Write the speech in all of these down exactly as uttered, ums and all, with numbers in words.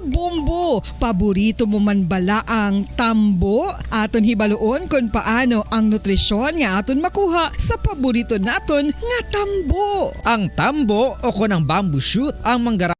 Bombo, paborito mo man bala ang tambo? Aton hibaluon kon paano ang nutrisyon nga aton makuha sa paborito naton nga tambo. Ang tambo o kon ang bamboo shoot ang manggara-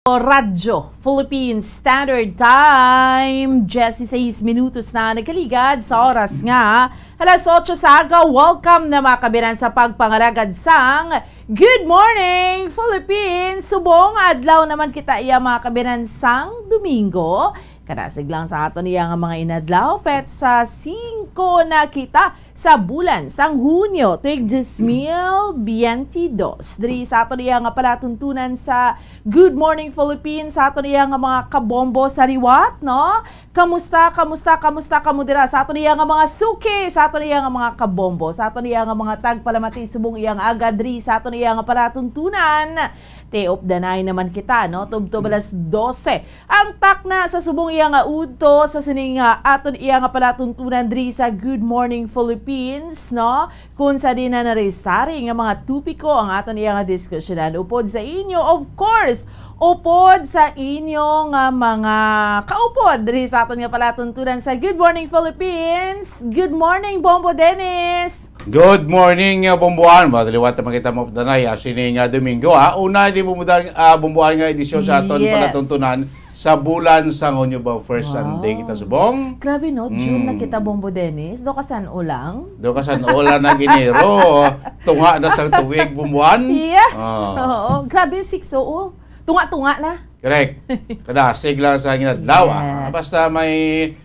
Radyo Philippine Standard Time, diyesisais minutos na nagkaligad sa oras nga alas otso sa aga. Welcome na, mga kabiran, sa pagpangalagad sang Good Morning Philippines. Subong adlaw naman kita iya, mga kabiran, sang Domingo. Kadasig lang sa aton iya nga mga inadlaw, petsa singko na kita sa bulan sang Hunyo, tuig dos mil biyente dos. Diri sa aton iya nga palatuntunan sa Good Morning Philippines, sa aton iya nga mga kabombo sa liwat, no? Kamusta, kamusta, kamusta kamo dira sa aton iya nga mga suki, sa aton iya nga mga kabombo, sa aton iya nga mga tagpalamati subong iya nga aga diri sa aton iya nga palatuntunan? Tiop danay naman kita, no? Tubtob alas dose ang takna sa subong iya nga udto sa sining, ah, aton iya nga palatuntunan diri sa Good Morning Philippines, no? Kung sa din na narisari nga mga topiko ang aton iya nga diskusyonan upod sa inyo, of course, upod sa inyo nga mga kaupod diri sa aton nga palatuntunan sa Good Morning Philippines. Good morning, Bombo Dennis! Good morning, uh, Bomboan. Madaliwat naman kita mo danay, ah, sini nga Domingo, ah. Una di Bomboan, ah, Bomboan nga edisyon sa aton Yes. palatuntunan sa bulan sa Hunyo ba, first Sunday Wow. kita subong. Grabe, no? June na Mm. kita, Bombo Dennis. Do ka san ulang? Do ka san ulang na giniro. Tunga na sa tuig, Bomboan. Yes. Ah. Oo. Grabe, six, oo. Tunga-tunga na. Correct. Kadasig lang sa ginadlaw, ah. Yes. Basta may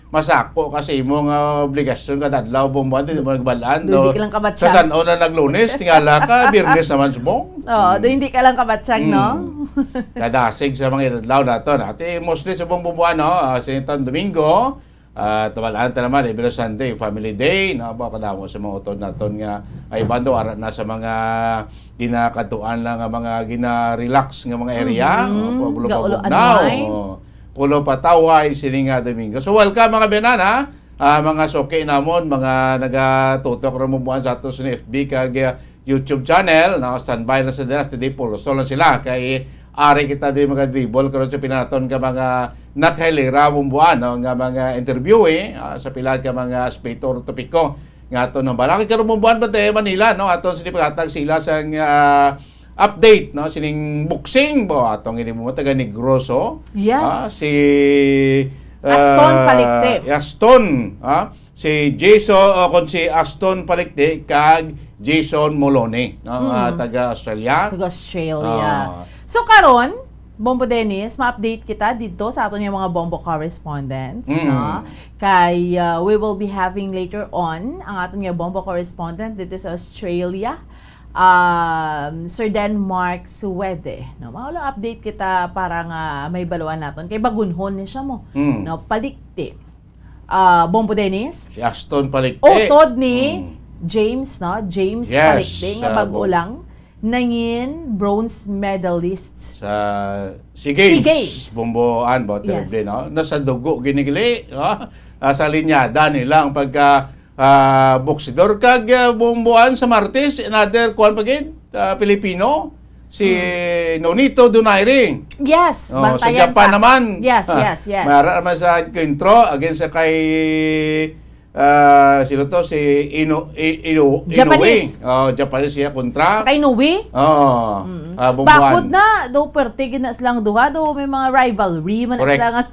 masako ka sa imo nga obligasyon kada adlaw, Bomboan, di mo nagbalaan, Do, no? Hindi ka lang kabatsyan. Sa san-o na nag-Lunes, tingala ka, Biyernes naman subong. Oo, do Hmm. hindi ka lang kabatsyan, no? Hmm. Kadasig sa mga adlaw naton. Ati, mostly subong, Bomboan, no? Ah, sa itong Domingo, ah, tawalaan ta naman, every Sunday, Family Day, no? Ba, kadamo sa mga utod naton nga, ay, bando, ara na sa mga ginakadtuan lang nga mga gina-relax nga mga area. Mhm. Oh, pulo pa Gaulo bugnaw. Anway. Oh, pulo pa tawhay sini nga Domingo. So, welcome, mga biyanan, ha? Ah, mga suki namon, mga nagatutok ra mo buwan sa ato sa F B kag, ah, YouTube channel, no? Standby lang sa dinas, today pulo. So lang sila kay ari kita di magadribble karon sa pinaton ka mga nakahilira mo buwan, no? Nga mga interview, eh, ah, sa pila ka mga aspeto o topiko nga aton nang balaki karon mo buwan pa tayo Manila, no? Aton sa paghatag sila sa, ah, update, no? Sining boxing, bo, atong ini mo taga Negros, oh. Yes. Ah, si, Aston ah, Palikte. Aston, ah, si Jason, o kung si Aston Palikte kag Jason Moloney, no? Mm. Ah, taga Australia. Taga Australia. Ah. So, karon, Bombo Dennis, ma-update kita dito sa aton nga mga Bombo correspondents, Mm. no? Kay, uh, we will be having later on ang aton nga Bombo correspondent dito sa Australia, um, Sir Denmark Suwede, no? Mao lang update kita para nga may baluan naton. Kay bagunhon ni siya mo, Mm. no? Palikti. Ah, Bombo Dennis? Si Aston Palikti. Utod ni Mm. James, no? James Yes, Palikti, nga sa bag-o Bom- lang nangin bronze medalist. Sa SEA Games. SEA Games. Bomboan ba, Yes. terrible, no? Nasa dugo, ginigili, no? Ah, sa linyada nila ang pagka, ah, boksidor. Kag, ah, Bomboan sa Martes, another, kuwan pa gid, ah, Pilipino, si Hmm. Nonito Donaire. Yes, Oh, sa bantayan Japan pa. naman. Yes, Ah, yes, yes. Mara naman sa encuentro against sa kay Ah, sino to? Si Ino-, I-, Ino-, Japanese. Inoue. Oh, Japanese siya kontra. Sa kay Inoue? Oo. Mm. Ah, Bomboan. Bakod na, do perte gid na silang duha, do may mga rivalry man na Correct. sila nga.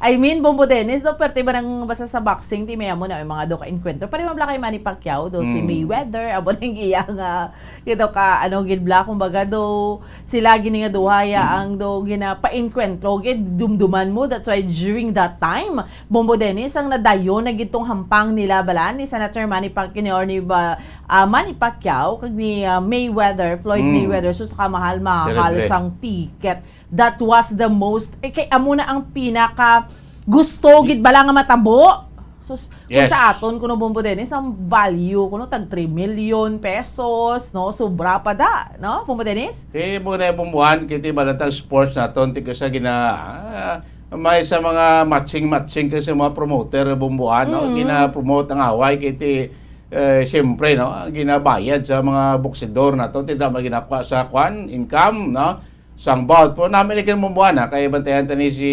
I mean, Bombo Dennis, do perte ba nang basta sa boxing, ti may amo na may mga do ka enkwentro. Pare mabla kay Manny Pacquiao, do si Mm. Mayweather, amo nang iya nga, you know, ka, ano, gid bla, kumbaga, do sila gini nga duha, ya ang do ginapaenkwentro, gid dumduman mo. That's why during that time, Bombo Dennis, ang nadayon na gid tong hampang nila bala ni Senator Manny Pacquiao or ni ba, ah, Manny Pacquiao kag ni, ah, Mayweather, Floyd Mm. Mayweather, sus, kamahal-mahal Terrible. sang ticket. That was the most, eh, kay amo na ang pinaka gusto gid bala nga matabo. Sus, kung Yes. sa aton kuno, Bombo Dennis, ang value kuno tag three million pesos, no? Sobra pa da, no? Bombo Dennis? Kay mo na yung bumuhan, kiti ba natang sports naton, ti ka sa gina-, ah, may sa mga matching-matching kasi mga promoter, Bomboan, no? Mm. Gina-promote ang away, kay ti, eh, siyempre, no? Ang ginabayad sa mga boksidor na to, ti dama ginakuha sa kwan, income, no? sang Baut. Pero nami ni kan Bumbuan, ha, kay bantayan ta ni si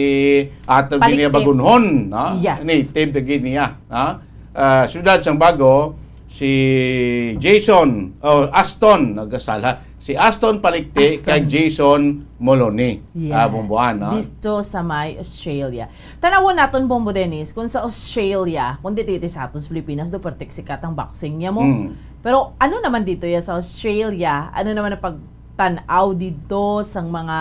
Ato Palikti. Gini Bagunhon, no? Yes. Native ta gid niya, ha? Ah, siyudad sang Bago, si Jason, oh, Aston, nagasala. Si Aston Palikti Aston. Kag Jason Moloni, Yes. ah, Bumbuan, no? Dito sa may Australia. Tanawon naton, Bombo Dennis, kung sa Australia, kung di dito sa atos Pilipinas, do pertik sikat ang boxing niya mo. Mm. Pero ano naman dito ya sa Australia? Ano naman ang pagtan-aw dito sang mga,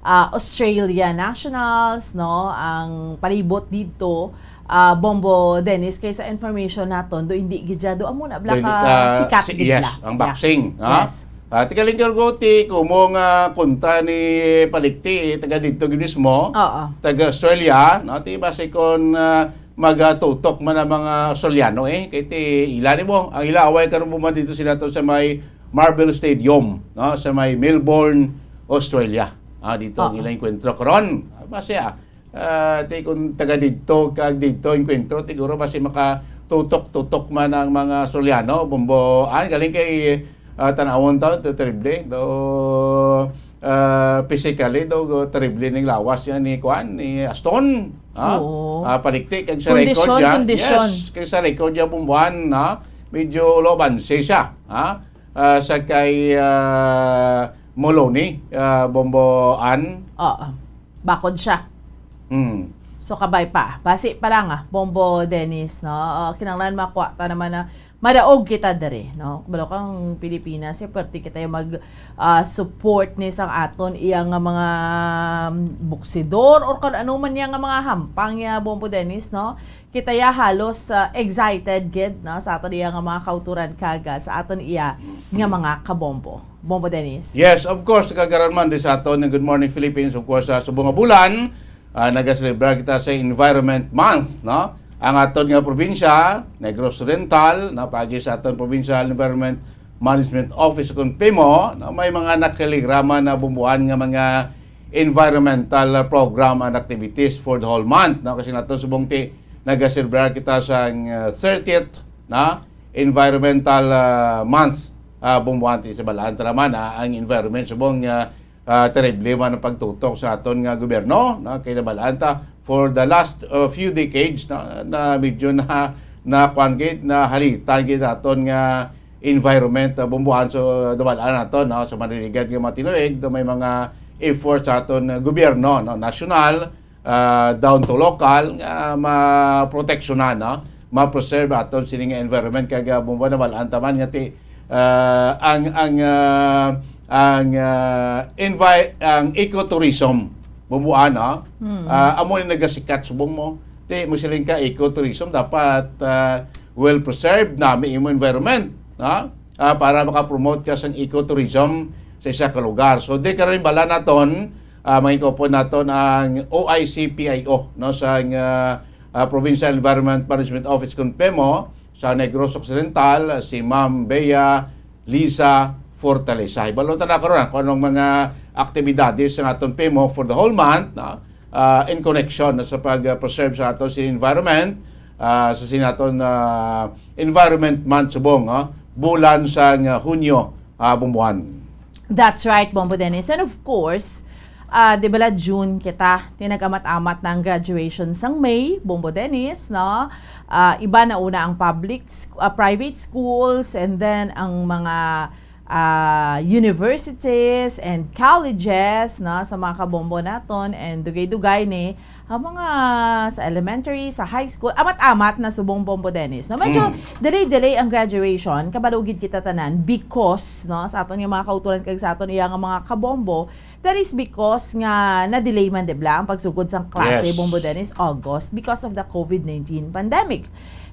ah, Australia nationals, no? Ang palibot dito, ah, Bombo Dennis, kay sa information naton, do hindi gid siya, do amo na bla Do hindi ka ka sikat si-, gid yes, la. ang Yeah. boxing, ha? Yes. Ah, ti kalinggor ko, ti kumo nga kontra ni Palikti, taga dito gid mismo, Oo. taga Australia, no? Ti basi kon, ah, magatutok man ang mga Australiano, eh. Kay ti ila ni mo, ang ila away karon mo man dito sila to sa may Marvel Stadium, no? Sa may Melbourne, Australia. Ah, dito ang Oo. ilang enkwentro karon. Ah, basi, ah, ah, ti kung taga dito, kag dito enkwentro, siguro basi makatutok-tutok man ang mga Australiano, Bombo, ah, galing kay, ah, tanawon to, to terrible, to, ah, physically, to, to terrible ning lawas yan ni kuan, ni Aston, ha? Oo. Ah, Palikti, kag sa Kondisyon, record niya, kondisyon. yes, kay sa record niya, Bombuan, ha? Medyo low banse siya, ha? Ah, sa kay, ah, Moloni, ah, Bomboan. Oo. Bakod siya. Hmm. So, kabay pa. Basi pa lang, ah, Bombo Dennis, no? Ah, kinahanglan makuha ta naman na madaog kita diri, no? Kabalo kang Pilipinas, eh, pwerte kita yung mag, ah, support ni sang aton iya nga mga, um, buksidor or kung ano man niya nga mga hampang niya, Bombo Dennis, no? Kita ya halos, ah, excited gid, no, sa aton iya nga mga kauturan kag, ah, sa aton iya nga mga kabombo. Bombo Dennis. Yes, of course, kagaran man di sa aton nga Good Morning Philippines, of course, sa subong nga bulan, ah, nagaselebrar kita sa Environment Month, no? Ang aton nga probinsya, Negros Oriental, no, paagi sa aton Provincial Environment Management Office, kung PEMO, no, may mga nakaligrama na bumbuan nga mga environmental program and activities for the whole month, no? Kasi nato subong ti nagaselebrar kita sang, uh, thirtieth na environmental, uh, month, uh, bumbuanti sa balaan tanaman, ah, ang environment subong, uh, uh, terrible man ang pagtutok sa aton nga gobyerno, no? Kay nabalaan ta for the last, uh, few decades, no, na medyo na, na kuwan gid, na halitan gid aton nga environment, uh, bumbuan. So, nabalaan nato, no, sa Maniligan nga mga tinuig, do may mga efforts sa aton, uh, gobyerno, no, nasyonal, ah, down to local nga maproteksyonan, no? Ma-preserve aton sini nga environment kag, ah, bumbo na malaan taman nga ti, ah, ang, ang, ah, ang, ah, envi-, ang ecotourism bumbuan, no? Mm. Ah, amo ni nagasikat subong mo. Ti mo siling ka ecotourism dapat, ah, well preserved nami imo environment, no? Ah, para makapromote ka sang ecotourism sa isa ka lugar. So, di karon bala naton, ah, mangikupon naton ang O I C P I O, no, sang, ah, ah, Provincial Environment Management Office, kun PEMO, sa Negros Occidental, si Ma'am Bea Liza Fortaleza. Hibalon ta na karon, ah, kung anong mga aktibidades sa aton PEMO for the whole month, no? Ah, in connection sa pag-preserve sa aton sin environment, ah, sa sin aton, ah, Environment Month subong, ah, bulan sang, ah, Hunyo, ah, bumbuhan. That's right, Bombo Dennis. And of course, ah, di bala June kita, tinagamat-amat na ang graduation sang May, Bombo Dennis, no? Ah, iba na una ang public, sc-, ah, private schools, and then ang mga ah, universities and colleges, no, sa mga kabombo naton, and dugay-dugay ni ang mga sa elementary, sa high school, amat-amat na subong, Bombo Dennis, no? Medyo Mm. delay-delay ang graduation, kabalo gid kita tanan because, no, sa aton nga mga kauturan kag sa aton iya nga mga kabombo, that is because nga na-delay man, di ba, ang pagsugod sang klase, Yes. Bombo Dennis, August, because of the covid nineteen pandemic.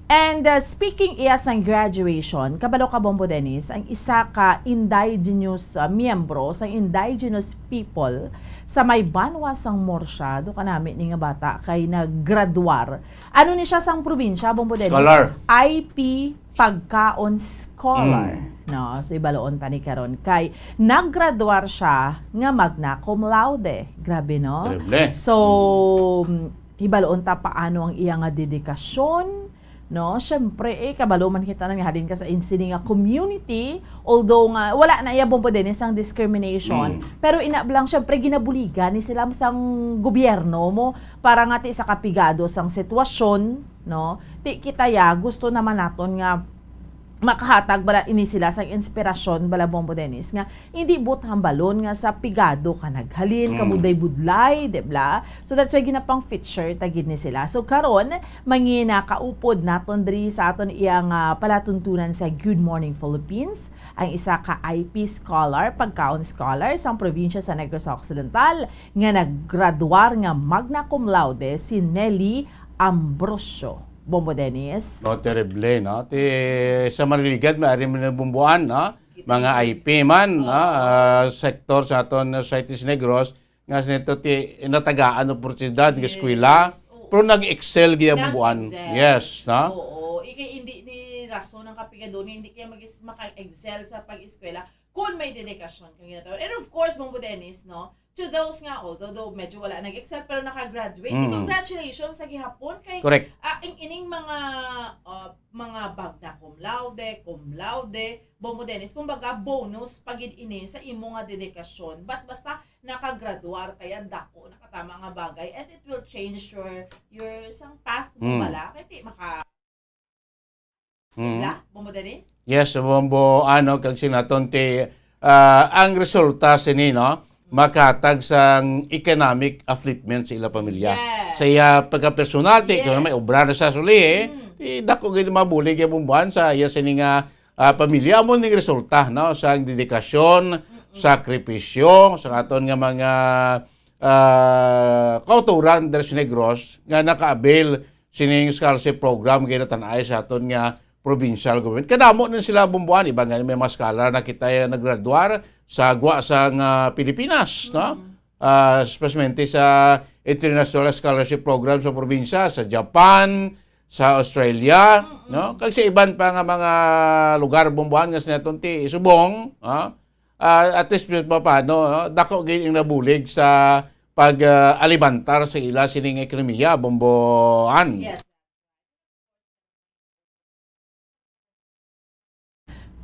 And, uh, speaking iya sang graduation, kabalo ka, Bombo Dennis, ang isa ka indigenous, uh, miyembro sang indigenous people sa may banwa sang Morsia, do kanami ni nga bata kay naggraduar. Ano ni siya sang probinsya, Bombo Dennis? Scholar. I P Pagkaon Scholar. Mm. No, so ibaloon ta ni karon kay naggraduar siya nga magna cum laude. Grabe, no? Terrible. So, Mm. mm, Hibalon ta paano ang iya nga dedikasyon, No, syempre, eh, kabalo man kita na nga halin ka sa insini nga community, although nga wala na iya, Bombo Dennis, ang discrimination, Mm. pero ina lang, syempre, ginabuligan ni sila sang gobyerno mo para nga ti sa kapigado sang sitwasyon, no? Ti kita ya, gusto naman naton nga makahatag bala ini sila sang inspirasyon bala, Bombo Dennis, nga hindi buot hambalon nga sa pigado ka naghalin, Mm. kabudlay-budlay, di ba? So that's why ginapang feature ta gid ni sila. So karon, mangina-kaupod naton diri sa aton iya nga palatuntunan sa Good Morning Philippines, ang isa ka I P scholar, pagkaon scholar sang probinsya sa Negros Occidental nga naggraduar nga magna cum laude, si Nelly Ambrosio. Bombo Dennis. No, terrible, no? Ti, sa Maniligan, may ari man nabumbuan, no? Mga I P man, no? Ah, sektor sa aton, uh, Societies Negros, nga sa nito ti natagaan oportunidad nga eskwela, Yes. Oo. pero nag-excel gyud ang bubuan. Nag-excel. Yes, no? Oo. Ikay hindi ni rason ang kapigadon, hindi kaya mag-, maka-excel sa pag-eskwela kung may dedikasyon kang ginatawag. And of course, Bombo Dennis, no? To those nga, although though medyo wala nag-excel, pero nakagraduate. Mm. Congratulations sa gihapon kay Correct. ah, ang ining mga, ah, mga magna cum laude, cum laude, Bombo Dennis, kumbaga, bonus pa gid ini sa imo nga dedikasyon. But basta nakagraduar kaya dako, nakatama nga bagay, and it will change your, your sang path mo Mm. bala. Kay ti maka Mm. Bla, Bombo Dennis? Yes, Bombo, ano, kag sinaton ti, ah, ang resulta sini, no, makatag sang economic upliftment sa ila pamilya. Yes. Sa iya pagkapersonal, ti, Yes. kung may obra na sa suli, eh, Mm. ti, dako gid mabulig ang bumbuan sa iya sini nga, ah, pamilya. Amo ning resulta, no, sa dedikasyon, Mm-mm. sakripisyo, sa aton nga mga, ah, kautoran diri sa Negros nga naka-avail sining scholarship program nga ginatan-ay sa aton nga provincial government. Kadamo na sila bumbuan, iban nga may mga scholar na kita nga naggraduar sa gwa sang, ah, Pilipinas, no? Mm. Ah, especially sa international scholarship program sa probinsya, sa Japan, sa Australia, Mm-mm. no? Kag sa iban pa nga mga lugar bumbuan nga sinaton ti subong, ah, ah, at least pa paano, no? Dako gid ang nabulig sa pag, ah, alibantar sa ila sining ekonomiya, Bomboan. Yes.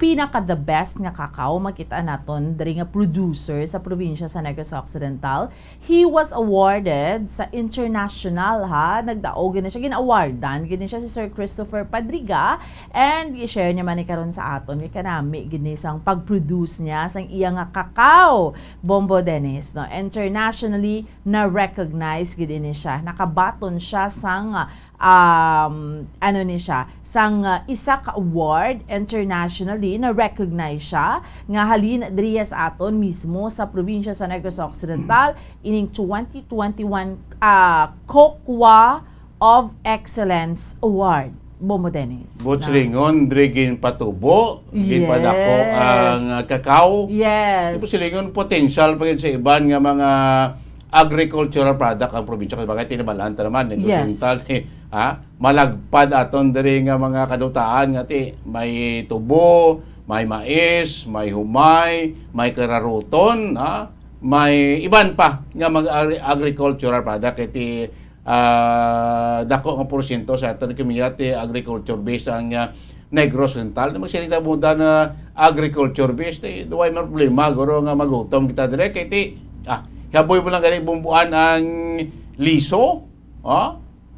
Pinaka the best nga kakao makita naton diri nga producer sa probinsya sa Negros Occidental. He was awarded sa international, ha. Nagdaog gid na siya, gin-awardan gid na siya si Sir Christopher Padriga, and i-share niya man ni karon sa aton kay kanami gid ni sang pag-produce niya sang iya nga kakao, Bombo Dennis, no. Internationally na-recognize gid ini siya. Nakabaton siya sang um, ano ni siya, sang, uh, isa ka award internationally na-recognize siya nga halin diri sa aton mismo sa probinsya sa Negros Occidental, ining twenty twenty-one, uh, Kokwa of Excellence Award. Bombo Dennis. Buot silingon, diri ginpatubo, ginpadako Yes. ang, uh, kakao. Yes. Buot silingon, potensyal pa gid sa iban nga mga agricultural product ang probinsya. Kay bagay, tinabalaan ta naman, Negros Yes. Occidental, eh, ha? Malagpad aton diri nga mga kadutaan nga ti, may tubo, may mais, may humay, may kararuton, ha? May iban pa nga mga agri-, agricultural product, kay ti, ah, dako nga porsyento sa aton ekonomiya ti agriculture based ang, ah, Negros Occidental. Magsiling ta mo da na agriculture based, eh, duway man problema, guro nga magutom kita dire. Kay ti, ah, haboy mo lang gani bumbuan ang liso, oh,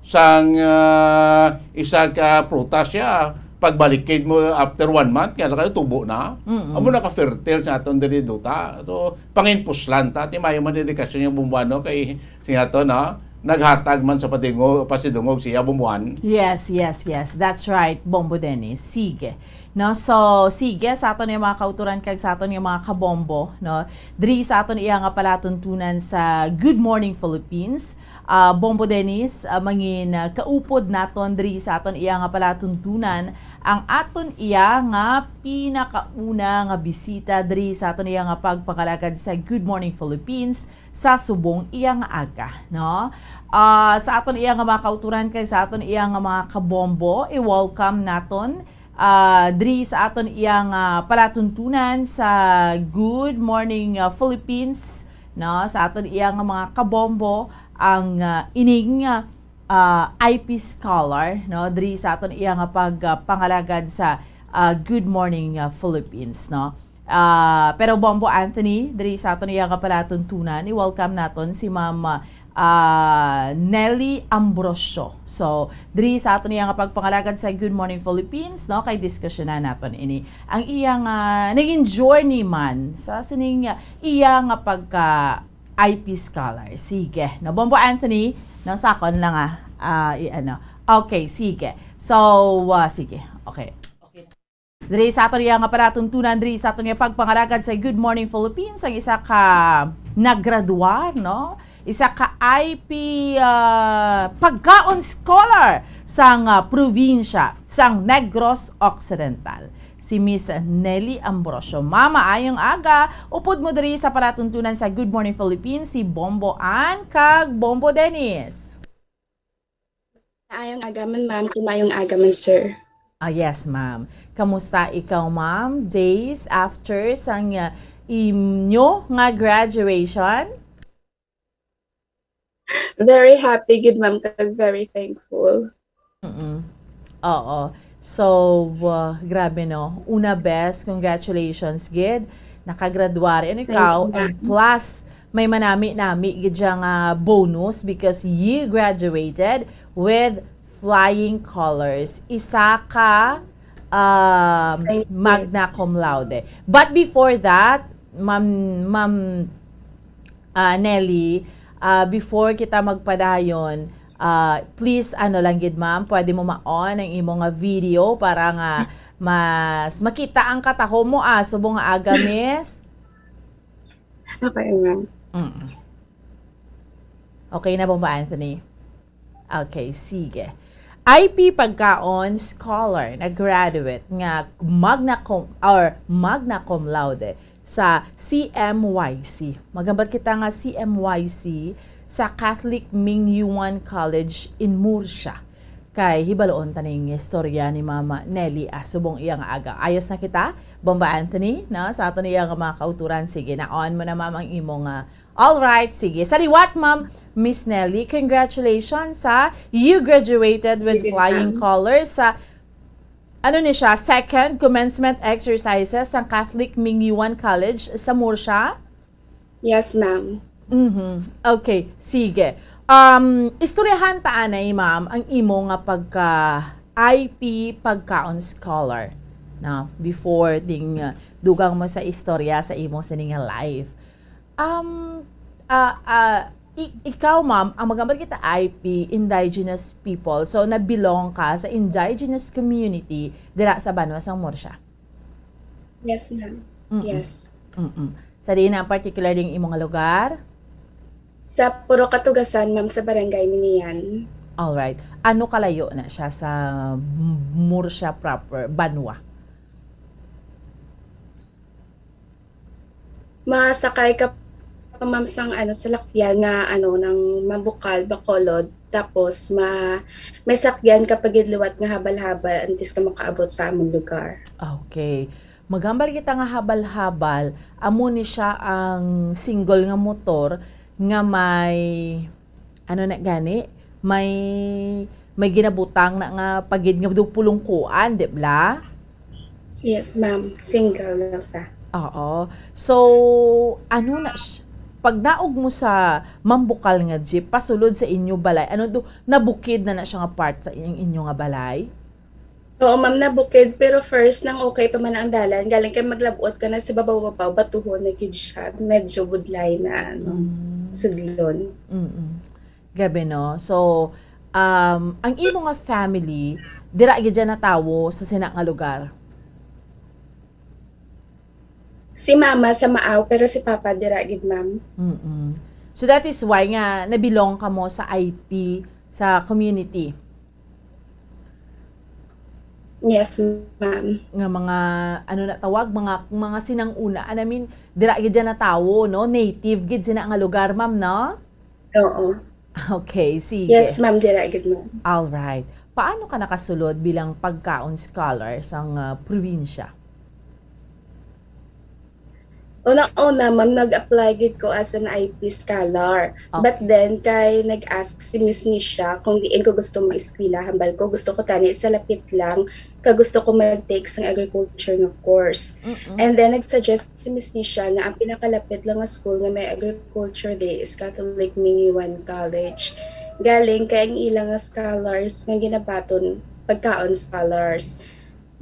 sang, ah, isa ka prutas siya, pagbalikid mo after one month, kaya lang kayo tubo na. Mm-mm. Amo na ka-fertile sa aton diri duta. So, panginpuslan ta, ti mayo man dedikasyon yung bumbuan, no? Kay, siya to, no? Naghatag man sa padingo-, pasidungog siya bumbuan. Yes, yes, yes. That's right, Bombo Dennis. Sige. No, so, sige, sa aton yung mga kauturan kag sa aton yung mga kabombo, no? Diri sa aton iya nga palatuntunan sa Good Morning Philippines, ah, Bombo Dennis, ah, mangin, ah, kaupod naton diri sa aton iya nga palatuntunan ang aton iya nga pinakauna nga bisita diri sa aton iya nga pagpangalagad sa Good Morning Philippines sa subong iya nga aga, no? Ah, sa aton iya nga mga kauturan kag sa aton iya nga mga kabombo, i-welcome naton, ah, diri sa aton iya nga palatuntunan sa Good Morning, ah, Philippines, no? Sa aton iya nga mga kabombo, ang, ah, ining, ah, ah, I P scholar, no, diri sa aton iya nga pag, ah, pangalagad sa, ah, Good Morning, ah, Philippines, no. Ah, pero Bombo Anthony, diri sa aton iya nga palatuntunan, i-welcome naton si Ma'am, ah, Nelly Ambrosio. So, diri sa aton iya nga pagpangalagad sa Good Morning Philippines, no, kay diskusyonan naton ini. Ang iya nga naging journey man sa sining, ah, iya nga pagka I P scholar. Sige. No, Bombo Anthony, no, sakon lang, ah, ah, i-, ano. Okay, sige. So, ah, sige. Okay. Okay. Diri sa aton iya nga palatuntunan, diri sa aton iya pagpangalagad sa Good Morning Philippines, ang isa ka naggraduar, no? Isa ka I P, ah, pagkaon scholar sang, ah, probinsya sang Negros Occidental, si Miss Nelly Ambrosio. Ma'am, maayong aga. Upod mo diri sa palatuntunan sa Good Morning Philippines, si Bombo Ann kag Bombo Dennis. Maayong aga man, ma'am, kag maayong aga man, sir. Ah, yes, ma'am. Kamusta ikaw, ma'am? Days after sang, ah, inyo nga graduation? Very happy gid, ma'am, kag very thankful. Mm-mm. Oo. So, ah, grabe, no? Una, best, congratulations gid. Nakagraduar. And Thank ikaw, you, and ma'am. Plus, may manami-nami gid siya nga bonus because you graduated with flying colors. Isa ka, um, Thank you. Magna cum laude. But before that, Ma'am, Ma'am, ah, Nelly, ah, before kita magpadayon, ah, please, ano lang gid, ma'am, pwede mo ma-on ang imo nga video para nga mas makita ang katahom mo, ah, subong nga aga, miss. Okay, ma'am. Mm. Okay na, Bombo Anthony? Okay, sige. I P pagkaon scholar na graduate nga magna cum, or magna cum laude sa C M Y C. Maghambal kita nga C M Y C sa Catholic Mingyuan College in Murcia. Kay hibaluon ta ning istorya ni Mama Nelly, ah, subong iya nga aga. Ayos na kita, Bomba Anthony, no? Sa aton iya nga mga kauturan. Sige, na-on mo na, ma'am, ang imo nga. All right, sige. Sa liwat, ma'am, Miss Nelly, congratulations sa you graduated with Sige, flying ma'am. Colors sa, ano ni siya, second commencement exercises sa Catholic Mingyuan College sa Murcia? Yes, ma'am. Mhm. Okay, sige. Um, istoryahan ta anay, ma'am, ang imo nga pagka I P pagkaon scholar. Na, before ding, uh, dugang mo sa istorya sa imo sini nga life. Um, ah, ah, i-, ikaw, ma'am, ang maghambal kita I P, indigenous people. So, na-belong ka sa indigenous community dira sa banwa sang Murcia? Yes, ma'am. Mm-mm. Yes. Mm-mm. Sa diin na ang particular ding imo nga lugar? Sa Purok Katugasan, ma'am, sa Barangay Minian. Alright. Ano kalayo na siya sa M-, Murcia proper, banwa? Masakay ka pa, ma'am, sang, ano, salakyan nga, ano, nang Mambukal, Bacolod. Tapos, ma-, may sakyan ka pa gid liwat nga habal-habal antes ka makaabot sa amon lugar. Okay. Maghambal kita nga habal-habal, amo ni siya ang single nga motor nga may, ano na gani, may, may ginabutang na nga pagid nga daw pulungkuan, di bala? Yes, ma'am. Single lang sa. Oo. So, ano na sh-, pag naog mo sa Mambukal nga jeep, pasulod sa inyo balay, ano do, nabukid na na siya nga part sa inyong, inyo nga balay? Oo, ma'am, nabukid, pero first, nang okay pa man ang dalan, galing kay maglabot ka na sa babaw-babaw, batuhon na gid siya, medyo budlay na, ano, Mm. sudlon. Mm-mm. Grabe, no? So, um, ang imo nga family, dira gid dyan natawo sa sina nga lugar? Si mama sa Maaw, pero si papa dira gid, ma'am. Mm-mm. So, that is why nga nabilong ka mo sa I P, sa community? Yes, ma'am. Nga mga, ano na tawag, mga, mga sinang-una, I mean, dira gid dyan natawo, no? Native gid sina nga lugar, ma'am, no? Oo. Okay, sige. Yes, ma'am, dira gid, ma'am. All right. Paano ka nakasulod bilang pagkaon scholar sang, ah, probinsya? Una-una, ma'am, nag-apply gid ko as an I P scholar. But Okay. then, kay nag-ask si Miss Nisha kung diin ko gusto mag-eskwela, hambal ko, gusto ko tani sa lapit lang, ka gusto ko mag-take sang agriculture nga course. Mm-mm. And then, nag-suggest si Miss Nisha nga ang pinakalapit lang nga school nga may agriculture day is Catholic Mingiwan College. Galing kay ang ilang nga scholars nga ginabaton, pagkaon scholars.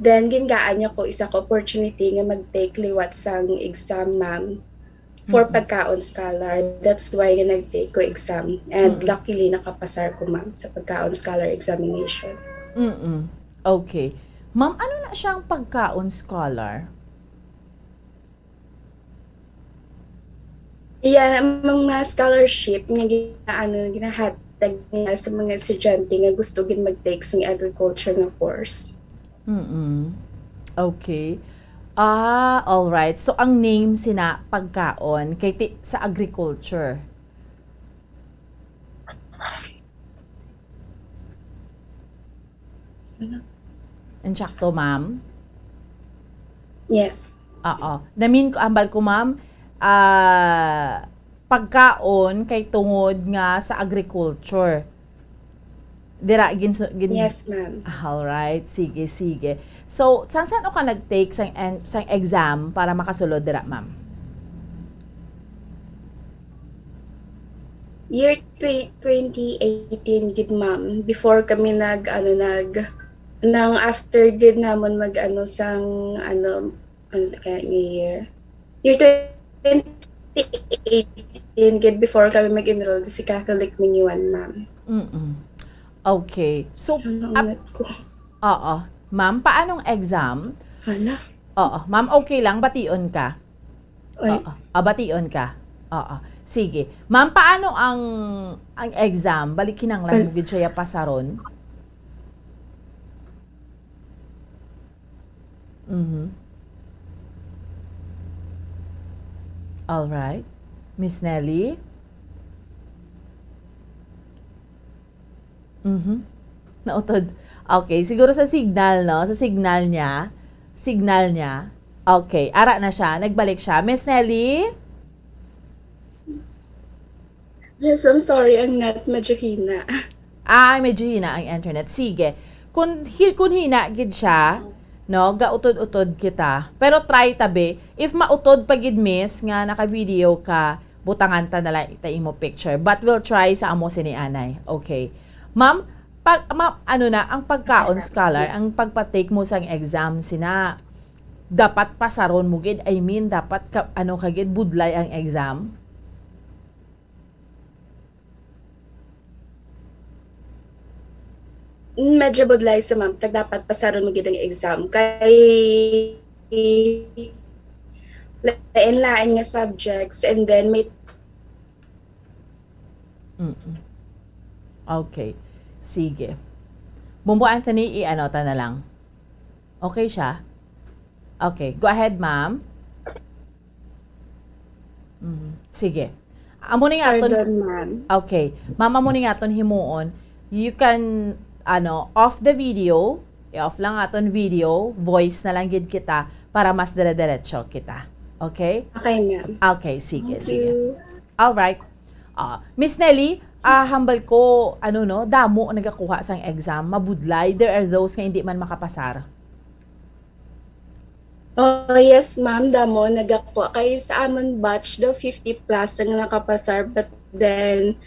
Then, gingaan niya ko isa ka opportunity nga mag-take liwat sang exam, ma'am, for Mm-mm. pagkaon scholar. That's why nga nag-take ko exam. And Mm-mm. luckily, nakapasar ko, ma'am, sa pagkaon scholar examination. Mm-mm. Okay. Ma'am, ano na siyang pagkaon scholar? Iya, ang mga scholarship nga gina-, ano, ginahatag nila sa mga estudyante nga gusto gid mag-take sa agriculture nga course. Mm-mm. Okay. Ah, all right. So, ang name sina pagkaon kay ti-, sa agriculture. Ano? Insakto, ma'am? Yes. Oo. Namin ko, ambal ko, ma'am, ah, pagkaon kay tungod nga sa agriculture. Dira, gin-, gin-, Yes, ma'am. All right. Sige, sige. So, san-san ka nag-take sang en-, sang exam para makasulod dira, ma'am? Year twe-, twenty eighteen gid, ma'am. Before kami nag, ano, nag, nang after gid namon mag, ano, sang, ano, ano kaya nga year? Year twenty eighteen gid, before kami mag-enroll sa Catholic Mingiwan, ma'am. Mm-mm. Okay. So, Ano ang ap-, nat ko? Oo. Ma'am, paanong exam? Hala. Oo. Ma'am, okay lang, bation ka. Ay. Oo. Ah, bation ka. Oo. Sige. Ma'am, paano ang, ang exam? Balik, kinahanglan Ay. mo gid siya pasaron? Mhm. All right. Miss Nelly? Mhm. Nautod. Okay, siguro sa signal, no? Sa signal niya. Signal niya. Okay, ara na siya. Nagbalik siya. Miss Nelly? Yes, I'm sorry. Ang net medyo hina. Ah, medyo hina ang internet. Sige. Kung hi-, kung hina gid siya, no, gautod-utod kita. Pero try ta, be. If mautod pa gid, miss, nga naka-video ka, butangan ta na lang ta imo picture. But we'll try sa amo sini anay. Okay. Ma'am, pag, ma'am, ano na, ang pagkaon scholar, ang pagpa-take mo sang exam, sina, dapat pasaron mo gid, I mean, dapat ka, ano ka gid, budlay ang exam? Mm, medyo budlay sa, ma'am, kag dapat pasaron mo gid ang exam. Kay lain-lain nga subjects, and then may Mm-mm. Okay. Sige. Bumbo Anthony, i-ano ta na lang. Okay siya? Okay. Go ahead, ma'am. Mhm. Sige. Amo ni nga aton Pardon, ma'am. Okay. Ma'am, amo ni nga aton himuon. You can, ano, off the video. I-off lang aton video. Voice na lang gid kita para mas dire-diretso kita. Okay? Okay, ma'am. Okay, sige, Thank sige. you. All right. Ah, Miss Nelly, ah, hambal ko, ano, no, damo ang nagakuha sang exam, mabudlay. There are those nga hindi man makapasar. Oh, yes, ma'am, damo nagakuha. Kay sa amon batch daw, fifty plus ang nakapasar, but then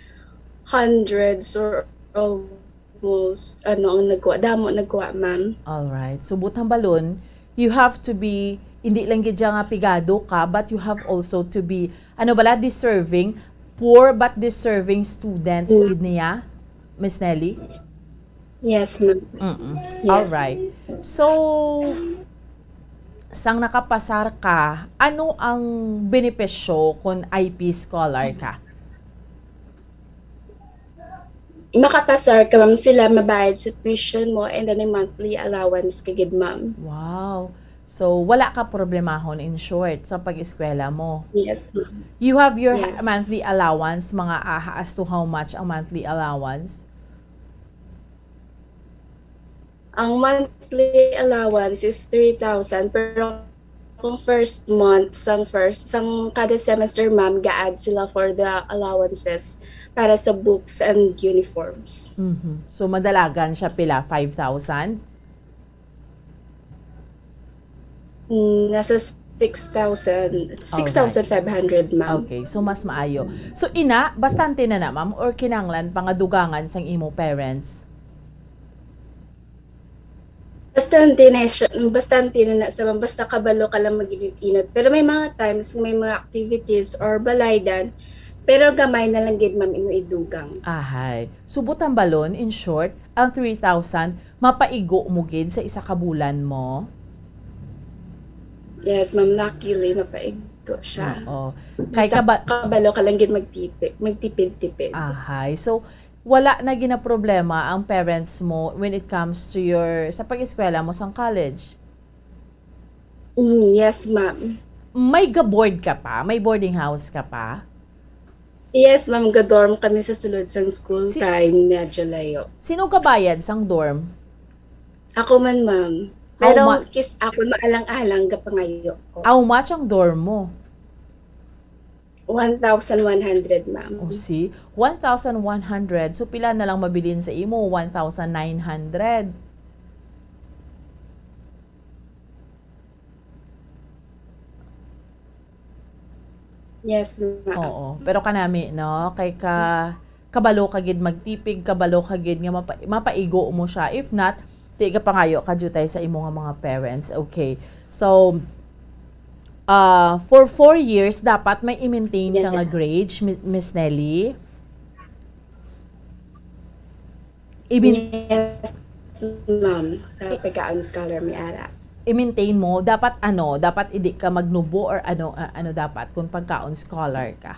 hundreds or almost, ano, ang nagkuha. Damo nagkuha, ma'am. All right. So, buot hambalon, you have to be, hindi lang gid siya nga pigado ka, but you have also to be, ano bala, deserving, poor but deserving students Mm. gid niya, Miss Nelly? Yes, ma'am. Mm-mm. Yes. All right. So, sang nakapasar ka, ano ang benepisyo kung I P scholar ka? Makapasar ka, ma'am, sila mabayad sa tuition mo and then may monthly allowance ka gid, ma'am. Wow. So, wala ka problemahon, in short, sa pag-eskwela mo. Yes, ma'am. You have your ha-, Yes. monthly allowance, mga, ah, as to how much ang monthly allowance? Ang monthly allowance is three thousand, pero first month, sang first, sang kada semester, ma'am, ga-add sila for the allowances para sa books and uniforms. Mhm. So, madalagan siya pila? Five thousand? Mm, nasa six thousand, Alright. six thousand five hundred, ma'am. Okay, so mas maayo. So, ina, bastante na na, ma'am, or kinahanglan pa nga dugangan sang imo parents? Bastante na siya, bastante na na sa, ma'am, basta kabalo ka lang mag-init-init. Pero may mga times, may mga activities or balaydan, pero gamay na lang gid, ma'am, imo idugang. Ahay. So, butang balon, in short, ang three thousand, mapaigo mo gid sa isa ka bulan mo? Yes, ma'am, luckily, mapaigo siya. Oo. Kay Basta kaba- kabalo ka lang gid magtipi-, magtipid-tipid. Ahay. So, wala na ginaproblema ang parents mo when it comes to your, sa pag-eskwela mo sang college? Mm, yes, ma'am. May ga-board ka pa? May boarding house ka pa? Yes, ma'am. Ga-dorm kami sa sulod sang school Si- kay medyo layo. Sino gabayad sang dorm? Ako man, ma'am. How Pero ma- kis ako maalang-alang gapangayo ko. How much ang dorm mo? One thousand one hundred, ma'am. Oh, see? One thousand one hundred. So, pila na lang mabilin sa imo? One thousand nine hundred. Yes, ma'am. Oo. Pero kanami, no? Kay ka, kabalo ka gid magtipig, kabalo ka gid nga mapa-, mapaigo mo siya. If not, di ka pangayo ka jutay sa imo nga mga parents. Okay. So, ah, for four years, dapat may i-maintain ka nga Yes. grades, Mi-, Miss Nelly? Ibin- Yes, ma'am. Sa I- pagkaon scholar, may ara. I-maintain mo, dapat ano, dapat hindi ka magnubo or ano, ah, ano dapat kung pagkaon scholar ka?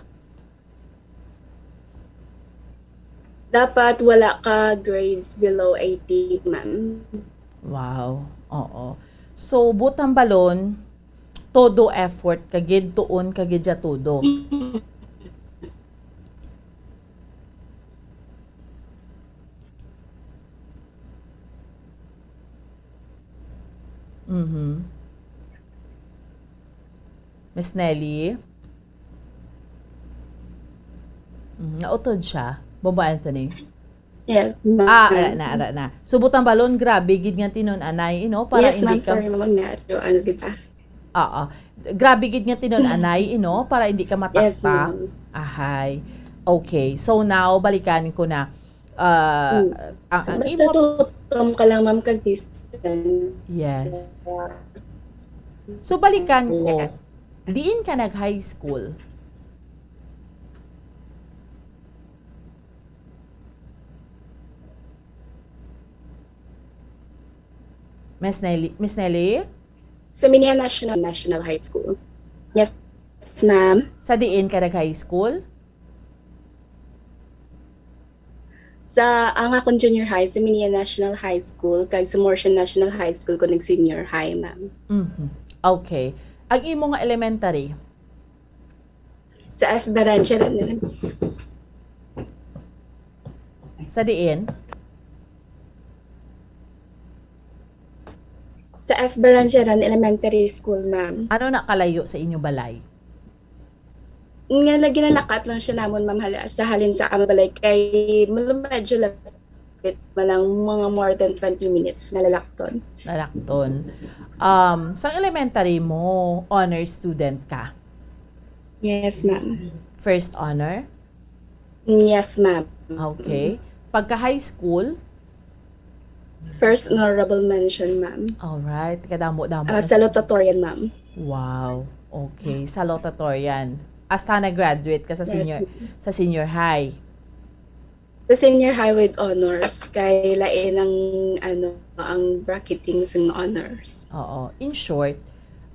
Dapat wala ka grades below eighty, ma'am. Wow. Oo. So, butang balon, todo effort ka gid, tuon ka gid sa todo. Mhm. Miss Nelly? Mhm, nautod siya. Bombo Anthony? Yes, ma'am. Ah, ara na, ara na. So, butang balon, grabe gid nga tinun-anay, you know, para Yes, hindi ma'am. ka Sorry, ma'am. Nga, ano gid siya? Oo. Grabe gid nga tinun-anay, you know, para hindi ka Yes, mataktak. ma'am. Ahay. Okay. So, now, balikan ko na. Ah, Mm. ang, ang Basta imo tutom ka lang, ma'am, kag listen. Yes. Yeah. So, balikan ko. Yeah. Diin ka nag-high school? Miss Nelly, Miss Nelly? Sa Minia National, National High School. Yes, ma'am. Sa diin ka nag-high school? Sa, ang akong junior high, sa Minia National High School, kag sa Morsion National High School ko nag-senior high, ma'am. Mhm. Okay. Ang imo nga elementary? Sa F. Baranjaran Ele-, Sa diin? Sa F. Baranjaran Elementary School, ma'am. Ano na kalayo sa inyo balay? Nga lagi na lakat lang siya namon, ma'am, hala-, sa halin sa among balay kay medyo lapit man lang, mga more than twenty minutes nga lalakton. Lalakton. Um, sang elementary mo, honor student ka? Yes, ma'am. First honor? Yes, ma'am. Okay. Pagka high school? First honorable mention, ma'am. Alright. Kadamo-damo Ah, na sa salutatorian, ma'am. Wow. Okay. Salutatorian. Hasta nag-graduate ka sa Yes, senior, ma'am. sa senior high? Sa senior high with honors, kay lain ang, ano, ang bracketing sa mga honors. Oo. In short,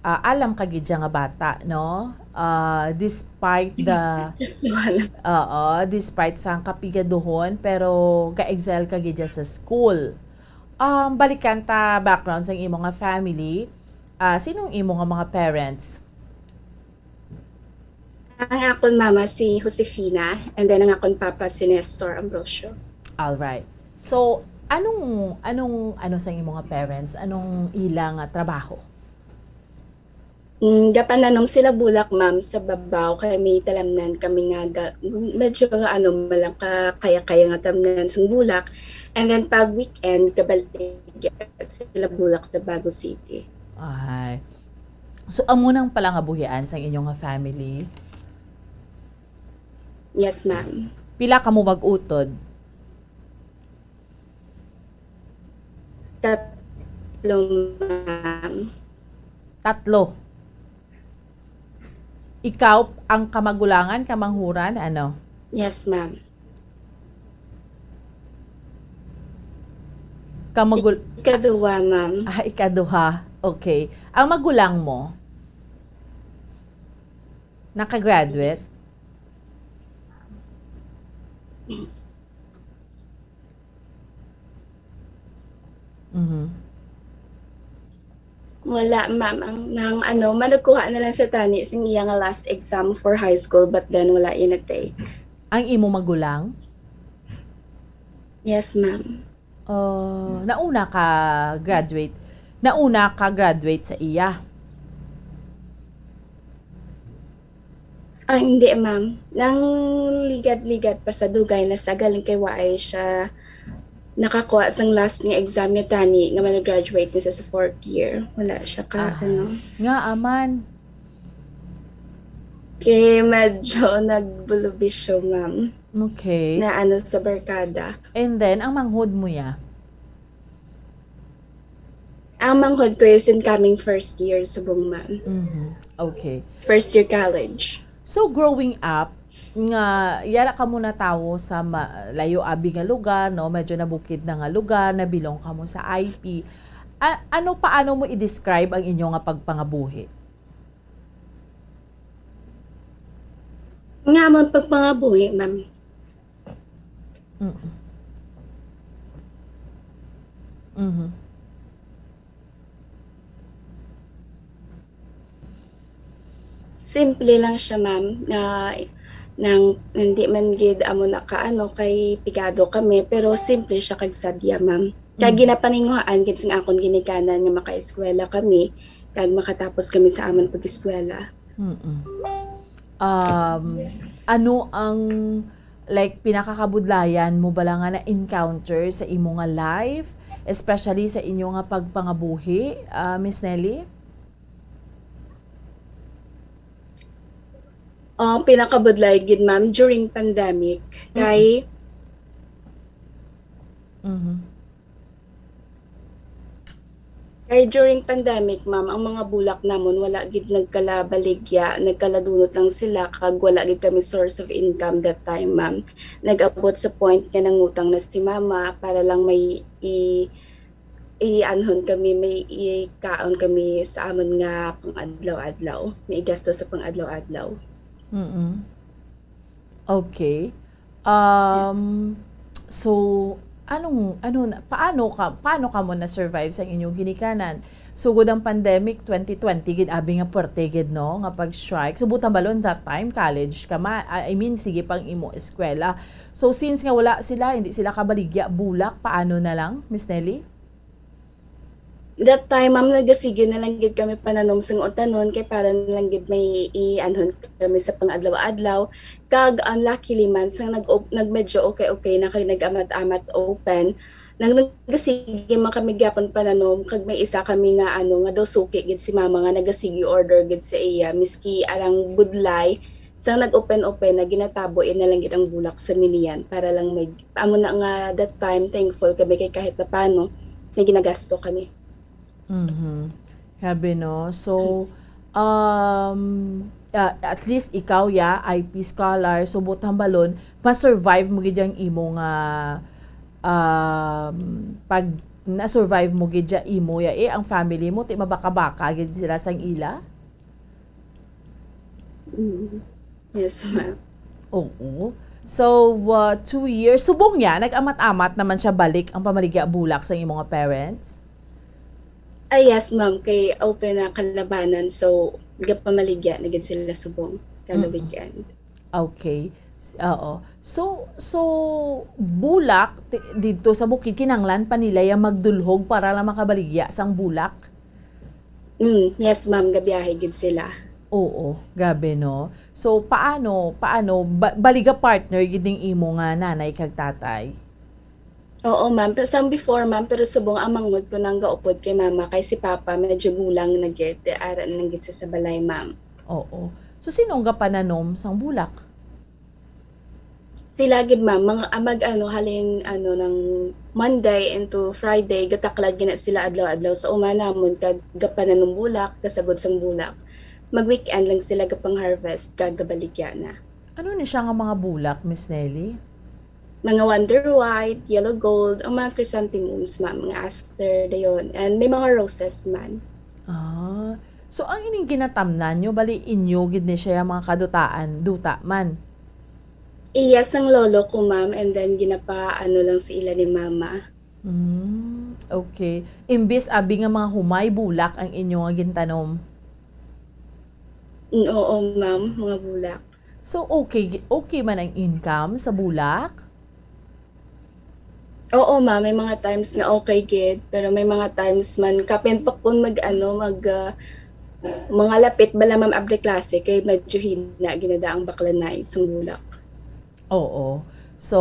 ah, alam ka gid siya nga bata, no? Ah, despite the, Wala. Oo, despite sa kapigaduhon, pero ga-excel ka gid siya sa school. Um, balikan ta background sang imo nga family. Ah, sinong imo nga mga parents? Ang akon mama si Josefina, and then ang akon papa si Nestor Ambrosio. All right. So, anong, anong, ano sa imo nga parents? Anong ila nga trabaho? Mm, gapananom sila bulak, ma'am, sa babaw, kay may talamnan kami nga ga-, medyo, ano, malang ka-, kaya-kaya nga tamnan sang bulak. And then pag weekend, gabaligya sila bulak sa Bago City. Ay. So, amo nang palangabuhian sang inyo nga family? Yes, ma'am. Pila kamo mag-utod? Tatlo, ma'am. Tatlo. Ikaw ang kamagulangan, kamanghuran, ano? Yes, ma'am. Kamagul- Ikaduha, ma'am. Ah, ikaduha. Okay. Ang magulang mo, nakagraduate? Mhm. Wala, ma'am. Ang, nang ano, manugkuha na lang sa tani sing iya nga last exam for high school, but then wala iya nag-take. Ang imo magulang? Yes, ma'am. Oh, nauna ka graduate. Nauna ka graduate sa iya. Ah, hindi, ma'am. Nang ligad-ligad pa sa dugay, nasagal lang kay waay siya nakakuha sang last nga exam niya tani nga mag-graduate na siya sa fourth year. Wala siya ka, Aha. ano. Nga aman. Kay medyo nagbulubisyo, ma'am. Okay. Na ano sa barkada. And then, ang manghod mo ya? Ang manghod ko is incoming first year subong, ma'am. Mhm. Okay. First year college. So, growing up, nga yara kamo natawo sa ma-, layo abi nga lugar, no? Medyo nabukid na nga lugar, nabilong kamo sa I P. A-, ano, paano mo i-describe ang inyo nga pagpangabuhi? Nga amon pagpangabuhi, ma'am. Mm. Mhm. Simple lang siya, ma'am, na nang hindi man gid amo na ka, ano, kay pigado kami, pero simple siya kag sadya, ma'am. Kag Mm. ginapaninguhaan gid sing akon ginikanan nga makaeskwela kami kag makatapos kami sa amon pag-eskwela. Mm-mm. Um, ano ang, like, pinakakabudlayan mo bala nga na-encounter sa imo nga life, especially sa inyo nga pagpangabuhi, ah, Miss Nelly? Ang pinakabudlay gid, ma'am, during pandemic, Mm-mm. kay Mhm. Kay during pandemic, ma'am, ang mga bulak namon wala gid nagkalabaligya, nagkaladunot lang sila kag wala gid kami source of income that time, ma'am. Nag-abot sa point nga nangutang na si mama para lang may i-, ianhon kami, may ikaon kami sa amon nga pang-adlaw-adlaw, may igasto sa pang-adlaw-adlaw. Mm-mm. Okay. Um, so, anong, ano na, paano ka, paano ka mo na-survive sa inyong ginikanan? Sugod ang pandemic, twenty twenty, gid abi nga puwerte gid, no, nga pag-strike. So, buot hambalon that time, college ka ma-, I I mean, sige pang imo eskwela. So, since nga wala sila, hindi sila kabaligya, bulak, paano na lang, Miss Nelly? That time, ma'am, nagasige na lang gid kami pananom sing utanon kay para na lang gid may ianhon kami sa pang-adlaw-adlaw. Kag unluckily man, sang nag-op-, nag-, medyo okay-okay na kay nag-amat-amat open, nag-, nagasige man kami gyapon pananom, kag may isa kami nga, ano, nga daw suki gid si mama nga nagasige order gid sa iya, miski arang budlay, sang nag-open-open na, ginatabo iya na lang gid ang bulak sa milian para lang may, amo na nga that time, thankful kami kay kahit papaano may ginagasto kami. Mhm. Grabe, no? So, um, ah, at least ikaw, ya, I P scholar, so buot hambalon, ma-survive mo gid yang imo nga, um, pag na-survive mo gid ya imo, ya, eh, ang family mo, ti mabaka-baka gid sila sang ila? Mm. Yes, ma'am. Oo. So, uh, two years. Subong niya, nag-amat-amat naman siya balik ang pamaligya bulak sa imo nga parents? Ah, yes, ma'am. Kay open na kalabanan. So, gapamaligya na gid sila subong kada Mm-mm. weekend. Okay. S-, oo. So, so, bulak, ti-, didto sa bukid, kinanglan pa nila ya magdulhog para lang makabaligya sang bulak? Mm, yes, ma'am, gabiyahe gid sila. Oo, grabe, no? So, paano, paano, ba-, bali ga partner gid ning imo nga nanay kag tatay? Oo, ma'am. Pero sang before, ma'am, pero subong ang manghod ko nang gaupod kay mama, kay si papa medyo gulang na gid, ara na lang gid siya sa balay, ma'am. Oo. So, sino ang gapananom sang bulak? Sila gid, ma'am, mga, ah, mag-ano, halin, ano, nang Monday into Friday, gataklad gina sila adlaw-adlaw sa uma namon kag gapananom bulak, gasagod sang bulak. Mag-weekend lang sila gapang-harvest kag gabaligya na. Ano ni siya nga mga bulak, Miss Nelly? Mga Wonder White, Yellow Gold, ang mga chrysanthemums, ma'am, mga aster, dayon. And may mga roses man. Ah. So, ang ining ginatamnan nyo, bali inyo gid ni siya ang mga kadutaan, duta man? Iya sang lolo ko, ma'am, and then ginapa-, ano lang sa ila ni mama. Mm, okay. Imbis abi nga mga humay bulak ang inyo nga gintanom? Mm, oo, ma'am, mga bulak. So, okay gi-, okay man ang income sa bulak? Oo, ma'am, may mga times nga okay gid, pero may mga times man, kapin pa kun mag, ano, mag, ah, mga lapit bala, ma'am, abri klase, kay medyo hina gid na ang baklanay sang bulak. Oo. So,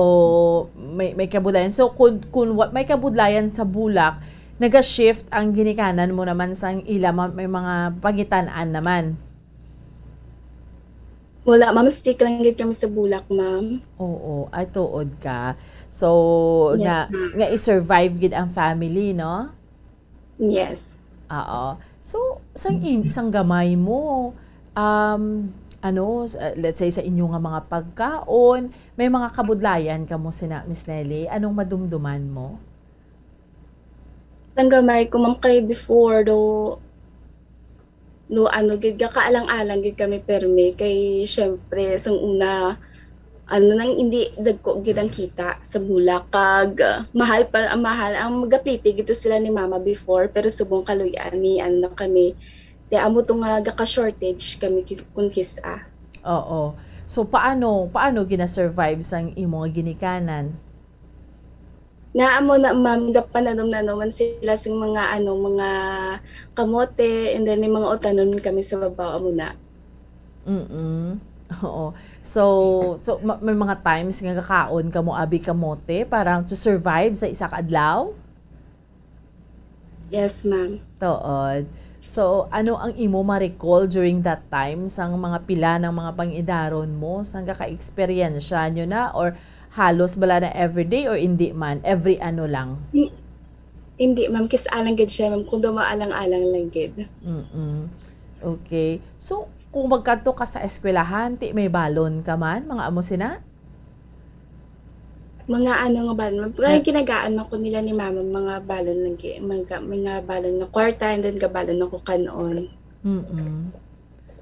may, may kabudlayan. So, kun, kun wa-, may kabudlayan sa bulak, naga-shift ang ginikanan mo naman sang ila, ma-, may mga pangitan-an naman. Wala, ma'am. Stick lang gid kami sa bulak, ma'am. Oo. Ay, tuod ka. So, Yes, nga, ma'am. nga i-survive gid ang family, no? Yes. Oo. So, sang im-, sang gamay mo, um, ano, s-, uh, let's say, sa inyo nga mga pagkaon, may mga kabudlayan kamo sina Miss Nelly? Anong madumduman mo? Sang gamay ko, ma'am, kay before, do, do, ano, gid, gakaalang-alang gid kami permi. Kay, syempre, sang una, ano, nang hindi dagko gid ang kita sa bulak, kag, ah, mahal pa, ang mahal, ang magapiti gid to sila ni mama before, pero subong kaluy-an ni, ano na kami, di amo to nga gaka-shortage kami ki-, kun kis-a. Oo. So, paano, paano gina-survive sang imo nga ginikanan? Nga amo na, ma'am, gapananom-nanom man sila sing mga, ano, mga kamote, and then may mga utanon kami sa babaw, amo na. Mm. Oo. So, so, ma-, may mga times nga gakaon kamo abi kamote para to survive sa isa ka adlaw? Yes, ma'am. Tuod. So, ano ang imo ma-recall during that time sang mga pila ng mga pang-idaron mo? Sang gaka-eksperyensya nyo na? Or halos bala na everyday or indi man? Every ano lang? Hi-, hindi, ma'am. Kis-a lang gid siya, ma'am. Kung dumaalang-alang lang gid. Mm-mm. Okay. So, kung magkadto ka sa eskwelahan, ti may balon ka man? Mga amo sina? Mga ano nga balon, mga Nga ginagaan man ko nila ni mama, mga balon lagi, mga, mga balon nga kwarta, and then gabalon ako kan-on. Mm-mm.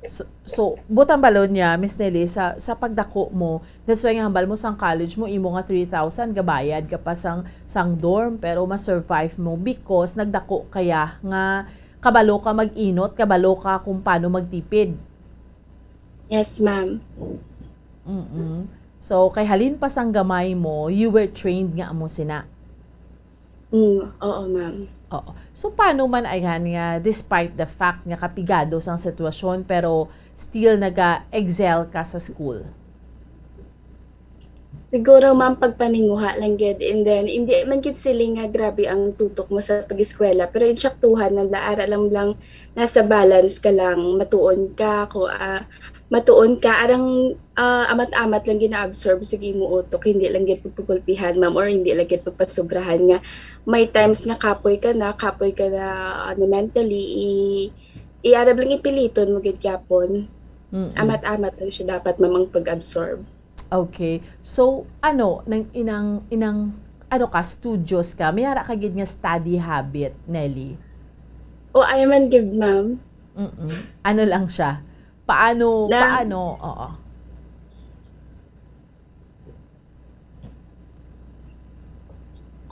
So, so, butang balon niya, Miss Nelly, sa, sa pagdako mo, that's why nga hambal mo sang college mo, imo nga three thousand, gabayad ka pa sang, sang dorm, pero ma-survive mo because nagdako kaya nga kabalo ka mag-inot, kabalo ka kung paano magtipid. Yes, ma'am. Mm-mm. So, kay halin pa sang gamay mo, you were trained nga amo sina? Mm, oo, ma'am. Oo. So, paano man ayhan nga, despite the fact nga kapigado sang sitwasyon, pero still naga-excel ka sa school? Siguro, ma'am, pagpaninguha lang gid, and then, hindi man gid siling nga grabe ang tutok mo sa pag-eskwela, pero insaktuhan lang, ara lang, lang nasa balance ka lang, matuon ka, ko, ah, matuon ka, arang, ah, amat-amat lang gina-absorb sa imo utok, hindi lang gid pagpagulpihan, ma'am, or hindi lang gid pagpasobrahan nga may times nga kapoy ka na, kapoy ka na, ano, mentally, i-, iarab lang ipiliton mo gid gyapon. Mm-mm. Amat-amat lang siya dapat, ma'am, ang pag-absorb. Okay. So, ano, nang inang, inang, ano ka, studious ka? May ara ka gid nga study habit, Nelly? O, I man gid, ma'am. Mm-mm. Ano lang siya? Paano, Na- paano? Oo.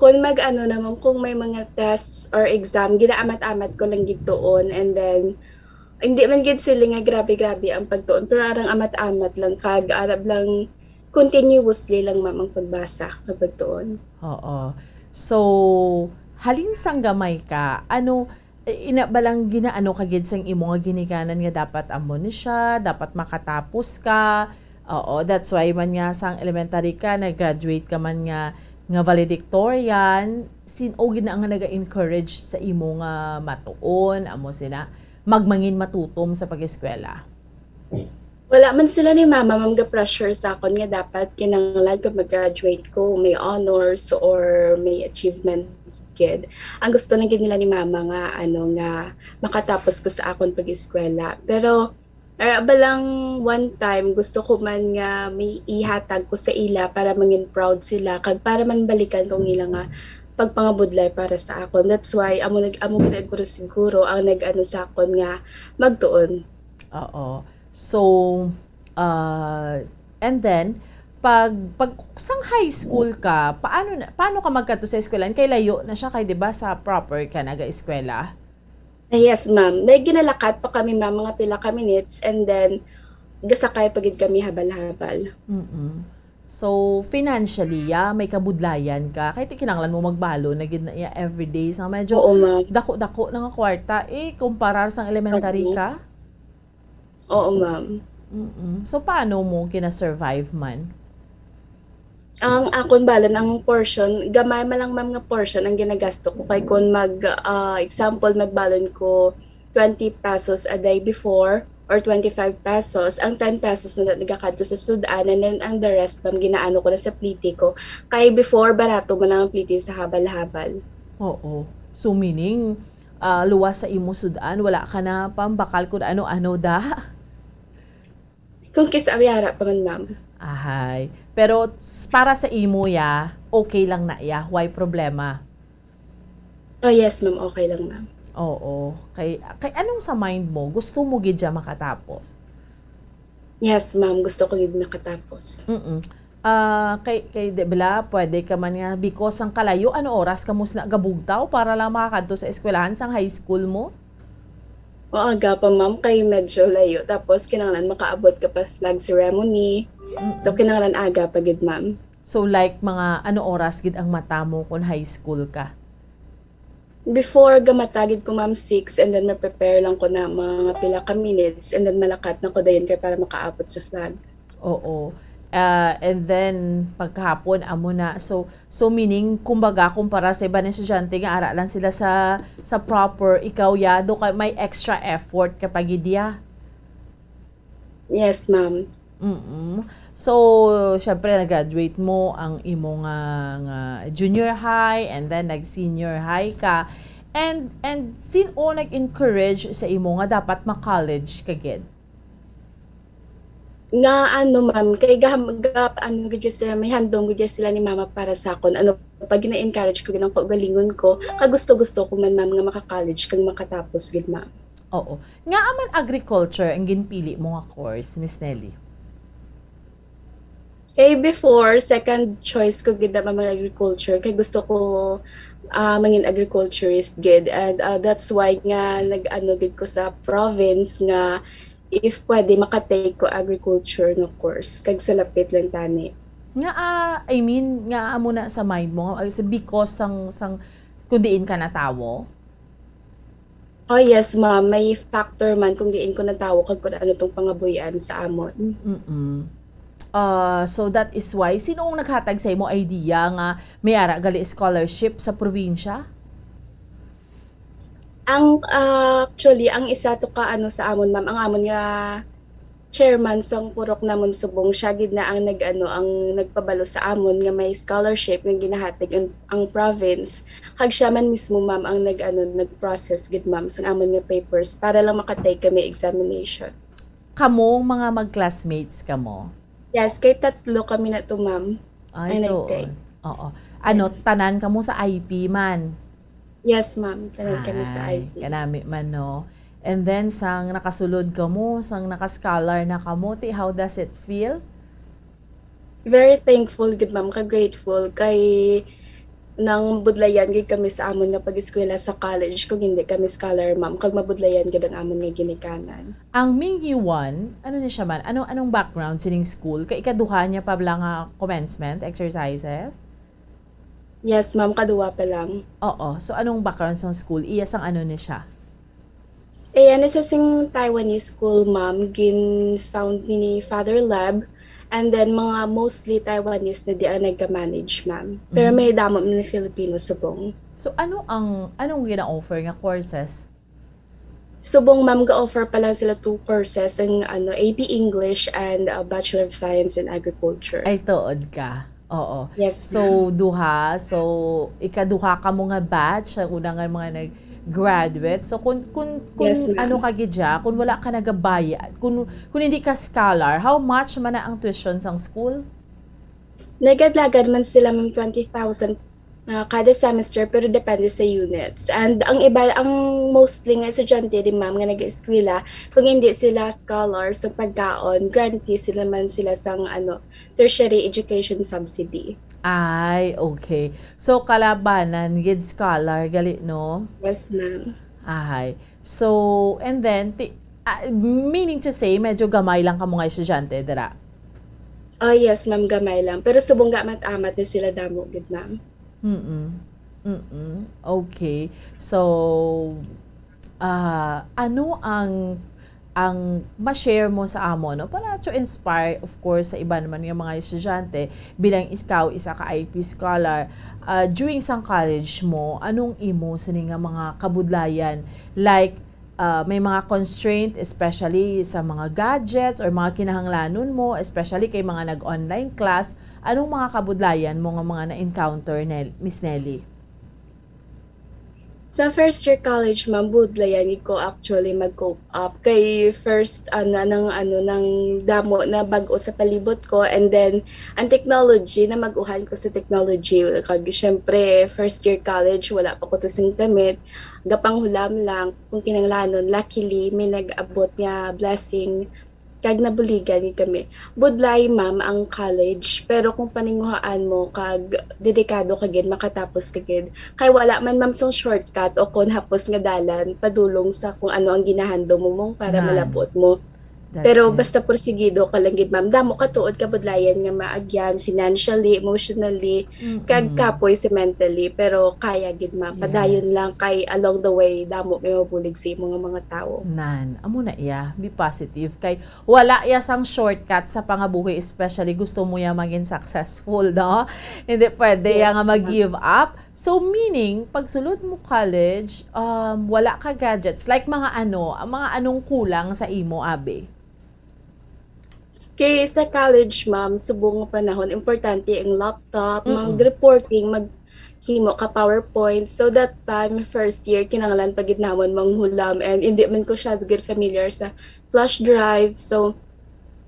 Kung mag-ano naman, kung may mga tests or exam, ginaamat-amat ko lang gid tuon. And then, hindi man gid sila nga grabe-grabe ang pagtuon, pero arang amat-amat lang kag arab lang continuously lang, ma'am, ang pagbasa kag pagtuon. Oo. So, halin sang gamay ka, ano, Eh, ina ba lang ginaano ka gid sang imo nga ginikanan nga dapat amo ni siya, dapat makatapos ka? Oo, that's why man nga sang elementary ka, nag-graduate ka man nga, nga valedictorian. Sin-o gid na nga naga-encourage sa imo nga matuon, amo sina, magmangin matutom sa pag-eskwela? Wala man sila ni mama, ma'am, ga-pressure sa akon nga dapat kinahanglan ko mag-graduate ko, may honors or may achievements gid. Ang gusto lang gid nila ni mama nga, ano, nga makatapos ko sa akon pag-eskwela. Pero, ara ba lang, one time, gusto ko man nga may ihatag ko sa ila para mangin proud sila, kag para man balikan ko ang ila nga pagpangabudlay para sa akon. That's why, amo nag-, amo gid siguro ang nag-ano sa akon nga magtuon. Oo. So, ah, and then, pag, pag sang high school ka, paano na, paano ka magkadto sa eskwelahan? Kay layo na siya, kay, di ba, sa proper ka nag-eskwela? Ah, yes, ma'am. May ginalakat pa kami, ma'am, mga pila ka minutes, and then gasakay pa gid kami habal-habal. Mm-mm. So, financially, ya, may kabudlayan ka. Kay ti kinahanglan mo magbalo na gid na iya everyday. Sa medyo Oo, ma'am. dako-dako na nga kwarta, eh, kumparar sang elementary Oo. ka. Oo, ma'am. Mm-mm. So, paano mo gina-survive man? Ang akon balon, ang portion, gamay man lang, ma'am, nga portion ang ginagasto ko. Kay kung mag, ah, example, magbalon ko twenty pesos a day before or twenty-five pesos, ang ten pesos na nagakadto sa sud-an, and then ang the rest, ma'am, ginaano ko na sa plite ko. Kay before, barato man lang ang plite sa habal-habal. Oo. So, meaning, ah, luwas sa imo sud-an, wala ka na pambakal kun ano-ano da? Kung kis-a, may ara pa man, ma'am. Ahay. Pero s-, para sa imo, ya, okay lang na, ya? Way problema? Oh, yes, ma'am. Okay lang, ma'am. Oo. Kay, kay anong sa mind mo? Gusto mo gid siya makatapos? Yes, ma'am. Gusto ko gid makatapos. Mm-mm. Ah, kay, kay, di bala, pwede ka man nga, because ang kalayo, ano oras ka mo sina gabugtaw para lang makakadto sa eskwelahan sang high school mo? O, aga pa, ma'am, kay medyo layo. Tapos, kinahanglan makaabot ka pa flag ceremony. Mm-mm. So, kinahanglan aga pa gid, ma'am. So, like, mga ano oras gid ang mata mo kung high school ka? Before, gamata gid ko, ma'am, six, and then ma-prepare lang ko na mga pila ka minutes, and then malakat na ko dayon kay para makaabot sa flag. Oo. Ah, and then, paghapon, amo na. So, so meaning, kumbaga, kumpara sa iban nga estudyante nga ara lang sila sa, sa proper, ikaw, ya, do ka, may extra effort ka pa gid, ya? Yes, ma'am. Mm-mm. So, syempre, nag-graduate mo ang imo nga, nga junior high, and then nag-senior high ka. And, and sin-o nag-encourage sa imo nga dapat ma-college ka gid? Nga ano, ma'am, kay gaham-, ga-, ano gid sila, may handom gid sila ni mama para sa akon. Ano, pag gina-encourage ko gid ang kaugalingon ko, kag gusto-gusto ko man, ma'am, nga maka-college kag makatapos gid, ma'am. Oo. Ngaa man agriculture ang ginpili mo nga course, Miss Nelly? Eh, before, second choice ko gid naman mag-agriculture, kay gusto ko, ah, mangin agriculturist gid. And, ah, that's why nga nag-ano gid ko sa province nga if pwede, makatake ko agriculture nga course, kag sa lapit lang tani. Nga, ah, I mean, nga amo na sa mind mo, ah, sa because sang, sang kung diin ka natawo? Oh, yes, ma'am. May factor man kung diin ko natawo kag kung ano tong pangabuhian sa amon. Mm-mm. Ah, so that is why, sino ang naghatag sa imo idea nga may ara gali scholarship sa probinsya? Ang, ah, actually, ang isa to ka, ano, sa amon, ma'am, ang amon nga chairman sang purok namon subong, siya gid na ang nag-ano, ang nagpabalo sa amon nga may scholarship nga ginahatag ang, ang province. Kag siya man mismo, ma'am, ang nag-ano, nag-process gid, ma'am, sang amon nga papers para lang makatake kami examination. Kamo mga mag-classmates kamo? Yes, kay tatlo kami na to, ma'am. Ay, Ay, to. Nagtake. Oo. Ano, Yes. tanan kamo sa I P man? Yes, ma'am. Tanan kami sa Ay, I P. Kanami man, no? And then, sang nakasulod kamo, sang naka-scholar na kamo, ti, how does it feel? Very thankful gid, ma'am, ka grateful kay nang budlayan gid kami sa amon nga pag-eskwela sa college kung hindi kami scholar, ma'am, kag mabudlayan gid ang amon nga ginikanan. Ang Mingyu One, ano ni siya man? Ano, anong background sining school? Kay ikaduha niya pa bala nga commencement exercises? Yes, ma'am, kaduha pa lang. Oo. So, anong background sang school? Iya sang ano ni siya? Ayan, isa sing Taiwanese school, ma'am, gin-found ni Father Lab, and then mga mostly Taiwanese na di ang nagka-manage, ma'am. Pero Mhm. may damo man Filipino subong. So, ano ang, anong gina-offer nga courses? Subong, ma'am, ga-offer pa lang sila two courses, ang, ano, A P English and, uh, Bachelor of Science in Agriculture. Ay, tuod ka. Oo. Yes, So, ma'am. duha. So, ikaduha ka mo nga batch, ang una nga mga nag-graduate. So, kung, kung, kung Yes, ma'am. ano ka gid siya, kung wala ka nagabayad, kung, kung hindi ka scholar, how much man na ang tuition sang school? Nagadlagan man sila, ma'am, twenty thousand, ah, kada semester, pero depende sa units. And ang iba, ang mostly nga estudyante din, ma'am, nga nag-eskwela, kung hindi sila scholar sa pagkaon, grantee sila man sila sang, ano, tertiary education subsidy. Ay, okay. So, kalabanan gid scholar, gali, no? Yes, ma'am. Ahay. So, and then, ti-, ah, meaning to say, medyo gamay lang kamo nga estudyante dira? Oh, yes, ma'am, gamay lang. Pero subong ga amat-amat ni sila damo gid, ma'am. Mm-mm. Mm-mm. Okay. So, ah, ano ang, ang ma-share mo sa amo, no? Para to inspire, of course, sa iba naman nga mga estudyante, bilang ikaw, isa ka I P scholar, ah, during sang college mo, anong imo sini nga mga kabudlayan? Like, ah, may mga constraint, especially sa mga gadgets or mga kinahanglanon mo, especially kay mga nag-online class, anong mga kabudlayan mo nga mga na-encounter, Nel-, Miss Nelly? Sa first year college, ma'am, budlayan gid ko actually mag-cope up. Kay first, ano, nang, ano, nang damo na bag-o sa palibot ko, and then ang technology, namag-uhan ko sa technology. Kag syempre, first year college, wala pa ko to sing gamit. Gapanghulam lang kung kinahanglanon. Luckily, may nag-abot nga blessing kag nabuligan gid kami. Budlay, ma'am, ang college, pero kung paninguhaan mo kag dedikado ka gid, makatapos ka gid. Kay wala man, ma'am, sang shortcut o kon hapos nga dalan padulong sa kung ano ang ginahandom mo, mong para Nan. malab-ot mo. That's Pero it. basta porsigido ka lang gid, ma'am. Damo ka tuod kabudlayan nga maagyan financially, emotionally, kag Mm-mm. kapoy sa mentally. Pero kaya gid, ma'am. Padayon Yes. lang kay along the way, damo may mabulig sa imo nga mga tawo. Nan, amo na iya. Be positive. Kay wala iya sang shortcut sa pangabuhi, especially gusto mo iya maging successful, no? Hindi pwede iya Yes, nga ma'am. mag-give up. So, meaning, pagsulod mo college, um, wala ka gadgets. Like, mga ano, ang mga anong kulang sa imo, abi? Kay sa college, ma'am, subong nga panahon, importante ang laptop, Mm-mm. mag-reporting, maghimo ka PowerPoint. So, that time, first year, kinahanglan pa gid namon manghulam, and hindi man ko siya gid familiar sa flash drive. So,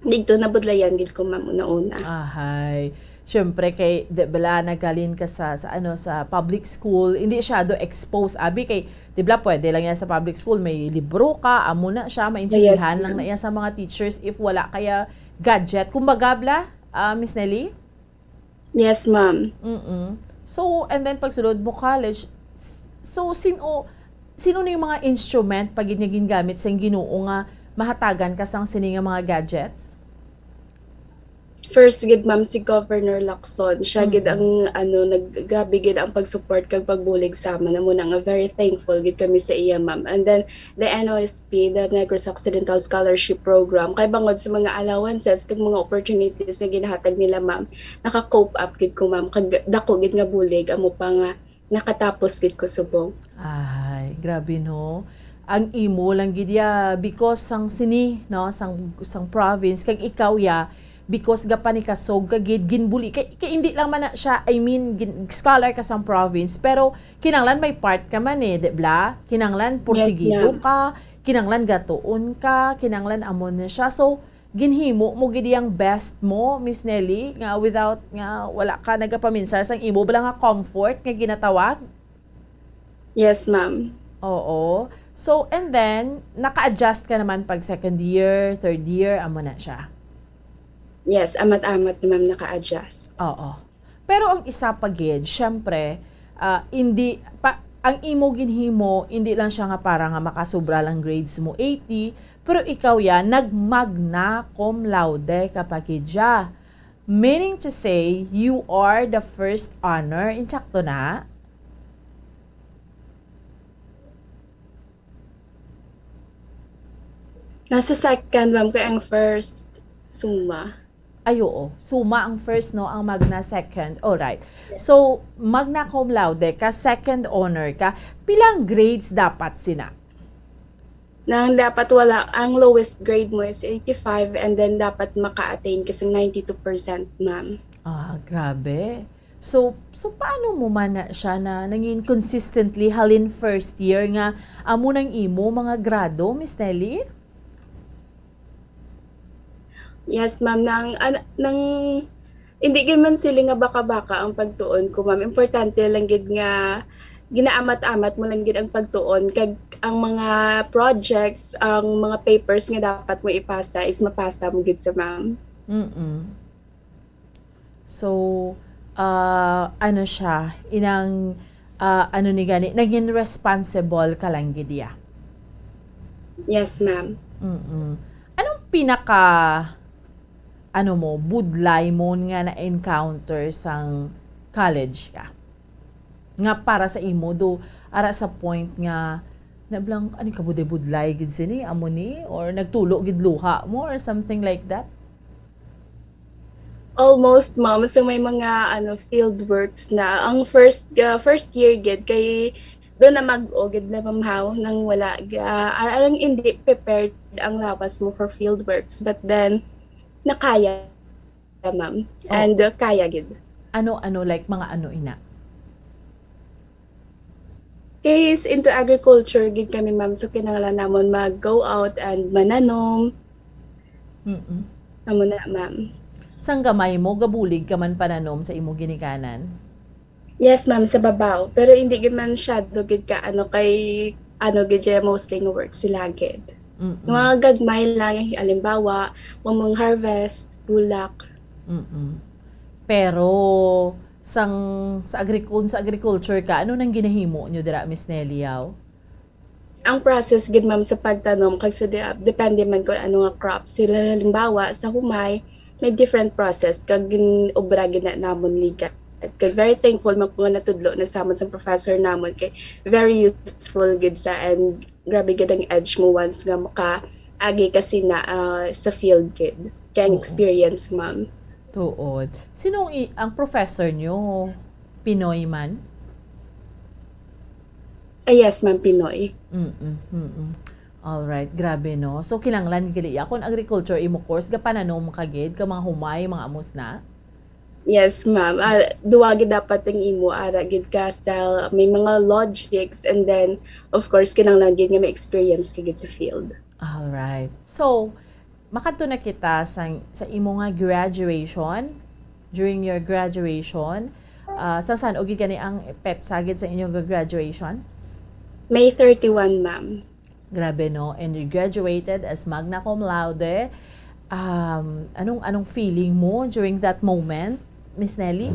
didto nabudlayan gid ko, ma'am, una-una. Ahay. Siyempre, kay, di bala, naghalin ka sa, sa, ano, sa public school, hindi siya do exposed, abi, kay, di bala, pwede lang yan sa public school, may libro ka, amo na siya, Yes, maintindihan lang ma'am. na yan sa mga teachers if wala kaya gadget. Kumbaga, bala, ah, Miss Nelly? Yes, ma'am. Mm-mm. So, and then, pagsulod mo college, s-, so, sino, sino na yung mga instrument pa gid nga gingamit sa Ginoo nga mahatagan ka sang sini nga mga gadgets? First gid, ma'am, si Governor Lacson. Siya gid Mm. ang, ano, nag-, grabe gid ang pag-support kag pagbulig sa amin. Amo na nga, very thankful gid kami sa iya, ma'am. And then, the N O S P, the Negros Occidental Scholarship Program, kay bangod sa mga allowances kag mga opportunities nga ginahatag nila, ma'am, naka-cope up gid ko, ma'am, kag dako gid nga bulig amo pa nga nakatapos gid ko subong. Ay, grabe, no? Ang imo lang gid ya, because sang sini, no, sang, sang province, kag ikaw ya, because gapanikasog ka gid, ginbuli, kay, kay hindi lang man na siya, I mean, gin-, scholar ka sang province, pero kinanglan may part ka man eh, di bla? Kinanglan Yes, porsigido ma'am. ka, kinanglan gatuon ka, kinanglan amo na siya. So, ginhimo mo gid yang best mo, Miss Nelly, nga without, nga wala ka nagapaminsar sang imo bala nga comfort nga ginatawag? Yes, ma'am. Oo. So, and then, naka-adjust ka naman pag second year, third year, amo na siya? Yes, amat-amat na, ma'am, naka-adjust. Oo. Pero ang isa pa gid, syempre, ah, hindi pa, ang imo ginhimo, hindi lang siya nga para nga makasubra lang grades mo, eighty, pero ikaw ya, nag-magna cum laude ka pa gid ya. Meaning to say, you are the first honor. Insakto na? Nasa second, ma'am, kay ang first, summa. Ay, oo. Summa ang first, no? Ang magna second. Alright. So, magna cum laude ka, second honor ka. Pilang grades dapat sina? Nang dapat wala, ang lowest grade mo is eighty-five, and then dapat maka-attain ka sa ninety-two percent, ma'am. Ah, grabe. So, so paano mo man na siya na nangin consistently halin first year nga amo nang imo mga grado, Miss Nelly? Yes, ma'am. Nang, an- nang, hindi gid man sila nga baka-baka ang pagtuon ko, ma'am. Importante lang gid nga ginaamat-amat mo lang gid ang pagtuon, kag ang mga projects, ang mga papers nga dapat mo ipasa is mapasa mo gid sa, ma'am. Mm. So, ah, ano siya, inang, ah, ano ni gani, naging responsible ka lang gid iya. Yes, ma'am. Mm. Anong pinaka, ano mo, budlay mo nga na-encounter sang college ka? Nga para sa imo, do, ara sa point nga, nablang, ano ka, budlay-budlay gid sini, amo ni? Or nagtulo gid luha mo, or something like that? Almost, ma'am, so may mga, ano, field works na. Ang first, ah, first year gid, kay doon na mag-o gid na, ma'am, how, nang wala, ah, ar-, alang hindi prepared ang lawas mo for field works. But then, nakaya, ma'am. Oh. And, uh, kaya gid. Ano, ano, like, mga ano ina? Kay is into agriculture gid kami, ma'am. So, kinahanglan namon mag-go out and mananom. Mm-mm. Amo na, ma'am. Sang gamay mo, gabulig ka man pananom sa imo ginikanan? Yes, ma'am, sa babaw. Pero hindi gid man siya do gid ka, ano, kay, ano, gid siya mostly nga work sila gid. Mm-mm. Mga gagmay lang, halimbawa, mamang harvest, bulak. Mm-mm. Pero sang, sa agricul-, sa agriculture ka, ano nang ginahimo nyo dira, Miss Nelly, yaw? Ang process gid, ma'am, sa pagtanom, kag sa de-, depende man kung ano nga crop sila. Halimbawa, sa humay, may different process, kag gin-obra gid na namon ligat. Kag very thankful man ko nga natudlo na sa amon sa professor namon, kay very useful gid sa, and grabe gid ang edge mo once nga makaagi ka sina, ah, sa field gid. Kay ang Oo. Experience, ma'am. Tuod. Sino ang i-, ang professor nyo? Pinoy man? Ah, yes, ma'am, Pinoy. Mm-mm, mm-mm. Alright, grabe, no? So, kinahanglan gali ya. Kung agriculture imo course, gapananom ka gid, ka mga humay, mga amos na? Yes, ma'am. Ah, duwa gid dapat ang imo, ara gid ka sa may mga logics, and then, of course, kinahanglan gid nga may experience ka gid sa field. Alright. So, makadto na kita sa, sa imo nga graduation. During your graduation, ah, sa san-o gid gani ang petsa gid sa inyo nga graduation? May thirty-one, ma'am. Grabe, no? And you graduated as magna cum laude. Um, anong, anong feeling mo during that moment, Miss Nelly?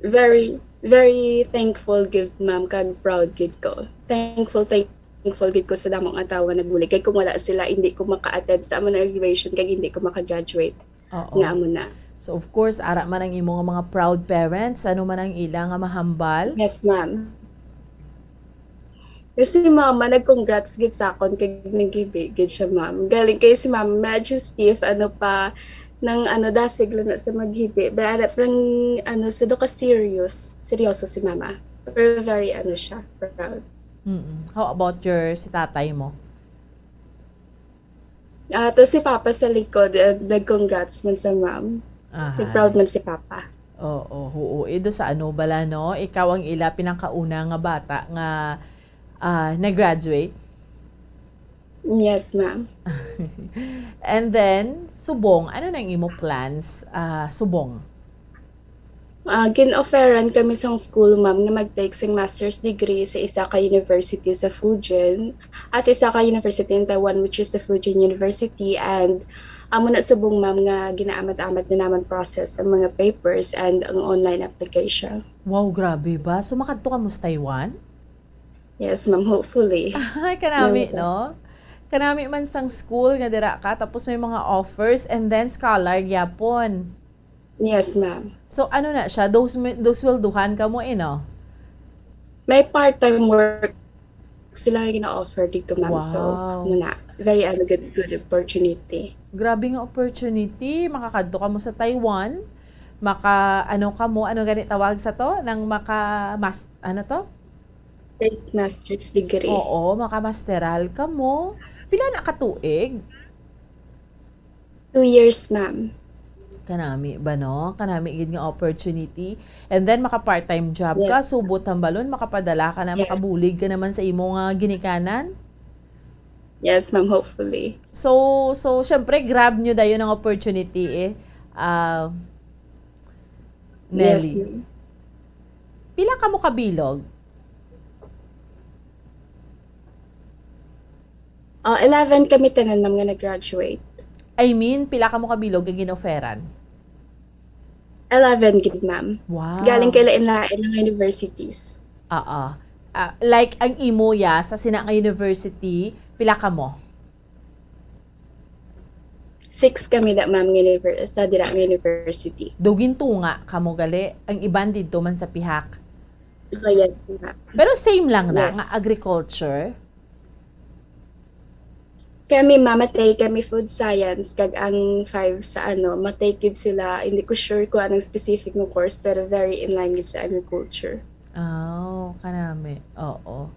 Very, very thankful gid, ma'am, kag proud gid ko. Thankful, thankful gid ko sa damo nga tawo nga nagbulig. Kay kung wala sila, hindi ko maka-attend sa among graduation, kag hindi ko maka-graduate. Oo. Nga amo na. So, of course, ara man ang imo nga mga proud parents, ano man ang ila nga mahambal? Yes, ma'am. Kasi si mama nag-congrats gid sa akon, kag naghibi gid siya, ma'am. Galing kay si mama medyo stiff, ano pa, nang ano, dasig lang na sa maghibi. But ano, parang, ano, sa do ka serious, seryoso si mama. Pero very, ano siya, proud. Mm-mm. How about your, si tatay mo? Ah, to si papa sa likod, eh, nag-congrats man sa ma'am. Aha. Nag-proud man si papa. Oo, oo. Ido sa ano bala, no? Ikaw ang ila pinakauna nga bata nga, ah, nag-graduate. Yes, ma'am. And then, subong, ano nang imo plans, ah, subong? Ah, gin-offeran kami sang school, ma'am, nga mag-take sing master's degree sa isa ka university sa Fujian at isa ka university in Taiwan, which is the Fujian University. And amo na subong, ma'am, nga ginaamat-amat na naman process ang mga papers and ang online application. Wow, grabe ba? So, makadto ka mo sa Taiwan? Yes, ma'am, hopefully. Ay, kanami, Yes, ma'am. No? Kanami man sang school nga dira ka, tapos may mga offers, and then scholar gyapon. Yes, ma'am. So, ano na siya? Those, those will duhan ka mo, eh, no? May part-time work sila nga gina-offer dito, ma'am. So, Wow. Muna. Very, ano, good, good opportunity. Grabe nga opportunity, makakadto ka mo sa Taiwan, maka, ano ka mo, ano gani tawag sa to? Nang maka, mas, ano to? Take master's degree. Oo, makamasteral ka mo. Pila na ka tuig? Two years, ma'am. Kanami ba, no? Kanami gid nga opportunity. And then, maka part-time job ka, Yes. subot hambalon, makapadala ka na, Yes. makabulig ka naman sa imo nga ginikanan. Yes, ma'am, hopefully. So, so syempre, grab nyo dayon ang opportunity eh. Ah, Yes, Nelly, ma'am. Pila ka mo kabilog? Oh, eleven kami tanan, ma'am, nga nag-graduate. I mean, pila ka mo kabilog ang ginoferan? Eleven gid, ma'am. Wow. Galing kay lain-lain nga universities. Oo. Ah, like, ang imo ya sa sina nga university, pila ka mo? Six kami da, ma'am, nga univer-, sa dira nga university. Dugin tunga ka mo gali, ang iban didto man sa pihak. Oh, yes, ma'am. Pero same lang na, Yes. nga agriculture. Kami, ma'am, matay kami food science, kag ang five sa, ano, matay kid sila. Hindi ko sure kung anong specific nga course, pero very in line gid sa agriculture. Oh, kanami. Oo.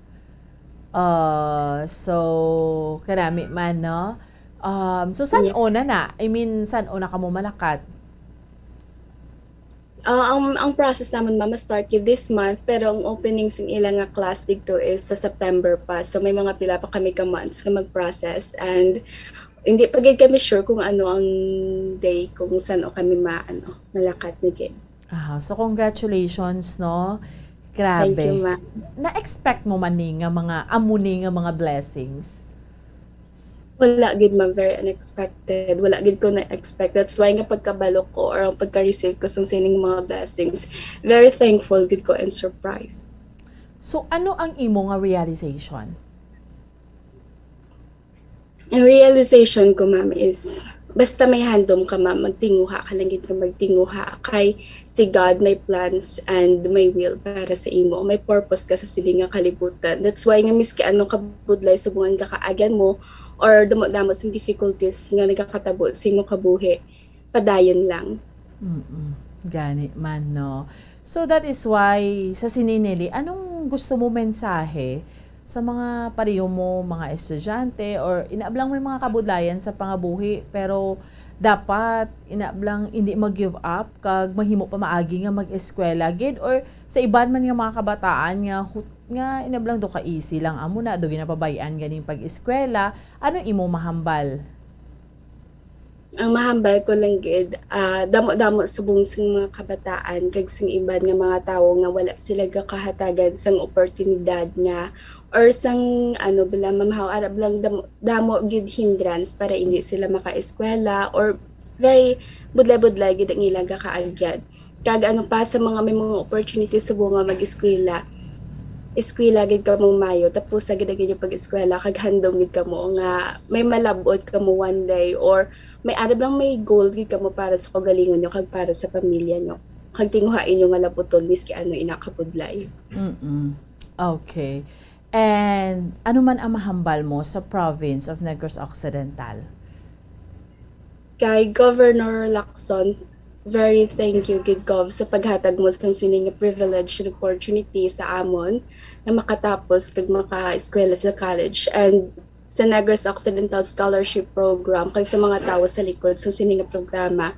Ah, so, kanami man, no? Um, so, san Yeah. una na? I mean, san una ka mo malakat? Ah, ang, ang process naman, ma'am, ma-start yun this month, pero ang opening sa ila nga class dito is sa September pa. So, may mga pila pa kami ka months nga mag-process, and hindi pa gid kami sure kung ano ang day kung san-o kami ma-, ano, malakat na gid. Ah, so congratulations, no? Thank you, Grabe. ma'am. Na-expect mo man ni nga mga, amo ni nga mga blessings? Wala gid, ma'am, very unexpected. Wala gid ko na-expect. That's why nga pagkabalo ko or ang pagka-receive ko sa sining mga blessings, very thankful gid ko and surprised. So, ano ang imo nga realization? Ang realization ko, ma'am, is basta may handom ka, ma'am, magtinguha ka lang gid nga magtinguha. Kay si God may plans and may will para sa imo. May purpose ka sa sini nga kalibutan. That's why nga miski ano kabudlay subong ang gakaagyan mo or damo-damo sing difficulties nga nagakatabo sa imo kabuhi, padayon lang. Mm-mm. Gani man, no? So, that is why, sa sini, Nelly, anong gusto mo mensahe sa mga pareho mo, mga estudyante, or inaablang may mga kabudlayan sa pangabuhi, pero dapat inaablang hindi mag-give up kag mahimo pa maagi nga mag-eskwela gid, or sa iban man nga mga kabataan nga hut-, nga inaablang do ka easy lang amo na, do ginapabay-an ganing pag-eskwela, ano imo mahambal? Ang mahambal ko lang gid, ah, damo-damo subong sing mga kabataan kag sing iban nga mga tawo nga wala sila gakahatagan sang oportunidad nga or sang, ano, bala, mamahaw arab lang damo, damo gid hindrance para hindi sila makaeskwela or very budlay-budlay gid ang ilang gakaagyan. Kag ano pa, sa mga may mga opportunities subong nga mag-eskwela, eskwela gid kamo mayo, tapusa gid ang inyong pag-eskwela, kag handom gid kamo nga may malab-ot kamo one day, or may arab lang may goal gid kamo para sa kaugalingon nyo kag para sa pamilya nyo. Kag tinguha inyo nga labuton miski ano ina kabudlay. Mm-mm. Okay. And ano man ang mahambal mo sa province of Negros Occidental? Kay Governor Lacson, very thank you gid, Gov, sa paghatag mo sang sini nga privilege and opportunity sa amon nga makatapos kag makaeskwela sa college. And sa Negros Occidental Scholarship Program kag sa mga tawo sa likod sa sini nga programa,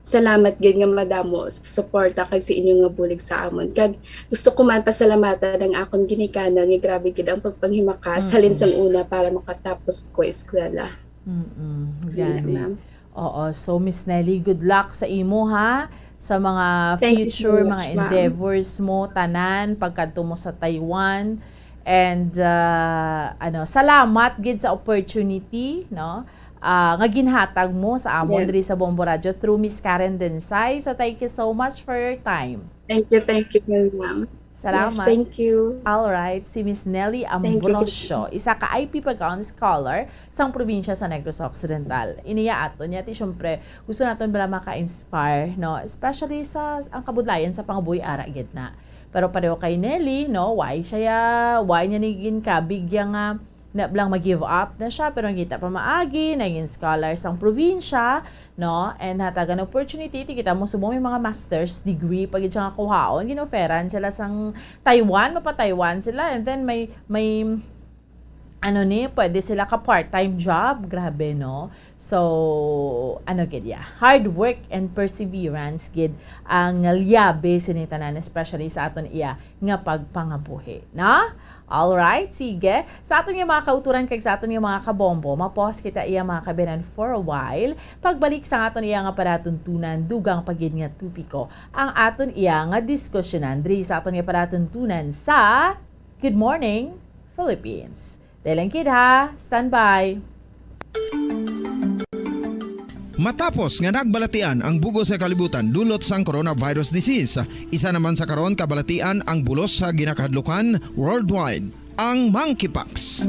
salamat gid nga madamo sa suporta kag sa inyo nga bulig sa amon. Kag gusto ko man pasalamatan ang akon ginikanan nga grabe gid ang pagpanghimaka sa halin Mm-mm. sang una para makatapos ko eskwela. Mm-mm. Yun lang, Gani. ma'am. Oo. So, Miss Nelly, good luck sa imo, ha? Sa mga Thank you so future, much, mga ma'am. endeavors mo, tanan, pagkadto mo sa Taiwan. And, ah, ano, salamat gid sa opportunity, no? Ah, nga ginhatag mo sa amon Yes. diri sa Bombo Radyo through Miss Karen Densay. So, thank you so much for your time. Thank you, thank you, ma'am. Yes, Salamat. Thank you. All right, si Miss Nelly Thank you, Ambrosio, Kitty. Isa ka I P pagkaon scholar sang probinsya sa Negros Occidental. Ini ya aton ya, ti, syempre, gusto naton bala maka-inspire, no? Especially sa ang kabudlayan sa pangabuhi ara gid na. Pero pareho kay Nelly, no? Why siya ya, why niya ni ginkabig ya nga na blang mag-give up na siya, pero nakita pa maagi, naging scholar sang probinsya, no? And hatagan opportunity, ti kita mo subong may mga master's degree pa gid siya nga kuhaon, ginoferan sila sang Taiwan, mapa-Taiwan sila, and then may, may, ano ni, pwede sila ka part-time job, grabe, no? So, ano gid ya? Hard work and perseverance gid ang liyabe sini tanan, especially sa aton iya nga pagpangabuhi, na? Alright, sige. Sa aton nga mga kauturan kag sa aton nga mga kabombo, ma-pause kita iya, mga kabayan, for a while. Pagbalik sa aton iya nga palatuntunan, dugang pa gid nga topiko ang aton iya nga diskusyonan diri sa aton nga palatuntunan sa Good Morning, Philippines. Dali lang gid ha. Standby. Matapos nga nagbalatian ang bug-os nga kalibutan dulot sang coronavirus disease, isa naman sa karon kabalatian ang bulos sa ginakahadlukan worldwide, ang monkeypox.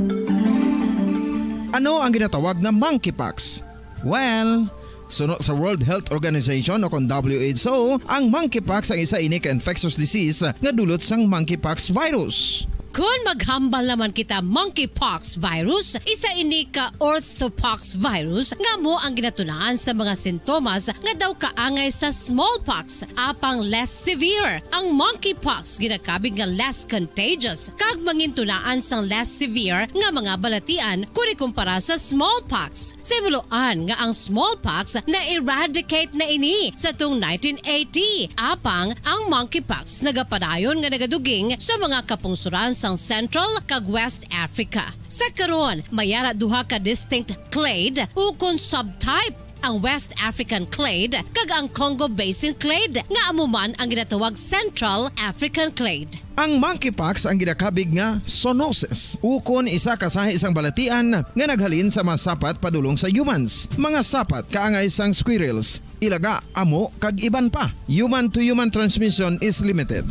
Ano ang ginatawag nga monkeypox? Well, suno sa World Health Organization o kon W H O, ang monkeypox ang isa ini ka infectious disease nga dulot sang monkeypox virus. Kon maghambal naman kita, monkeypox virus, isa ini ka orthopox virus nga amo ang ginatunaan sa mga sintomas nga daw kaangay sa smallpox, apang less severe. Ang monkeypox ginakabig nga less contagious kag mangintunaan sang less severe nga mga balatian kon ikumpara sa smallpox. Simuloan nga ang smallpox na-eradicate na ini sa tung nineteen eighty, apang ang monkeypox nagapadayon nga nagaduging sa mga kapungsoran sang Central kag West Africa. Sa karon, may ara duha ka distinct clade ukon subtype, ang West African clade kag ang Congo Basin clade, nga amo man ang ginatawag Central African clade. Ang monkeypox ang ginakabig nga zoonosis, ukon isa ka sahi sang balatian nga naghalin sa mga sapat padulong sa humans, mga sapat kaangay sang squirrels, ilaga, amo, kag iban pa. Human-to-human transmission is limited.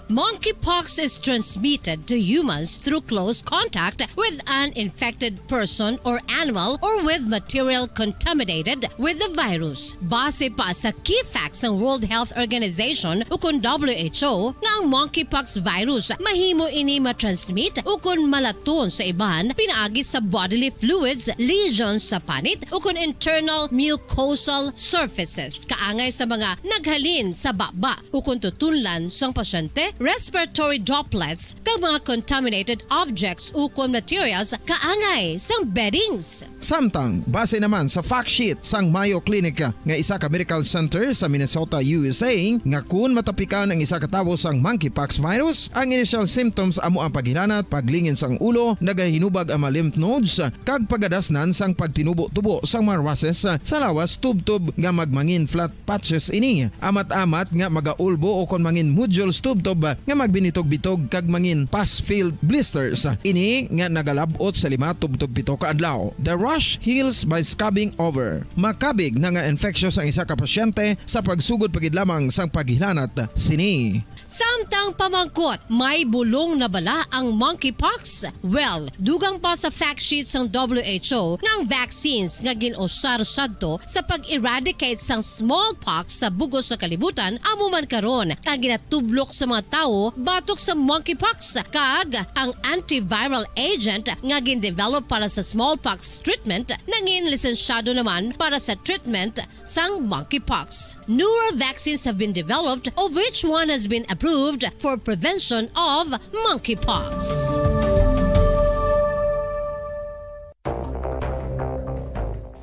Monkeypox is transmitted to humans through close contact with an infected person or animal or with material contaminated with the virus. Base pa sa key facts sang World Health Organization ukon W H O, nga ang monkeypox virus mahimo ini matransmit ukon malaton sa iban pinaagi sa bodily fluids, lesions sa panit, ukon internal mucosal surfaces, kaangay sa mga naghalin sa baba ukon tutunlan sang pasyente, respiratory droplets, kag mga contaminated objects ukon materials kaangay sang beddings. Samtang, base naman sa fact sheet sang Mayo Clinic nga isa ka medical center sa Minnesota, U S A, nga kun matapikan ang isa ka tawo sang monkeypox virus, ang initial symptoms amo ang paghilanat, paglingin sang ulo, nagahinubag ang mga lymph nodes, kag pagadasnan sang pagtinubo-tubo sang mga rushes sa lawas tubtob nga magmangin flat patches ini. Amat-amat nga magaulbo ukon mangin nodules tubtob nga magbinitog-bitog kag mangin pus-filled blisters. Ini nga nagalab-ot sa lima tubtob pito ka adlaw. The rash heals by scabbing over. Makabig na nga infectious ang isa ka pasyente sa pagsugod pa gid lamang sang paghilanat sini. Samtang pamangkot, may bulong na bala ang monkeypox? Well, dugang pa sa fact sheet sang W H O nga ang vaccines nga gin-usar sadto sa pag-eradicate sang smallpox sa bug-os nga kalibutan amo man karon ang ginatublok sa mga tawo batok sa monkeypox, kag ang antiviral agent nga gin-develop para sa smallpox treatment nangin lisensyado naman para sa treatment sang monkeypox. Newer vaccines have been developed, of which one has been approved for prevention of monkeypox.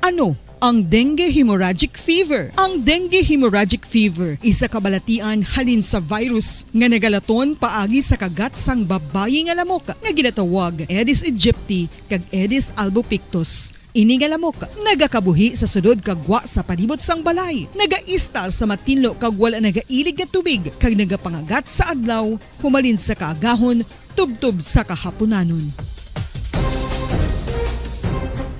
Ano ang dengue hemorrhagic fever? Ang dengue hemorrhagic fever, isa ka balatian halin sa virus nga nagalaton paagi sa kagat sang babayi nga lamok nga ginatawag Aedes aegypti kag Aedes albopictus. Ini nga lamok nagakabuhi sa sulod kag gwa sa palibot sang balay. Nagaistar sa matinlo kag wala nagailig nga tubig kag nagapangagat sa adlaw humalin sa kaagahon tubtob sa kahapunanon.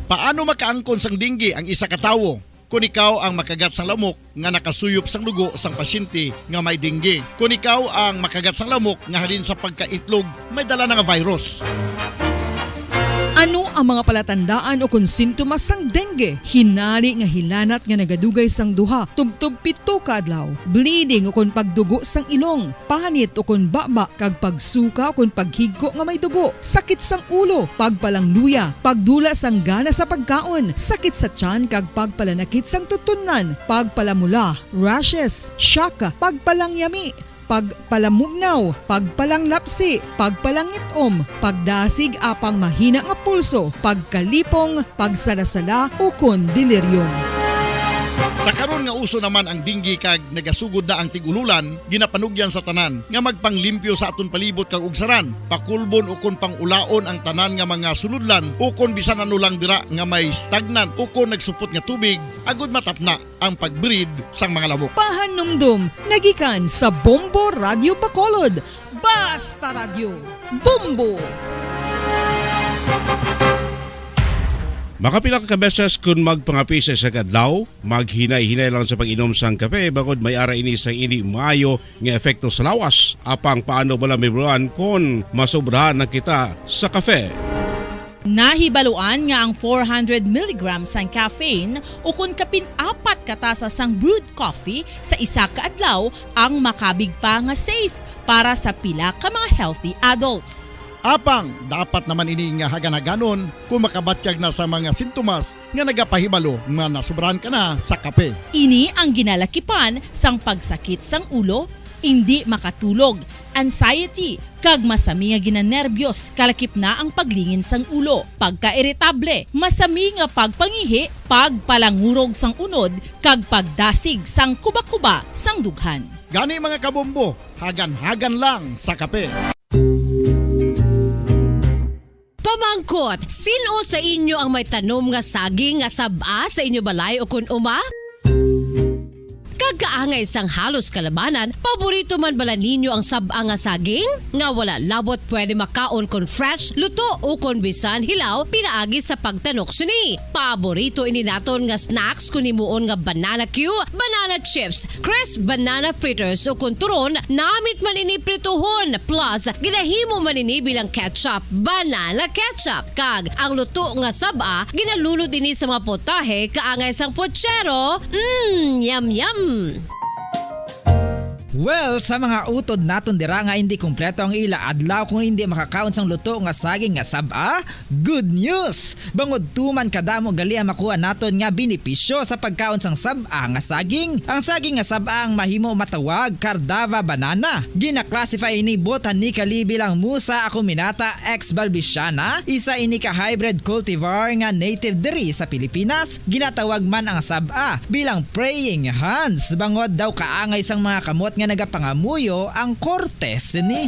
Paano makaangkon sang dengue ang isa ka tawo? Kon ikaw ang makagat sang lamok nga nakasuyop sang dugo sang pasyente nga may dengue. Kon ikaw ang makagat sang lamok nga halin sa pagkaitlog may dala na nga virus. Ano Ang mga palatandaan ukon sintomas sang dengue, hinari nga hilanat nga nagadugay sang duha tubtob pito ka adlaw, bleeding ukon pagdugo sang ilong, panit ukon baba, kag pagsuka ukon paghigko nga may dugo, sakit sang ulo, pagpalangluya, pagdula sang gana sa pagkaon, sakit sa tiyan kag pagpalanakit sang tutunlan, pagpalamula, rashes, shock, pagpalangyami, pagpalamugnaw, pagpalanglapsi, pagpalangit-om, pagdasig apang mahina nga pulso, pagkalipong, pagsalasala, ukon delirium. Sa karon nga uso naman ang dengue kag nagasugod na ang tig-ululan, ginapanugyan sa tanan nga magpanglimpyo sa aton palibot kag ugsaran, pakulbon ukon pangulaon ang tanan nga mga sulodlan ukon bisan ano lang dira nga may stagnant ukon nagsupot nga tubig, agud matapna ang pag-breed sang mga lamok. Pahanumdom nagikan sa Bombo Radio Bacolod. Basta Radyo, Bombo! Makapila ka beses kun magpangape sa isa ka adlaw, maghinay-hinay lang sa pag-inom sang kape, bangod may ara ini sang indi maayo nga epekto sa lawas. Apang paano bala, Ma'am Ron, kon masobrahan na kita sa kape? Nahibaluan nga ang four hundred milligrams sang caffeine, ukon kapin apat ka tasa sang brewed coffee sa isa ka adlaw, ang makabig pa nga safe para sa pila ka mga healthy adults. Apang dapat naman ini nga hagan-haganon kung makabatyag na sa mga sintomas nga nagapahibalo nga nasobrahan ka na sa kape. Ini ang ginalakipan sang pagsakit sang ulo, indi makatulog, anxiety, kag masami nga ginanerbyos, kalakip na ang paglingin sang ulo, pagkairitable, masami nga pagpangihi, pagpalangurog sang unod, kag pagdasig sang kubakuba sang dughan. Gani, mga kabombo, hagan-hagan lang sa kape. Pamangkot, sin-o sa inyo ang may tanom nga saging nga sab-a sa inyo balay ukon uma? Kag kaangay sang halos kalabanan, paborito man bala ninyo ang sab-a nga saging? Nga wala labot pwede makaon kon fresh, luto, ukon bisan hilaw pinaagi sa pagtanok sini. Paborito ini naton nga snacks kon himuon nga banana cue, banana chips, crisp banana fritters, ukon turon, namit man ini prituhon, plus ginahimo man ini bilang ketchup, banana ketchup. Kag ang luto nga sab-a, ginalunod ini sa mga potahe kaangay sang puchero. Mm, yum, yum! Well, sa mga utod naton dira nga hindi kompleto ang ila adlaw kung hindi makakaon sang luto nga saging nga sab-a, good news! Bangod tuman kadamo gali ang makuha naton nga benepisyo sa pagkaon sang sab-a nga saging. Ang saging nga sab-a ang mahimo matawag Cardava banana. Gina-classify ini botanically bilang Musa acuminata ex balbisiana, isa ini ka hybrid cultivar nga native diri sa Pilipinas. Ginatawag man ang sab-a bilang praying hands, bangod daw kaangay sang mga kamot nga nagapangamuyo ang korte sini.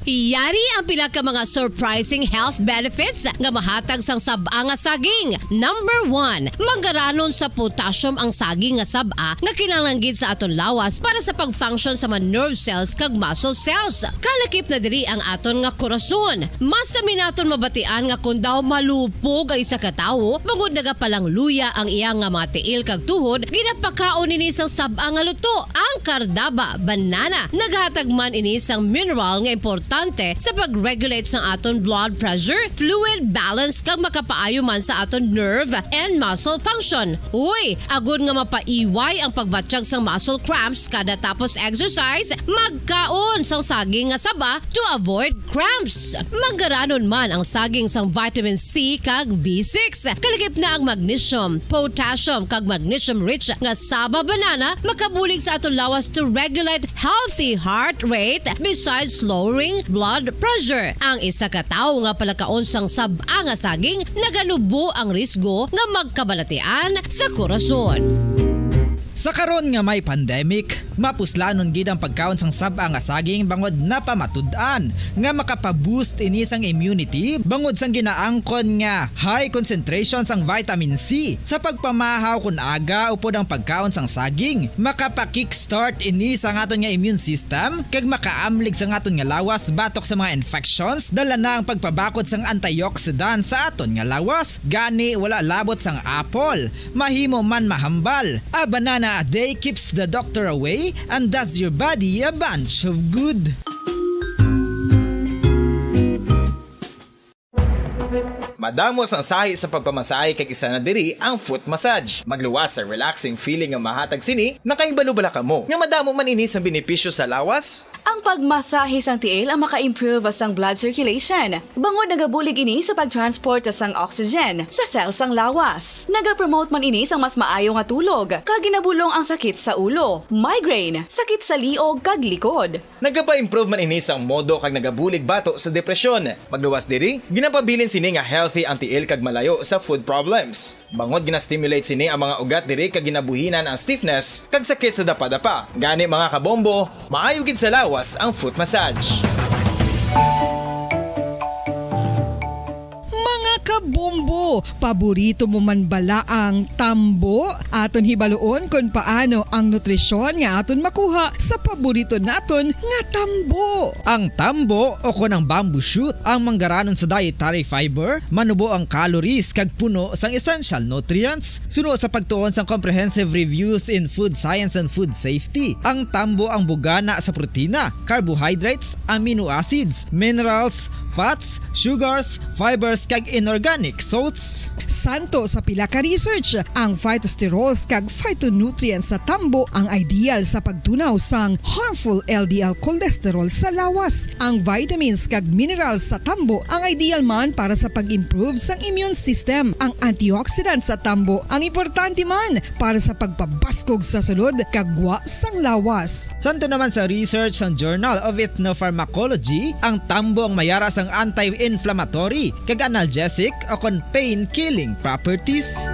Yari ang pila ka mga surprising health benefits nga mahatag sang sab-a nga saging. Number one, manggaranon sa potassium ang saging nga sab-a nga kinahanglan gid sa aton lawas para sa pag-function sa mga nerve cells kag muscle cells. Kalakip na diri ang aton nga korason. Masami naton mabatian nga kon daw malupog ang isa ka tawo, bangod nagapalangluya ang iya nga mga tiil kag tuhod, ginapakaon ini sang sab-a nga luto, ang Cardaba banana. Naghatag man ini sang mineral nga importante sa pag-regulate sang aton blood pressure, fluid balance, kag makapaayo man sa aton nerve and muscle function. Uy, agod nga mapaiway ang pagbatyag sang muscle cramps kada tapos exercise, magkaon sang saging nga saba to avoid cramps. Manggaranon man ang saging sang vitamin C kag B six. Kalakip na ang magnesium, potassium, kag magnesium-rich nga saba banana makabulig sa aton lawas to regulate healthy heart rate besides lowering blood pressure. Ang isa ka tawo nga palakaon sang sab-a nga saging naganubo ang risgo nga magkabalatian sa korason. Sa karon nga may pandemic, mapuslanon gid ang pagkaon sang sab-a nga saging bangod napamatud-an nga makapa-boost ini sang immunity bangod sang ginaangkon nga high concentration sang vitamin C. Sa pagpamahaw kon aga upod ang pagkaon sang saging, makapa-kickstart ini sang aton nga immune system kag makaamlig sang aton nga lawas batok sa mga infections, dala na ang pagpabakod sang antioxidant sa aton nga lawas. Gani, wala labot sang apple, mahimo man mahambal. A banana a day keeps the doctor away and does your body a bunch of good. Madamo sang sahi sa pagpamasahe kag isa na diri ang foot massage. Magluwas sa relaxing feeling nga mahatag sini, nakahibalo bala kamo nga madamo man ini sang benepisyo sa lawas? Ang pagmasahe sang tiil ang maka-improve sang blood circulation, bangod nagabulig ini sa pag-transport sang oxygen sa cell sang lawas. Nagapromote man ini sang mas maayo nga tulog, kag ginabulong ang sakit sa ulo, migraine, sakit sa liog kag likod. Nagapa-improve man ini sang modo kag nagabulig bato sa depresyon. Magluwas diri, ginapabilin sini nga healthy ang tiil kag malayo sa foot problems. Bangod gina-stimulate sini ang mga ugat diri kag ginabuhinan ang stiffness kag sakit sa dapadapa. Gani, mga kabombo, maayo gid sa lawas ang foot massage. Mga kabombo, paborito mo man bala ang tambo? Aton hibaloon kon paano ang nutrisyon nga aton makuha sa paborito naton nga tambo. Ang tambo o kon ang bamboo shoot ang manggaranon sa dietary fiber, manubo ang calories kag puno sang essential nutrients. Suno sa pagtuon sang Comprehensive Reviews in Food Science and Food Safety, ang tambo ang bugana sa protina, carbohydrates, amino acids, minerals, fats, sugars, fibers, kag inorganic salts. Santo sa pila ka research, ang phytosterols kag phytonutrients sa tambo ang ideal sa pagtunaw sang harmful L D L cholesterol sa lawas. Ang vitamins kag minerals sa tambo ang ideal man para sa pag-improve sang immune system. Ang antioxidants sa tambo ang importante man para sa pagpabaskog sa sulod kag gwa sang lawas. Santo naman sa research sang Journal of Ethnopharmacology, ang tambo ang mayara sang anti-inflammatory kag analgesic o kon pain-killing properties.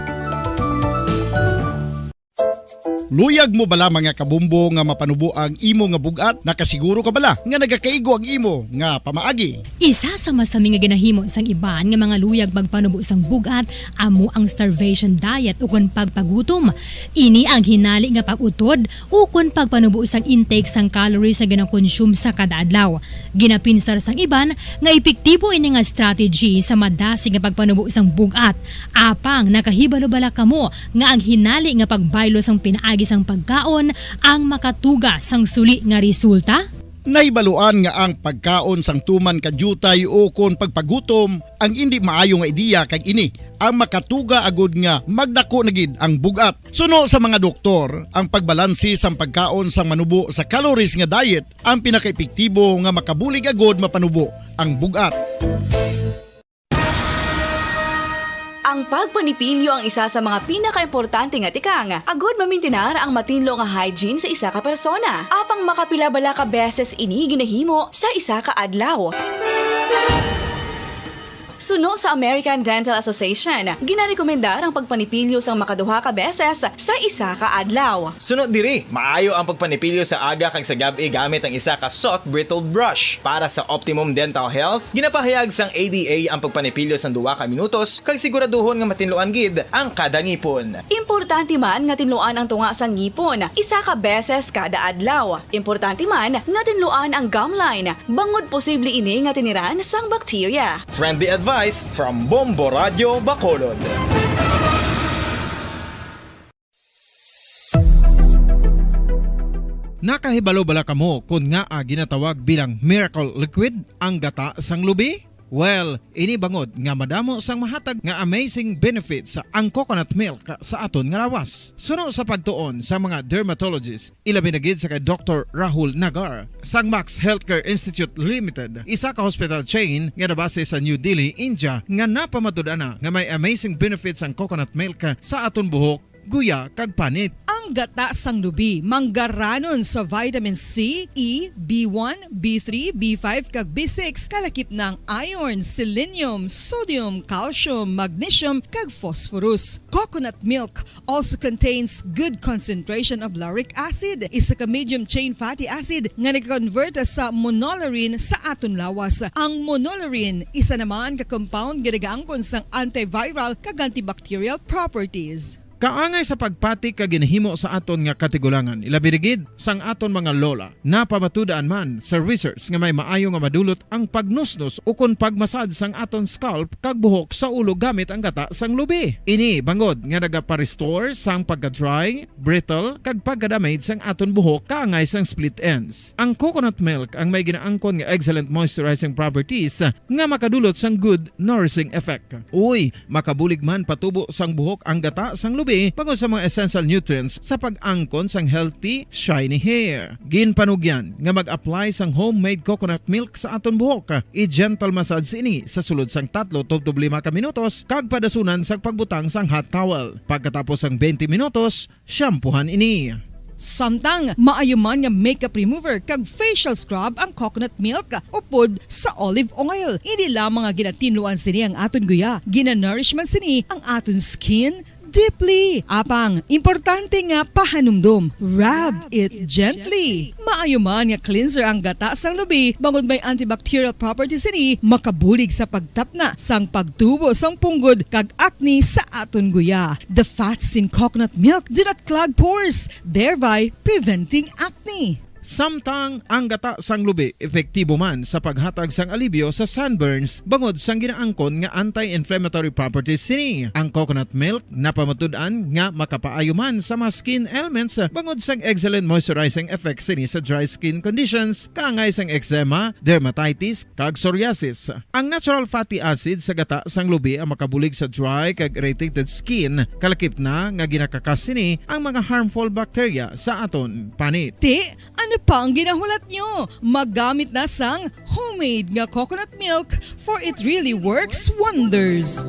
Luyag mo bala, mga kabumbo, nga mapanubo ang imo nga bug-at? Nakasiguro ka bala nga nagakaigo ang imo nga pamaagi? Isa sa masami nga ginahimo sang iban nga mga luyag magpanubo sang bug-at amo ang starvation diet ukon pagpagutom. Ini ang hinali nga pag-utod ukon pagpanubo sang intake sang calories nga ginakonsume sa kada adlaw. Ginapinsar sang iban nga epektibo ini nga strategy sa madasig nga pagpanubo sang bug-at. Apang nakahibalo bala kamo nga ang hinali nga pagbaylo sang pinaagi sang pagkaon ang makatuga sang suli nga resulta? Nahibaluan nga ang pagkaon sang tuman ka diutay ukon pagpagutom ang indi maayo nga ideya, kag ini ang makatuga agud nga magdako na gid ang bug-at. Suno sa mga doktor, ang pagbalanse sang pagkaon sang manubo sa calories nga diet ang pinakaepektibo nga makabulig agud mapanubo ang bug-at. Ang pagpanipilyo ang isa sa mga pinakaimportante nga tikang agud mamintinar ang matinlo nga hygiene sa isa ka persona. Apang makapila bala ka beses ini ginahimo sa isa ka adlaw? Suno sa American Dental Association, ginarekomendar ang pagpanipilyo sang makaduha ka beses sa isa ka adlaw. Suno diri, maayo ang pagpanipilyo sa aga kag sa gab-i gamit ang isa ka soft bristled brush. Para sa optimum dental health, ginapahayag sang A D A ang pagpanipilyo sang duha ka minutos kag siguraduhon nga matinluan gid ang kada ngipon. Importante man nga tinluan ang tunga sang ngipon isa ka beses kada adlaw. Importante man nga tinluan ang gum line, bangod posible ini nga tiniran sang bakterya. Friendly advice from Bombo Radyo Bacolod. Nakahibalo bala kamo kon ngaa ginatawag bilang miracle liquid ang gata sang lubi? Well, ini bangod nga madamo sang mahatag nga amazing benefits ang coconut milk sa aton nga lawas. Suno sa pagtuon sa mga dermatologist, ilabi na gid sa kay Doktor Rahul Nagar sang Max Healthcare Institute Limited, isa ka hospital chain nga nabase sa New Delhi, India, nga napamatud-an na nga may amazing benefits ang coconut milk sa aton buhok, guya, kag panit. Ang gata sang lubi manggaranon sa vitamin C, E, B one, B three, B five, kag B six, kalakip na ang iron, selenium, sodium, calcium, magnesium, kag phosphorus. Coconut milk also contains good concentration of lauric acid, isa ka medium chain fatty acid nga nag-convert sa monolaurin sa aton lawas. Ang monolaurin, isa naman ka compound nga nagaangkon sang antiviral kag antibacterial properties. kaangay sa pagpati kag ginahimo sa aton nga katigulangan, ilabi na gid sang aton mga lola. Napamatud-an man sa research nga may maayo nga madulot ang pagnusnos ukon pagmasad sang aton scalp kag buhok sa ulo gamit ang gata sang lubi. Ini bangod nga nagapa-restore sang pagka-dry, brittle, kag pagka-damage sang aton buhok kaangay sang split ends. Ang coconut milk ang may ginaangkon nga excellent moisturizing properties nga makadulot sang good nourishing effect. Uy, makabulig man patubo sang buhok ang gata sang lubi bangod sa mga essential nutrients sa pag-angkon sang healthy, shiny hair. Ginpanugyan nga mag-apply sang homemade coconut milk sa aton buhok. I-gentle massage ini sa sulod sang tatlo tubtob lima ka minutos kag padasunan sang pagbutang sang hot towel. Pagkatapos sang twenty minutos, shampoohan ini. Samtang maayo man nga makeup remover kag facial scrub ang coconut milk upod sa olive oil. Hindi lamang nga ginatinluan sini ang aton guya, ginanourish man sini ang aton skin deeply. Apang, importante nga pahanumdom, rub it gently. Maayo man nga cleanser ang gata sang lubi bangod may antibacterial properties sini, makabulig sa pagtapna sang pagtubo sang punggod kag acne sa aton guya. The fats in coconut milk do not clog pores, thereby preventing acne. Samtang ang gata sang lubi epektibo man sa paghatag sang alibyo sa sunburns bangod sang ginaangkon nga anti-inflammatory properties sini. Ang coconut milk napamatud-an nga makapaayo man sa mga skin ailments bangod sang excellent moisturizing effect sini sa dry skin conditions kaangay sang eczema, dermatitis, kag psoriasis. Ang natural fatty acid sa gata sang lubi ang makabulig sa dry kag irritated skin, kalakip na nga ginakakas sini ang mga harmful bacteria sa aton panit. Ti, ano pa ang ginahulat nyo? Maggamit na sang homemade nga coconut milk, for it really works wonders.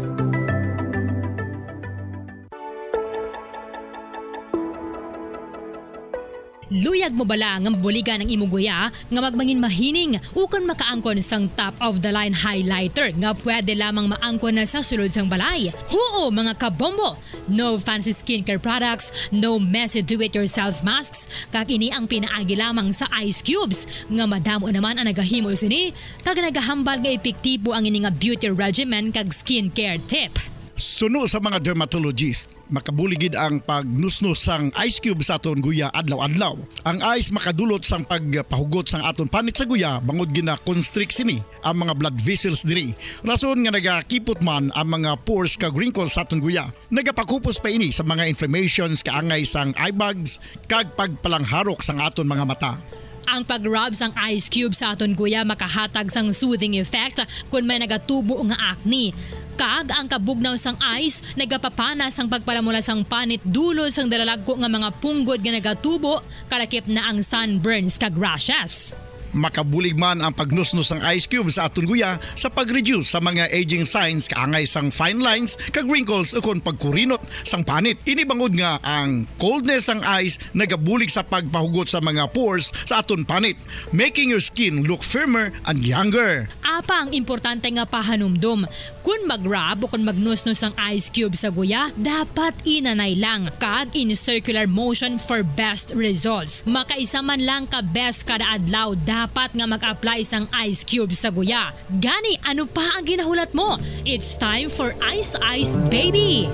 Luyag mo bala nga mabuligan ang imo guya nga magmangin mahining ukon makaangkon sang top of the line highlighter nga pwede lamang maangkon na sa sulod sang balay? Huo, mga kabombo! No fancy skincare products, no messy do-it-yourself masks, kag ini ang pinaagi lamang sa ice cubes, nga madamo naman ang nagahimo sini, kag nagahambal nga epektibo ang ini nga beauty regimen kag skincare tip. Suno sa mga dermatologist, makabulig gid ang pagnusnos sang ice cube sa aton guya adlaw-adlaw. Ang ice makadulot sang pagpahugot sang aton panit sa guya bangod gina-constrict sini ang mga blood vessels diri. Rason nga nagakipot man ang mga pores kag wrinkles sa aton guya. Nagapakupos pa ini sa mga inflammations kaangay sang eye bags kag pagpalangharok sang aton mga mata. Ang pag-rub sang ice cube sa aton guya makahatag sang soothing effect kon may nagatubo nga acne. Kag ang kabugnaw sang ice nagapapana sang pagpalamula sang panit dulod sang dalalagko nga mga punggod nga nagatubo, kalakip na ang sunburns kag rashes. Makabulig man ang pagnusnos sang ice cube sa aton guya sa pag-reduce sa mga aging signs kaangay sang fine lines kag wrinkles ukon pagkurinot sang panit. Ini bangod nga ang coldness sang ice nagabulig sa pagpahugot sa mga pores sa aton panit, making your skin look firmer and younger. Apang importante nga pahanumdom, kon mag-rub o kon magnusnos ang ice cube sa guya, dapat inanay lang kag in circular motion for best results. Makaisa man lang ka beses kada adlaw dapat nga mag-apply sang ice cube sa guya. Gani, ano pa ang ginahulat mo? It's time for Ice Ice Baby!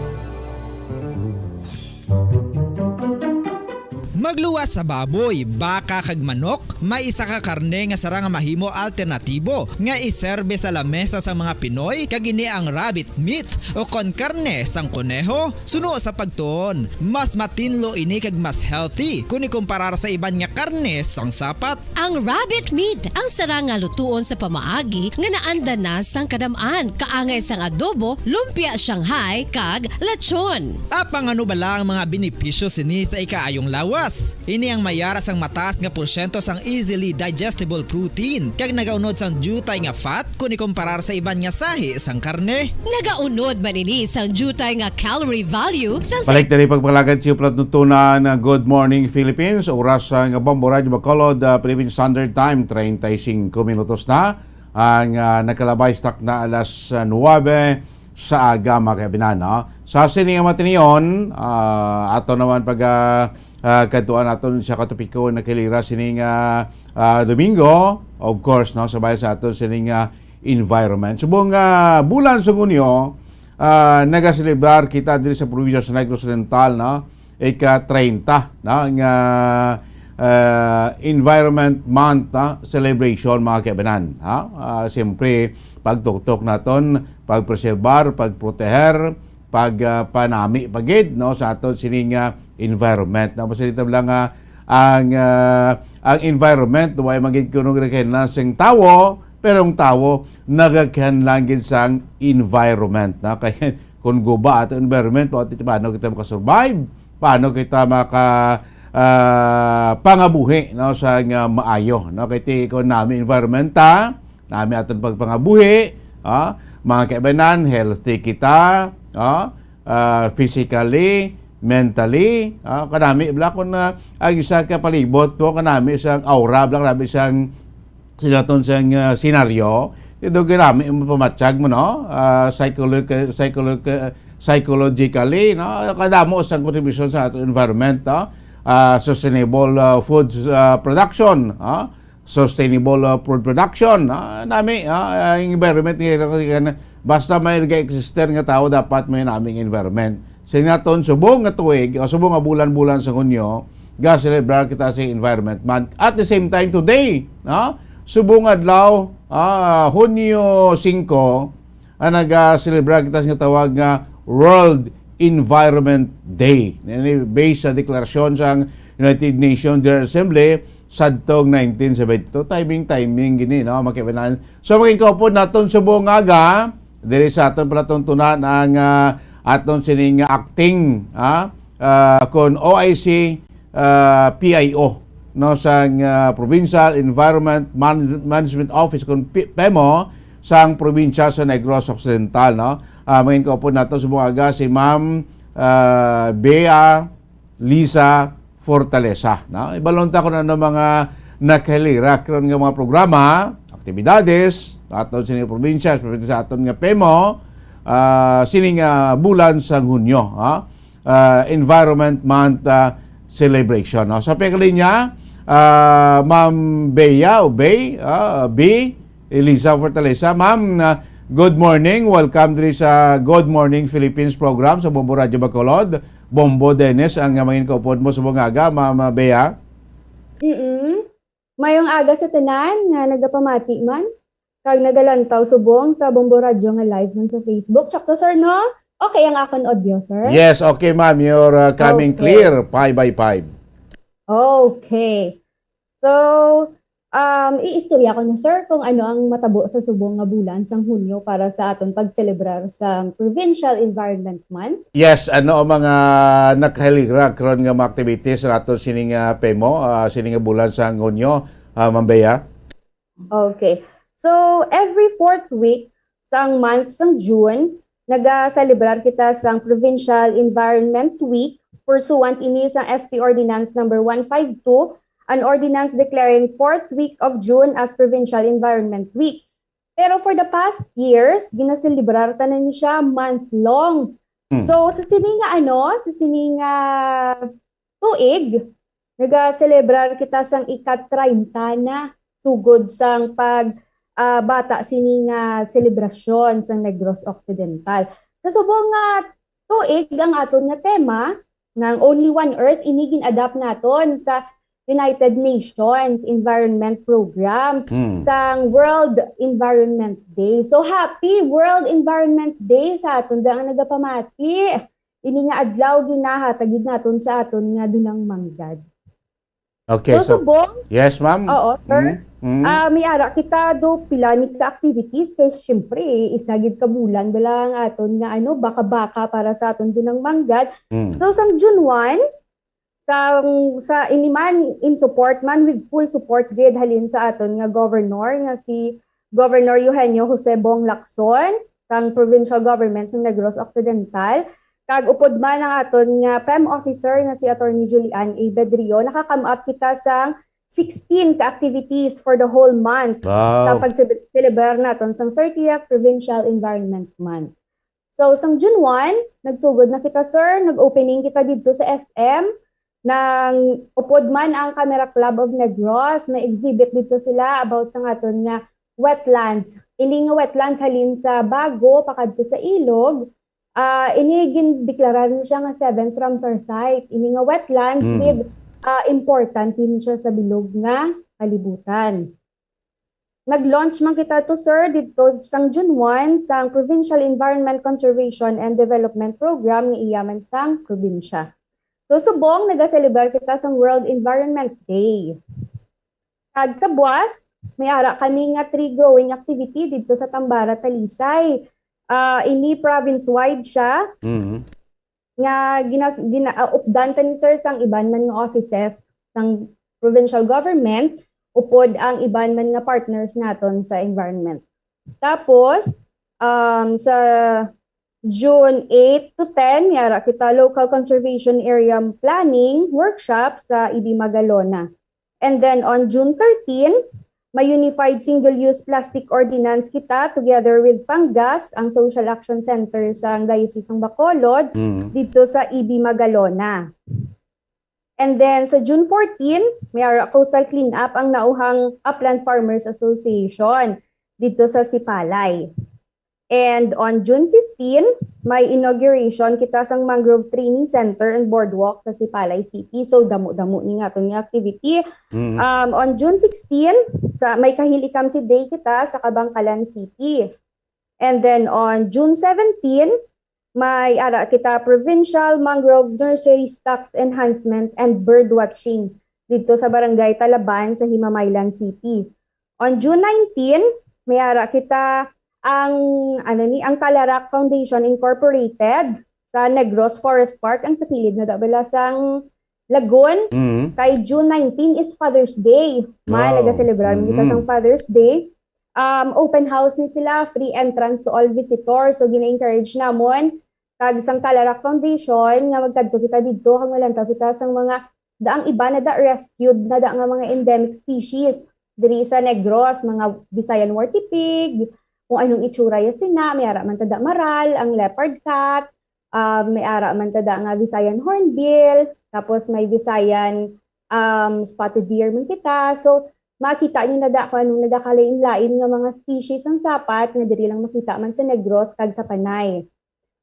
Magluwas sa baboy, baka kag manok, may isa ka karne nga sarang nga mahimo alternatibo nga iserbe sa lamesa sang mga Pinoy, kag ini ang rabbit meat o kon karne sang koneho. Suno sa pagtuon, mas matinlo ini kag mas healthy kon ikumparar sa iban nga karne sang sapat. Ang rabbit meat ang sarang nga lutuon sa pamaagi nga naandan na sang kadam-an, kaangay sang adobo, lumpia Shanghai, kag lechon. Apang ano bala ang mga benepisyo sini sa ikaayong lawas? Ini ang mayara sang mataas nga porsyento sang easily digestible protein, kag nagaunod sang diutay nga fat kon ikumparar sa iban nga sahi sang karne. Nagaunod man ini sang diutay nga calorie value sang Balik diri pagpalagad sa palatuntunan. Good morning, Philippines. Oras, ah, nga Bombo Radyo Bacolod, ah, Philippine Standard Time, treinta y cinco minutos na ang, ah, nakalabay sa takna alas, ah, nuwebe sa aga, mga kaibinan, no? Sa sini nga matinion, ah, ato naman pag, ah, ah, kadtuan naton sa katopiko na kilira sining, ah, ah, Domingo, of course, no, sa bayan sa aton sining, ah, environment. Subong, ah, bulan sa Hunyo, ah, nagaselebrar kita diri sa probinsya sa Negros Oriental, no? Ika-treinta, no? Nga, ah, Environment Month, no? Celebration, mga kaibanan, ha? Ah, siyempre, pagtuktok naton, pagpreserbar, pagproteher, pag, ah, panami pa gid, no? Sa aton sining, ah, environment, no? Basta dito lang, ah, ang, ah, ang environment, wala man gid kuno nagkinahanglan sang tawo, pero ang tawo nagkinahanglan gid sang environment, no? Kay kung guba ato environment, pa-, paano kita makasurvive? Paano kita maka, ah, pangabuhi, no, sa nga maayo, no? Kay ti-, kung nami environment ta, nami aton pagpangabuhi, ah, mga kaibanan, healthy kita, ah, ah, physically, mentally, ah, kanami bala kung, ah, ang isa ka palibot mo, kanami isang aura, bala kanami isang sinaton sang, ah, senaryo, ito ginami mo pamatyag mo, no? Ah, psycholo-, psycholo-, psychologically, no? Kadamo sang contribution sa ato environment, no? Ah, sustainable, ah, food, ah, production, ah, sustainable, ah, food production, ah, nami, ah, ang environment nga, basta may nag-exist nga tao, dapat may naming environment. Sa naton subong nga tuig, o subong nga bulan-bulan sa Hunyo, ga-celebrar kita sa Environment Month. At the same time, today, no? Subong adlaw, ah, Hunyo singko, ang naga-celebrar kita sa tawag nga World Environment Day. Ini based sa deklarasyon sang United Nations General Assembly sadtong nineteen seventy-two. Timing, timing gini, no? Makibanan. So, maging kaupod naton subong nga aga, diri sa aton palatuntunan ang, ah, aton sining acting, ah, ah, kon O I C, ah, P I O, no, sang, ah, Provincial Environment Man-, Management Office, kon P-, PEMO, sang probinsya sa Negros Occidental, no? Ah, mangin kaupod nato sa buong aga si Ma'am, ah, Bea Liza Fortaleza, no? Ibalon ta kung ano mga nakahiligrak ron nga mga programa, aktibidades, aton sini probinsya, especially sa aton nga PEMO, ah, sini nga bulan sang Hunyo, ha? Ah, Environment Month, ah, celebration, no? Sa pagkalinya, ah, Ma'am Bea o Bey, ah, B, Eliza Fortaleza. Ma'am, ah, good morning. Welcome diri sa Good Morning Philippines program sa Bombo Radyo Bacolod. Bombo Dennis ang, ah, mangin kaupod mo sa buong aga, Ma'am, ah, Bea. Mm-mm. Mayong aga sa tanan nga nagapamati man kag nagalantaw subong sa Bombo Radyo nga live man sa Facebook. Sakto, sir, no? Okay ang akon audio, sir? Yes, okay, ma'am. You're, uh, coming Okay. clear. Five by five. Okay. So, um, iistorya ko na, sir, kung ano ang matabo sa subong nga bulan sang Hunyo para sa aton pagselebrar sang Provincial Environment Month. Yes, ano ang mga nakahiligrak ron nga mga activities nato sining, ah, PEMO, ah, sining nga bulan sang Hunyo, ah, Ma'am Bea? Okay. So, every fourth week sang month sang June, nagaselebrar kita sang Provincial Environment Week. Pursuant ini sang S P Ordinance number one five two, an ordinance declaring fourth week of June as Provincial Environment Week. Pero for the past years, ginaselebrar ta na ni siya month long. Mm. So, sa sini nga ano, sa sini nga tuig, nagaselebrar kita sang ika-treinta na sugod sang pag, ah, bata sini nga selebrasyon sang Negros Occidental. Sa subong nga tuig, ang aton nga tema, nga ang Only One Earth, ini gin-adapt naton sa United Nations Environment Program Hmm. sang World Environment Day. So, happy World Environment Day sa aton dang nagapamati. Ini nga adlaw ginahatag gid naton sa aton nga dunang manggad. Okay, So, so, subong? yes, ma'am. Oo, sir. Mm, mm. Ah, may ara kita do pila ni ka activities kay siyempre, isa gid ka bulan bala ang aton nga ano, baka-baka para sa aton dunang manggad. Mm. So, sang June one, sang, sa ini man, in support man, with full support gid halin sa aton nga governor nga si Governor Eugenio Jose Bong Lacson, sang provincial government sang Negros Occidental. Kag upod man ang aton nga PEM officer nga si Attorney Julian A. Bedrio, naka-come up kita sang sixteen ka activities for the whole month Wow. sa pag-celebrar naton sang thirtieth Provincial Environment Month. So, sang June one, nagsugod na kita, sir. Nag-opening kita didto sa S M. Nang upod man ang Camera Club of Negros, may exhibit didto sila about sa aton nga wetlands. Ini nga wetlands halin sa Bago pakadto sa Ilog. Ah, ini gindeklarar ni siya nga seventh Ramsar site. Ini nga wetland Mm. with, ah, importance ini siya sa bilog nga kalibutan. Nag-launch man kita to, sir, dito sang June one sang Provincial Environment Conservation and Development Program nga iya man sang probinsya. So, subong nagaselebrar kita sang World Environment Day. Kag sa buwas, may ara kami nga tree growing activity dito sa Tambara, Talisay. Ah, ini province-wide siya Mhm. nga ginas-, gina-, ah, updan ta ni, sir, sang iban man nga offices sang provincial government, upod ang iban man nga partners naton sa environment. Tapos, um, sa June eight to ten, may ara kita local conservation area planning workshop sa Ibi Magalona. And then on June thirteen, may unified single-use plastic ordinance kita together with Panggas, ang Social Action Center sa Diocese ng Bacolod, Mm. dito sa Ibi Magalona. And then sa June fourteen, may ara coastal cleanup ang nauhang Upland Farmers Association dito sa Sipalay. And on June fifteen, may inauguration kita sang Mangrove Training Center and Boardwalk sa Sipalay City. So, damo-damo ni nga aton nga activity. Mm. Um, on June sixteen, sa, may Kahil Ikamsi Day kita sa Kabankalan City. And then on June seventeen, may ara kita Provincial Mangrove Nursery Stocks Enhancement and Bird Watching dito sa Barangay Talaban sa Himamaylan City. On June nineteen, may ara kita ang, ano ni, ang Talarak Foundation Incorporated sa Negros Forest Park, ang sa kilid na da bala sang Lagun. Mm. Kay June nineteen is Father's Day. May Wow. nagaselebrar man kita Mm. sang Father's Day. Um, open house ni sila, free entrance to all visitors. So, gina-encourage namon kag sang Talarak Foundation nga magkadto kita didto kag malantaw kita sang mga daang iba na da rescued na da nga mga endemic species diri sa Negros, mga Visayan warty pig, kung anong itsura ya sina, may ara man ta da maral, ang leopard cat, ah, may ara man ta da nga Visayan hornbill, tapos may Visayan, um, spotted deer man kita. So, makita niyo na da kung anong nagakalain-lain nga mga species ang sapat nga diri lang makita man sa Negros kag sa Panay.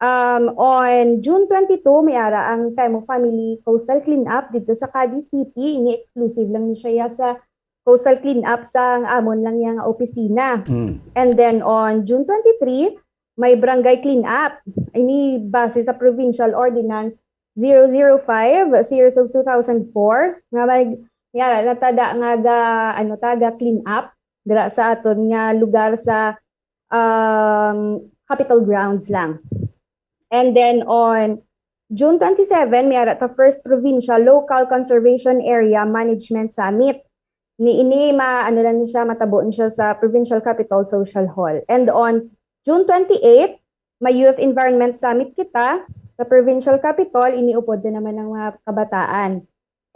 Um, on June twenty-two, may ara ang Pemo Family Coastal Cleanup dito sa Cadiz City. Ini exclusive lang ni siya sa coastal cleanup sa amon lang yang opisina. Mm. And then on June twenty-three, may barangay cleanup. Ini base sa Provincial Ordinance zero zero five, series of two thousand four, nga may, may ara na ta da nga ga, ano, ta ga clean up dira sa aton nga lugar sa, um, Capitol grounds lang. And then on June twenty-seven, may ara ta first Provincial Local Conservation Area Management Summit. Ni ini ma-, ano lang ni siya, matabo ni siya sa Provincial Capitol Social Hall. And on June twenty-eight, may Youth Environment Summit kita sa Provincial Capitol, ini upod na naman ang mga kabataan.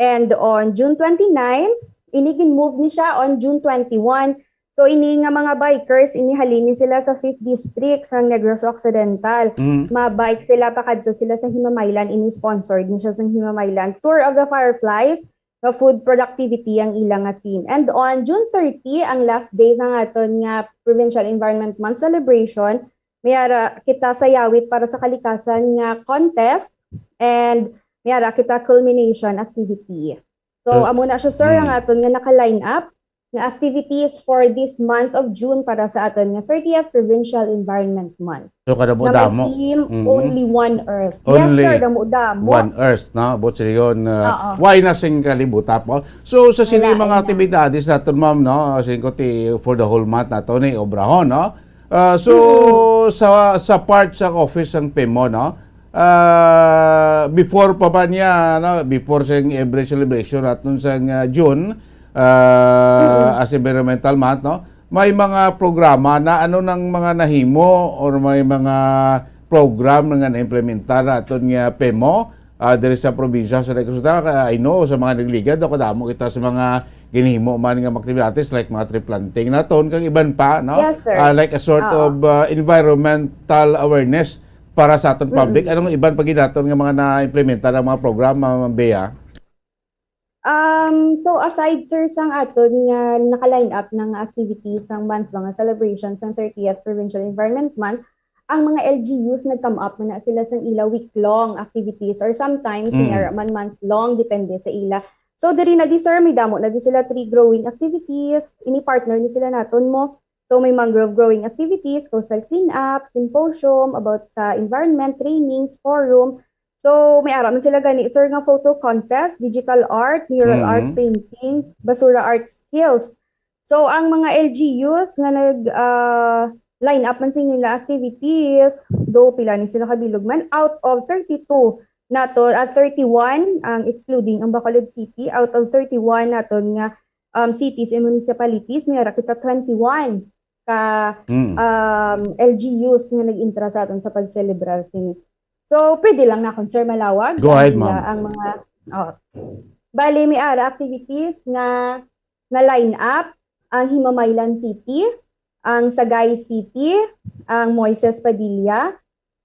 And on June twenty-nine, ini gin-move ni siya on June twenty-one. So, ini nga mga bikers, ini halin ni sila sa fifth District sa Negros Occidental. Mm. Ma-bike sila, pakadto sila sa Himamaylan, ini sponsored ni siya sa Himamaylan. Tour of the Fireflies, nga food productivity ang ilang nga theme. And on June thirty, ang last day sa aton nga Provincial Environment Month celebration, may ara kita sa Yawit para sa Kalikasan nga contest, and may ara kita culmination activity. So, Yes. amo na siya, sir, ang Mm. aton nga naka-line up nga activities for this month of June para sa aton nga thirtieth Provincial Environment Month. So, kadamo-damo. Nga may theme, Mm. Only One Earth. Yes, Only sir, damo-damo. One Earth, no? Buot silingon, uh, Oo. why na sing kalibutan po? So, sa sini Wala mga na. aktibidades naton, ma'am, no? Singko ti for the whole month nato ni obrahon, no? Uh, so, Mm. sa, sa part sa office sang P E M O, no? Uh, before pa ba niya, no? Before sa every celebration naton sa, uh, June, uh, Mm. as Environmental Month, no? May mga programa na ano nang mga nahimo or may mga program na nga naimplementar naton nga P E M O, ah, diri sa probinsya sa Negros Occidental. Kay I know sa mga nagligad, no, kadamo kita sa mga ginhimo man nga mga activities like mga tree planting naton kag iban pa, no? Yes, sir. Ah, like a sort Oo. of, ah, environmental awareness para sa aton public. Mm-mm. Anong iban pa gid naton nga mga na-implementar ang mga programa, Ma'am Bea? Um, so aside, sir, sang aton nga naka-line up na nga activities sang month, mga celebrations sang thirtieth Provincial Environment Month, ang mga L G Us nag-come up man na sila sang ila week-long activities or sometimes Mm. may ara man month-long, depende sa ila. So, diri na di, sir, may damo na di sila tree growing activities. Ini partner ni sila naton mo. So, may mangrove growing activities, coastal cleanup, symposium about sa environment, trainings, forum. So, may ara man sila gani, sir, nga photo contest, digital art, mural art, Mm. painting, basura art skills. So, ang mga L G Us nga nag, ah, line up man sa nila activities, though pila ni sila kabilog man, out of thirty-two nato, ah, thirty-one ang excluding ang Bacolod City, out of thirty-one naton nga, um, cities and municipalities, may ara kita twenty-one ka, Mm. um, L G Us nga nag-intra sa aton sa pagselebrar sini. So, pwede lang na, kung, sir, malawag Go ahead, ang, ma'am. Ang mga, oh. Bali, may ara activities nga na-line up ang Himamaylan City, ang Sagay City, ang Moises Padilla,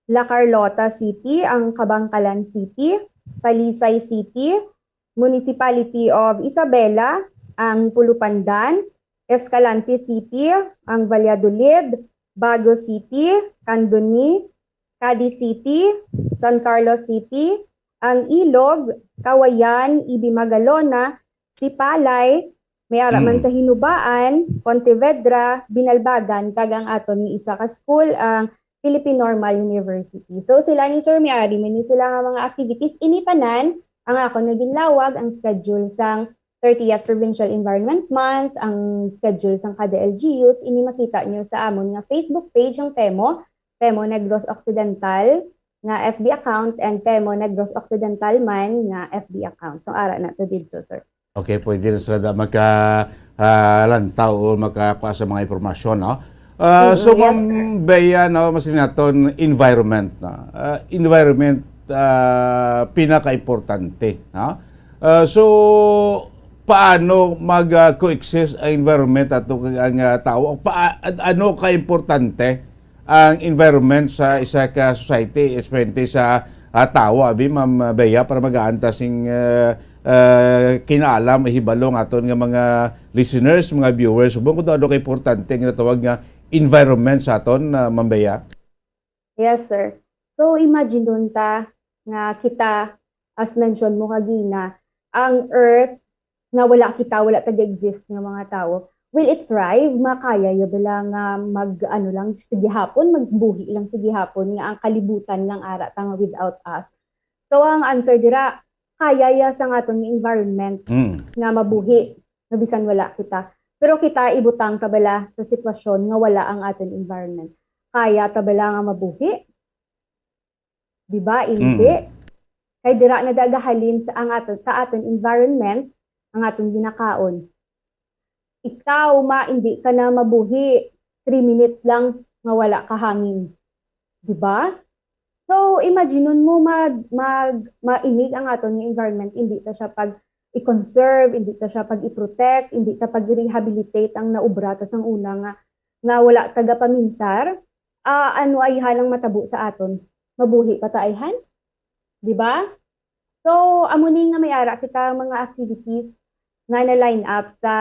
La Carlota City, ang Kabankalan City, Talisay City, Municipality of Isabela, ang Pulupandan, Escalante City, ang Valladolid, Bago City, Candoni, Cadiz City, San Carlos City, ang Ilog, Cauayan, Ibis, Magalona, Sipalay, may ara man Mm. sa Hinubaan, Pontevedra, Binalbagan, kag ang aton nga isa ka school, ang Philippine Normal University. So, sila ni, sir, may ari man ni sila nga mga activities. Ini tanan ang akon nga ginlawag, ang schedule sang thirtieth Provincial Environment Month, ang schedule sang kada L G Us, ini makita nyo sa amon nga Facebook page, ang PEMO, PEMO Negros Occidental nga F B account, and PEMO Negros Occidental man nga F B account. So, ara na to dito, sir. Okay, pwede na sila da-, maka, ah, lantaw o makakuha sa mga impormasyon, no? Ah, Mm, so, yes, Ma'am sir. Bea, no, mas naton environment, no? Ah, environment, ah, pinaka-importante, no? Ah, so, paano mag, ah, coexist ang environment ato kag ang, ah, tawo? Pa-, ano ka importante ang environment sa isa ka society, especially sa, ah, tawo, abi, Ma'am Bea, para magaan ta sing, ah, ah, kinaalam, hibalo ang aton nga mga listeners, mga viewers, subong kung ano ka importante nga natawag nga environment sa aton, ah, Ma'am Bea? Yes, sir. So, imagine ta nga kita, as mentioned mo kagina, ang earth nga wala kita, wala taga-exist nga mga tawo, will it thrive? Makaya ya bala nga mag, ano lang sa gihapon, magbuhi lang sa gihapon, nga ang kalibutan lang ara ta nga without us? So, ang answer dira, kaya ya sa aton nga environment Mm. nga mabuhi nga bisan wala kita. Pero kita, ibutang ta bala sa sitwasyon nga wala ang aton environment. Kaya ta bala nga mabuhi? Di ba? Hindi. Mm. Kay dira na da gahalin sa, ang aton, sa aton environment, ang aton ginakaon. Ikaw, ma, hindi ka na mabuhi three minutes lang nga wala ka hangin. Di ba? So, imagine mo, mag, mag, mainig ang aton nga environment, hindi ta siya pag i-conserve, hindi ta siya pag i-protect, hindi ta pag i-rehabilitate ang naubra ta sang una nga, nga wala taga paminsar. Ah, ano ayhan ang matabo sa aton? Mabuhi pa ta ayhan? Di ba? So, amo ni nga may ara kita mga activities nga na-line up sa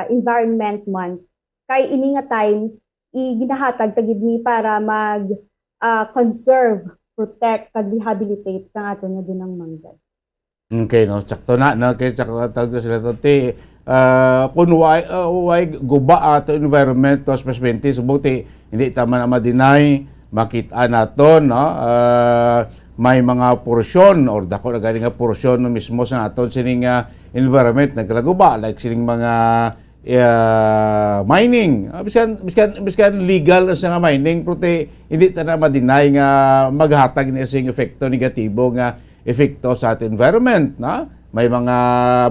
Environment Month. Kay ini nga time, i-, ginahatag ta gid ni para mag, ah, conserve, protect, kag rehabilitate sa aton nga dunang manggad. Okay, no? Sakto na, no? Kay sakto na tawag sila to. Ti, ah, kung why, ah, why guba ato environment, to, especially subong ti, hindi ta man ma-deny, makita naton, no? Ah, may mga porsyon or dako na gani nga porsyon, no, mismo sa aton sining, ah, environment nagkalaguba, like sining mga, ah, mining. Ah, biskan, biskan, biskan legal na siya nga mining, pero ti, hindi ta na ma-deny nga maghatag ni sing epekto negatibo nga epekto sa ating environment, no? May mga,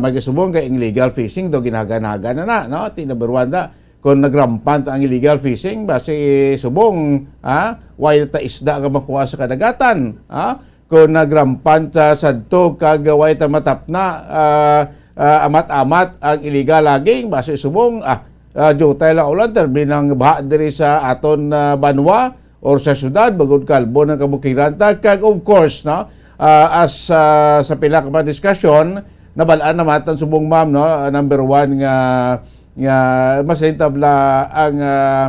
may subong kay illegal fishing do, ginahagan-hagan na na, no? Ti number one na, kung nag-rampant ang illegal fishing, basi subong, ah, way ta isda nga makuha sa kadagatan, ah? Kung nag-rampant sa sadto kag way ta matapna, ah, ah, amat-amat ang illegal logging, basi subong, ah, ah, jutay lang ulan, terbi nang baha diri sa aton, ah, banwa, or sa syudad, bangod kalbo ng kabukiran ta. Kag of course, no, ah, as, ah, sa pila ka mga diskusyon, nabal-an naman ang subong, ma'am, no, ah, number one nga, nga mas tabla ang, ah,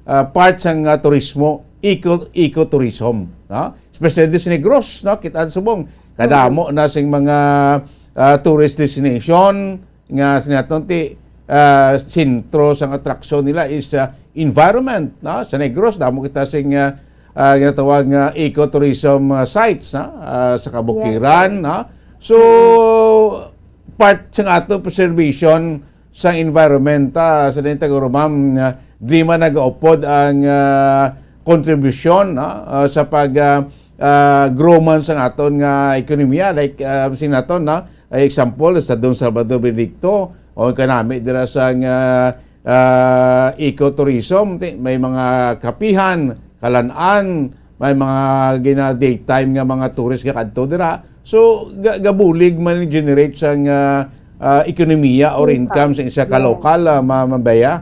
ah, part sang, ah, turismo. eco, ecotourism, no? Especially sa Negros, no? Kita subong, kadamo na sing mga, ah, tourist destination nga sinaton ti, ah, sentro sang atraksyon nila is, ah, environment, no? Sa Negros, damo kita sing, ah, ah, ginatawag nga ecotourism, ah, sites, no? Ah, sa kabukiran, no? So, part sang ato preservation sa environment, ah, sa Dintaguro, ma'am, ah, di man nagaupod ang, ah, kontribusyon, no? Ah, sa pag, ah, ah, grow man sang aton nga ekonomiya, like, ah, sinaton, no? Ay, example, sa Don Salvador Benedicto, o kanami dira sa nga, ah, ecotourism, ti-, may mga kapihan, kalan-an, may mga gina-daytime nga mga tourist nga kadto dira. So, ga-, gabulig man generate sang, ah, ah, ekonomiya or income sa isa ka lokal, ah, ma-, mabaya.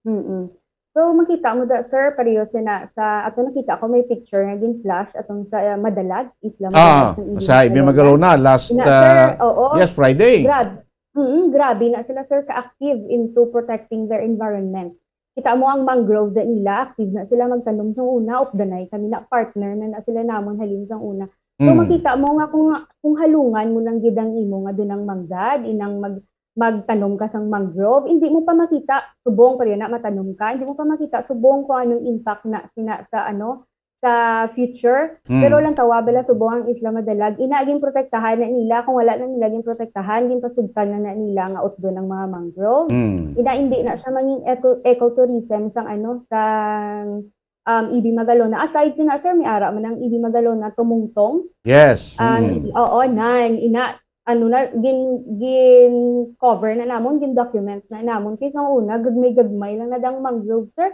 Mm-mm. So, makita mo da, sir, pareho sina sa ato nakita ko may picture nga gin-flash atong sa, ah, Madalag, Isla Madalag, sa Ibis Magalona, last, ah, yes, Friday. Grabe. Mm, grabe na sila, sir, ka-active into protecting their environment. Kita mo ang mangrove da nila, active na sila magtanom sang una, updanay kami na partner na, na sila namon halin sang una. So, makita mo nga kung, kung halungan mo lang gid ang imo nga dunang manggad, inang mag-, magtanom ka sang mangrove, hindi mo pa makita subong pa rin na matanom ka, hindi mo pa makita subong kung anong impact na sina sa ano, sa future. Pero lang tawa bala subong ang Isla Madalag, ina gin protektahan na nila, kung wala na nila gin protektahan, gin pasugtan na, na nila nga utdon ang mga mangrove. Ina hindi na siya mangin eco-, ecotourism sang ano, sang, um, Ibis Magalona. Aside sina, sir, may ara man ang Ibis Magalona tumungtong. Yes. Ang, oo, nan, ina, ano na, gin, gin cover na namon, gin document na namon. Kay sa una, gagmay-gagmay lang na dang mangrove, sir.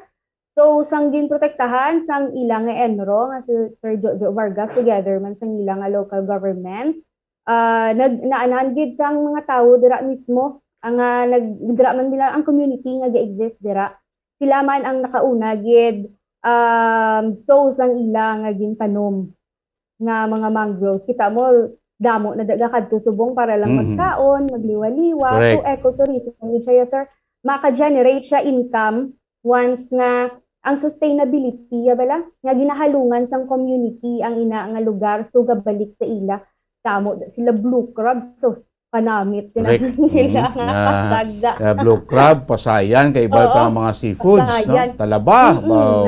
So, sang ginprotektahan sang ila nga ENRO, nga si Sir Jojo Vargas, together man sang ila nga local government, ah, nag-, naanhan gid sang mga tawo dira mismo, ang, ah, nag-, dira man nila ang community nga ga-exist dira. Sila man ang nakauna gid, um, so sang ila nga gintanom nga mga mangroves. Kita mo, damo na daga kadto subong para lang magkaon, magliwa-liwa. So, ecotourism gid siya, sir. Maka-generate siya income once nga ang sustainability, ya bala, nga ginahalungan sang community ang ina nga lugar, so gabalik sa ila. Damo sila blue crab, so panamit sila. Correct. Nila nga kasagda. Ah, blue crab, pasayan, kay iba pa ang mga seafoods, no? Pasayan. Talaba. Wow.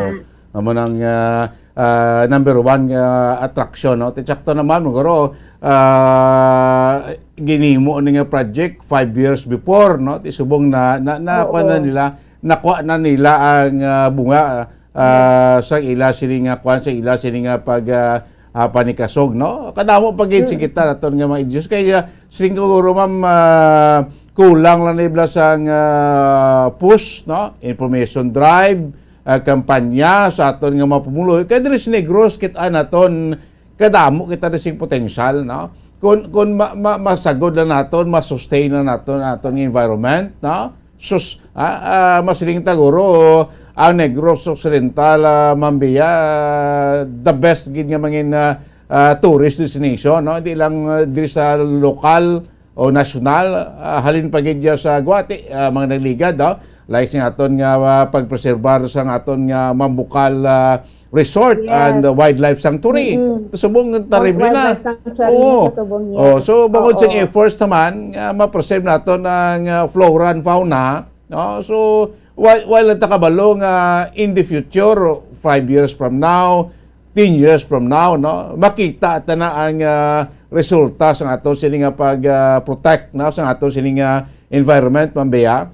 Amo nang, ah, ah, number one nga attraction, no? Ti sakto naman, siguro, ah, ginhimo ni nga project five years before, no? Ti subong na, na, na, kuwan na nila, nakuha na nila ang, ah, bunga, ah, sa ila sini nga kuwan, sa ila sini nga pag, ah, ah, panikasog, no? Kadamo pa gid sing kita naton nga mga issues. Kaya sing siguro, ma'am, ah, kulang lang na ibla sang, ah, push, no? Information drive, ah, kampanya sa aton nga mga pumuloy. Kaya diri sa Negros, kita naton kadamo kita diri sing potensyal, no? Kung, kung ma-, ma-, masagod lang naton, ma-sustain lang naton, aton nga environment, no? Sus, ah, ah, masiling ta guro, ang Negros Occidental, ah, Ma'am Bea, ah, the best gid nga mangin, ah, ah, tourist destination, no? Di lang, ah, diri sa lokal o nasyonal, ah, halin pa gid ya sa Guwate, ah, mga nagligad, no? Like sa aton nga, ah, pagpreserbar sa aton nga Mambukal, ah, Resort and Wildlife Sanctuary. Subong nga terrible na. Wildlife Sanctuary sa subong, yes. Oh, so bangod sa efforts naman nga ma-preserve naton ang, ah, flora and fauna, no? So while, while lang ta kabalo nga in the future, five years from now, ten years from now, no, makita ta na ang, ah, resulta sa aton sini nga pag, ah, protect, no, sa aton sini nga environment, Ma'am Bea.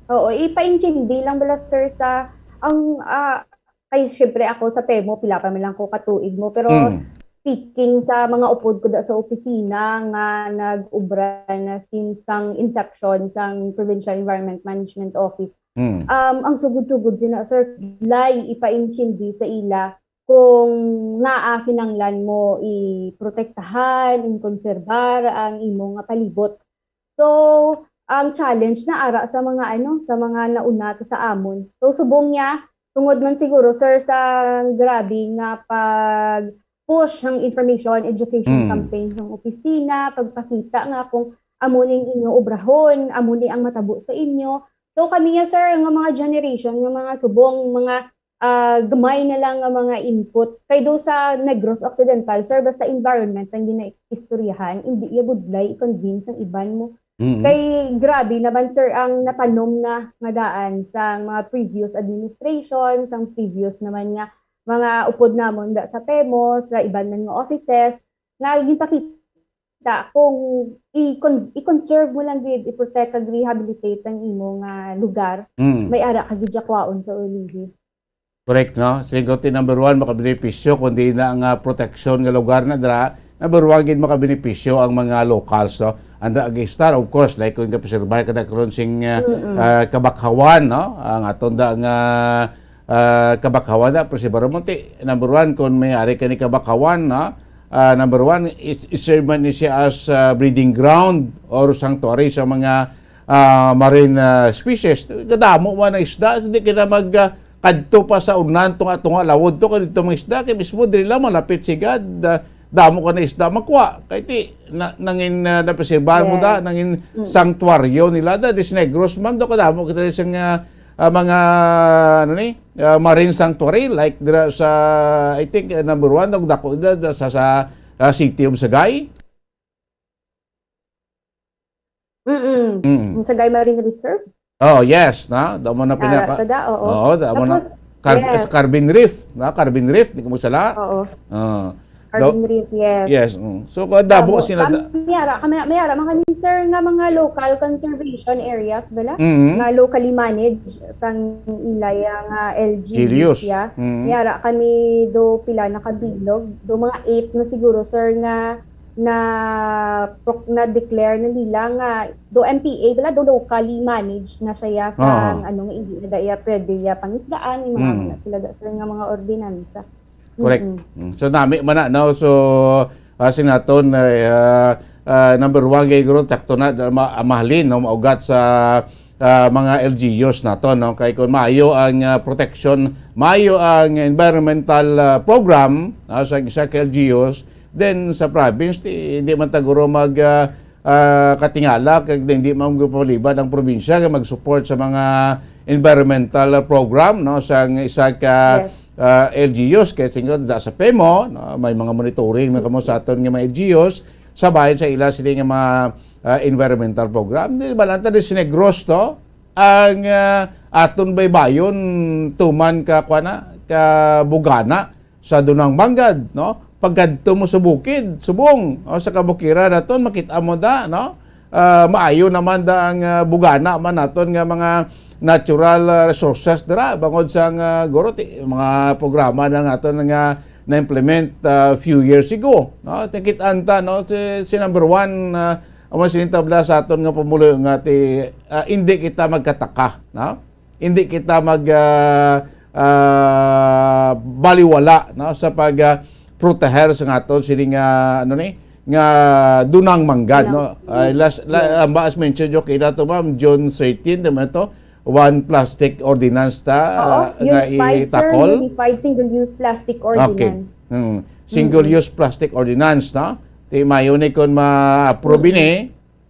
Oo, ipaintindi lang bala, sir, sa ang, ah, kay siyempre ako sa PEMO, pila pa man lang ko katuig mo, pero speaking sa mga upod ko da sa opisina nga nag-ubra na since sang inception sang Provincial Environment Management Office, um, ang sugod-sugod sina, sir, lay ipaintindi sa ila kung ngaa kinanglan mo iprotektahan, inkonserbar ang imo nga palibot. So, ang challenge na ara sa mga, ano, sa mga nauna sa amon. So, subong niya, tungod man siguro, sir, sa grabe nga pag-push ng information, education campaign ng opisina, pagpakita nga kung amo ning inyo obrahon, amo ni ang matabo sa inyo. So, kami niya, sir, nga mga generation, nga mga subong, mga ah, gamay na lang nga mga input. Kay do sa Negros Occidental, sir, basta environment ang ginaistoryahan, hindi iya budlay i-convince ang iban mo. Mm. Kay grabe naman, sir, ang natanom na nga daan sa mga previous administration, sang previous naman nga mga upod namon da sa PEMO, sa iban man nga offices, nga ginpakita kung i-con-, i-conserve mo lang gid, i-protect kag rehabilitate ang imo nga lugar, Mm. may ara ka gid siya kwaon sa ulihi. Correct, no? Sige, ti number one, makabenepisyo, kundi na nga proteksyon nga lugar na dira, number one gid makabenepisyo ang mga locals, no? Anda ag-istar, of course, like kung kapreserbar ka na karon sing, ah, Mm-mm. ah, kabakhawan, no? Ang aton da nga, ah, kabakhawan na, preserbar mo, ti, number one, kung may ari ka ni kabakhawan, no? Ah, number one, is, is serve man ni siya as, ah, breeding ground or sanctuary sa mga, ah, marine, ah, species. Kadamo man ang isda, hindi ka na mag, ah, kadto pa sa unan, tunga-tunga, lawod to, kay dito mga isda, kay mismo diri lang, malapit sigad, ah, damo ka na isda, makuha. Kay ti, na, nangin, ah, napreserbahan mo da, Yes. nangin Mm. sanctuaryo nila da, dis Negros, ma'am, do kadamo kita sa nga, ah, mga, ano ni, ah, marine sanctuary, like dira sa, I think, ah, number one, ang dako da, da sa, sa, ah, City of Sagay. Mm-mm. Mm. Ang Sagay Marine Reserve? Oh, yes, na. Damo na Ara pinaka-, to da, oo. Oo, damo na. Tapos, Car-, yes. Carbon Reef, na? Carbon Reef, di ko magsala. Oo. Ah. Carbon Do-, Reef, yes. Yes, mm. So, kung damo Damo. sila Kami, da- may ara, kami, may ara, mga ni sir nga mga local conservation areas, bala? Mm. Nga locally managed sang ilay nga L G Gilius. siya. Mm. May ara kami do pila na kabilog, do mga eight na siguro, sir, nga na pro-, na-declare na nila nga do M P A, bala, do locally managed na siya sa Oo. ano nga hindi na da iya pwede iya pangisdaan, yung mga Mm. ano sila da, sir, nga mga ordinansa. Correct. Mm-mm. Mm. So, nami man na, no? So, ah, sinaton, eh, ah, ah, number one, kay guro, sakto na, da-, ma-, mahalin, no? Maugat sa, ah, mga L G Us nato, no? Kay kung maayo ang, ah, protection, maayo ang environmental, ah, program, ah, sa, sa L G Us, then sa province, di, di man taguro mag, ah, ah, katingala, kag hindi man magpapalibad ang probinsya nga mag-support sa mga environmental program, no, sa isa ka, Yes. ah, L G Us, kay singo da sa PEMO, no, may mga monitoring na kamo sa aton nga mga L G Us, sa bahin sa ila sila nga mga, ah, environmental program. Di ba lang ta di si Negros, no? Ang, ah, aton baybayon tuman ka, kuwan na, ka Bugana, sa Dunang Mangad, no? Pagkadto mo sa bukid, subong, o sa kabukiran naton, makita mo da, no? Ah, maayo naman da ang, ah, bugana man naton nga mga natural, ah, resources dira, bangod sa nga, guro, ti-, mga programa na nga aton nga na-implement, ah, few years ago, no? Tikit-an ta, no? Si, si number one, ah, ang mga sinintabla sa aton nga pumulo nga ti, ah, hindi kita magkataka, no? Hindi kita mag, ah, ah, baliwala, no, sa pag, ah, proteher sa nga aton sini nga, ano ni, nga Dunang Mangad, Dunang. no? Ay, last, la-, Yes. ang ba, as mentioned, okay na to, ma'am, June thirteen, tama to? One plastic ordinance ta, Oo, ah, nga unified, sir, itakol. unified single-use plastic Okay. ordinance. Hmm. Single-use plastic ordinance, no? Ti mayo ni kon ma-approve Mm. ini,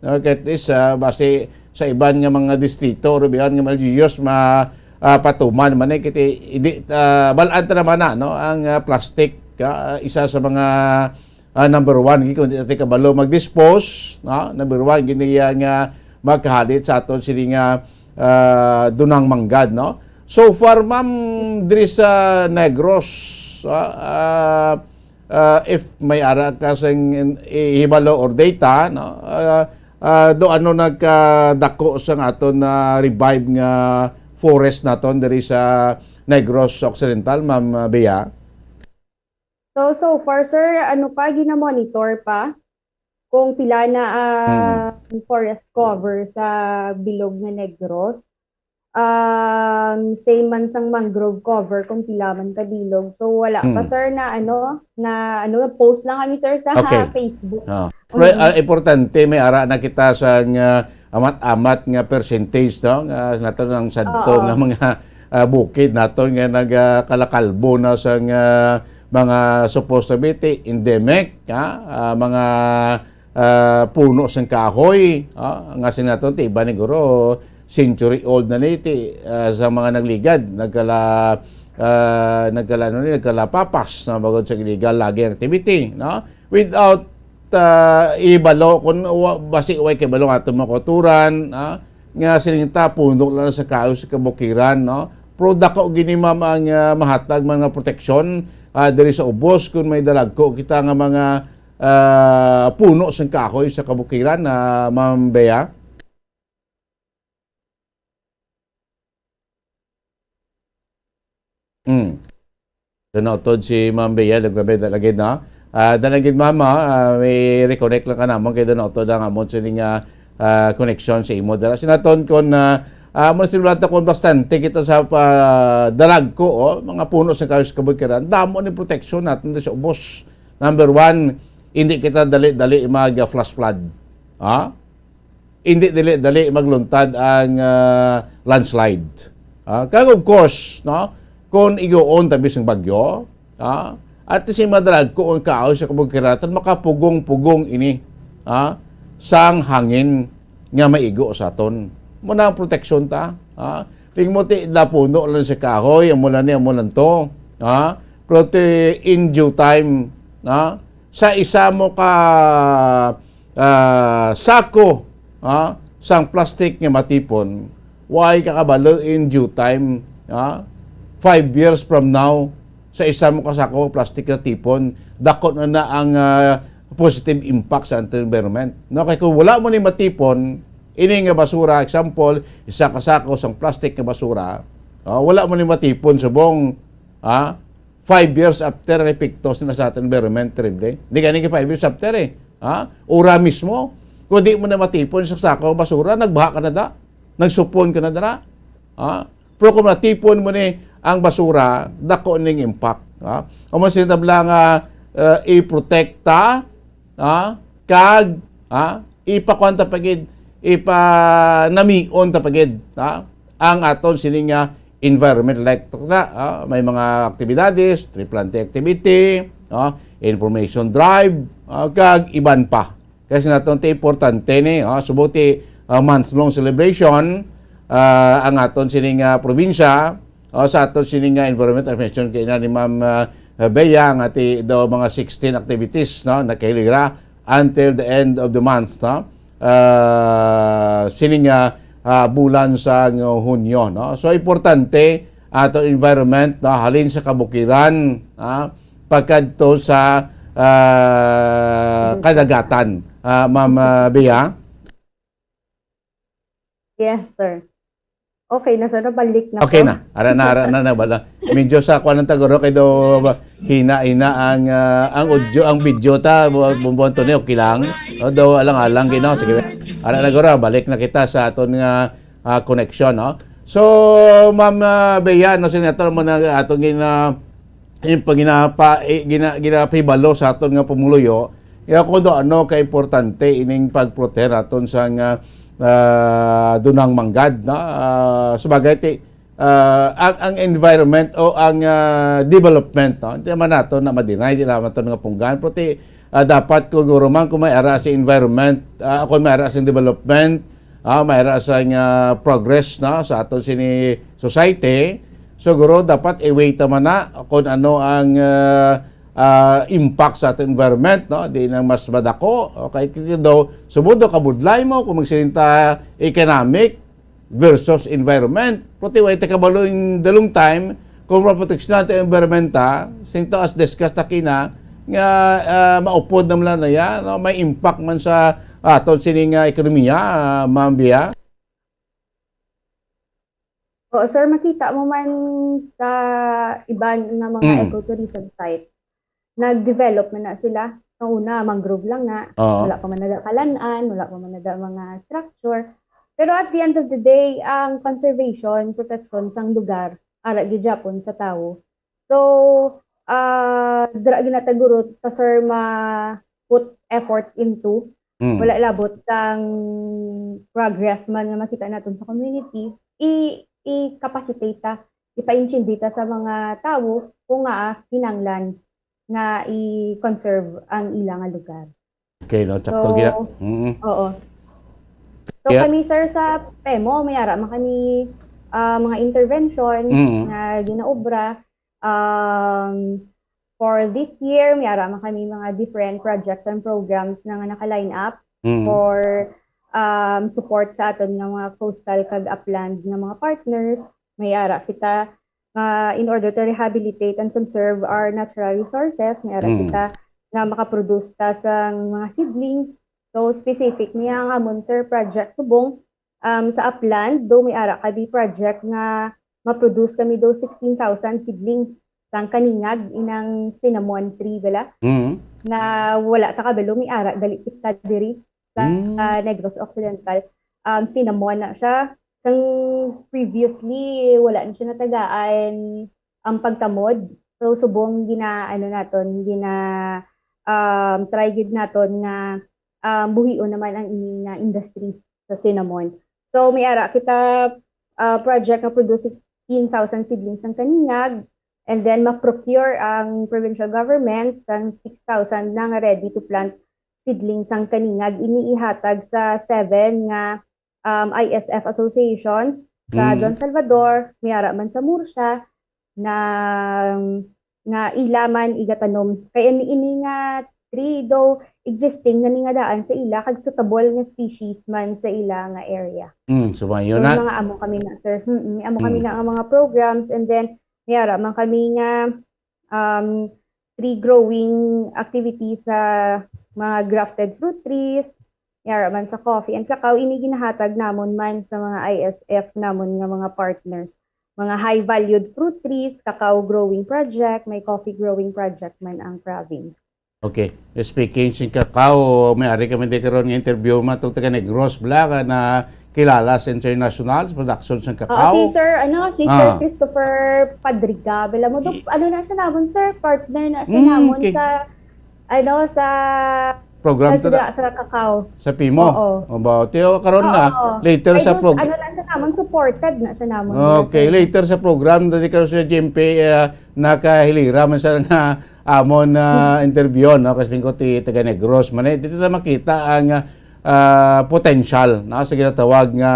no, kay at least, ah, basi sa iban nga mga distrito or iban nga mga L G Us ma-, ah, patuman man, eh, kiti, hindi, ah, balaan ta naman na, no, ang, ah, plastic, ah, isa sa mga, ah, number one, kung di natin kabalo mag-dispose, no, number one, gini iya nga magkahalit sa aton sini nga, ah, Dunang Mangad, no. So far, ma'am, diri sa Negros, ah, ah, ah, if may ara ka sing in-, ihibalo or data, no? Ah, ah, do ano nagkadako sa nga aton na revive nga forest naton diri sa Negros Occidental, Ma'am, ah, Bea? So, so far, sir, ano pa, ginamonitor pa kung pila na, ah, Hmm. forest cover sa bilog nga Negros. Um, same man sang mangrove cover kung pila man ka bilog. So, wala pa, Hmm. sir, na ano, na ano, post lang kami, sir, sa Okay. Facebook. Ah. Pero, Mm. ah, importante, may ara na kita sa nga amat-amat nga percentage, no? Nga nato ang sadto Oo. nga mga, ah, bukid nato nga nagakalakalbo na sa nga mga supposed to be ti-, endemic, ha? Ah, mga ah, puno sang kahoy, ah, nga sinaton ti iban ni guro, century old na ni ti, ah, sa mga nagligad, nagkala, ah, nagkala-, ano ni, nagkalapapas na bagod sa illegal logging activity, no? Without, ah, ibalo kung wa-, basi way kay balo ato mga kauturan, ah, nga sining ta puno lang sa kahoy sa kabukiran, no? Pero dako gini, ma'am, ang, ah, mahatag mga proteksyon, ah, diri sa ubos kung may dalagko kita nga mga, ah, puno sang kahoy sa kabukiran, ah, Ma'am Bea. Hmm. Dunotod si Ma'am Bea, nagmamay na lagi na. Ah, dalagid, ma'am, ah, ah, may reconnect lang ka namon kay dunotod ang amon sining, ah, ah, connection sa imo. Dala sinaton kon, ah, ah, mo sila ta kon bastante kita sa pa dalag ko, oh, mga puno sa kahoy sa kabukiran. Damo ni proteksyon natin sa ubos. Number one, hindi kita dali-dali mag, ah, flash flood. Ha? Hindi dili-dali magluntad ang, ah, landslide. Ah, kag of course, no, kung iguon tabi sang bagyo, ah, at si madalagko ang kahoy sa kabugkiratan, makapugong-pugong ini, ah, sang hangin nga maigo sa aton. Muna ang proteksyon ta, ah. Tingmo ti dapuno lang sa kahoy, amo lang ni, amo lang to, ah. Pero ti in due time, ah, sa isa mo ka ah, sako, ah, sang plastic nga matipon, way ka kabalo in due time, ah, five years from now, sa isa mo ka sako plastic nga tipon, dako na na ang, ah, positive impact sa aton environment. No, kay kung wala mo ni matipon, ini nga basura, example, isa ka sako sang plastic nga basura, ah, wala mo ni matipon subong, ah, five years after, ang epekto sina sa aton environment, terrible. Hindi gani kay five years after, eh. Ha? Ura mismo, kung di mo na matipon sa sako basura, nagbaha ka na da, nagsupon ka na dara. Ha? Pero kung matipon mo ni ang basura, dako ning impact. Ha? Amo sila tabla nga, eh, iprotekta, ha? Kag, ha? Ipakuan ta pagid, ipanamion ta pagid, ha? Ang aton sini nga environment, like to na, ah, may mga aktibidades, tree planting activity, ah, information drive, ah, kag iban pa. Kasi naton ti importante ni, ah, subong ti, ah, month-long celebration, ah, ang aton sining, ah, probinsya, ah, sa aton sining, ah, environment, as mentioned kay na ni Ma'am, ah, Bea, nga ti daw mga sixteen activities, no, nakahilira until the end of the month, no? Ah, sining, ah, ah, bulan sa Hunyo, no? So, importante ato environment, no? Halin sa kabukiran, ah, pagkadto sa, ah, kadagatan. Ah, Ma'am, ah, Bea? Yes, sir. Okay na, sir. Nabalik na Okay po. na. Ara na, ara na, na, bala. Medyo sa kuwan ng taguro kay do hina-hina ang, ah, ang audio, ang video ta, bu-, bumbuan to ni, okay lang. O, do alang-alang, gino. Sige. Ara na, guro, balik na kita sa aton nga, ah, connection, no? So, Ma'am, ah, Bea, no, sinato mo na aton gina-, yung pag ginapa-, eh, gina-, ginapahibalo sa aton nga pumuluyo, ya ko do ano ka importante ining pagproteher aton sa nga, ah, dunang manggad, no? Ah, sabagay, ti, ah, ang, ang environment o ang, ah, development, no? Hindi naman nato na ma-deny, di naman to nga punggan. Pero ti, ah, dapat kung guro man, kung may ara sa environment, ah, kung may ara sa development, ah, may ara sa nga progress, no, sa aton sini society, siguro dapat i-weigh ta man na kung ano ang, ah, ah, impact sa aton environment, no? Di na mas madako. Okay, kaya daw, subod daw kabudlay mo kung magsiling ta economic versus environment. Pero ti way ta kabalo in the long time, kung maproteksyon natin ang environment, ha, sinto as discuss ta kina, nga, ah, maupod naman na yan, no? May impact man sa aton sining, ah, ekonomiya, ah, Ma'am Bea? Oo, sir, makita mo man sa iban nga mga Mm. ecotourism sites, nag-develop man na sila. Ang una, mangrove lang na. Oo. Wala pa man nada kalan-an, wala pa man nada mga structure. Pero at the end of the day, ang conservation, protection sang lugar, ara gihapon sa tawo. So, ah, dira ginatagurot ka, sir, ma-put effort into. Mm. Wala labot sang progress man nga makita naton sa community, i-, i-capacitate ta, ipaintindi ta sa mga tawo kung nga kinanglan nga i-conserve ang ila nga lugar. Okay, no? Sakto So, gina-, mm. oo. So, Yeah. kami, sir, sa PEMO, may ara man kami, ah, mga intervention Mm. nga ginaobra. Um, for this year, may ara man kami mga different projects and programs na nga naka-line up Mm. for um, support sa aton nga mga coastal kag upland nga mga partners. May ara kita nga in order to rehabilitate and conserve our natural resources, may ara Mm. kita nga makaproduce ta sang mga seedlings. So, specific niya ang amon, sir, project subong um, sa upland, do may ara kami project nga ma-produce kami do sixteen thousand seedlings sang kaningag, inang cinnamon tree bala, Mm. na wala ta kabalo, may ara gali kita diri sa Mm. ah, Negros Occidental. Um, cinnamon na siya. Sang previously, wala na siya natagaan ang pagtamod. So, subong gina, ano naton, gina, um, try gid naton nga um, buhion naman ang ini nga industry sa cinnamon. So, may ara kita ah, project nga produce sixteen thousand seedlings sang kaningag, and then ma-procure ang provincial government sang six thousand na nga ready to plant seedlings sang kaningag. Ini ihatag sa seven nga um, I S F associations sa Mm. Don Salvador, may ara man sa Murcia, na nga ila man igatanom. Kay ini, ini nga tree, though existing na ni nga daan sa ila, kag suitable nga species man sa ila nga area. Mm, so, So, yun na. mga amo kami na, sir. Mm, amo kami Mm. na ang mga programs, and then may ara man kami nga um, tree growing activities sa mga grafted fruit trees, may ara man sa coffee and cacao, ini ginahatag namon man sa mga I S F namon nga mga partners. Mga high-valued fruit trees, cacao growing project, may coffee growing project man ang province. Okay. Speaking sing cacao, may ari kami di karon nga interview man tong taga Negros bala nga na kilala sa international sa production sang Oo, cacao. si Sir, ano, si Sir Ah. Christopher Padriga. Bala mo, do, I- ano na siya namon, sir? Partner na siya Mm, namon kay- sa, ano, sa, Program sa, to sila, na- sa Cacao. Sa Pimo. Oo. O ba? Tiyo, karon Oo, na, oo. later Ay, sa doon, prog- ano na siya namon, supported na siya namon. Okay, later sa program, dati karon sa G M P, ah, nakahilira man sa nga amon na Hmm. interview, no? Kasi ko ti taga Negros man eh. Dito na makita ang ah, potential, no? Sa ginatawag nga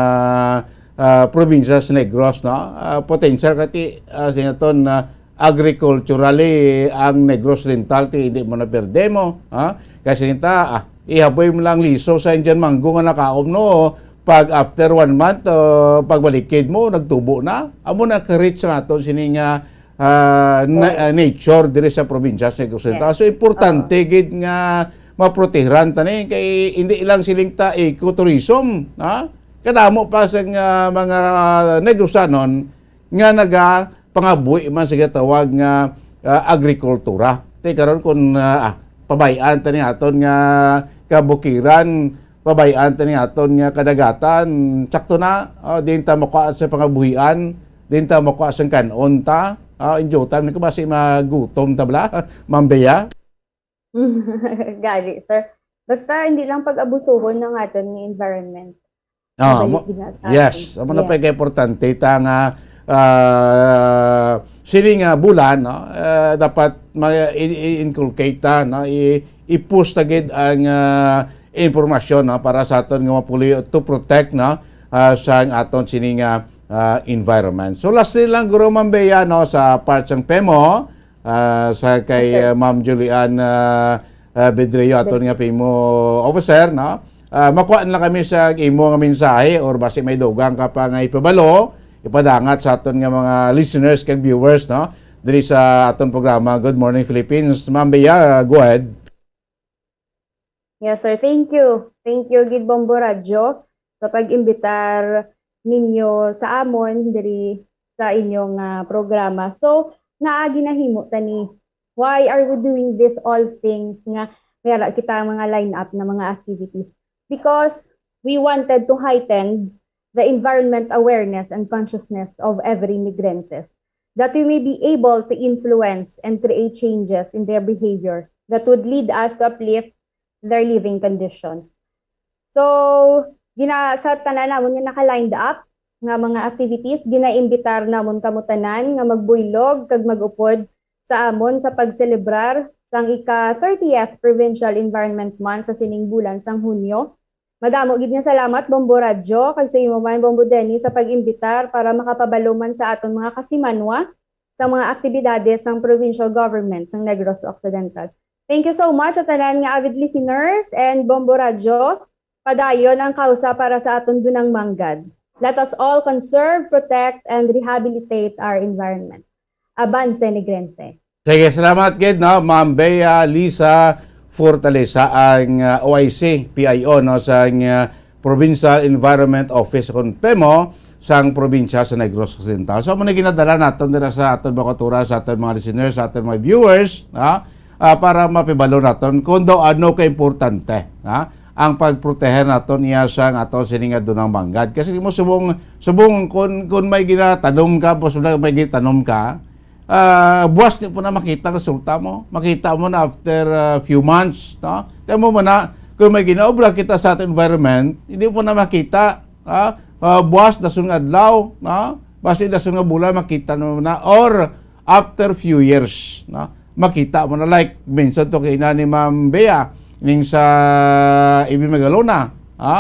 ah, probinsya sa Negros, no? Ah, potential kati ah, sa naton na agriculturally ang Negros Oriental ti hindi mo na perde mo, ha? Kasi nita, ah, ihaboy mo lang liso sa Indian mango nga nakaom, no? Pag after one month, uh, pagbalikid mo, nagtubo na. Amo na ka-rich sa aton sini nga ah, na- ah, nature diri sa probinsya sa Negros Oriental. Yes. So, importante gid nga maprotehiran ta ni kay hindi lang siling ta ecotourism, ha? Kadamo pa sa nga mga Negrosanon nga nagapangabuhi man sa ginatawag nga ah, agrikultura. Ti karon kun ah, ah, pabay-an ta ni aton nga kabukiran, pabay-an ta ni aton nga kadagatan, sakto na, ah, din ta makuha sa pangabuhian, din ta makuha sa kan-on ta. Ah, injutan ni ko basi magutom ta bala, Ma'am Bea. Gani, sir. Basta hindi lang pag-abusuhon ng aton nga environment. Ah, Mabalik mo- din na sa yes, atin. amo na Yeah. pa importante ta nga ah, sini nga bulan, no, ah, dapat ma- i- i- inculcate ta, no, i- i-push ta gid ang ah, impormasyon, no, para sa aton nga mapuliyo to protect, no, ah, sa aton sini nga ah, environment. So lastly lang, Guro, Ma'am Bea, no, sa part sang PEMO, ah, sa kay Yes, sir. ah, Ma'am Julian ah, ah, Bedrio, aton nga PEMO officer, no? Ah, makuha na kami sa imo nga mensahe or basi may dugang ka pa nga ipabalo, ipadangat sa aton nga mga listeners kag viewers, no? Diri sa aton programa, Good Morning Philippines. Ma'am Bea, go ahead. Yes, sir. Thank you. Thank you, gid, Bombo Radyo, sa pag-imbitar ninyo sa amon diri sa inyong ah, programa. So, naa ginahimo ta ni? Why are we doing this all things nga may ara kita mga line-up na mga activities? Because we wanted to heighten the environment awareness and consciousness of every Negrenses, that we may be able to influence and create changes in their behavior that would lead us to uplift their living conditions. So, gina sa tanan namon nga naka-lined up nga mga activities, ginaimbitar namon kamo tanan nga magbuylog kag mag-upod sa amon sa pagselebrar sang ika thirtieth Provincial Environment Month sa sining bulan sang Hunyo. Madamo gid nga salamat, Bombo Radyo, kag sa imo man, Bombo Denny, sa pag-imbitar para makapabalo man sa aton mga kasimanwa sa mga aktibidades sang provincial government sang Negros Occidental. Thank you so much sa tanan nga avid listeners and Bombo Radyo. Padayon ang kausa para sa aton dunang manggad. Let us all conserve, protect, and rehabilitate our environment. Abanse Negrense. Sige, salamat gid, no, Ma'am Bea Lisa Fortaleza, ang, ah, O I C, P I O, no, sang, ah, Provincial Environment Office, kon PEMO, sang probinsya sa Negros Occidental. So, amo na ginadala naton dira sa aton mga kultura, sa aton mga listeners, sa aton mga viewers, no, ah, para mapibalo naton kung daw ano ka importante, ha, ang pagproteher naton iya sang aton sini nga dunang manggad. Kasi mo subong, subong kun, kun may ginatanom ka, posible may gitanom ka, ah, buwas di po na makita ang resulta mo. Makita mo na after, ah, few months, no? Kaya mo man na, kung may ginaobra kita sa ating environment, hindi po na makita, ah, ah, buwas dason nga adlaw, no? Basta dason nga bulan, makita mo na, or after few years, no? Makita mo na, like, minsan to kay na ni Ma'am Bea, ning sa Ibi Magalona, ha?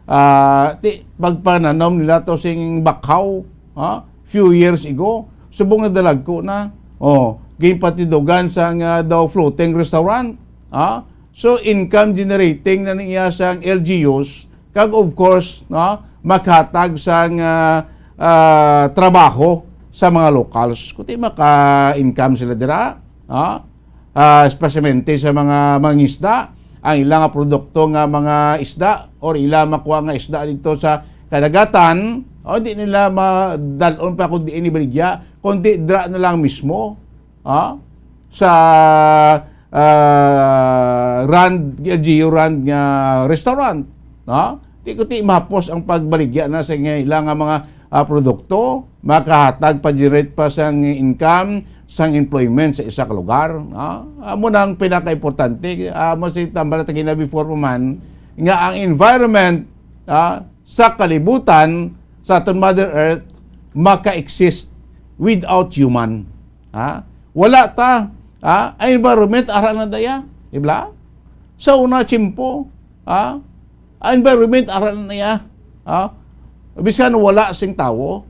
Ah, ti, pagpananom nila to sing bakhaw, ha? Few years ago, subong na dalagko na. Oh, ginpatidugan sa nga daw floating restaurant, ha? So, income generating na niya sang L G Us, kag of course, no, makatag sang, ah, ah, trabaho sa mga locals. Kuti maka-income sila dira, ha? Ah, especially sa mga mangisda, ang ilang nga produkto nga mga isda or ila makuha nga isda dito sa kadagatan, o di nila madalon pa kung diin ibaligya, kundi dira na lang mismo, ha? Sa, ah, Rand, L G U Rand nga restaurant, ha? Di ko ti mahapos ang pagbaligya na sa nga ila nga mga, ah, produkto, makahatag pa, generate pa sang income, sang employment sa isa ka lugar, ha? Amo na ang pinakaimportante. Amo si tambal na tagina before pa man, nga ang environment, ha, sa kalibutan, sa aton Mother Earth, maka-exist without human. Ha? Wala ta, ha? Ang environment, ara na daya. Di ba? Sa una, tiyempo, ha? Ang environment, ara na iya. Ha? Bisan wala sing tawo.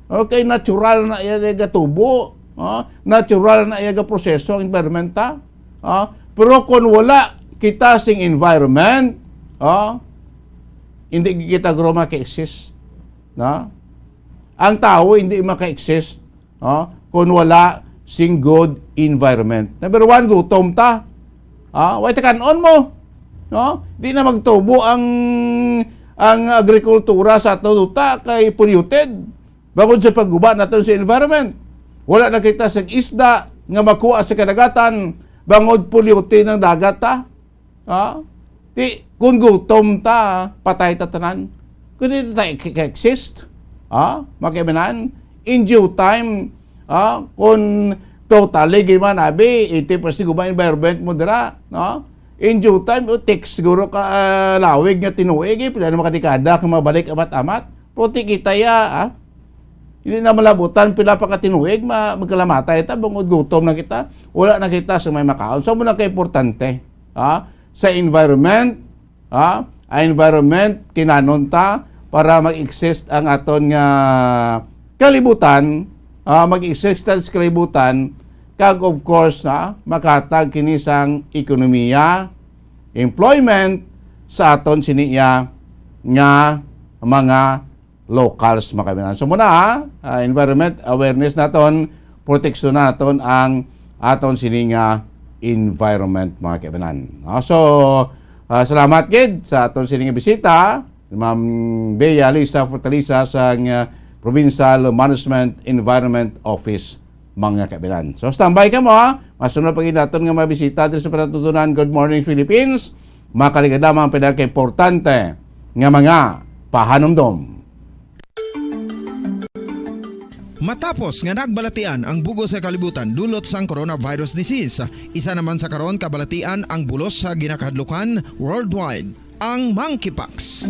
Okay, natural na iya gatubo. Ha? Natural na iya ga proseso ang environment ta. Ha? Pero kung wala kita sing environment, ha? Hindi kita guro maka-exist. No? Ang tawo hindi maka-exist, no, kung wala sing good environment. Number one, gutom ta. Ah, way ta kan-on mo. No? Di na magtubo ang, ang agrikultura sa aton duta kay polluted. Bangod sa pagguba naton sa environment. Wala na kita sa isda nga makuha sa kadagatan bangod polluted ang dagat ta. Ha? Ti, kung gutom ta, patay ta tanan. Kung di ta ka-, ka-exist, ha? Makibanan, in due time, ha? Kung totally, gid man, abi, eighty percent guba environment mo dira, no? In due time, o, take siguro ka, ah, lawig nga tinuig, eh, pila na makadekada ka mabalik amat-amat. Puti kita ya, ha? Hindi na malabutan, pila pa ka tinuig, ma-, magkalamatay ta, bangod gutom na kita, wala na kita sa may makaon. So, muna ka importante, ha? Sa environment, ha? Ang environment, kinanon ta para mag-exist ang aton nga kalibutan, ha? Mag-exist ang kalibutan, kag of course, ha? Makatag kini sang ekonomiya, employment sa aton siniya nga mga locals, mga kaibigan. So muna, ha, ah, environment awareness naton, proteksyon naton ang aton sini nga environment, mga kaibigan. Ah, so, ah, salamat gid sa aton sini nga bisita, Ma'am Bea Lisa Fortaleza sa, ah, Provincial Management Environment Office, mga kaibigan. So, standby ka mo, ha? Masunod pa gid naton nga mga bisita diri sa Panatutunan Good Morning Philippines. Makaligad lamang ang pinakaimportante nga mga pahanumdom. Matapos nga nagbalatian ang bug-os nga kalibutan dulot sang coronavirus disease, isa naman sa karon kabalatian ang bulos sa ginakahadlukan worldwide, ang monkeypox.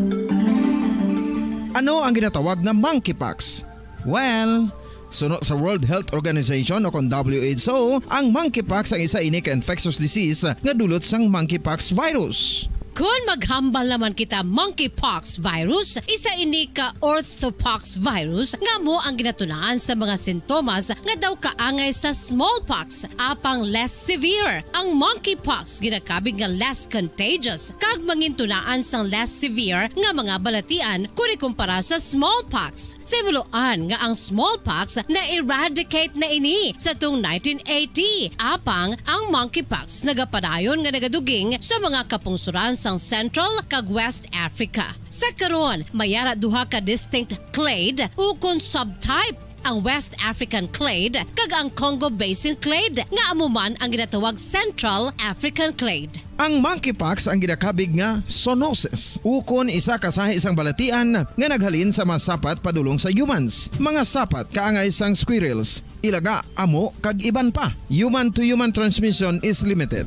Ano ang ginatawag nga monkeypox? Well, suno sa World Health Organization o kon W H O, ang monkeypox ang isa ini ka infectious disease nga dulot sang monkeypox virus. Kon maghambal naman kita monkeypox virus, isa ini ka orthopox virus nga amo ang ginatunaan sa mga sintomas nga daw kaangay sa smallpox, apang less severe. Ang monkeypox ginakabig nga less contagious kag mangintunaan sang less severe nga mga balatian kon ikumpara sa smallpox. Sa himuloan nga ang smallpox na-eradicate na ini sa tung nineteen eighty, apang ang monkeypox nagapadayon nga nagaduging sa mga kapungsuran sang Central kag West Africa. Sa karon, may ara duha ka distinct clade ukon subtype, ang West African clade kag ang Congo Basin clade, nga amo man ang ginatawag Central African clade. Ang monkeypox ang ginakabig nga zoonosis, ukon isa ka sahi sang balatian nga naghalin sa mga sapat padulong sa humans, mga sapat kaangay sang squirrels, ilaga, amo, kag iban pa. Human-to-human transmission is limited.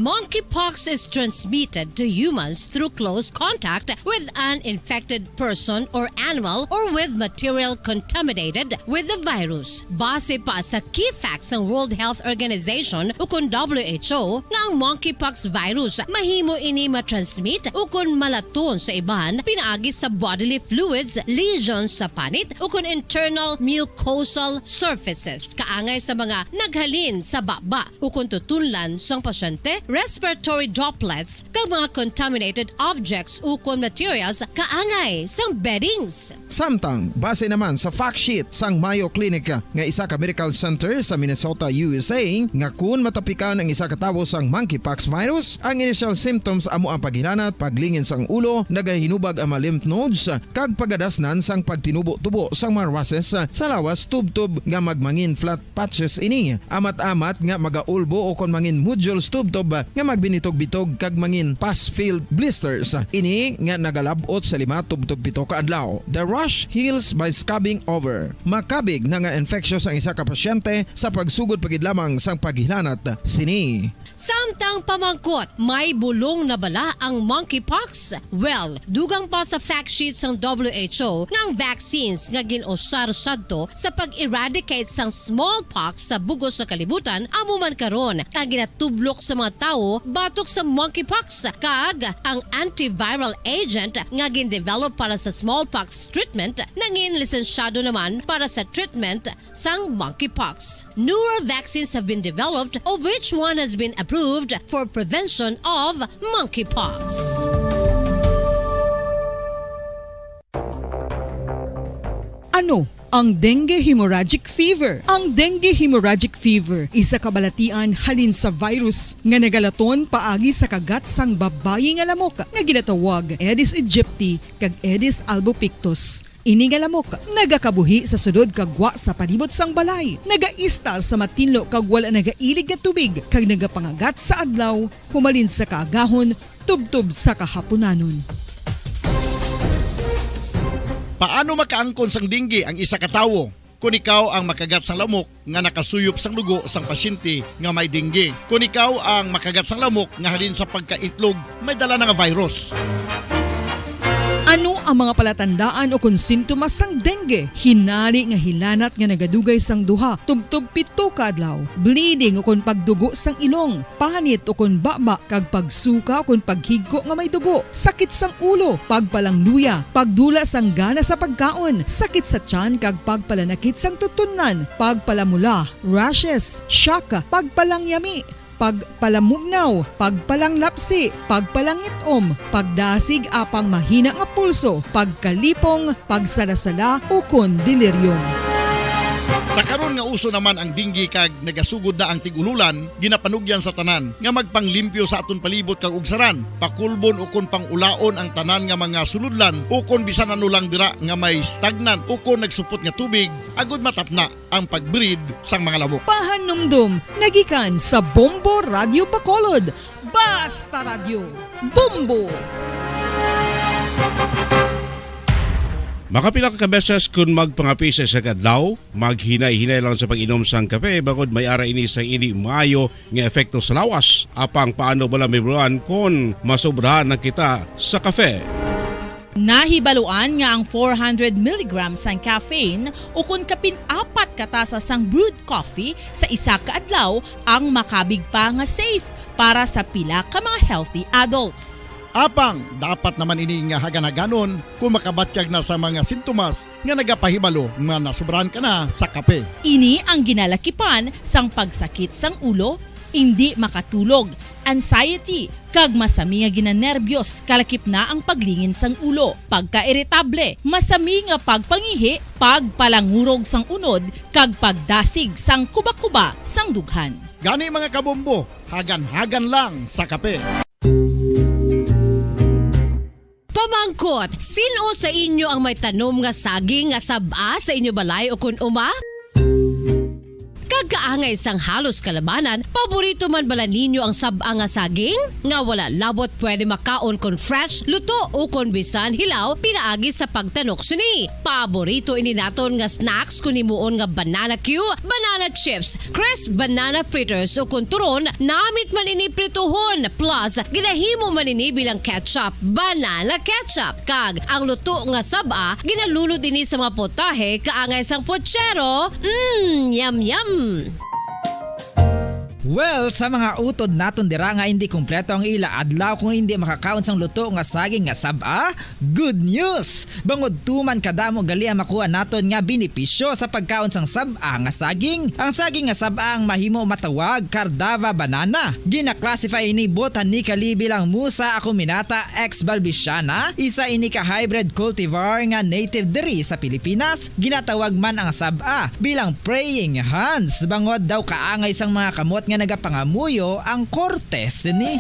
Monkeypox is transmitted to humans through close contact with an infected person or animal or with material contaminated with the virus. Base pa sa key facts sang World Health Organization ukon W H O, nga ang monkeypox virus mahimo ini matransmit ukon malaton sa iban pinaagi sa bodily fluids, lesions sa panit, ukon internal mucosal surfaces kaangay sa mga naghalin sa baba ukon tutunlan sang pasyente, respiratory droplets, kag mga contaminated objects ukon materials kaangay sang beddings. Samtang, base naman sa fact sheet sang Mayo Clinic nga isa ka medical center sa Minnesota, U S A, nga kun matapikan ang isa ka tawo sang monkeypox virus, ang initial symptoms amo ang paghilanat, paglingin sang ulo, nagahinubag ang mga lymph nodes, kag pagadasnan sang pagtinubo-tubo sang mga rushes sa lawas tubtob nga magmangin flat patches ini. Amat-amat nga magaulbo ukon mangin nodules tubtob nga magbinitog-bitog kag mangin pus-filled blisters. Ini nga nagalab-ot sa lima tubtob pito ka adlaw. The rash heals by scabbing over. Makabig na nga infectious ang isa ka pasyente sa pagsugod pa gid lamang sang paghilanat sini. Samtang pamangkot, may bulong na bala ang monkeypox? Well, dugang pa sa fact sheet sang W H O nga ang vaccines nga gin-usar sadto sa pag-eradicate sang smallpox sa bug-os nga kalibutan amo man karon ang ginatublok sa mga tawo batok sa monkeypox, kag ang antiviral agent nga gin-develop para sa smallpox treatment nangin lisensyado naman para sa treatment sang monkeypox. Newer vaccines have been developed, of which one has been approved for prevention of monkeypox. Ano ang dengue hemorrhagic fever? Ang dengue hemorrhagic fever isa ka balatian halin sa virus nga nagalaton paagi sa kagat sang babayi nga lamok nga ginatawag Aedes aegypti kag Aedes albopictus. Ini nga lamok nagakabuhi sa sulod kag gwa sa palibot sang balay, nagaistar sa matinlo kag wala nagailig nga tubig, kag nagapangagat sa adlaw, humalin sa kaagahon tubtob sa kahapunanon. Paano makaangkon sang dengue ang isa ka tawo? Kon ikaw ang makagat sang lamok nga nakasuyop sang dugo sang pasyente nga may dengue. Kon ikaw ang makagat sang lamok nga halin sa pagkaitlog may dala na nga virus. Ano ang mga palatandaan ukon sintomas sang dengue? Hinari nga hilanat nga nagadugay sang duha tubtob pito ka adlaw, bleeding ukon pagdugo sang ilong, panit ukon baba, kag pagsuka ukon paghigko nga may dugo, sakit sang ulo, pagpalangluya, pagdula sang gana sa pagkaon, sakit sa tiyan kag pagpalanakit sang tutunlan, pagpalamula, rashes, shock, pagpalangyami, pagpalamugnaw, pagpalanglapsi, pagpalangit-om, pagdasig apang mahina nga pulso, pagkalipong, pagsalasala, ukon delirium. Sa karon nga uso naman ang dengue kag nagasugod na ang tig-ululan, ginapanugyan sa tanan nga magpanglimpyo sa aton palibot kag ugsaran, pakulbon ukon pang-ulaon ang tanan nga mga sulodlan ukon bisan ano lang dira nga may stagnant ukon nagsupot nga tubig, agud matapna ang pag-breed sang mga lamok. Pahanumdom nagikan sa Bombo Radyo Bacolod. Basta Radyo, Bombo! Makapila ka beses kun magpangape sa isa ka adlaw, maghinay-hinay lang sa pag-inom sang kape, bangod may ara ini sang indi maayo nga epekto sa lawas. Apang paano bala mahibaluan kon masobrahan na kita sa kape? Nahibaluan nga ang four hundred milligrams sang caffeine ukon kapin apat ka tasa sang brewed coffee sa isa ka adlaw ang makabig pa nga safe para sa pila ka mga healthy adults. Apang dapat naman ini nga hagan-haganon kung makabatyag na sa mga sintomas nga nagapahibalo nga nasobrahan ka na sa kape. Ini ang ginalakipan sang pagsakit sang ulo, indi makatulog, anxiety, kag masami nga ginanerbyos, kalakip na ang paglingin sang ulo, pagkairitable, masami nga pagpangihi, pagpalangurog sang unod, kag pagdasig sang kuba-kuba sang dughan. Gani, mga kabombo, hagan-hagan lang sa kape. Pamangkot, sin-o sa inyo ang may tanom nga saging nga sab-a sa inyo balay ukon uma? Kag kaangay sang halos kalabanan, paborito man bala ninyo ang sab-a nga saging? Nga wala labot pwede makaon kon fresh, luto, ukon bisan hilaw pinaagi sa pagtanok sini. Paborito ini naton nga snacks kon himuon nga banana cue, banana chips, crisp banana fritters, ukon turon, namit man ini prituhon, plus ginahimo man ini bilang ketchup, banana ketchup. Kag ang luto nga sab-a ginalunod ini sa mga putahe kaangay sang puchero. Mm, yum, yum. Well, sa mga utod naton dira nga indi kompleto ang ila adlaw kung indi makakaon sang luto nga saging nga sab-a, good news! Bangod tuman kadamo gali ang makuha naton nga benepisyo sa pagkaon sang sab-a nga saging. Ang saging nga sab-a ang mahimo matawag Cardava banana. Gina-classify ini botanically bilang Musa acuminata ex balbisiana, isa ini ka hybrid cultivar nga native diri sa Pilipinas. Ginatawag man ang sab-a bilang praying hands, bangod daw kaangay sang mga kamot nga nagapangamuyo ang korte sini.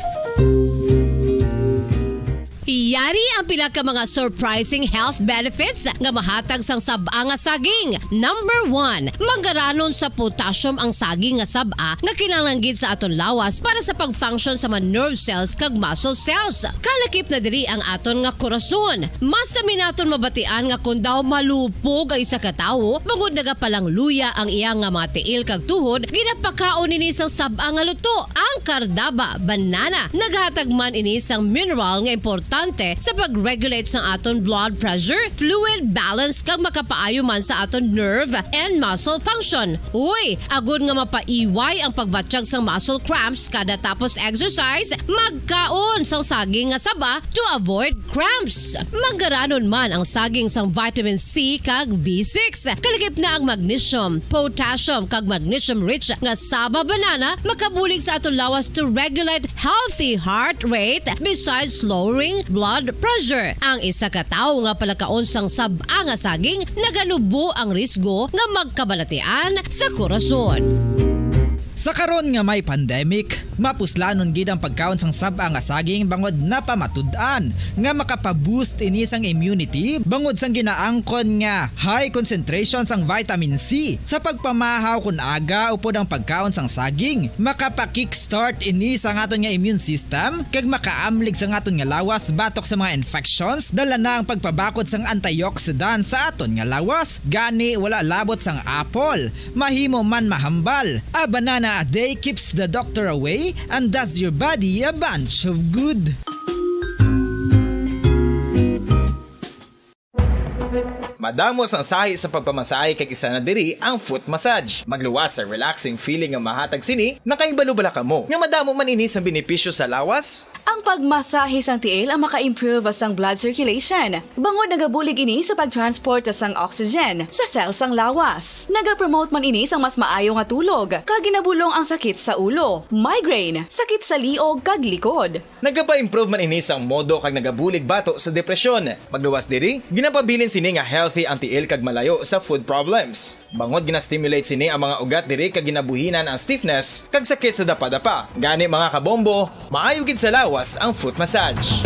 Yari ang pila ka mga surprising health benefits nga mahatag sang sab-a nga saging. Number one, manggaranon sa potassium ang saging nga sab-a nga kinahanglan gid sa aton lawas para sa pag-function sa mga nerve cells kag muscle cells. Kalakip na diri ang aton nga korason. Masami naton mabatian nga kon daw malupog ang isa ka tawo, bangod nagapalangluya ang iya nga mga tiil kag tuhod, ginapakaon ini sang sab-a nga luto, ang Cardaba banana. Naghatag man ini sang mineral nga importante sa pag-regulate sang aton blood pressure, fluid balance, kag makapaayo man sa aton nerve and muscle function. Uy, agod nga mapaiway ang pagbatyag sang muscle cramps kada tapos exercise, magkaon sang saging nga saba to avoid cramps. Manggaranon man ang saging sang vitamin C kag B six. Kalakip na ang magnesium, potassium, kag magnesium-rich nga saba banana makabulig sa aton lawas to regulate healthy heart rate, besides lowering blood pressure. Ang isa ka tawo nga palakaon sang sab-a nga saging naganubo ang risgo nga magkabalatian sa korason. Sa karon nga may pandemic, mapuslanon gid ang pagkaon sang sab-a nga saging, bangod napamatud-an nga makapa-boost ini sang immunity, bangod sang ginaangkon nga high concentration sang vitamin C. Sa pagpamahaw kon aga upod ang pagkaon sang saging, makapa-kickstart ini sa aton nga immune system, kag makaamlig sa aton nga lawas batok sa mga infections. Dala na ang pagpabakod sang antioxidant sa aton nga lawas, gani wala labot sang apple. Mahimo man mahambal. A banana a day keeps the doctor away and does your body a bunch of good. Madamo sang sahi sa pagpamasahe, kag isa na diri ang foot massage. Magluwas sa relaxing feeling nga mahatag sini. Nakahibalo bala kamo nga madamo man ini sang benepisyo sa lawas? Ang pagmasahe sang tiil ang maka-improve sang blood circulation, bangod nagabulig ini sa pagtransport sang oxygen sa cell sang lawas. Nagapromote man ini sang mas maayo nga tulog, kag ginabulong ang sakit sa ulo, migraine, sakit sa liog, kag likod. Nagapa-improve man ini sang modo kag nagabulig bato sa depresyon. Magluwas diri, ginapabilin sini nga healthy ang tiil kag malayo sa foot problems. Bangod gina-stimulate sini ang mga ugat diri kag ginabuhinan ang stiffness kag sakit sa dapadapa. Gani, mga kabombo, maayo gid sa lawas ang foot massage.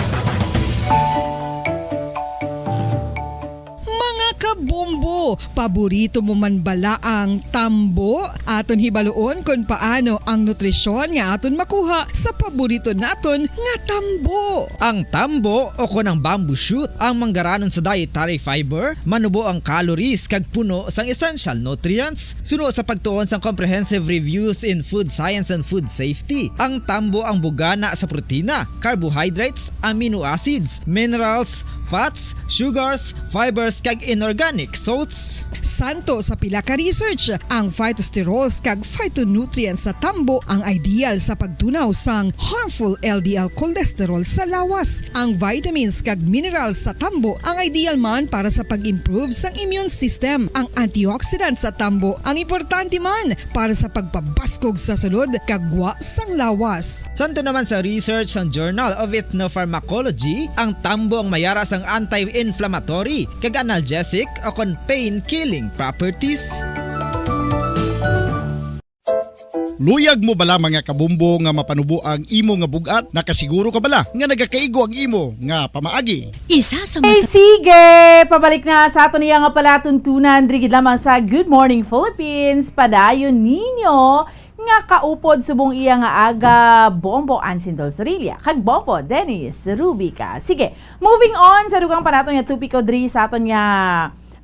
Mga kabombo, paborito mo man bala ang tambo? Aton hibaluon kon paano ang nutrisyon nga aton makuha sa paborito naton nga tambo. Ang tambo, o kon ang bamboo shoot, ang manggaranon sa dietary fiber, manubo ang calories kag puno sang essential nutrients. Suno sa pagtuon sang Comprehensive Reviews in Food Science and Food Safety, ang tambo ang bugana sa protina, carbohydrates, amino acids, minerals, fats, sugars, fibers, kag inorganic Nick Soats. Santo sa pila ka research, ang phytosterols kag phytonutrients sa tambo ang ideal sa pagtunaw sang harmful L D L cholesterol sa lawas. Ang vitamins kag minerals sa tambo ang ideal man para sa pag-improve sang immune system. Ang antioxidants sa tambo ang importante man para sa pagpabaskog sa sulod kag gwa sang lawas. Santo naman sa research sang Journal of Ethnopharmacology, ang tambo ang mayara sang anti-inflammatory kag analgesic o kon pain-killing properties. Luyag mo bala, mga kabombo, nga mapanubo ang imo nga bug-at? Nakasiguro ka bala nga nagakaigo ang imo nga pamaagi? Isa sa Hey, mas sige! Pabalik na sa aton iya nga palatuntunan, diri gid lamang sa Good Morning Philippines. Padayon ninyo nga kaupod subong iya nga aga, Bombo Ansindol Sorilla kag Bombo Dennis Rubica. Sige, moving on sa dugang pa naton nga topiko diri sa aton nga,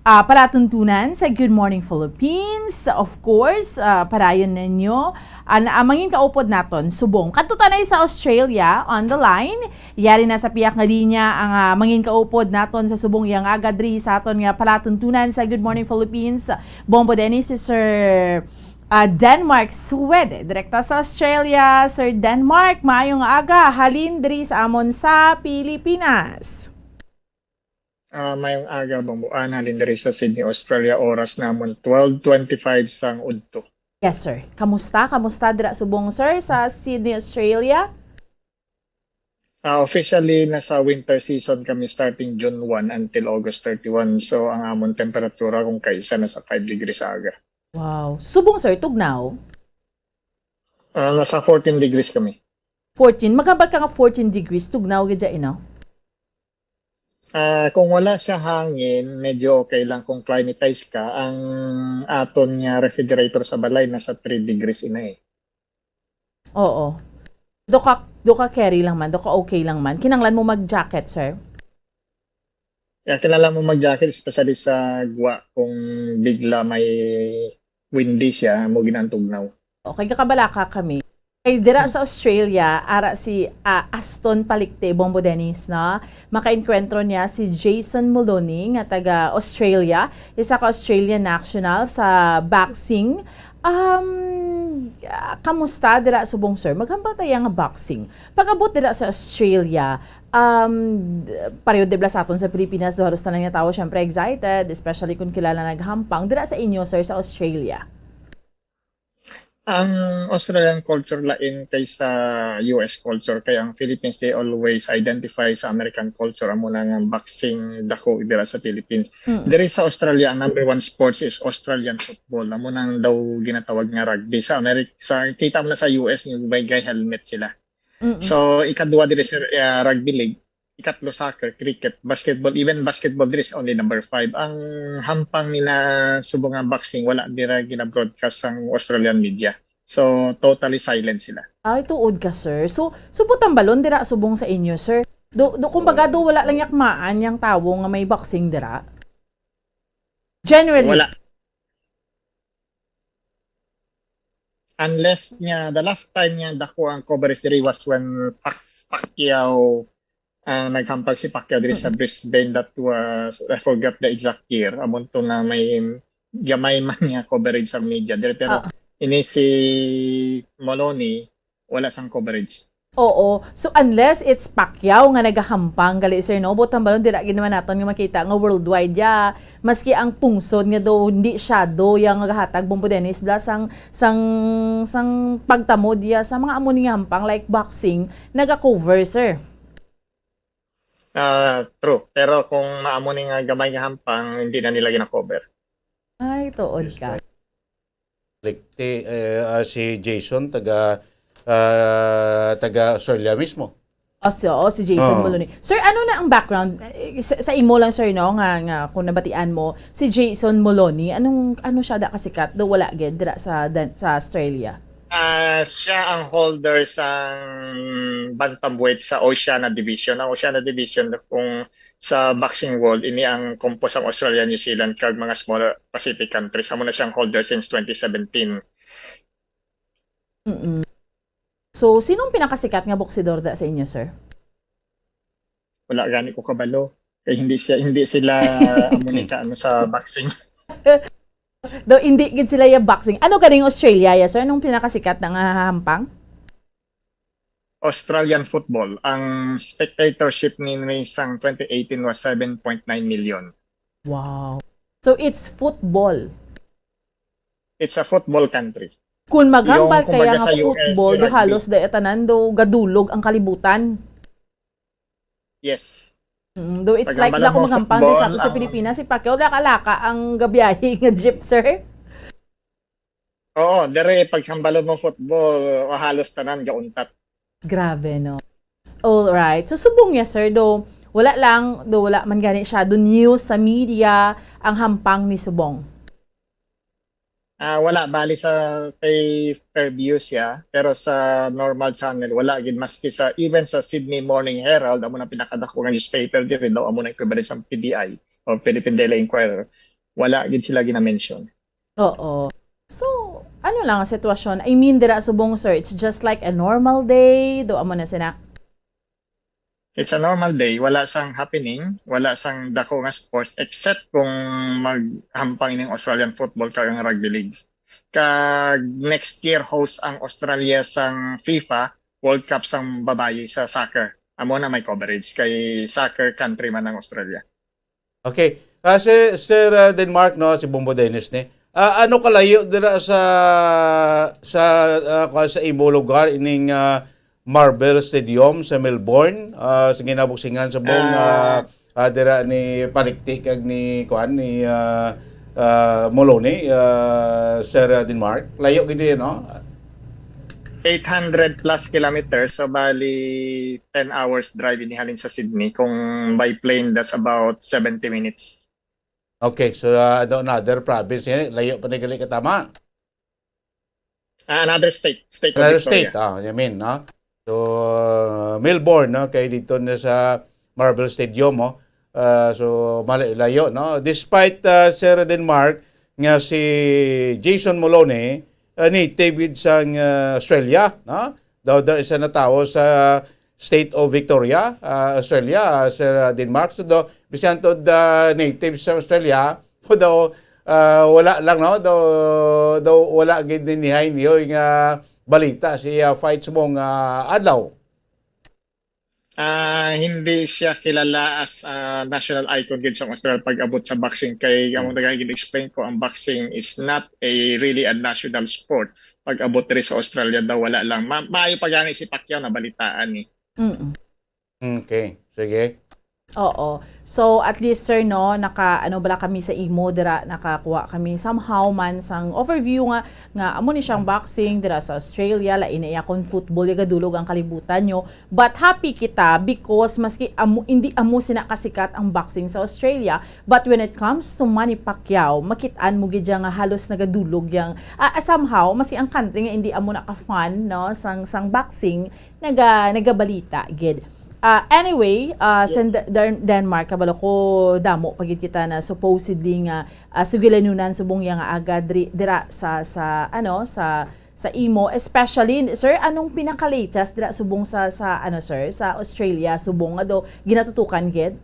ah, palatuntunan sa Good Morning Philippines. Of course, ah, padayon ninyo, ah, na, ah, mangin kaupod naton subong kadto tanay sa Australia on the line. Yari na sa piyak nga linya ang, ah, mangin kaupod naton sa subong iya nga aga diri sa aton nga palatuntunan sa Good Morning Philippines. Bombo Dennis, si Sir, ah, Denmark Suwede, direkta sa Australia. Sir Denmark, maayong aga, halin diri sa amon sa Pilipinas. Ah, mayong aga, Bombo Ann, halin diri sa Sydney, Australia. Oras namon twelve twenty-five sang udto. Yes, sir. Kamusta? Kamusta dira subong, sir, sa Sydney, Australia? Ah, officially, nasa winter season kami starting June one until August thirty-one. So, ang amon temperatura kung kaisa nasa five degrees sa aga. Wow. Subong, sir, tugnaw? Ah, nasa fourteen degrees kami. Fourteen? Maghambal ka nga fourteen degrees, tugnaw gid siya, eh, no? Ah, kung wala siya hangin, medyo okay lang kung climatize ka. Ang aton nga refrigerator sa balay nasa three degrees ina eh. Oo. Do ka, do ka carry lang man, do ka okay lang man. Kinahanglan mo mag-jacket, sir? Yeah, kinahanglan mo mag-jacket, especially sa gwa kung bigla may windy siya, mo ginantugnaw. Okay, kakabalaka kami. Kay dira sa Australia, ara si, ah, Aston Palikte, Bombo Dennis, no? Makainkwentro niya si Jason Moloney, nga taga Australia, isa ka Australian national sa boxing. Um, ah, kamusta dira subong, sir? Maghambal ta iya nga boxing. Pag-abot dira sa Australia, um, pareho di bala sa aton sa Pilipinas, do halos tanan nga tawo, syempre, excited, especially kung kilala naghampang. Dira sa inyo, sir, sa Australia? Ang Australian culture lain kaysa U S culture, kay ang Philippines, they always identify sa American culture, amo na nga boxing dako dira sa Philippines. Mm. Diri sa Australia, ang number one sports is Australian football. Amo nang daw ginatawag nga rugby. Sa America, sa, kita mo na sa U S, may gay helmet sila. Mm-mm. So, ikadua diri sa, ah, rugby league, ikatlo soccer, cricket, basketball, even basketball diri is only number five. Ang hampang nila subong nga boxing, wala dira gina-broadcast sang Australian media. So, totally silent sila. Ay, tuod ka, sir. So, so butang balon dira subong sa inyo, sir. Do, do, kumbaga, do wala lang yakmaan yang tawo nga may boxing dira? Generally. Wala. Unless nga, the last time nga dako ang coverage diri was when Pac-, Pacquiao, ah, naghampag si Pacquiao diri sa Mm. Brisbane. That was, I forgot the exact year. Amo to na may gamay man nga coverage sa media diri. Pero Ah. ini si Moloney, wala sang coverage. Oo. So, unless it's Pacquiao nga nagahampang gali, sir, no? Butang balon, dira gid naman naton nga makita nga worldwide ya. Maski ang pungsod nga do, hindi siya do yang nagahatag, Bombo Dennis, bala sang, sang, sang pagtamod ya sa mga amo ni nga hampang, like boxing, naga-cover, sir. Ah, true. Pero kung maamo ni nga gamay nga hampang, hindi na nila gina-cover. Ay, tuod Yes, ka. Like, ti-, eh, ah, si Jason, taga, ah, taga Australia mismo. O, si, o, si Jason Oo. Moloney. Sir, ano na ang background? Eh, sa, sa imo lang, sir, no, nga, nga kung nabatian mo, si Jason Moloney, anong, ano siya da kasikat? Do wala gid dira sa, dan-, sa Australia? Ah, siya ang holder sa bantamweight sa Oceania Division. Ang Oceania Division, kung sa boxing world, ini ang composed ang Australia, New Zealand, kag mga smaller Pacific countries. Amo na siyang holder since twenty seventeen. Mm-mm. So, sino ang pinakasikat nga boksidor da sa inyo, sir? Wala gani ko kabalo. Kay hindi siya, hindi sila amo ni ka ano sa boxing. Do hindi gid sila ya boxing. Ano ganing Australia ya, sir? Nung pinakasikat na nga hampang? Australian football. Ang spectatorship ni ni sang twenty eighteen was seven point nine million. Wow. So it's football. It's a football country. Kung maghambal Yung, kumbaga, kaya nga sa U S, football, do rugby. Halos da tanan do gadulog ang kalibutan. Yes. Mm, do it's like Paghambal dako mo maghambal football, sa, sa ang Pilipinas, si Pacquiao laka-laka ang gabiyahe nga jeep, sir. Oo, dire paghambal mo football, o halos tanan gauntat. Grabe, no? All right. So, subong niya, sir, do wala lang, do wala man gani siya, do news sa media ang hampang ni Subong. Ah, wala, bali sa kay Fairview siya, pero sa normal channel wala gid, maski sa, even sa Sydney Morning Herald, amo na pinakadako nga newspaper diri daw, amo na equivalent sa P D I o Philippine Daily Inquirer. Wala gid sila gina-mention. Oo. So, ano lang ang sitwasyon? I mean, dira subong, sir, it's just like a normal day. Do amo na sina. It's a normal day, wala sang happening, wala sang dako nga sports, except kung maghampang ining Australian football kag ang rugby league. Kag next year, host ang Australia sang FIFA World Cup sang babayi sa soccer. Amo na may coverage kay soccer country man ang Australia. Okay. Ah, si Sir, ah, Denmark, no, si Bombo Dennis ni. Ah, ano kalayo dira sa sa ah, kuwan, sa imo lugar ining ah, Marvel Stadium sa Melbourne, ah, sa ginabuksingan sa Bong, ah, Ah. ah, dira ni Palikti kag ni kuan ni ah, ah, Moloney, ah, Sir, ah, Denmark? Layo gid, no? Eight hundred plus kilometers, so bali ten hours drive ini halin sa Sydney. Kung by plane, that's about seventy minutes. Okay, so ah, ano, another province, eh, layo pa ni gali ka, tama? Ah, another state, state of Another Victoria. State, ah, I mean, no? So, uh, Melbourne, no? Kay dito na sa Marvel Stadium, oh. Uh, so, malayo, no? Despite, uh, Sir Denmark, nga si Jason Moloney, uh, native gid sang uh, Australia, no? Daw there is a natawo sa State of Victoria, uh, Australia, uh, Sir uh, Denmark. So, daw, bisan to the natives sa Australia, daw, ah, wala lang, no? Daw, daw wala gid ni nihay niyoy nga balita si ah, Fights Mong ah, adlaw. Ah, hindi siya kilala as a national icon gid sa Australia pag-abot sa boxing, kay amo na gid explain ko, ang boxing is not a really a national sport. Pag-abot diri sa Australia daw wala lang. Ma maayo pa gani si Pacquiao, nabalitaan ni. Mm. Okay, sige. Oo. So at least, sir, no, naka ano bala kami sa imo dira, nakakuha kami somehow man sang overview nga nga amo ni siyang boxing dira sa Australia, lain na iya kon football ya gadulog ang kalibutan nyo. But happy kita because maski amo hindi amo sina kasikat ang boxing sa Australia, but when it comes to Manny Pacquiao, makit-an mo gid siya nga halos nagadulog yang ah, ah, somehow maski ang country nga hindi amo na ka-fan, no, sang sang boxing, naga nagabalita gid. Ah, anyway, ah, sa Den- Denmark, kabalo ko damo pa gid kita na supposedly nga ah, sugilanunan subong iya nga aga diri, dira sa sa ano sa sa imo, especially, sir, anong pinaka-latest dira subong sa sa ano, sir, sa Australia subong nga do ginatutukan gid?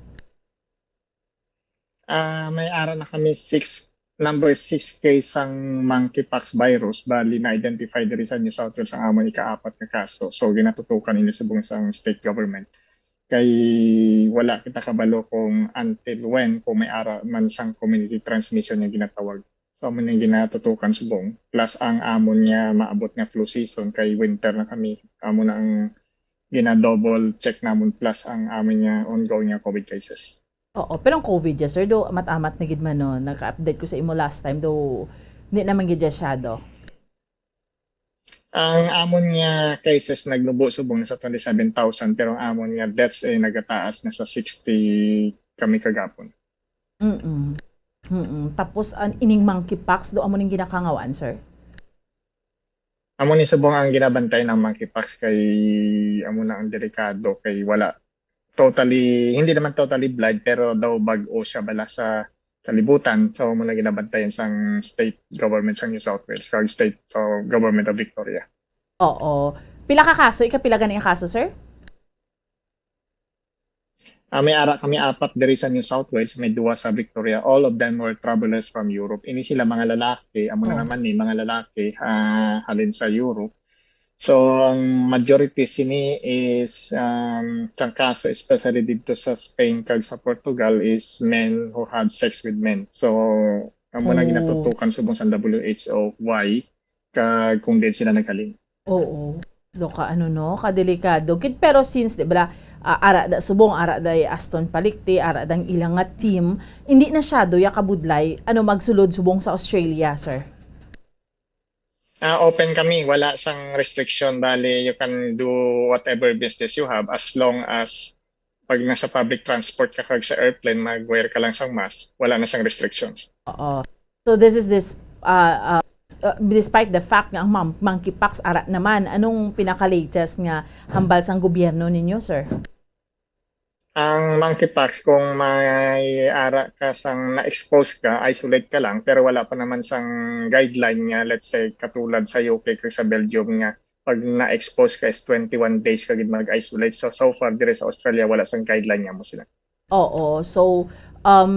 Ah, may ara na kami six, number six case sang monkeypox virus, bali na-identify diri sa New South Wales ang amon ikaapat nga kaso. So ginatutukan ini subong sang state government. Kay wala kita kabalo kung until when, kung may ara man sang community transmission nga ginatawag. So amo ning ginatutukan subong. Plus ang amon nga maabot nga flu season kay winter na kami. Amo na ang gina-double check namon plus ang amon nga ongoing nga COVID cases. Oo, pero ang COVID, yes, sir, do amat-amat na gid man, no? Nagka-update ko sa imo last time, do hindi naman gid siya do. Ang amon nga cases nagnubo subong na sa twenty-seven thousand, pero ang amon nga deaths ay nagataas na sa sixty kami kagapon. Mm. Mm. Tapos an ining monkeypox do amo ning ginakangawaan, sir? Amo ni subong ang ginabantay ng monkeypox kay amo na ang delikado kay wala totally, hindi naman totally blind, pero daw bag-o siya bala sa kalibutan. So, amo na ginabantayan sang state government sa New South Wales, kag state uh, government of Victoria. Oo. Pila ka kaso? Ikapila gani ang kaso, sir? Ah, may ara kami apat diri sa New South Wales, may duwa sa Victoria. All of them were travelers from Europe. Ini sila mga lalaki, amo na Oh. naman ni mga lalaki, ah, halin sa Europe. So, ang majority sini is, um, sang kaso, especially dito sa Spain kag sa Portugal, is men who had sex with men. So, amo na Oh. ginatutukan subong sa W H O why kag kung diin sila naghalin. Oo. Do ka, ano, no? Kadelikado gid. Pero since, di ba, ah, ara da, subong, ara da Aston Palikti, ara dang ila nga team, hindi na siya do ya kabudlay, ano, magsulod subong sa Australia, sir? Ah, open kami. Wala sang restriction. Bali, you can do whatever business you have as long as pag nasa public transport ka kag sa airplane, mag-wear ka lang sang mask, wala na sang restrictions. Oo. So this is this, uh, uh, uh, despite the fact nga ang mam-, monkeypox ara naman, anong pinaka-latest nga hambal sang gobyerno ninyo, sir? Ang monkeypox, kung may ara ka sang na-expose ka, isolate ka lang, pero wala pa naman sang guideline nga, let's say, katulad sa U K kag sa Belgium nga pag na-expose ka is twenty-one days ka gid mag-isolate. So, so far, dire sa Australia, wala sang guideline nga mo sila. Oo. So, um,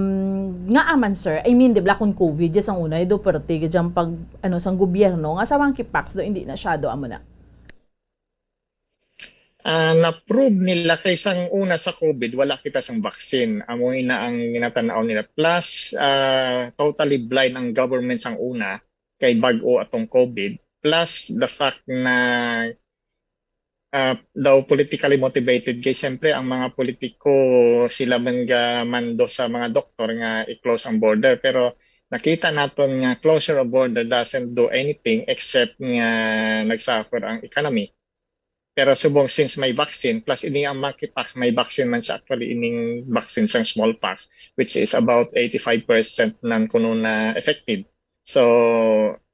nga aman, sir, I mean, di ba, kung covid, yes, ang una, do, pero tigid dyan pag, ano, sang gobyerno, nga sa monkeypox, do, hindi na siya, do, amo na. Ah, na-prove nila kay sang una sa covid, wala kita sang vaccine. Amo ina ang ginatanaw nila. Plus, ah, totally blind ang government sang una kay bag-o atong covid. Plus, the fact na, ah, daw politically motivated kay siyempre ang mga politiko sila man gamando sa mga doktor nga i-close ang border. Pero nakita naton nga closure of border doesn't do anything except nga nagsuffer ang economy. Pero subong since may vaccine, plus ini ang monkeypox, may vaccine man siya actually, ining vaccine sang smallpox, which is about eighty-five percent nan kuno na effective. So,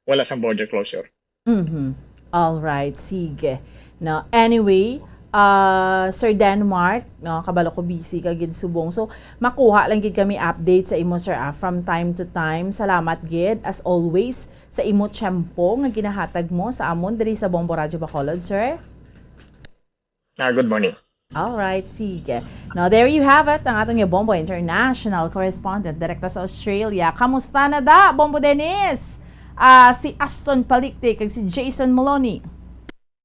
wala sang border closure. Mhm. All right, sige. No, anyway, ah, Sir Denmark, no, kabalo ko busy ka gid subong. So, makuha lang gid kami update sa imo, sir, ah, from time to time. Salamat gid, as always, sa imo tiyempo nga ginahatag mo sa amon diri sa Bombo Radyo Bacolod, sir. Ah, good morning. All right, sige. Now, there you have it, ang aton nga Bombo International correspondent direkta sa Australia. Kamusta na da, Bombo Dennis? Ah, si Aston Palikti kag si Jason Maloney.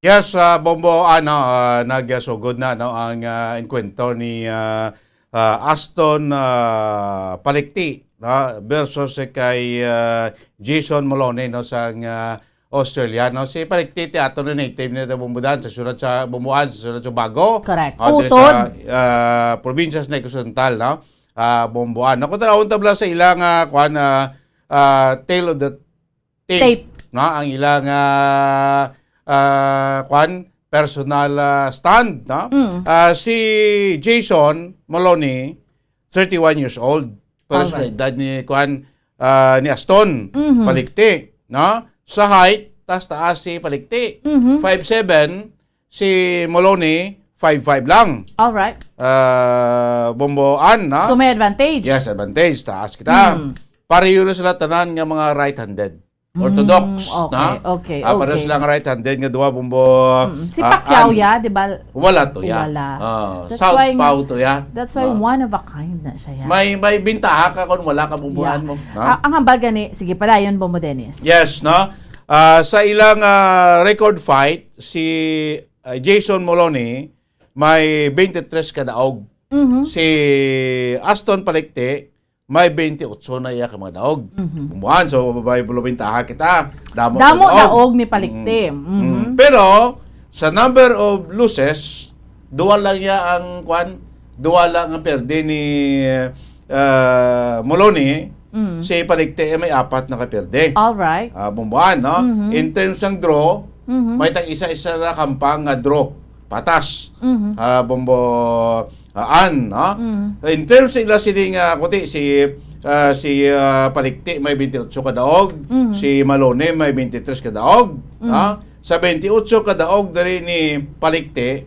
Yes, ah, Bombo, ano, ah, nagasugod na, no, ang, ah, engkwentro ni, ah, ah, Aston, ah, Palikti, no, versus kay, ah, Jason Maloney, no, sang, ah, Australia, no? Si Palikti, aton na native nito Bomboan, sa syudad sa Bomboan, sa syudad sa Bago. Correct. Ah, diri Utod. Sa, ah, probinsya sa Negros Oriental, no? Ah, Bomboan. Naku, tanawon tabla sa ilang, ah, kwan, ah, ah, tale of the tape, Tape. No? Ang ilang, ah, ah, kwan, personal, ah, stand, no? Mm. Ah, si Jason Maloney, thirty-one years old. Pero sa Alright. edad ni, kwan, ah, ni Aston, Mhm. Palikti, no? Sa height, taas-taas si Palikti. Mhm. Five seven, si Maloney, five five lang. Alright. Ah, Bomboan, no? So may advantage? Yes, advantage. Taas kita. Mm. Pareho na sila tanan nga mga right-handed. Orthodox, Mm, okay, na? okay, Ah, pareho okay. silang right-handed nga duha, Bombo. Mm. Si Ah, Pacquiao, an- ya, di ba? Wala to, ya. Wala. Ah, That's why southpaw nga, to, ya. that's why Ah. one of a kind na siya, ya. May, may bintaha ka kung wala ka Bomboan Yeah. mo, na? Ah, ang hambal gani, sige, padayon, Bombo Dennis. Yes, no? Ah, sa ilang, ah, record fight, si, ah, Jason Maloney may twenty-three ka daog. Mhm. Si Aston Palikti, may twenty-eight na iya ka mga daog. Mhm. Kumuan, so may bulubintaha kita. Damo Damo ka daog. daog ni Palikti. Mm. Mhm. Mm. Pero sa number of losses, duwa lang niya ang kwan, duwa lang ang perde ni, ah, Maloney. Mm. Si Palikti ay may apat na kaperde. All right. Ah, bumbuan, no? Mhm. In terms ng draw, Mhm. may tag isa-isa na kampang nga draw. Patas. Mhm. Ah, bumbo, ah, an, no? Mm. In terms sila sini nga, kuti si, ah, si, ah, Palikti may twenty-eight ka daog, Mm. si Malone may twenty-three ka daog, Mm. no? Sa twenty-eight ka daog diri ni Palikti,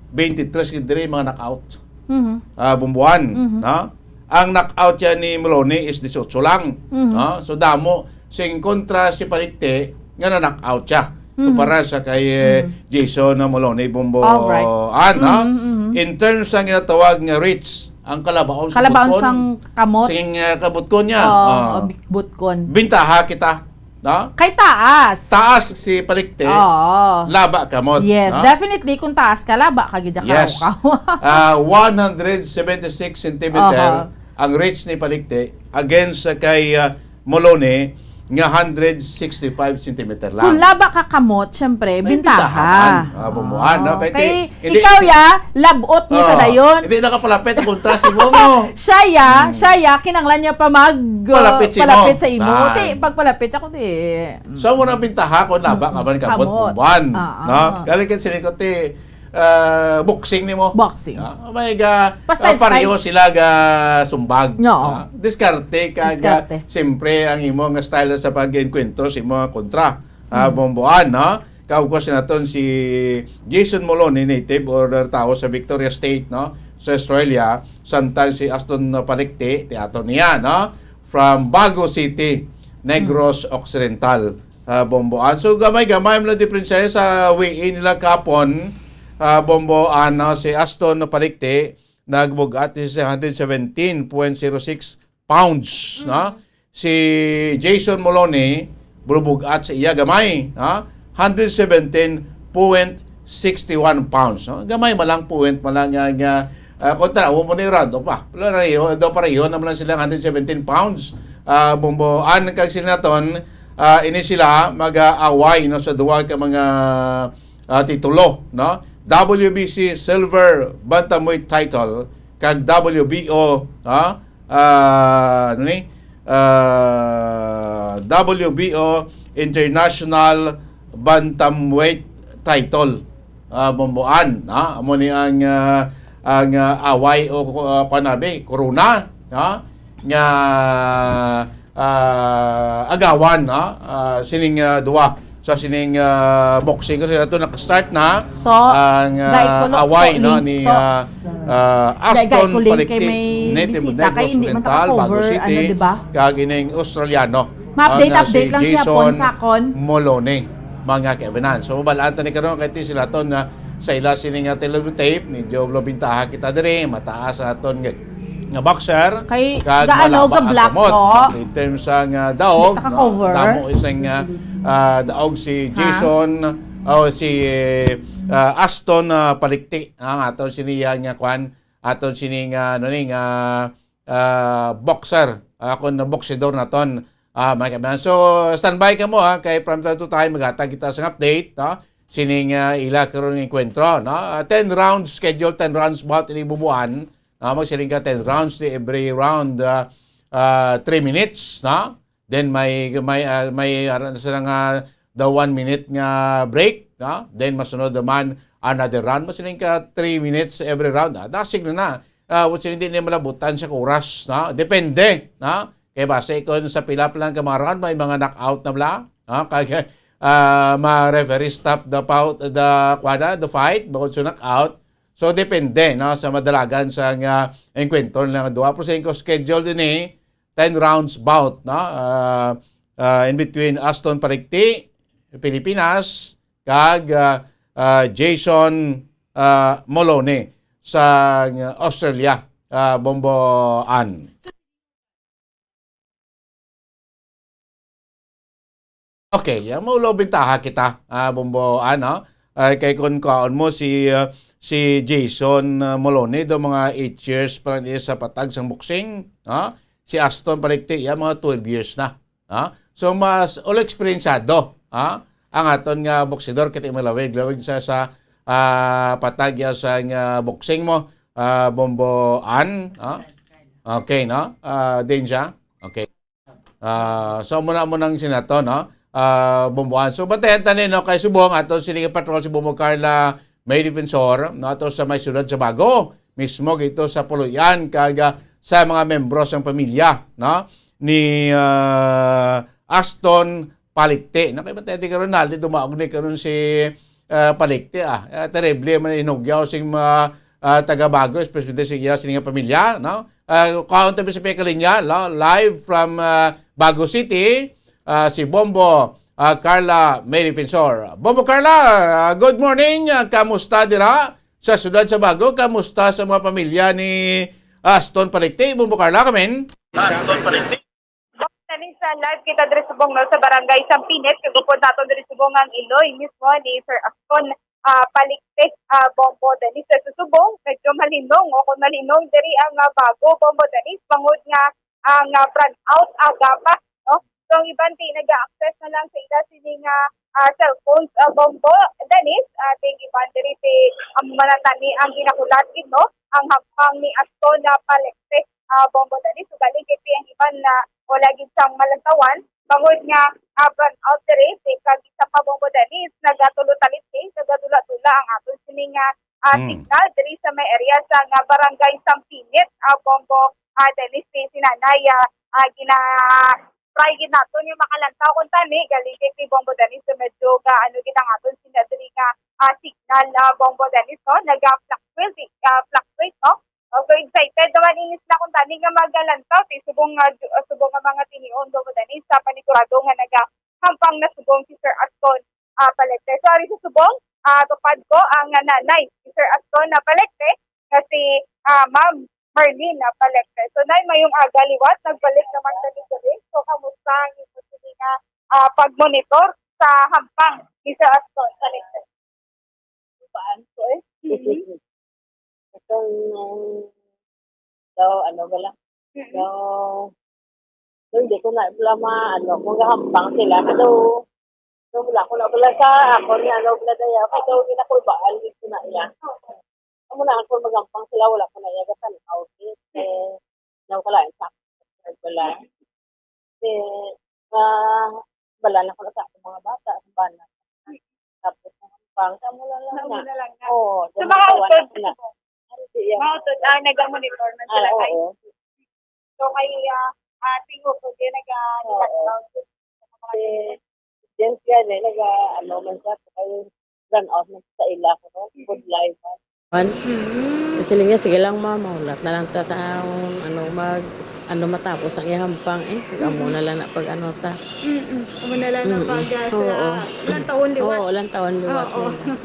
twenty-three ka diri mga knockout. Mhm. Ah, bumbuan, Mhm. no? Ang knockout yan ni Malone is twenty-eight lang, Mhm. no? So damo sing kontra si Palikti nga na-knockout siya. Mhm. Kumpara sa kay, eh, Mhm. Jason na Malone bumbo, Alright. an, no? Mhm, mhm. In terms sa ginatawag nga reach, Ang kalabaon sa Kalabaon butkon. sang kamot. Sing, ah, kabutkon niya. Oo, Ah. o bi-, butkon. Bintaha kita, no? Kay taas. Taas si Palikti, Oo. laba kamot, Yes, no? definitely, kung taas ka, laba ka gid, Yes. ka. Ah, one hundred seventy-six centimeter Aha. ang reach ni Palikti against sa kay, ah, Molone nga hundred sixty-five centimeter lang. Kung laba ka kamot, syempre, May bintaha. bintaha man. Ah, bumuhan, no? Oo. Kay Kay ti-, hindi ikaw, ya, labot mo siya Oh, dayon. hindi nakapalapit ang kontra si Bongo. Siya, ya, Hmm. siya, ya, kinanglan niya pa mag, uh, Palapit sa imo. palapit sa imo. Yan. Ti, pagpalapit ako, ti, mm. So, mo na bintaha kung laba ka man kamot, Kamot. bumuhan, Ah, no? ah. Galing ka sila ko, ti, ah, boxing nimo. Boxing. Ah, may ga, Pastyle, ah, pareho style. sila ga sumbag. Oo. Ah, diskarte ka ga, Diskarte. siyempre, ang imo nga style sa pag-enkwentro sa imo nga kontra. Ah, Mm. Bomboan, no? Kaugos naton si Jason Moloney, native or tao sa Victoria State, no? Sa Australia, samtang si Aston Palikti, ti ato niya, no? From Bago City, Negros Mm. Occidental, ah, Bomboan. So, gamay-gamay man lang diferensya sa weigh-in nila kapon, ah, Bomboan, no? Si Aston Palikti, nagbugat sa hundred seventeen point zero six pounds, Mm. no? Si Jason Moloney, bulubugat sa iya gamay, ha? Hundred seventeen point sixty one pounds, no? Gamay man lang point man lang nga, nga, ah, kontra, amo mo ni round off, ah. Pero pareho, daw pareho naman lang sila, hundred seventeen pounds. Ah, Bomboan kag Sinaton, ah, ini sila mag-aaway, no, sa duha ka mga, ah, titulo, no? W B C Silver Bantamweight title kag W B O, ha? Ah, ano ni? Ah, W B O International Bantamweight title. Ah, Bomboan, ha? Amo ni ang, ah, ang, ah, away o, ah, kuwan nabi, corona, ha? Nga, ah, agawan, ha? Ah, sining, ah, duwa sa sining, ah, boxing. Kasi ato naka-start na To, ang, ah, gay ko lo-, away, ko no, link ni, to. ah, ah, Gay, gay Aston ko link kay Palikti, may native bisita, Negros kay hindi man Occidental, Bago taka-cover, City, ano, di ba? kag ining Australiano. Ma-update, Ang, ah, si update lang siya, Jason Pon, sakon. Molone, mga kaibanan. So, mabalaan ta ni karon kay ti sila ton na sa ila sini nga television tape, medyo bintaha kita diri, mataas aton nga, nga boxer, Kay kag gaano malaba ka ang black kamot. to? In terms sa nga daog, Kita ka no? cover? Damo isang, ah, ah, daog si Ha? Jason, o si, ah, Aston, ah, Palikti, ang aton sini nga kwan, aton sini nga, ano ni, nga, ah, boxer, ah, kun boxidor naton, ah, mga kaibigan. So, standby kamo, ha, kay from time to time, maghatag kita sa update, no? Sining, ah, ila karon nga enkwentro, no? Ah, ten rounds schedule, ten rounds bout ini bubuan, no? Magsiling ka ten rounds, di every round, ah, ah, three minutes, no? Then may, may, ah, may, ara na sila nga the one minute nga break, no? Then masunod naman another round. Masiling ka three minutes every round. Ah, dasig na na. Ah, what's hindi niya malabutan sa oras, no? Depende, no? Kay base kung sa pila pa lang ka mga round, may mga knockout na bala, no? Kag, ah, ma-referee stop the pout-, the, kuwan na, the fight, bukod sa knockout. So, depende, no? Sa madalagan sa nga enkwentro nila nga duha. Pero sa inko schedule din eh, ten rounds bout, no? Ah, ah, in between Aston Palikti, Pilipinas, kag, ah, ah, Jason, ah, Molone sa, ah, Australia, ah, Bomboan. Okay, ya, maulo bintaha kita, ah, Bombo, ano? Ay, kay kun kaon mo si, ah, si Jason, ah, Molone, do mga eight years pa lang iya sa patag sang boxing, ha? Si Aston Palikti, ya, mga twelve years na, ha? So, mas ulo eksperyensado, ha? Ang aton nga boksidor, kay malawig-lawig sa, sa, ah, patag ya sa nga boxing mo, ah, Bombo Ann, ha? Okay, no? Ah, din siya. Okay. Ah, so, muna, muna ang sinato, no? Ah, Bomboan. So, bantayan tanin, no? Kay subong, ato sini nga patrol si Bombo Carla May Defensor, no? Ato sa may siyudad sa Bago, mismo dito sa Puluyan, kag, ah, sa mga membro sang pamilya, no? Ni, ah, Aston Palikti. No? Kay bantayan ti karon, nali, dumaog ni karon si, ah, Palikti, ah. Ah, terrible man inugyaw sing mga, ah, taga Bago, especially sa iya, sini nga pamilya, no? Ah, kaon tabi sa pekalinya, lo-, live from, ah, Bago City, ah, si Bombo, ah, Carla May Defensor. Bombo Carla, ah, good morning. Ah, kamusta dira sa siyudad sa Bago? Kamusta sa mga pamilya ni, Aston Palikti, Bombo Carla, kamin. Kani sa live kita diri subong, no, sa Barangay Sampinit, kag upod naton diri subong ang iloy mismo ni Sir Aston, ah, Palikte, ah, Bombo Dennis. Sa subong, medyo malinong, o kung malinong diri ang, ah, bago, Bombo Dennis, bangod nga ang, ah, brownout, ah, gapas, no? So, ang iban ti naga-access na lang sa ila sini nga, ah, cellphones, ah, Bombo Dennis, ah, ting iban diri ti, ang manatani ang ginahulat gid, no? Ang hampang ni Aston na Palikte, ah, Bombo Dennis. Ugali gid ti ang iban na wala gid sang malantawan, bangod nga, ah, brownout diri, di kag isa pa, Bombo Dennis, nagatulo talit, eh, nagadula-dula ang aton sini nga, ah, Hmm. signal diri sa may area sa nga Barangay Sampinit, ah, Bombo, ah, Dennis, si, si Nanay, ah, ah, gina-try gid naton yung makalantaw kung tani, galing kay si Bombo Dennis, so medyo ga, ano gid ang aton sina diri nga, ah, signal, ah, Bombo Dennis, no? Naga-fluctuate, eh, ah, fluctuate, no? Okay, excited naman ini sila kung tani nga magalantaw ti subong nga ju-, ah, subong nga mga tinion do dani sa panigurado nga nagahampang na subong si Sir Aston, ah, Palikte. So, ari sa subong, ah, tupad ko ang, ah, nanay ni Sir Aston na Palikte nga si, ah, Ma'am Marlene na Palikte. So, Nay, mayong aga liwat, nagbalik naman kami diri. So, kamusta ang imo sini nga, ah, pagmonitor sa hampang ni Sir Aston Palikte? Paan ko eh. Mhm. Itong, um, daw, ano ba lang? Mm-mm. Daw, daw hindi ko na pala ma-, ano, kung gahampang sila. Pero, daw wala ko na pala sa ako ni ano pala dayaw. Kaya daw, hindi na ko ibaan, hindi ko na iya. Amo na ako, magampang sila, wala ko na iya, gatan-aw, eh. Eh, daw ko lang, sa ako, wala. Eh, ah, bala na ko na sa akong mga bata, sa bana. Tapos, ang pang, sa mula lang Sa na. Mula lang na. Oo, Sa sa mga mga utod, na. Ano di yan? Mga utod, ah, nag-monitor man Ah, sila, guys. Oo. So, kay, ah, ah, tingutod yan, nag, ah, Oo. nag-lockdown. Sa mga Eh, Diyan siya, eh, nag, ah, ano man siya, kay brownout na sa ila ko, no? Good life, ah. Man. Mm. Siling niya, "Sige lang, ma, mahulat na lang ta sa, um, ano, mag, ano, matapos ang ihampang, eh. Pag amo Mm. na lang na pag ano ta." Mm-mm. Amo na lang na Mm-mm. pag, ah, sa Oo. Lantawon liwat. Oo, Lantawon liwat Oo. na lang.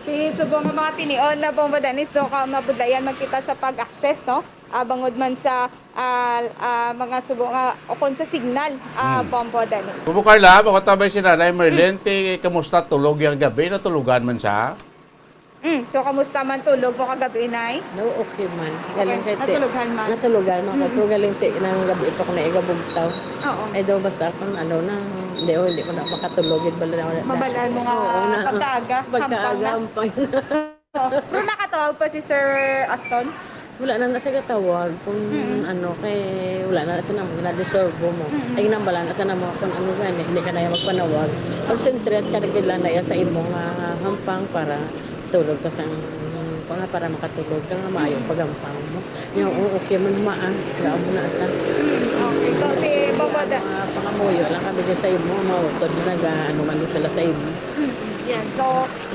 Si subong nga mga tinion na Bombo Dennis, no, ka mabudlayan man kita sa pag-access, no? Ah, bangod man sa, ah, ah, mga subong nga, o kon sa signal, ah, Hmm. Bombo Dennis. Bombo Carla, bako tabay si Nanay Merlin, Hmm. ti kamusta tulog yang gabi? Natulugan man siya? Mm, so, kamusta man tulog mo kagabi, Nay? No, okay man. Okay, Galing kay ti-, natulugan man. Natulugan man ko. Mm. Pero galing ti-, nang gabi pa ko na igabugtaw. Oo. Ay daw, basta akong ano na, hindi, oh, hindi ko na makatulog. Yun pala na, wala na. Mabalaan mo nga Oo, na. pagkaaga, Pagkaaga, hampang na. hampang. Oo. Pero nakatawag pa si Sir Aston? Wala na na siya gatawag kung Mm. ano, kay wala na sa namo, na-disturbo mo. Mm. Ay, nambala na sa namo kung ano gani, hindi ka na yung magpanawag. Concentrate ka na gid lang na iya sa imo nga hampang para tulog ka sa, kung nga para makatulog ka nga maayo Mm. paghampang mo. Yung, Mm. oo, okay man maan, wala mo na sa Mm, okay. So, si Bombo Da- Mga pangamuyo lang kami din sa imo, mautod na naga, ano man din sila sa imo. Mm, yes. So,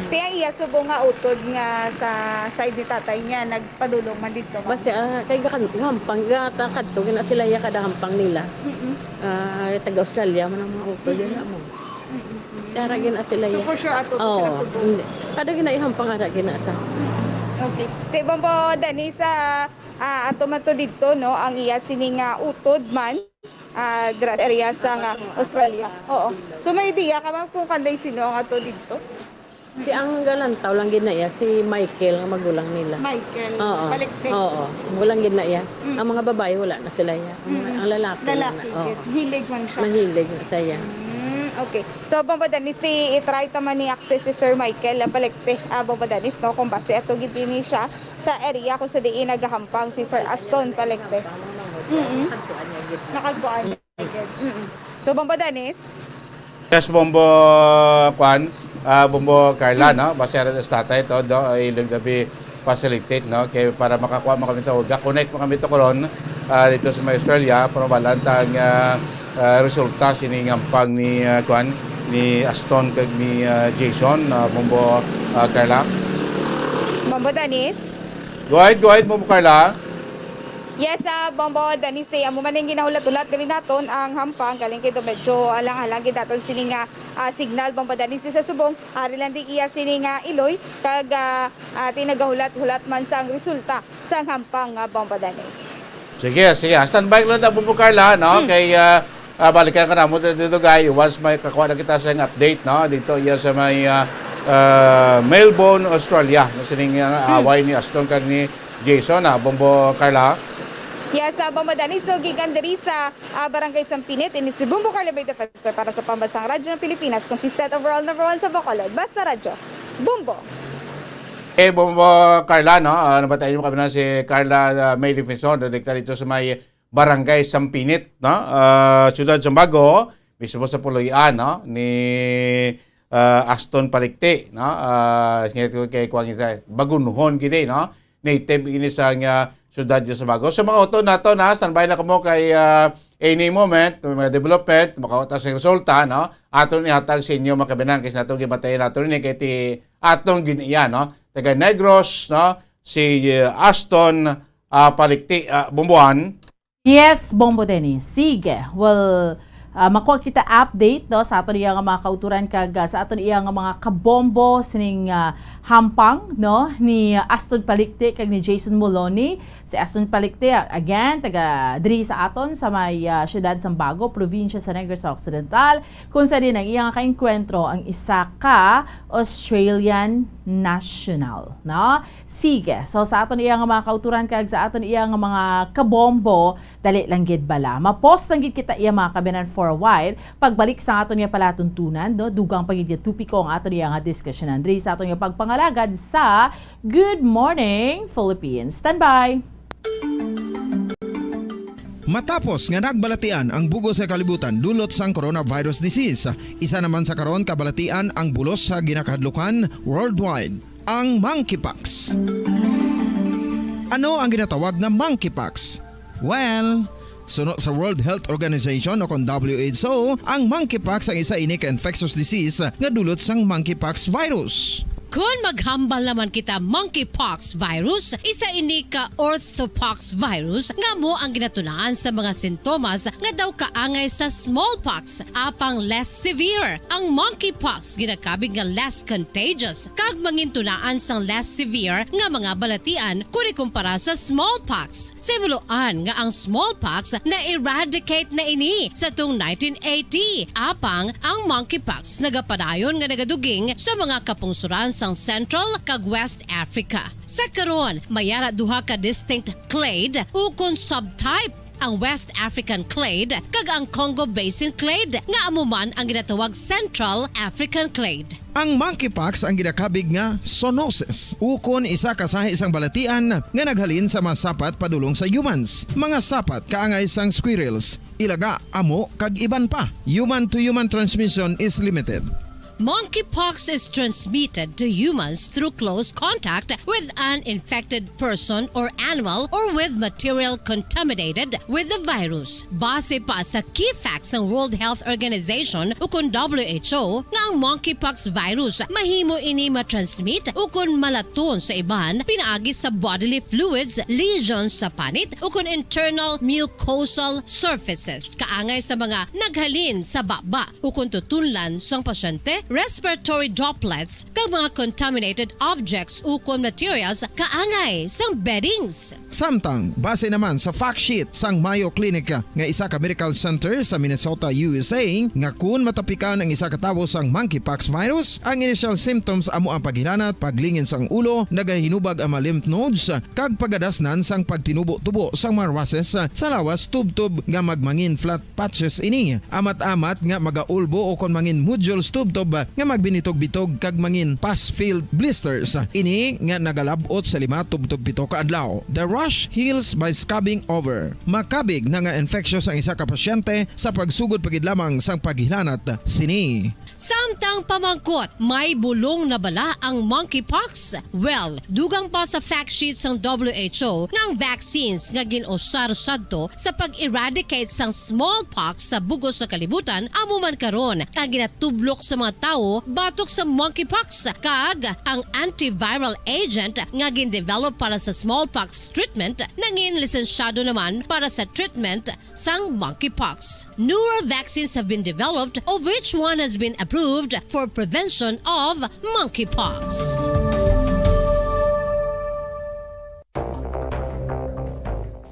ti ang iya subong nga utod nga sa side ni tatay niya, nagpadulong man dito, ma'am? Basi, ah, kay gakan-, gahampang, gata-, kadto, gina sila iya kada hampang nila. Mm-mm. Ah, taga Australia man ang mga utod, Mm-mm. yun na mo. Mm-mm. Kaya ra gina sila So, iya. for sure, ato to Oo, sila subong. hindi. Kada gina ihampang ara gina sa. Mm-mm. Okay. Ti, Bombo Dennis, ah, ah, ato man to dito, no? Ang iya sini nga utod man, ah, dira sa area sa nga Australia. Oo. So, may idea ka, ma'am, kung kanday sino ang ato dito? Si ang galantaw lang gid na iya, si Michael nga magulang nila. Michael Oo. Palikpik. Oo, magulang gid na iya. Mm. Ang mga babae, wala na sila iya. Ang, Mm. ang lalaki lang Lalaki na. Oo. gid. Hilig man siya. Mahilig na sa iya. Mm, okay. So, Bombo Dennis, ti i-try ta man ni access si Sir Michael, ah, Palikte, ah, Bombo Dennis, no? Kung basi ato gid ini siya sa area kung sa diin nagahampang si Sir Aston Palikte. Mm-mm. Nakagkuan niya gid. Mm-mm. So, Bombo Dennis? Yes, Bombo, kwan, ah, Bombo Carla, Mm. no? Basi ara sa tatay to, do, ay, ilang gabi facilitate, no? Kay para makakuha mo kami to, ga-connect mo kami to karon, ah, dito sa may Australia, para mabalaan ta ang, ah, ah, resulta sini nga hampang ni, ah, kwan, ni Aston kag ni, ah, Jason, ah, Bombo, ah, Carla. Bombo Dennis? Go ahead, go ahead, Bombo Carla. Yes, ah, Bombo Daniste, amo man ang ginahulat-hulat diri naton ang hampang, galing kay do medyo alang-alang gid naton sini nga, ah, signal, Bombo Daniste, sa subong. Ari lang di iya sini nga iloy, kag, ah, ah, tinagahulat-hulat man sa ang resulta sa hampang nga, Bombo Daniste. Sige, sige. Standby lang daw, Bombo Carla, no? Hmm. Kay, ah, ah, balikan ka na mo dito, guy. Once may kakuha na kita sa iyang update, no? Dito iya sa may, ah, ah, Melbourne, Australia. No? Sining, ah, Hmm. away ni Aston kag ni Jason, ah, Bombo Carla. Yes, ah, Bombo Danny. So, gikan diri sa, ah, Barangay Sampinit, ini si Bombo Carla Bay Defensor para sa Pambansang Radyo ng Pilipinas, consistent overall number one sa Bacolod. Basta Radyo, Bombo. Eh, Bombo Carla, no? Ah, nabatian mo kami na si Carla, ah, May Defensor, direkta dito sa may Barangay Sampinit, no? Ah, Siyudad Zambago, mismo sa Puloy-an, no? Ni, ah, Aston Palikti, no? Ah, ngayon ko kay Kuwang Isa, Bagunuhon gid, eh, no? Native ini sa nga siyudad sa Bago. So, mga auto nato na, standby na kamo kay, ah, any moment, may mga development, makauta sa resulta, no? Aton ihatag sa inyo, mga kabinang, kay sa nato gibatayan nato ni kay ti atong gin-iya, no? Taga Negros, no? Si, ah, Aston, ah, Palikti, ah, Bumbuan. Yes, Bombo Dennis. Sige. Well, ah, makuha kita update, no, sa aton iya nga mga kauturan kag, ah, sa aton iya nga mga kabombo sining, ah, hampang, no, ni Aston Palikti kag ni Jason Moloni. Si Aston Palikti, ah, again, taga diri sa aton sa may, ah, siyudad Zambago, probinsya sa Negros Occidental, kung sa din ang iya nga kaengkwentro ang isa ka Australian national, no? Sige. So, sa aton iya nga mga kauturan kag sa aton iya nga mga kabombo, dali lang gid bala. Ma-pause lang gid kita iya, mga kabinan, for a while. Pagbalik sa aton nga palatuntunan, no, dugang pa gid nga topiko ang aton iya nga diskusyonan diri sa aton nga pagpangalagad sa Good Morning Philippines. Standby! Matapos nga nagbalatian ang bug-os nga kalibutan dulot sang coronavirus disease, isa naman sa karon kabalatian ang bulos sa ginakahadlukan worldwide, ang monkeypox. Ano ang ginatawag nga monkeypox? Well, suno sa World Health Organization o kon W H O, ang monkeypox ang isa ini ka infectious disease nga dulot sang monkeypox virus. Kon maghambal naman kita monkeypox virus, isa ini ka orthopox virus nga amo ang ginatunaan sa mga sintomas nga daw kaangay sa smallpox, apang less severe. Ang monkeypox ginakabig nga less contagious kag mangintunaan sang less severe nga mga balatian kon ikumpara sa smallpox. Simuloan nga ang smallpox na-eradicate na ini sa tuong nineteen eighty, apang ang monkeypox nagapadayon nga nagaduging sa mga kapungsuran sang Central kag West Africa. Sa karon, may ara duha ka distinct clade ukon subtype, ang West African clade kag ang Congo Basin clade, nga amo man ang ginatawag Central African clade. Ang monkeypox ang ginakabig nga zoonosis, ukon isa ka sahi sang balatian nga naghalin sa mga sapat padulong sa humans, mga sapat kaangay sang squirrels, ilaga, amo, kag iban pa. Human-to-human transmission is limited. Monkeypox is transmitted to humans through close contact with an infected person or animal or with material contaminated with the virus. Base pa sa key facts sang World Health Organization ukon W H O nga ang monkeypox virus mahimo ini matransmit ukon malaton sa iban pinaagi sa bodily fluids, lesions sa panit ukon internal mucosal surfaces kaangay sa mga naghalin sa baba ukon tutunlan sang pasyente, respiratory droplets, kag mga contaminated objects ukon materials kaangay sang beddings. Samtang, base naman sa fact sheet sang Mayo Clinic nga isa ka medical center sa Minnesota, U S A, nga kun matapikan ang isa ka tawo sang monkeypox virus, ang initial symptoms amo ang paghilanat, paglingin sang ulo, nagahinubag ang mga lymph nodes, kag pagadasnan sang pagtinubo-tubo sang mga rushes sa lawas tubtob nga magmangin flat patches ini. Amat-amat nga magaulbo o kon mangin nodules tubtob nga magbinitog-bitog kag mangin pus-filled blisters. Ini nga nagalab-ot sa lima tubtob pito ka adlaw. The rash heals by scabbing over. Makabig na nga infectious ang isa ka pasyente sa pagsugod pa gid lamang sang paghilanat sini. Samtang pamangkot, may bulong na bala ang monkeypox? Well, dugang pa sa fact sheet sang W H O nga ang vaccines nga gin-usar sadto sa pag-eradicate sang smallpox sa bug-os nga kalibutan amo man karon ang ginatublok sa mga tawo batok sa monkeypox, kag ang antiviral agent nga gindevelop para sa smallpox treatment nangin lisensyado naman para sa treatment sang monkeypox. Newer vaccines have been developed, of which one has been approved for prevention of monkeypox.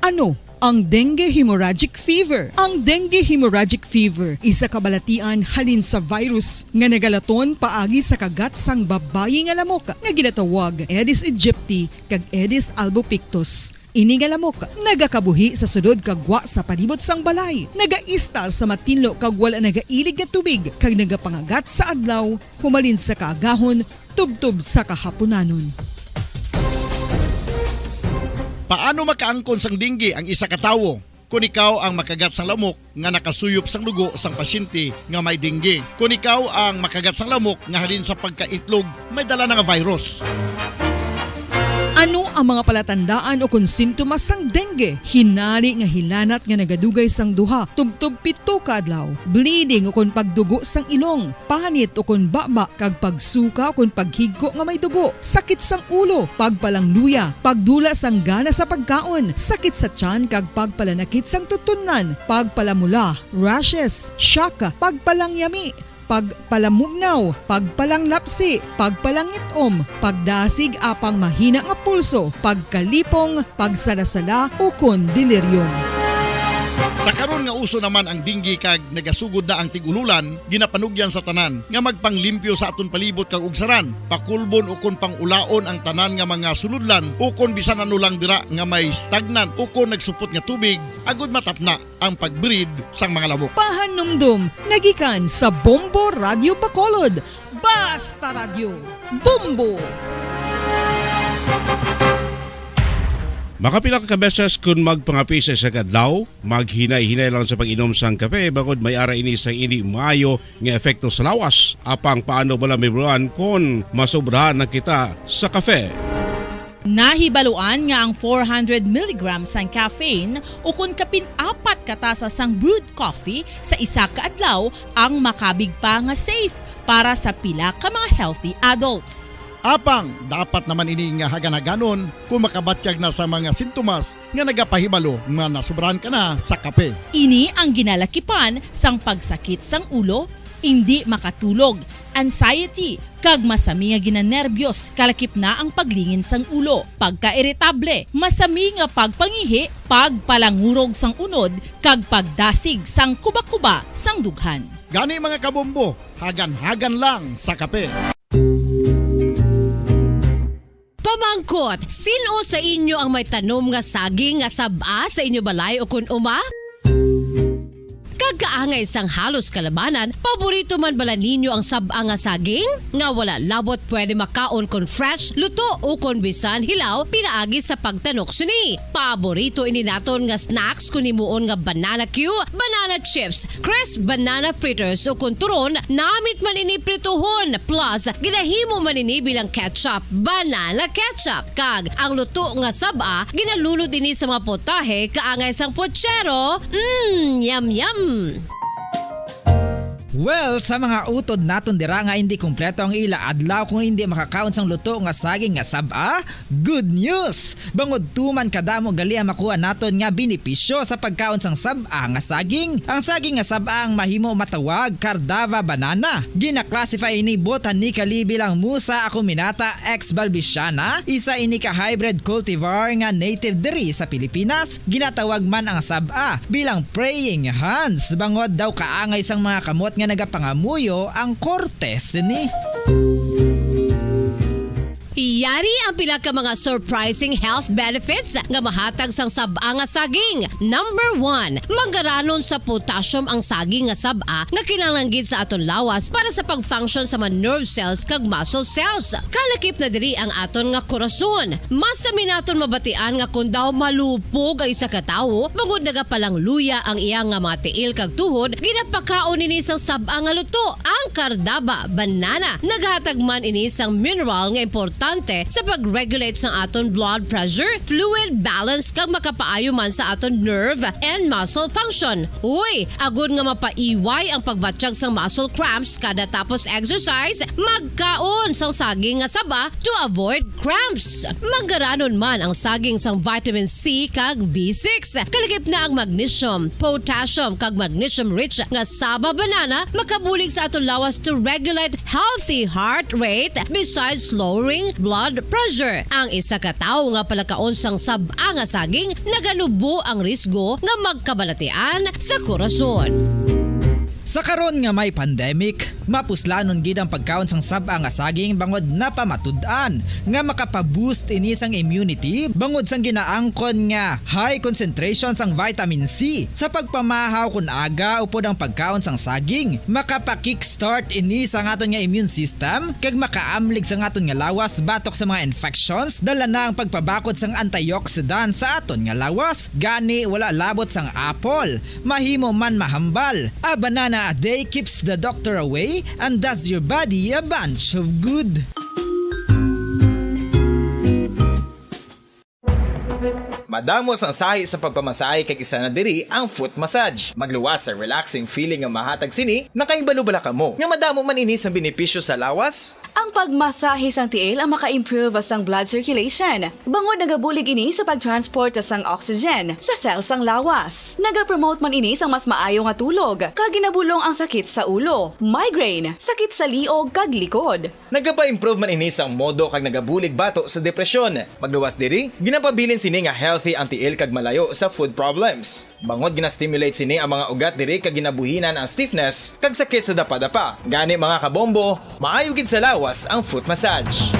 Ano ang dengue hemorrhagic fever? Ang dengue hemorrhagic fever isa ka balatian halin sa virus nga nagalaton paagi sa kagat sang babayi nga lamok nga ginatawag Aedes aegypti kag Aedes albopictus. Ini nga lamok nagakabuhi sa sulod kag gwa sa palibot sang balay, nagaistar sa matinlo kag wala nagailig nga tubig, kag nagapangagat sa adlaw humalin sa kaagahon tubtob sa kahapunanon. Paano makaangkon sang dengue ang isa ka tawo? Kon ikaw ang makagat sang lamok nga nakasuyop sang dugo sang pasyente nga may dengue, kon ikaw ang makagat sang lamok nga halin sa pagkaitlog may dala na nga virus. Ano ang mga palatandaan ukon sintomas sang dengue? Hinari nga hilanat nga nagadugay sang duha tubtob pito ka adlaw, bleeding ukon pagdugo sang ilong, panit ukon baba, kag pagsuka ukon paghigko nga may dugo, sakit sang ulo, pagpalangluya, pagdula sang gana sa pagkaon, sakit sa tiyan kag pagpalanakit sang tutunlan, pagpalamula, rashes, shock, pagpalangyami, pagpalamugnaw, pagpalanglapsi, pagpalangit-om, pagdasig apang mahina nga pulso, pagkalipong, pagsalasala, ukon delirium. Sa karon nga uso naman ang dengue kag nagasugod na ang tig-ululan, ginapanugyan sa tanan nga magpanglimpyo sa aton palibot kag ugsaran, pakulbon ukon pangulaon ang tanan nga mga sulodlan ukon bisan ano lang dira nga may stagnant ukon nagsupot nga tubig, agod matapna ang pag-breed sang mga lamok. Pahanumdom nagikan sa Bombo Radio Bacolod. Basta Radyo, Bombo! Makapila ka beses kon magpangape sa isa ka adlaw, maghinay-hinay lang sa pag-inom sang kape, bangod may ara ini sang indi maayo nga epekto sa lawas. Apang paano bala, Ma'am Ron, kon masobrahan na kita sa kape? Nahibaluan nga ang four hundred milligrams sang caffeine ukon kapin apat ka tasa sang brewed coffee sa isa ka adlaw ang makabig pa nga safe para sa pila ka mga healthy adults. Apang dapat naman ini nga hagan-haganon kon makabatyag na sa mga sintomas nga nagapahibalo nga nasobrahan ka na sa kape. Ini ang ginalakipan sang pagsakit sang ulo, indi makatulog, anxiety, kag masami nga ginanerbiyos, kalakip na ang paglingin sang ulo, pagkairitable, masami nga pagpangihi, pagpalangurog sang unod, kag pagdasig sang kubakuba sang dughan. Gani, mga kabombo, hagan-hagan lang sa kape. Pamangkot, sin-o sa inyo ang may tanom nga saging nga sab-a sa inyo balay ukon uma? Kag kaangay sang halos kalabanan, paborito man bala ninyo ang sab-a nga saging? Nga wala labot pwede makaon kon fresh, luto, ukon bisan hilaw pinaagi sa pagtanok sini. Paborito ini naton nga snacks kon himuon nga banana cue, banana chips, crisp banana fritters, ukon turon, namit man ini prituhon, plus ginahimo man ini bilang ketchup, banana ketchup, kag ang luto nga sab-a ginalunod ini sa mga potahe kaangay sang pochero. Mm, yum, yum! Well, sa mga utod naton dira nga indi kompleto ang ila adlaw kung indi makakaon sang luto nga saging nga sab-a, good news! Bangod tuman kadamo gali ang makuha naton nga benepisyo sa pagkaon sang sab-a nga saging. Ang saging nga sab-a ang mahimo matawag Cardava banana. Gina-classify ini botanically bilang Musa acuminata ex balbisiana, isa ini ka hybrid cultivar nga native diri sa Pilipinas. Ginatawag man ang sab-a bilang praying hands, bangod daw kaangay sang mga kamot nga nagapangamuyo ang korte sini. Yari ang pila ka mga surprising health benefits nga mahatag sang sab-a nga saging. Number one, mangaranon sa potassium ang saging nga sab-a nga kinahanglan gid sa aton lawas para sa pag-function sa mga nerve cells kag muscle cells. Kalakip na diri ang aton nga korason. Masami naton mabatian nga kon daw malupog ang isa ka tawo, bangod nagapalangluya ang iya nga mga tiil kag tuhod, ginapakaon ini sang sab-a nga luto, ang Cardava banana. Naghatag man ini sang mineral nga importante sa pag-regulate sang aton blood pressure, fluid balance, kag makapaayo man sa aton nerve and muscle function. Uy, agod nga mapaiway ang pagbatyag sang muscle cramps kada tapos exercise, magkaon sang saging nga saba to avoid cramps. Manggaranon man ang saging sang vitamin C kag B six. Kalakip na ang magnesium, potassium, kag magnesium-rich nga saba banana makabulig sa aton lawas to regulate healthy heart rate besides lowering blood pressure. Ang isa ka tawo nga palakaon sang sab-a nga saging naganubo ang risgo nga magkabalatian sa korason. Sa karon nga may pandemic, mapuslanon gid ang pagkaon sang sab-a nga saging bangod napamatud-an nga makapaboost ini sang immunity bangod sang ginaangkon nga high concentration sang vitamin C. Sa pagpamahaw kon aga upod ang pagkaon sang saging, makapa-kickstart ini sa aton nga immune system kag makaamlig sa aton nga lawas batok sa mga infections, dala na ang pagpabakod sang antioxidant sa aton nga lawas. Gani, wala labot sang apple, mahimo man mahambal. A banana a day keeps the doctor away and does your body a bunch of good. Madamo sang sahi sa pagpamasahe kag isa na diri ang foot massage. Magluwas sa relaxing feeling nga mahatag sini, nakahibalo bala kamo nga madamo man ini sang benepisyo sa lawas? Ang pagmasahe sang tiil ang maka-improve sang blood circulation, bangod nagabulig ini sa pag-transport sang oxygen sa cell sang lawas. Nagapromote man ini sang mas maayo nga tulog, kag ginabulong ang sakit sa ulo, migraine, sakit sa liog, kag likod. Nagapa-improve man ini sang modo kag nagabulig bato sa depresyon. Magluwas diri, ginapabilin sini nga healthy ang tiil kag malayo sa foot problems. Bangod gina-stimulate sini ang mga ugat diri kag ginabuhinan ang stiffness kag sakit sa dapadapa. Gani, mga kabombo, maayo gid sa lawas ang foot massage.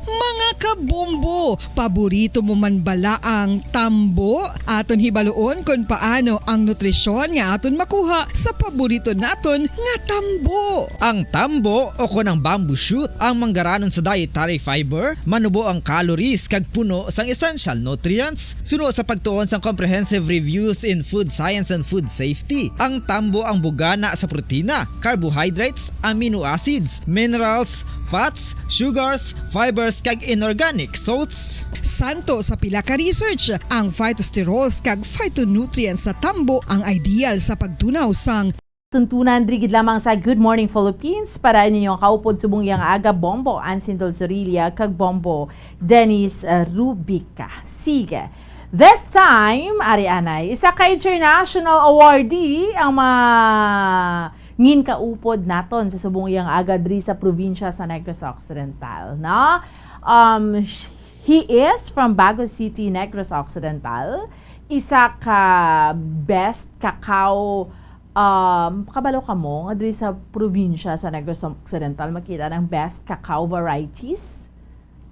Mga kabombo, paborito mo man bala ang tambo? Aton hibaluon kon paano ang nutrisyon nga aton makuha sa paborito naton nga tambo. Ang tambo o kon ang bamboo shoot ang manggaranon sa dietary fiber, manubo ang calories kag puno sang essential nutrients. Suno sa pagtuon sang Comprehensive Reviews in Food Science and Food Safety, ang tambo ang bugana sa protina, carbohydrates, amino acids, minerals, fats, sugars, fibers, kag inorganic salts. Santo sa pila ka research, ang phytosterols kag phytonutrients sa tambo ang ideal sa pagtunaw sang Tuntunan diri gid lamang sa Good Morning Philippines para ninyo kaupod subong yang aga, Bombo Ansin Dulzorilla kag Bombo Dennis, uh, Rubica. Sige. This time, ari anay, isa ka international awardee ang ma-, ngin kaupod naton sa subong yang aga diri sa probinsya sa Negros Occidental, no? Um, sh-, he is from Bago City, Negros Occidental. Isa ka best cacao, um, kabalo kamo nga diri sa probinsya sa Negros Occidental makita ang best cacao varieties?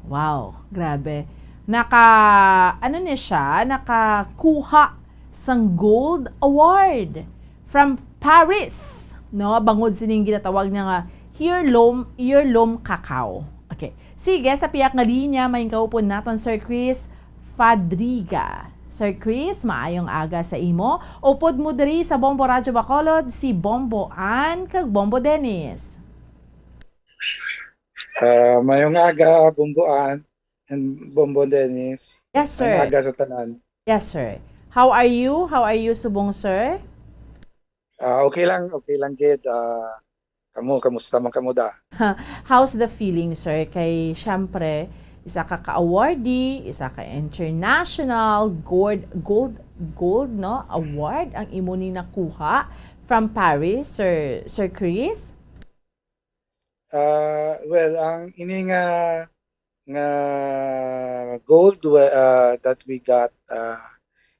Wow, grabe. Naka, ano ni siya, nakakuha sang gold award from Paris, no? Bangod sining ginatawag niya nga heirloom, heirloom cacao. Okay. Sige, sa piyak nga linya, may kaupon naton, Sir Chris Fadriga. Sir Chris, maayong aga sa imo. Upod mo diri sa Bombo Radyo Bacolod, si Bombo Ann kag Bombo Dennis. Ah, mayong aga, Bombo Ann and Bombo Dennis. Yes, sir. Mayong aga sa tanan. Yes, sir. How are you? How are you subong, sir? Ah, okay lang, okay lang gid. Ah, kamo, kamusta man kamo da? How's the feeling, sir? Kay, syempre, isa ka ka-awardee, isa ka international gold, gold, gold, no, award ang imo ni nakuha from Paris, Sir, Sir Chris? Ah, well, ang ini nga, nga gold we-, ah, that we got, ah,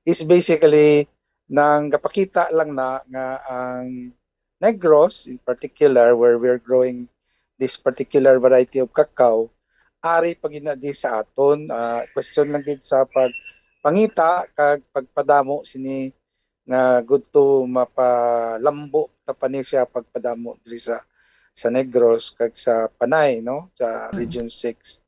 is basically nang gapakita lang na nga ang Negros in particular, where we're growing this particular variety of cacao, ari pa gid na di sa aton. Ah, question lang gid sa pagpangita kag pagpadamo sini nga good to mapalambo ta pa ni siya pagpadamo diri sa, sa Negros kag sa Panay, no, sa Mm. Region six.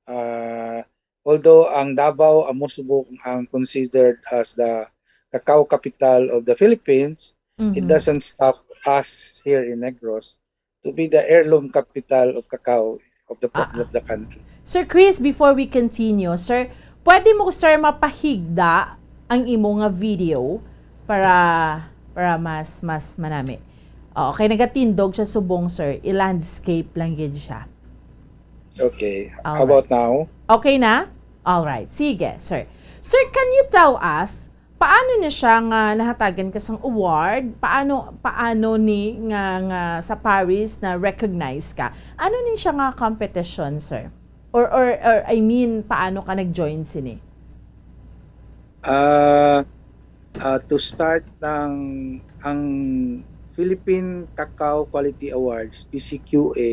Ah, although ang Davao amo subong ang considered as the cacao capital of the Philippines, it Mhm. doesn't stop us here in Negros. to be the heirloom capital of cacao of the province Ah, of the country. Sir Chris, before we continue, sir, pwede mo, sir, mapahigda ang imo nga video para, para mas, mas manami? Oo, kay nagatindog siya subong, sir. I-landscape lang gid siya. Okay. How Alright. about now? Okay na? All right. Sige, sir. Sir, can you tell us, paano na siya nga nahatagan ka sang award? Paano, paano ni nga, nga sa Paris na recognize ka? Ano ni siya nga competition, sir? Or, or, or, I mean, paano ka nag-join sini? Ah, ah, to start, ng ang Philippine Cacao Quality Awards, P C Q A,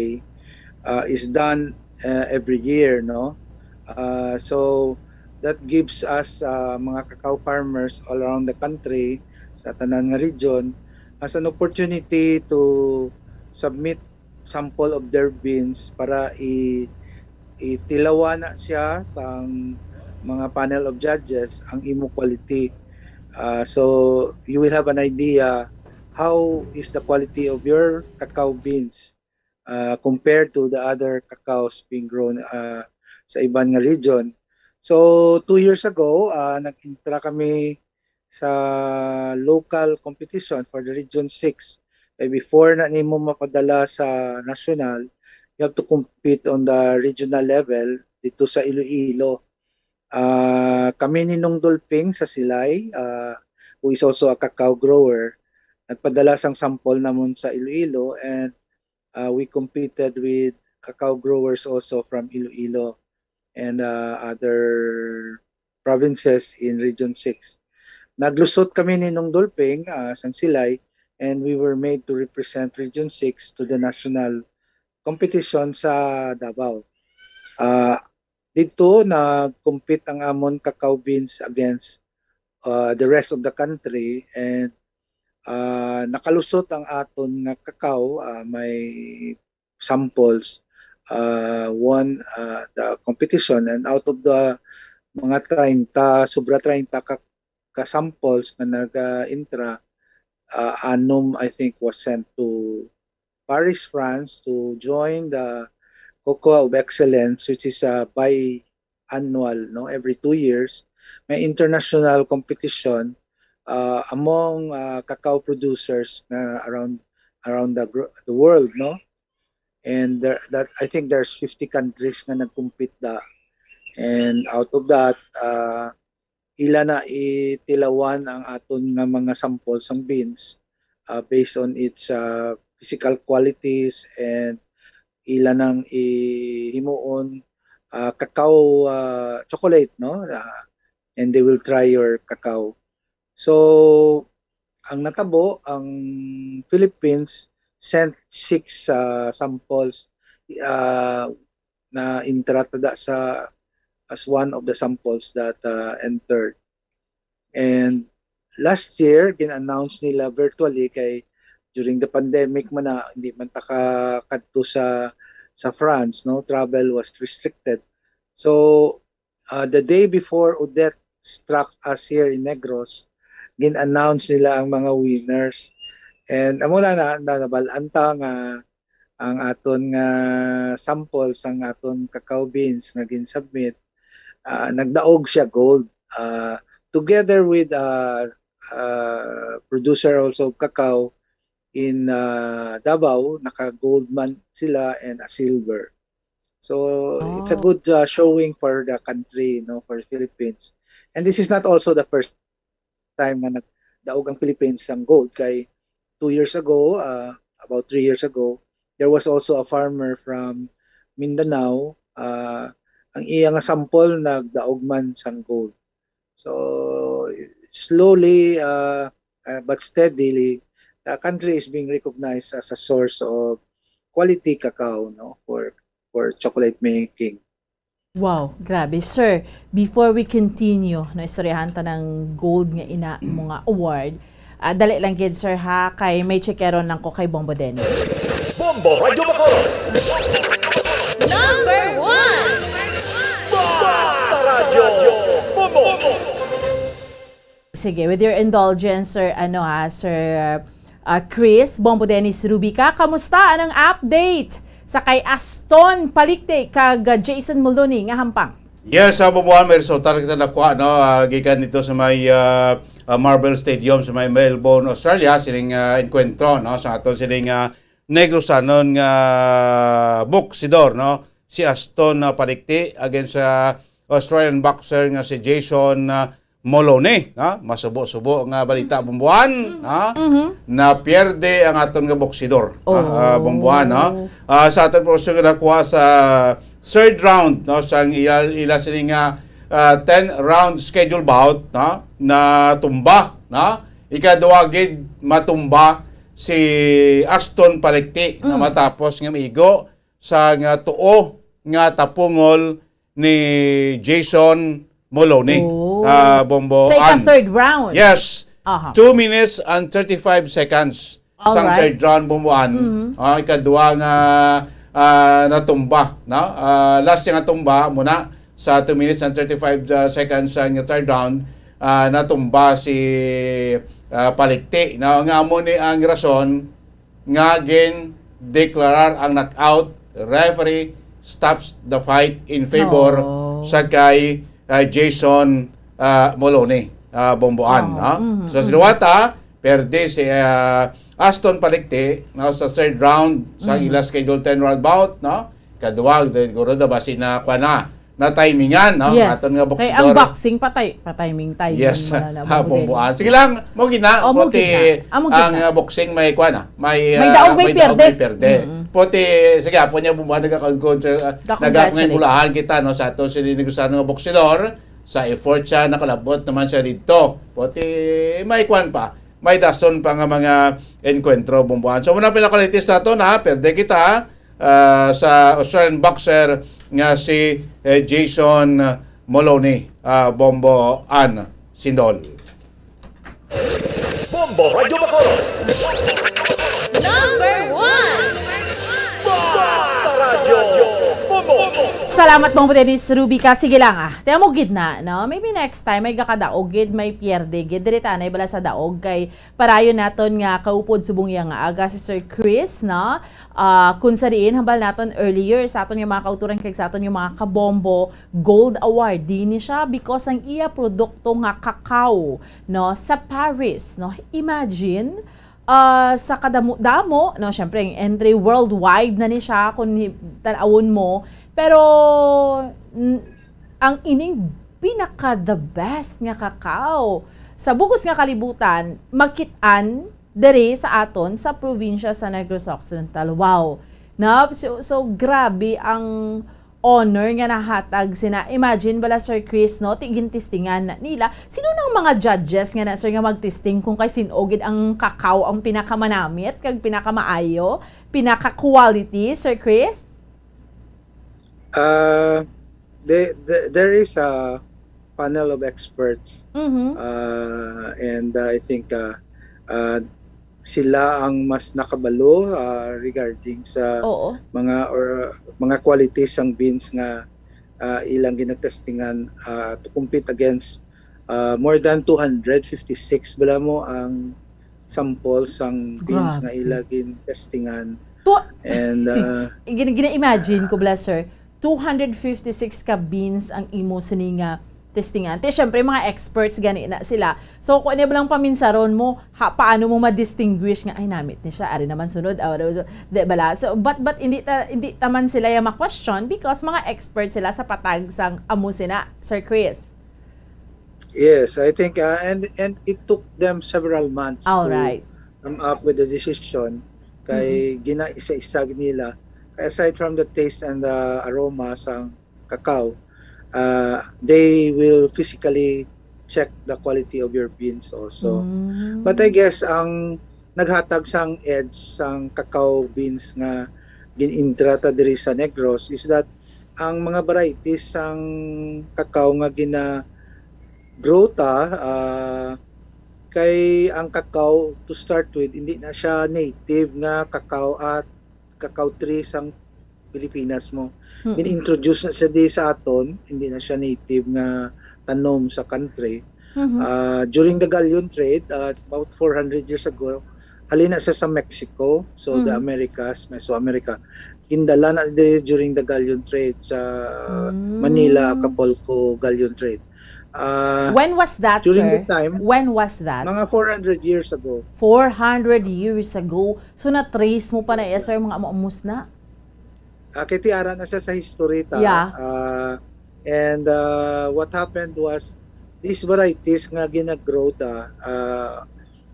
ah, is done, ah, every year, no? Ah, so, that gives us, ah, mga cacao farmers all around the country, sa tanan nga region, as an opportunity to submit sample of their beans para i-, itilawan na siya sang mga panel of judges ang imo quality. Ah, so, you will have an idea how is the quality of your cacao beans, ah, compared to the other cacaos being grown, ah, sa iban nga region. So, two years ago, ah, nag-intra kami sa local competition for the Region six. Kay before na nimo mapadala sa national, you have to compete on the regional level dito sa Iloilo. Ah, kami ni Nong Dolping sa Silay, ah, who is also a cacao grower, nagpadala sang sample namon sa Iloilo, and, ah, we competed with cacao growers also from Iloilo and, ah, other provinces in Region six. Naglusot kami ni Nong Dolping, ah, sang Silay, and we were made to represent Region six to the national competition sa Davao. Ah, dito, nag-compete ang amon cacao beans against, ah, the rest of the country, and, ah, nakalusot ang aton nga cacao, ah, may samples, ah, won, ah, the competition, and out of the mga treinta, sobra treinta ka, ka samples nga nag-intra, ah, anom, I think, was sent to Paris, France, to join the Cocoa of Excellence, which is a biannual, no, every two years, may international competition, ah, among, ah, cacao producers na around, around the gr-, the world, no? And there, that, I think there's fifty countries nga nag-compete da. And out of that, ah, ila na itilawan ang aton nga mga sample sang beans, ah, based on its, ah, physical qualities, and ila nang ihimuon, ah, cacao, ah, chocolate, no? Ah, and they will try your cacao. So, ang natabo, ang Philippines sent six, ah, samples, ah, na intra tada sa, as one of the samples that, ah, entered. And last year, gin-announce nila virtually kay during the pandemic man na, hindi man ta ka-, kadto sa, sa France, no? Travel was restricted. So, ah, the day before Odette struck us here in Negros, gin-announce nila ang mga winners. And amo na, na, na nabalaan ta nga ang aton nga samples, ang aton cacao beans nga gin-submit, ah, nagdaog siya gold. Ah, together with, ah, ah, producer also of cacao in, ah, Davao, naka-gold man sila and a silver. So, it's a Oh. good, ah, showing for the country, no, for the Philippines. And this is not also the first time nga nagdaog ang Philippines sang gold. Kay two years ago, ah, about three years ago, there was also a farmer from Mindanao, ah, ang iya nga sample nagdaog man sang gold. So, slowly, ah, ah, but steadily, the country is being recognized as a source of quality cacao, no, for, for chocolate making. Wow, grabe. Sir, before we continue, no, istoryahan ta ng gold nga ina mo nga award, ah, dali lang gid, sir, ha, kay may checkeron lang ko kay Bombo Dennis. Bombo Radyo Bacolod. Number one. Basta Radyo Bombo. Sige, with your indulgence, Sir, ano ha, Sir, Ah, Chris, Bombo Dennis, Rubica, kamusta? Anong update sa kay Aston Palikti kag, ah, Jason Muldoon nga hampang? Yes, ah, Bombo Ann, may resulta na kita nakuha, no? Ah, gikan dito sa may, ah, ah, Marvel Stadium sa may Melbourne, Australia, sining, ah, enkwentro, no? Sa aton sining, ah, Negrosanon nga boksidor, no? Si Aston, ah, Palikti against sa Australian boxer nga si Jason, ah, Moloney, no? Masubo-subo nga balita, Bombo Ann, no? Mhm. Napierde ang aton nga boksidor, no? Ah, Bombo Ann, no? Oh. Ah, sa aton portion nga nakuha sa third round, no, sang ila, ila sini nga, ah, ten round schedule bout, no, natumba, no? Ikaduha gid matumba si Aston Palikti na Mm. matapos nga maigo sa nga tuo nga tapungol ni Jason Moloney. Oh. Ah, Bombo Sa Ann. ika-third round? Yes. Aha. Two minutes and thirty-five seconds sang Alright. third round, Bombo Ann. Mhm. Ah, ikadwa nga, ah, natumba, no? Ah, last nga tumba muna sa two minutes and thirty-five, ah, seconds sa third round, ah, natumba si, ah, Palikti, no? Nga amo ni ang rason nga gin-deklarar ang knockout, referee stops the fight in favor Oh. sa kay, ah, Jason, ah, Moloney, ah, Bombo Ann, Oh, no? mhm, So, mhm. sinuwata, perde si, ah, Aston Palikti, no, sa third round sa Mm. ila scheduled ten round bout, no? Kaduwag, siguro na ba sina, kuwan na, na timingan, no? Yes. Aton nga Kay ang boksidor. boxing, patay, patiming-timing Yes, mo na na, ha, Bombo Dennis. Bombo Ann. Sige lang, mo gina, Oh, mo pati gina. Ah, mo ang, gina. ah, boxing may, kuwan na, may, May ah, daog, may may daog, pierde. may pierde. Mm. Pati, sige, apo niya, Bombo Ann, nagkakaungkon sa, ah, Congratulate. nagapangay bulahan kita, no, sa ato si Negosano nga boksidor, sa effort siya, nakalabot naman siya dito. Pati, may kuwan pa, may dason pa nga mga enkwentro, Bombo Ann. So, muna pinakalitis nato na, perde kita, ah, sa Australian boxer nga si, eh, Jason Moloney, ah, Bombo Ann Sindol. Bombo Radyo Bacolod. Number one. Basta Radyo. Bombo. Salamat, Bombo Dennis Rubica. Sige lang, ah. Tiyan mo gid na, no? Maybe next time, may gakadaog gid, may pierde gid. Diri tanay bala sa daog kay parayon naton nga kaupod subong iya nga aga si Sir Chris, no? Ah, kung sa diin, hambal naton earlier sa aton nga mga kauturan kag sa aton nga mga kabombo, gold awardee ni siya because ang iya produkto nga kakao, no, sa Paris, no? Imagine, ah, sa kadamo-damo, no, syempre, ang entry worldwide na ni siya kung hi-, tan-awon mo. Pero, n-, ang ining pinaka the best nga kakao sa bugos nga kalibutan, makit-an diri sa aton sa probinsya sa Negros Occidental. Wow. No? So, so, grabe ang honor nga nahatag sina. Imagine bala, Sir Chris, no? Ti-, gintestingan na nila. Sino nang mga judges nga na, sir, nga magtesting kung kay sin-o gid ang kakao ang pinakamanamit kag pinakamaayo, pinaka-quality, Sir Chris? Uh, the, the, there is a panel of experts. Mhm. Uh, and, uh, I think, uh, uh, sila ang mas nakabalo, uh, regarding sa Oo. mga or, uh, mga qualities sang beans nga, uh, ilang ginatestingan, uh, to compete against, uh, more than two hundred fifty-six bala mo ang sample sang beans Grabe. nga ila gintestingan. Tu- And, uh, Gina-, gina-imagine ko bala, sir, two hundred fifty-six ka beans ang imo sini nga testingan. Ti, syempre, mga experts gani na sila. So, kung ano lang paminsaron mo, ha, paano mo ma-distinguish nga, "Ay, namit ni siya, ari naman sunod." Ah, wala, so, di bala? So, but, but hindi ta-, hindi taman sila yung ma-question because mga experts sila sa patag sang amo sina, Sir Chris. Yes, I think, uh, and, and it took them several months All to right. come up with a decision. Kay Mm-mm. gina-isa-isa nila. Kay aside from the taste and the aroma sang cacao, uh, they will physically check the quality of your beans also. Mm. But I guess ang naghatag sang edge sang cacao beans nga gin-intra ta diri sa Negros is that ang mga varieties sang cacao nga gina-grow ta, ah, kay ang cacao, to start with, hindi na siya native nga cacao at cacao tree sang Pilipinas mo. Mm-mm. Gin-introduce na siya di sa aton, hindi na siya native nga tanom sa country. Mhm. Ah, during the galleon trade, ah, about four hundred years ago, halin na siya sa Mexico, so the Mm. Americas, Mesoamerica. Gindala na di during the galleon trade sa Mm. Manila, Acapulco galleon trade. Ah, When was that, during sir? the time, When was that? Mga four hundred years ago. Four hundred years ago. So, na-trace mo pa na iya, sir, mga amo-amos na? Ah, kay tiara na siya sa history ta. Yeah. Ah, and ah, what happened was, these varieties nga ginagrow ta ah,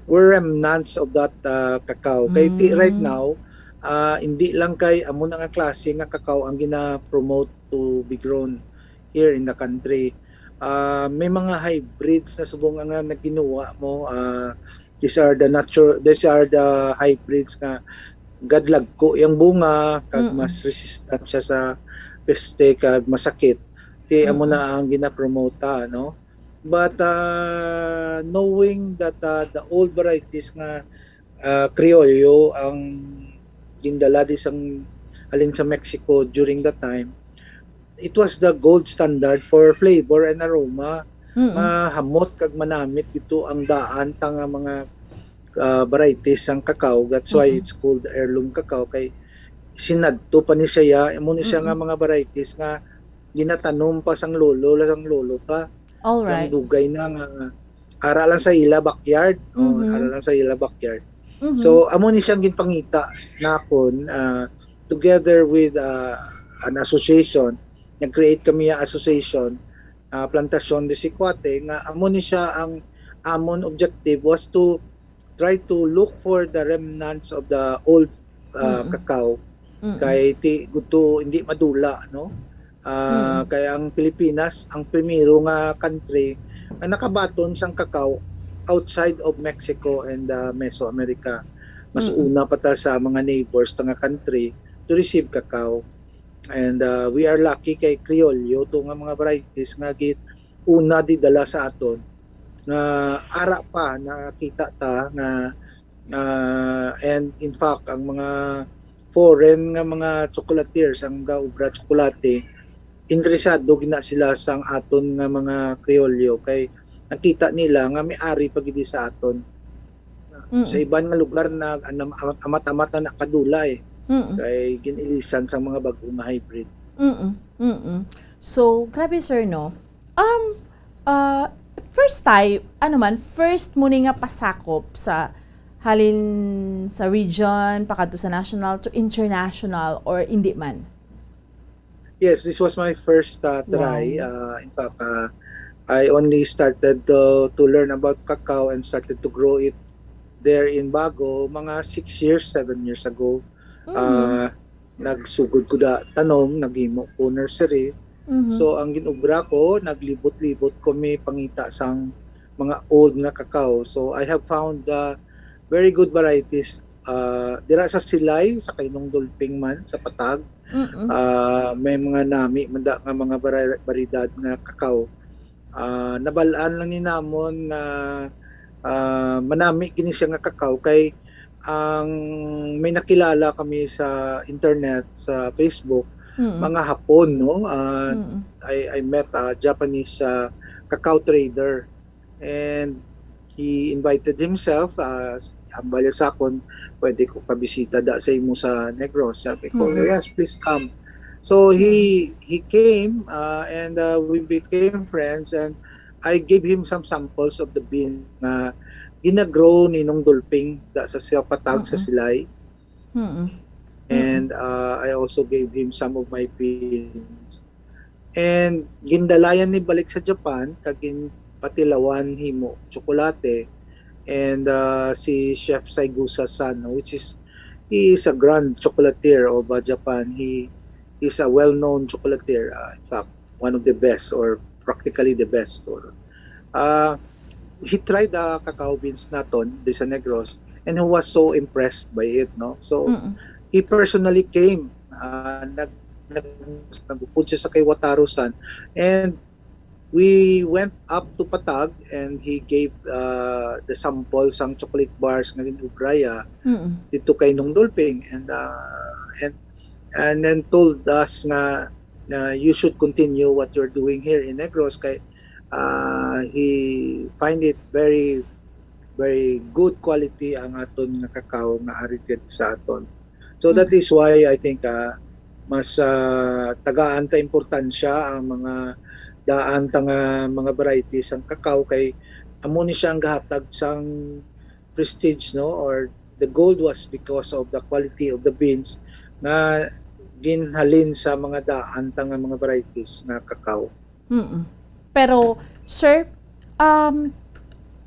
were remnants of that ah, cacao. Kay ti, right Mm. now, ah, hindi lang kay amo na nga klase nga cacao ang gina-promote to be grown here in the country. Ah, may mga hybrids na subong nga nagginuwa mo. Ah, these are the nature, these are the hybrids nga gadlagko yang bunga kag Mm-mm. mas resistant siya sa peste kag masakit. Ti amo Mm-mm. na ang ginapromota, no? But ah, knowing that ah, the old varieties nga ah, Criollo ang gindala di sang halin sa Mexico during that time, it was the gold standard for flavor and aroma. Mm-mm. Mahamot kag manamit gito ang daan ta nga mga ah, varieties sang cacao. That's why Mm-mm. it's called heirloom cacao. Kay sinadto pa ni siya, amo ni siya nga Mm-mm. mga varieties nga ginatanom pa sang lolo, sang lolo ta. All Kang right. dugay na nga ara lang sa ila backyard. Oh, Mhm. ara lang sa ila backyard. Mhm. So, amo ni siyang ginpangita nakon ah, together with ah, an association. Nag-create kami nga association, ah, Plantasyon de Sicuate, nga amo ni siya ang amon objective was to try to look for the remnants of the old ah, Mm-mm. cacao. Mm-mm. Kay ti gusto hindi madula, no? Ah, Mm. Kay ang Pilipinas ang primero nga country nga nakabaton sang cacao outside of Mexico and ah, Mesoamerica. Mas Mm-mm. una pa ta sa mga neighbors ta nga country to receive cacao. And ah, we are lucky kay Criollo to nga mga varieties nga gi-, una di dala sa aton nga ara pa nakita ta nga ah, and in fact ang mga foreign nga mga chocolatiers ang gaobra tsokolate, interesado gina sila sang aton nga mga Criollo kay nakita nila nga may ari pa gid sa aton. Sa Mm. iban nga lugar na anam-, amat-amat na nakadula eh. Mm. Kay gin-ilisan sang mga bag-o nga hybrid. Mm, mm. So, grabe, sir, no? Um, uh, first time, ano man, first mo ni nga pasakop sa halin sa region, pakadto sa national to international, or hindi man? Yes, this was my first uh, try. Wow. Uh, in fact, uh, I only started to, to learn about cacao and started to grow it there in Bago mga six years, seven years ago. Mhm. Uh, nagsugod ko da tanom, naghimo ko nursery. Mhm. So ang ginobra ko, naglibot-libot ko may pangita sang mga old nga cacao. So I have found uh, very good varieties uh, dira sa Silay, sa Kainong Dulping man, sa Patag. Mm-mm. Ah, may mga nami man da nga mga vari-, variedad nga cacao. Ah, nabal-an lang ni namon nga ah, manami kini siya nga cacao kay ang may nakilala kami sa internet, sa Facebook, Mm-mm. mga Hapon, no? Ah, Mm-mm. I, I met a Japanese uh, cacao trader and he invited himself, uh, hambal sa akon, pwede ko kabisita da sa imo sa Negros. Sabi ko, Mm-mm. yes, please come. So he he came uh, and uh, we became friends and I gave him some samples of the beans na ginagrow ni Nong Dulping da sa siya Patag sa Mm-mm. Silay. Mm-mm. And uh, I also gave him some of my beans. And gindalayan ni balik sa Japan kag ginpatilawan himo tsokolate and uh, si Chef Saigusa Sano, which is he is a grand chocolatier of uh, Japan. He is a well-known chocolatier. Uh, in fact, one of the best or practically the best. Or uh, he tried the cacao beans naton di sa Negros and he was so impressed by it, no? So Mm-mm. he personally came uh, nag nag nagupod siya sa kay Wataru-san and we went up to Patag and he gave uh, the sample sang chocolate bars nga ginubraya Mm-mm. dito kay Nong Dulping and uh, and and then told us nga uh, you should continue what you're doing here in Negros kay uh, he find it very very good quality ang aton nga cacao nga ari diri sa aton. So that is why I think, ah, mas, ah, tagaan ta importansya ang mga daan ta nga mga varieties sang cacao, kay amo ni siya ang gahatag sang prestige, no, or the gold was because of the quality of the beans nga ginhalin sa mga daan ta nga mga varieties nga cacao. Mm. Pero, sir, um,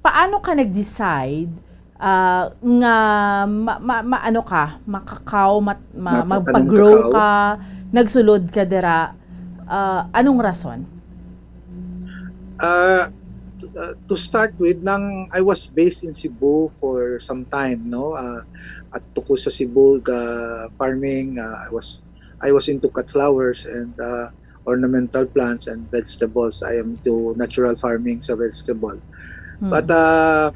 paano ka nag-decide, ah, nga ma-, ma-, ma-, ano ka, makakaw, mat-, ma-, Matatanong magpa-grow cacao? ka, nagsulod ka dira, ah, anong rason? Uh, uh, to start with, nang I was based in Cebu for some time, no? Uh, at tuko sa Cebu, ga farming, uh, I was I was into cut flowers and uh, ornamental plants and vegetables. I am into natural farming sa vegetable. Mm. But uh,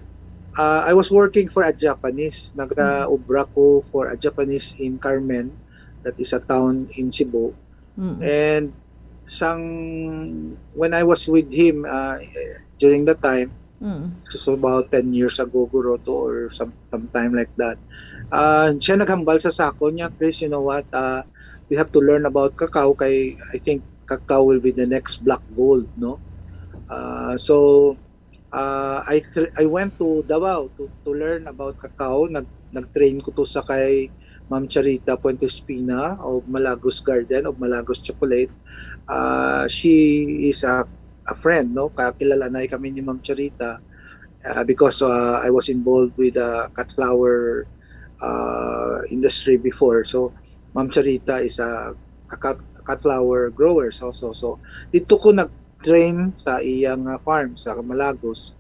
uh, I was working for a Japanese. Nag-obra ko for a Japanese in Carmen, that is a town in Cebu. Mm. And sang when I was with him uh, during the time, Mm. so, so about ten years ago, guro to, or some sometime like that. Uh, siya naghambal sa sakon niya, "Chris, you know what? Uh, we have to learn about cacao kay I think cacao will be the next black gold, no?" Uh, so uh, I tr- I went to Davao to, to learn about cacao. Nag nag-train ko to sa kay Ma'am Charita Puente Espina of Malagos Garden, of Malagos Chocolate. Uh, she is a, a friend, no? Kakilala na kami ni Ma'am Charita uh, because uh, I was involved with the cut flower uh, industry before. So, Ma'am Charita is a, a cut, cut flower growers also. So, dito ko nag-train sa iyang uh, farm sa Malagos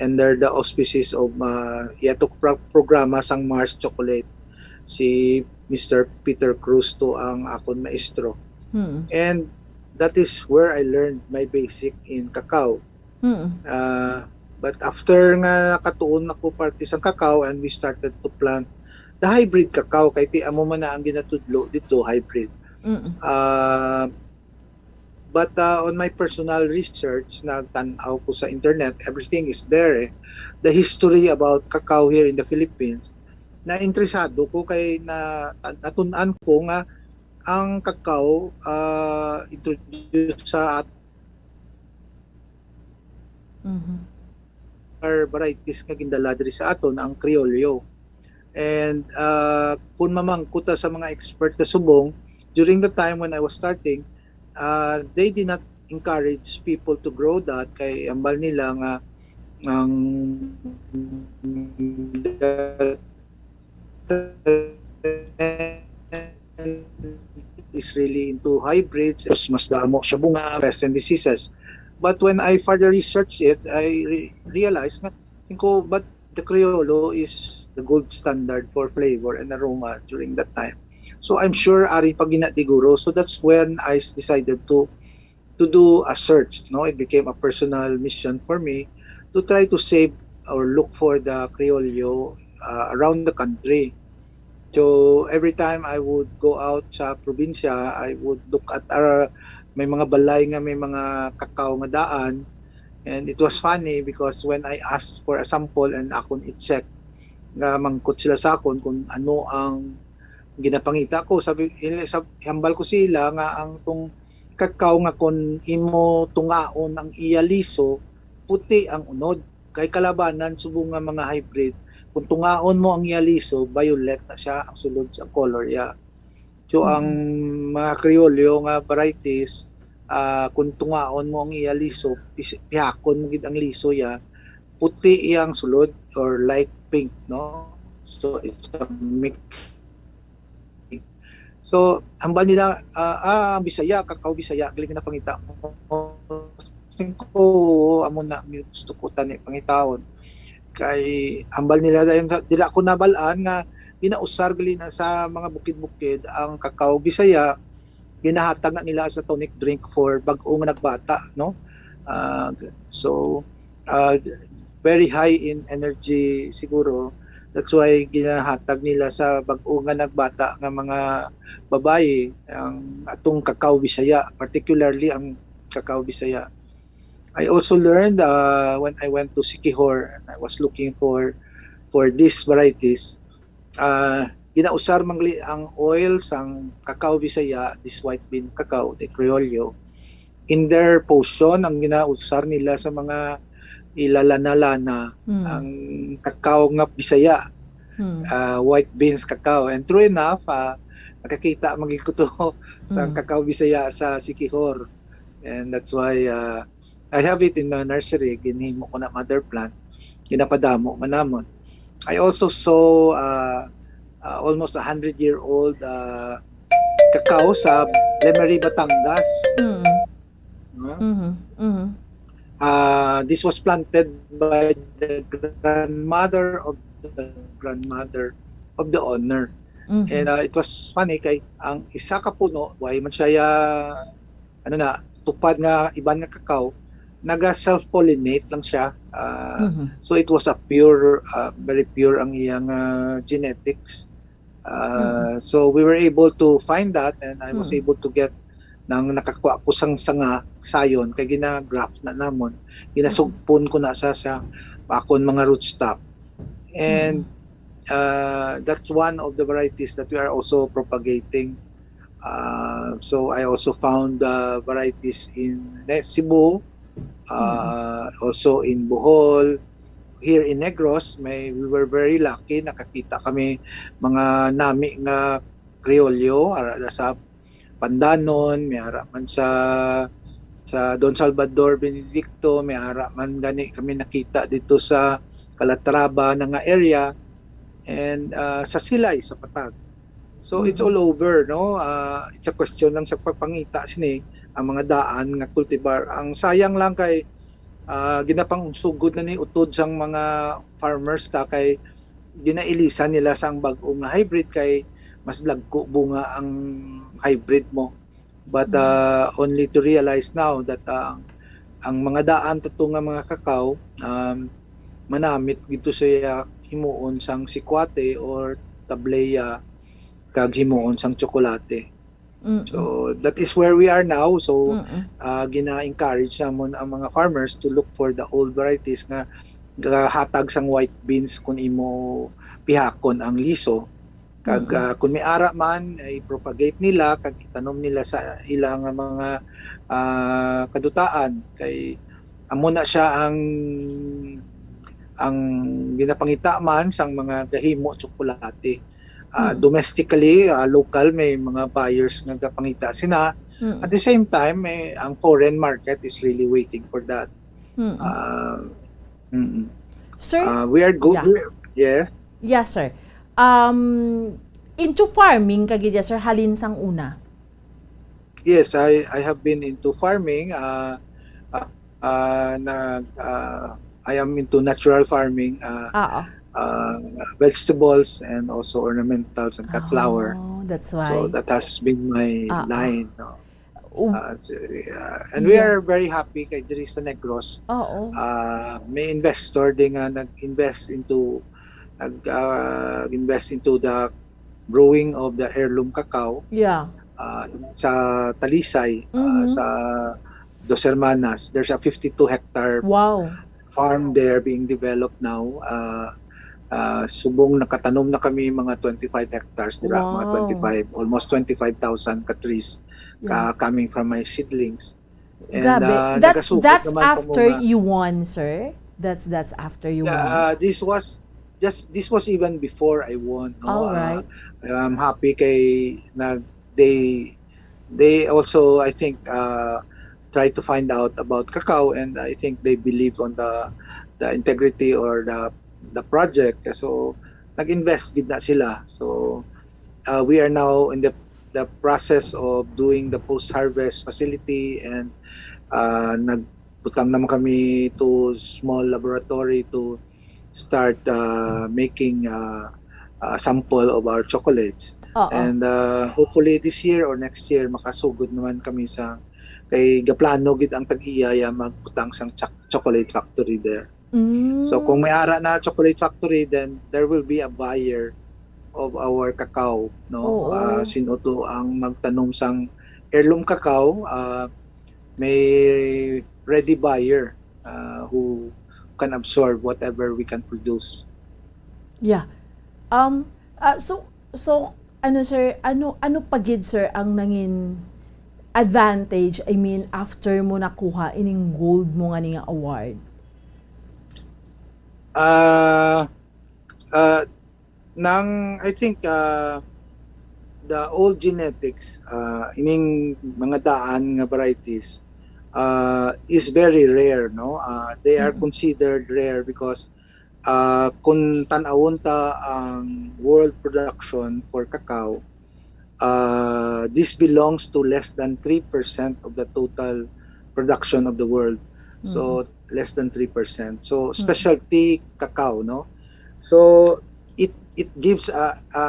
under the auspices of uh, yato pro- programa sang Mars Chocolate, si Mister Peter Cruz to ang akon maestro. Mm. And that is where I learned my basic in cacao. Mm. Uh, but after nga nakatuon ako parte sa cacao and we started to plant the hybrid cacao, kay ti amo man na ang ginatudlo dito, hybrid. Mm. Uh, but uh, on my personal research, nagtan-aw ko sa internet, everything is there eh. The history about cacao here in the Philippines, na interesado ko kay na natun-an ko nga ang cacao uh, introduced sa Mhm. Are varieties nga gindala diri sa aton ang Criollo. And uh, kung mamangkot ta sa mga expert na subong, during the time when I was starting, uh, they did not encourage people to grow that kay ambal nila nga ang is really into hybrids, mas damo siya bunga, pest and diseases. But when I further researched it, I re- realized nga, ko, but the Criollo is the gold standard for flavor and aroma during that time. So I'm sure ari pa gina diguro. So that's when I decided to to do a search. No, it became a personal mission for me to try to save or look for the Criollo uh, around the country. So every time I would go out sa probinsya, I would look at our may mga balay nga may mga cacao nga daan. And it was funny because when I asked for a sample and akon i-check, nga mangkot sila sa akon kung ano ang ginapangita ko. Sabi, il- sab- hambal ko sila nga ang tong cacao nga kon imo tungaon ang iya liso, puti ang unod. Kay kalabanan subong nga mga hybrid, kung tungaon mo ang iya liso, violet na siya ang sulod sa color iya. So ang mga Criollo nga varieties, ah, kung tungaon mo ang iya liso, pis- pihakon mo gid ang liso iya, puti iyang sulod or light pink, no? So it's a mix. So hambal nila, ah, ah, ang Bisaya, cacao Bisaya, galing na pangita mo. Singko, amo na ang gusto ko tani pangitaon. Kay hambal nila dayon sa- dila ko nabalaan nga ginausar gali na sa mga bukid-bukid ang cacao Bisaya, ginahatag na nila sa tonic drink for bag-o nga nagbata, no? Ah, so uh, very high in energy siguro. That's why ginahatag nila sa bag-o nga nagbata nga mga babayi ang atong cacao Bisaya, particularly ang cacao Bisaya. I also learned, uh, when I went to Siquijor and I was looking for for these varieties, uh, ginausar man gali ang oil sang cacao Bisaya, this white bean cacao, the Criollo, in their potion, ang ginausar nila sa mga ilalana-lana, Mm. ang cacao nga Bisaya, Mm. uh, white beans cacao. And true enough, uh, nakakita man gid ko to sa Mm. cacao Bisaya sa Siquijor. And that's why, uh, I have it in the nursery. Ginhimo ko na mother plant. Ginapadamo man namon. I also saw, uh, uh, almost a hundred year old, uh, cacao sa Lemery, Batangas. Mm. No? Mhm, mhm. Uh, this was planted by the grandmother of the grandmother of the owner. Mhm. And, uh, it was funny kay ang isa ka puno, way man siya, ano na, tupad nga iban nga cacao, naga self-pollinate lang siya. Uh, Mhm. So it was a pure, uh, very pure ang iyang, uh, genetics. Uh, Mhm. So we were able to find that, and I was Mhm. able to get nang nakakuha ko sang sanga sayon kay gina-graft na namon. Ginasugpon ko na sa, sa akon mga rootstock. And, Mhm. uh, that's one of the varieties that we are also propagating. Uh, so I also found, uh, varieties in Ne-, Cebu, uh, Mm. also in Bohol. Here in Negros, may, we were very lucky, nakakita kami mga nami nga Criollo, ara na sa Pandanon, may ara man sa, sa Don Salvador Benedicto, may ara man gani kami nakita dito sa Calatrava na nga area, and, ah, sa Silay, sa Patag. So, it's Mm. all over, no? Ah, it's a question lang sa pagpangita sini, ang mga daan nga cultivar. Ang sayang lang kay, ah, ginapangsugod na ni utod sang mga farmers ta kay ginailisan nila sang bag-o nga hybrid kay mas dagko bunga ang hybrid mo. But, Mm. uh, only to realize now that, uh, ang mga daan tato nga mga cacao, um, manamit gid to siya himuon sang sikwate or tableya kag himuon sang tsokolate. Mm-mm. So, that is where we are now. So, Mm-mm. uh, gina-encourage namon ang mga farmers to look for the old varieties nga gahatag sang white beans kun imo pihakon ang liso. Kag, Mm. ah, kung may ara man, i-propagate nila kag itanom nila sa ila nga mga, ah, kadutaan. Kay amo na siya ang, ang ginapangita man sang mga gahimo tsokolate. Ah, Mm. Domestically, ah, local, may mga buyers nga gapangita sina. Mm. At the same time, may, ang foreign market is really waiting for that. Mm. Ah, mm. Sir? Ah, we are go-, Yeah. we, yes? Yes, sir. Um, into farming ka gid, sir, halin sang una? Yes, I, I have been into farming. Ah, ah, ah, nag, ah, I am into natural farming, ah, Oo. ah, vegetables and also ornamentals and cut flower. Oh, that's So, why. that has been my Oo. line, no? U- Ah, so, yeah. And we Yeah. are very happy kay diri sa Negros. Oo. Ah, may investor din nga nag-invest into, nag, ah, invest into the brewing of the heirloom cacao, Yeah. ah, sa Talisay, ah, Mhm. sa Dos Hermanas. There's a fifty-two hectare Wow. farm there being developed now. Ah, ah, subong nakatanom na kami mga twenty-five hectares dira, mga Wow. twenty-five, almost twenty-five thousand ka trees, Yeah. ka, coming from my seedlings. And, Grabe. ah, That's, nagasugod that's naman after kumunga. you won, sir? That's, that's after you Yeah, won? ah, this was just, this was even before I won, no? All Ah, right. I'm happy kay nag-, they, they also, I think, uh, try to find out about cacao, and I think they believe on the, the integrity or the, the project. So, nag-invest gid na sila. So, uh, we are now in the, the process of doing the post-harvest facility, and, uh, nagbutang naman kami to small laboratory to start, uh, making, uh, a sample of our chocolates. Oo. And, uh, hopefully this year or next year, makasugod naman kami sa, kay gaplano gid ang tag-iya ya magbutang sang choc-, chocolate factory there. Mm. So, kung may ara na chocolate factory, then there will be a buyer of our cacao, no? Oo. Ah, sin-o to ang magtanom sang heirloom cacao, ah, may ready buyer, uh, who can absorb whatever we can produce. Yeah. Um, ah, so, so, ano, sir, ano, ano pa gid, sir, ang nangin advantage, I mean, after mo nakuha ining gold mo nga ni nga award? Uh, uh, nang, I think, uh, the old genetics, uh, ining mga daan nga varieties, uh, is very rare, no? Uh, they are Mm. considered rare because, uh, kung tan-awon ta ang world production for cacao, uh, this belongs to less than three percent of the total production of the world. So, less than three percent. So, Mm. specialty cacao, no? So, it it gives a a,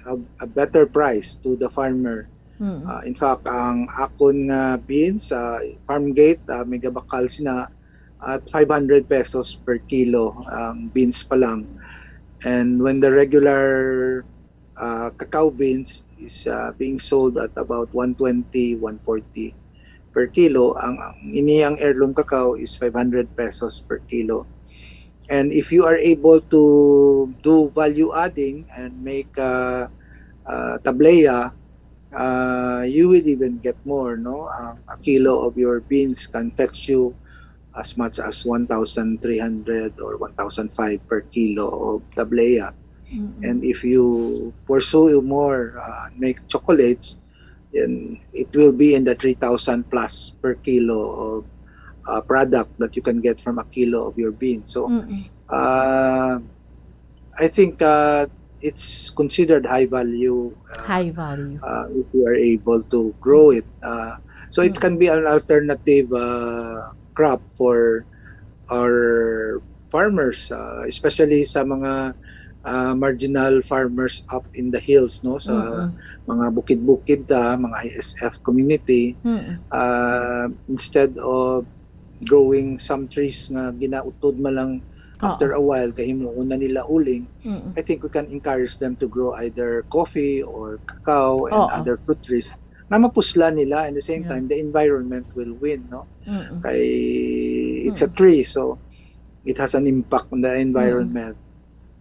a, a better price to the farmer. Mm. Uh, in fact, ang akon nga beans sa farm gate, uh, may gabakal sina at five hundred pesos per kilo ang beans pa lang. And when the regular uh, cacao beans is uh, being sold at about one twenty, one forty per kilo, ang, ang iniyang heirloom cacao is five hundred pesos per kilo. And if you are able to do value adding and make uh, uh, tableya, uh, you will even get more, no? Um, a kilo of your beans can fetch you as much as one thousand three hundred or one thousand five per kilo of tableya. Mm-mm. And if you pursue more, uh, make chocolates, then it will be in the three thousand plus per kilo of uh, product that you can get from a kilo of your bean. So, Mm-mm. uh, I think uh, it's considered high value uh, High value. uh, if you are able to grow it. Uh, so it Mm. can be an alternative uh, crop for our farmers, uh, especially sa mga uh, marginal farmers up in the hills, no, sa Mm-mm. mga bukid-bukid, uh, mga I S F community. Mm-mm. Uh, instead of growing some trees nga ginautod man lang after Oo. a while, kay himuon na nila uling, Mm-mm. I think we can encourage them to grow either coffee or cacao and Oo. other fruit trees na mapuslan nila, and the same Yeah. time the environment will win, no? Mm-mm. Kay it's a Mm. tree, so it has an impact on the Mm-mm. environment.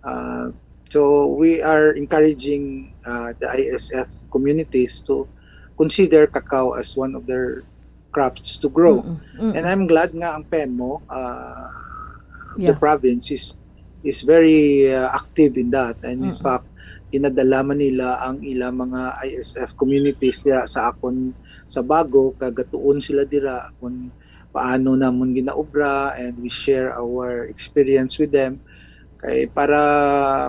Uh, so we are encouraging uh, the I S F communities to consider cacao as one of their crops to grow. Mm-mm. And Mm-mm. I'm glad nga ang PEMO uh, of the Yeah. province is is very uh, active in that. And in Mm-mm. fact, ginadala man nila ang ilang mga I S F communities dira sa akon sa Bago, kagatuon sila dira kung paano namon ginaobra, and we share our experience with them kay para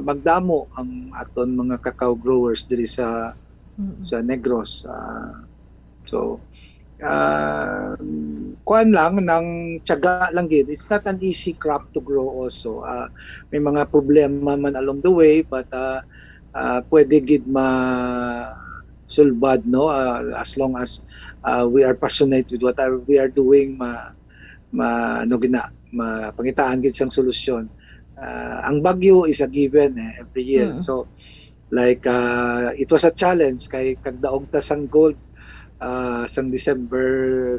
magdamo ang aton mga cacao growers diri sa Mm-mm. sa Negros. Ah, so, ah, kuan lang, nang tiyaga lang gid. It's not an easy crop to grow also. Ah, may mga problema man along the way, but ah, ah, pwede gid ma sulbad, no? Ah, as long as ah, we are passionate with what are- we are doing, ma, ma ano gina, mapangitaan gid sang solusyon. Ah, ang bagyo is a given eh, every year. Mm. So, like, ah, it was a challenge kay kagdaog ta sang gold ah, sang December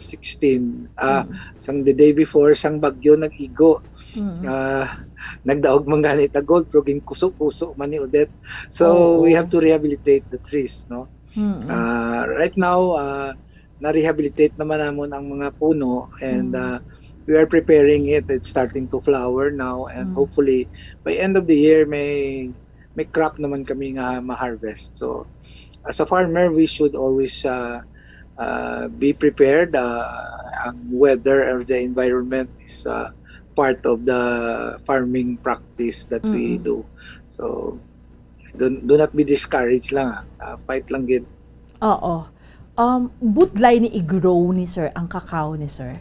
sixteen, ah, Mm. sang the day before sang bagyo nag-igo. Mm. Ah, nagdaog man gani ta gold, pero ginkuso-kuso man ni Odette. So, we Oo. have to rehabilitate the trees, no? Mm. Ah, right now, ah, na-rehabilitate naman namon ang mga puno, and Mm. ah, we are preparing it. It's starting to flower now, and Mm. hopefully by end of the year may may crop naman kami nga ma-harvest. So as a farmer, we should always uh, uh, be prepared. Uh, ang weather or the environment is uh, part of the farming practice that we Mm-mm. do. So do, do not be discouraged lang. Ah. Uh, fight lang gid. Oo. Um, budlay ni i-grow ni sir ang cacao ni sir.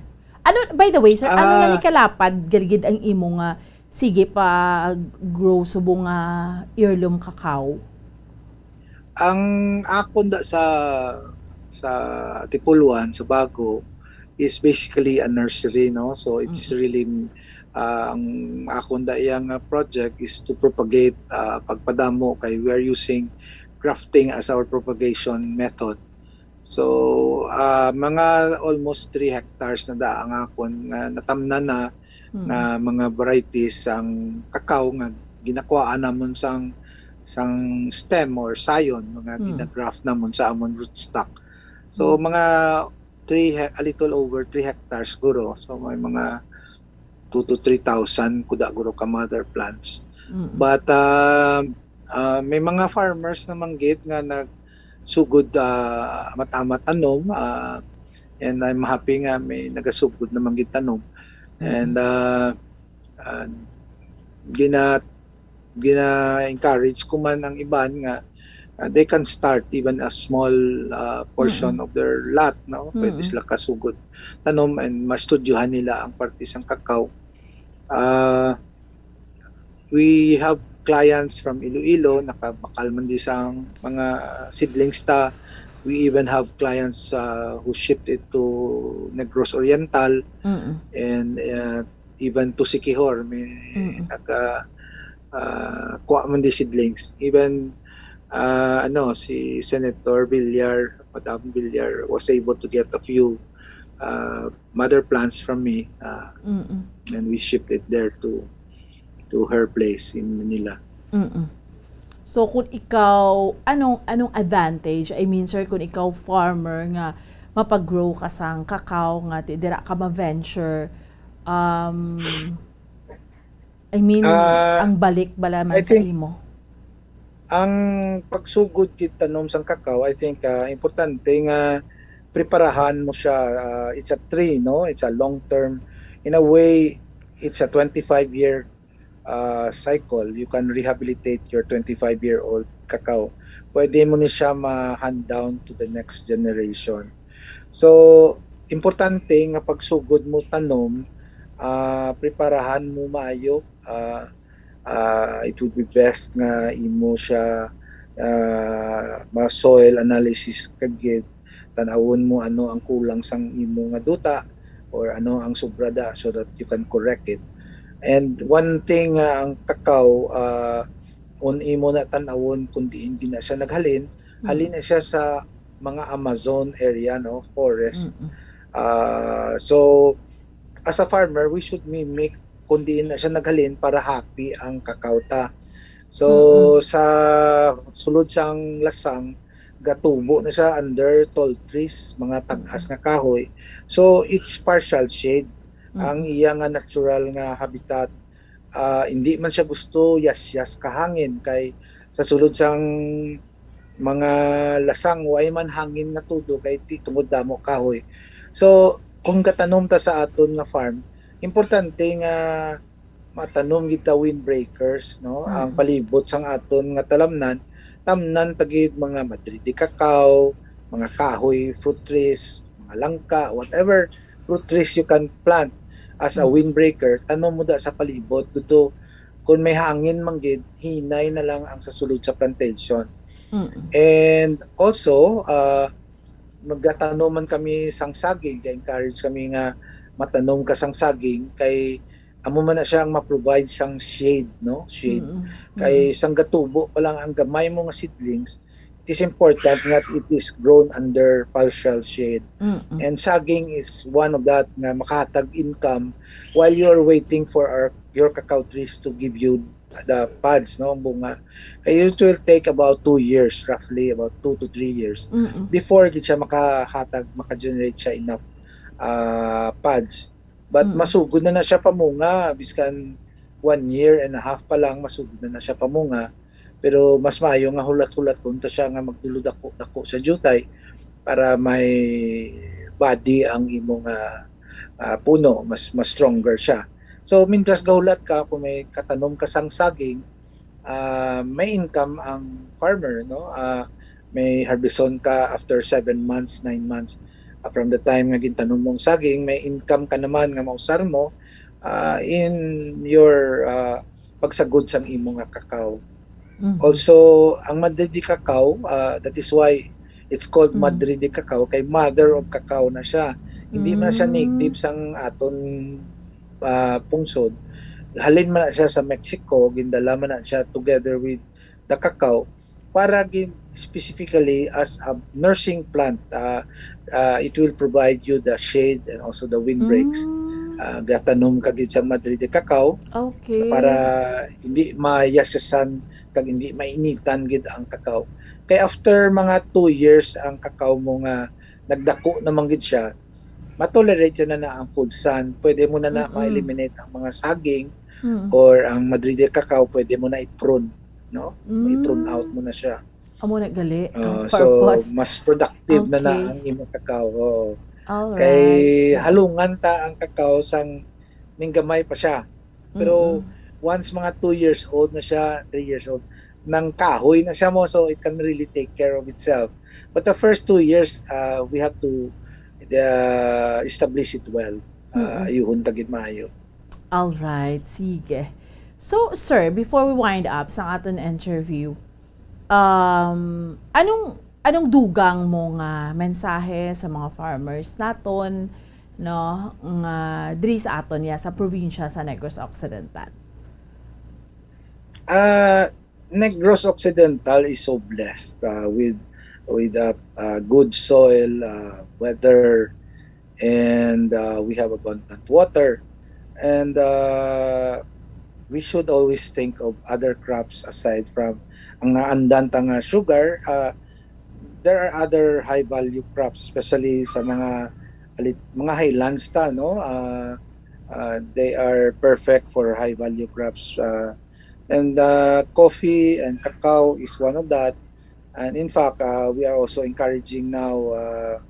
Ano, by the way, sir, ano na Ah. ni kalapad galigid ang imo nga sige pa grow subong nga heirloom cacao? Ang akon da sa sa Tipuluan, sa Bago, is basically a nursery, no? So it's Mm. really uh, ang akon da iya nga project is to propagate, uh, pagpadamo kay we are using grafting as our propagation method. So, ah, mga almost three hectares na da ang akon nga natamnan na Mm. nga mga varieties sang cacao nga ginakuhaan namon sang, sang stem or scion, mga Mm. ginagraft namon sa amon rootstock. So, Mm. mga three he-, a little over three hectares siguro. So, may mga two to three thousand kuda guro ka mother plants. Mm. But, ah, ah, may mga farmers naman gid nga nagsugod, ah, amat-amat tanom, ah, and I'm happy nga may nagasugod naman gid tanom. Mm. And, ah, ah, gina-, gina-encourage ko man ang iban nga, ah, they can start even a small, ah, portion Mm. of their lot, no? Pwede Mm. sila kasugod tanom and mastudyohan nila ang parte sang cacao. Ah, we have clients from Iloilo, nakabakal man di sang mga seedlings ta. We even have clients, ah, who shipped it to Negros Oriental Mm. and, ah, even to Siquijor. May Mm. naga-, ah, kuha man di seedlings. Even, ah, ano, si Senator Villar, Madam Villar was able to get a few, ah, mother plants from me, ah, Mm. and we shipped it there to, to her place in Manila. Mm. So, kung ikaw, anong, anong advantage, I mean, sir, kung ikaw farmer nga mapag-grow ka sang cacao nga ti-, dira ka ma-venture, um, I mean, Ah, ang balik bala man I sa think imo? Ang pagsugod gid tanom sang cacao, I think, ah, importante nga preparahan mo siya. Ah, it's a tree, no? It's a long term. In a way, it's a twenty-five year, ah, cycle. You can rehabilitate your twenty-five-year-old cacao. Pwede mo ni siya ma-hand down to the next generation. So, importante nga pagsugod mo tanom, ah, preparahan mo maayo, ah, ah, it would be best nga imo siya, ah, ma-soil analysis ka gid, tan-awon mo ano ang kulang sang imo nga duta or ano ang sobra da, so that you can correct it. And one thing nga ang cacao, ah, kung imo na tan-awon kung diin gid na siya naghalin, Mm. halin na siya sa mga Amazon area, no, forest. Mm-mm. Ah, so, as a farmer, we should mimic kung diin na siya naghalin para happy ang cacao ta. So, Mm-mm. sa sulod sang lasang, gatubo na siya under tall trees, mga tag-as Mm-mm. nga kahoy. So, it's partial shade. Mm-mm. Ang iya nga natural nga habitat, ah, hindi man siya gusto yasyas ka hangin, kay sa sulod sang mga lasang, way man hangin nga tudo kay ti-, tungod damo kahoy. So, kung gatanom ta sa aton nga farm, importante nga matanom gid ta windbreakers, no? Ang Mm. palibot sang aton nga talamnan, tamnan ta gid mga madre de cacao, mga kahoy, fruit trees, mga langka, whatever fruit trees you can plant as a Mm. windbreaker, tanom mo da sa palibot. Kuto, kung may hangin man gid, hinay na lang ang sa sulod sa plantation. Mm. And also, ah, magatanom man kami sang saging, ga-encourage kami nga matanom ka sang saging, kay amo man na siya ang ma-provide sang shade, no? Shade. Mm, Kay mm. sang gatubo pa lang ang gamay mo nga seedlings, it is important that it is grown under partial shade. Mm, mm. And saging is one of that nga makahatag income while you're waiting for our, your cacao trees to give you the pods, no, ang bunga. Kay it will take about two years, roughly about two to three years, Mm, mm. before gid siya makahatag, maka-generate siya enough, ah, pods. But Mm. masugod na na siya pamunga, biskan one year and a half pa lang, masugod na na siya pamunga. Pero mas maayo nga hulat-hulaton ta siya nga magdulodako-dako sa diutay para may body ang imo nga, ah, puno, mas, mas stronger siya. So, mintras gahulat ka, kung may katanom ka sang saging, ah, may income ang farmer, no? Ah, may harveston ka after seven months, nine months. Ah, from the time nga gintanom mong saging, may income ka naman nga mausar mo, ah, in your, ah, pagsagod sang imo nga cacao. Mhm. Also, ang Madre de Cacao, ah, that is why it's called Mm. Madre de Cacao, kay mother of cacao na siya. Hindi man siya Mm. native sang aton, ah, pungsod. Halin man na siya sa Mexico, gindala man na siya together with the cacao para gid specifically as a nursing plant. Ah, ah, it will provide you the shade and also the windbreaks. Mm. Ah, gatanom ka gid sa Madre de Cacao Okay. para hindi mayasasan kag hindi mainitan gid ang cacao. Kay after mga two years ang cacao mo nga nagdako naman gid siya, matolerate na na ang full sun. Pwede mo na na Mm-mm. ma-eliminate ang mga saging Mm. or ang Madre de Cacao, pwede mo na i-prune, no? I-prune Mm. out mo na siya. Amo na gali ang Ah, so, purpose. Mas productive na na Okay. ang imong cacao. Oo. All Kay right. halungan ta ang cacao sang ninggamay pa siya. Pero Mm-mm. once mga two years old na siya, three years old, nang kahoy na siya mo, so it can really take care of itself. But the first two years, uh, we have to uh, establish it well. Uh, Mm-mm. Ayuhon ta gid maayo. All right, sige. So, sir, before we wind up sa aton interview, um, anong anong dugang mo nga mensahe sa mga farmers naton, no, nga diri sa aton ya sa probinsya sa Negros Occidental? Ah, Negros Occidental is so blessed, uh, with with uh, uh, good soil, uh, weather, and uh, we have abundant water. And uh, we should always think of other crops aside from ang naandan ta nga sugar. Uh, there are other high value crops, especially sa mga alit, mga highlands ta, no? Uh, uh, they are perfect for high value crops. Uh, and uh, coffee and cacao is one of that. And in fact, uh, we are also encouraging now uh,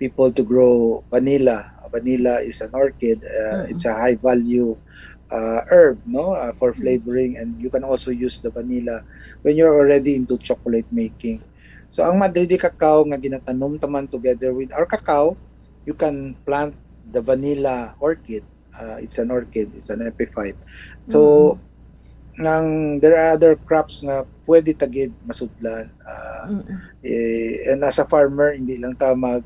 people to grow vanilla. Vanilla is an orchid. Uh, Mm-mm. It's a high value uh, herb, no, uh, for Mm. flavoring, and you can also use the vanilla when you're already into chocolate making. So ang Madre de Cacao nga ginatanom taman together with our cacao, you can plant the vanilla orchid. Uh, it's an orchid, it's an epiphyte. So, Mm. nang there are other crops nga pwede ta gid masudlan. Uh, Mm. eh, and as a farmer, hindi lang ta mag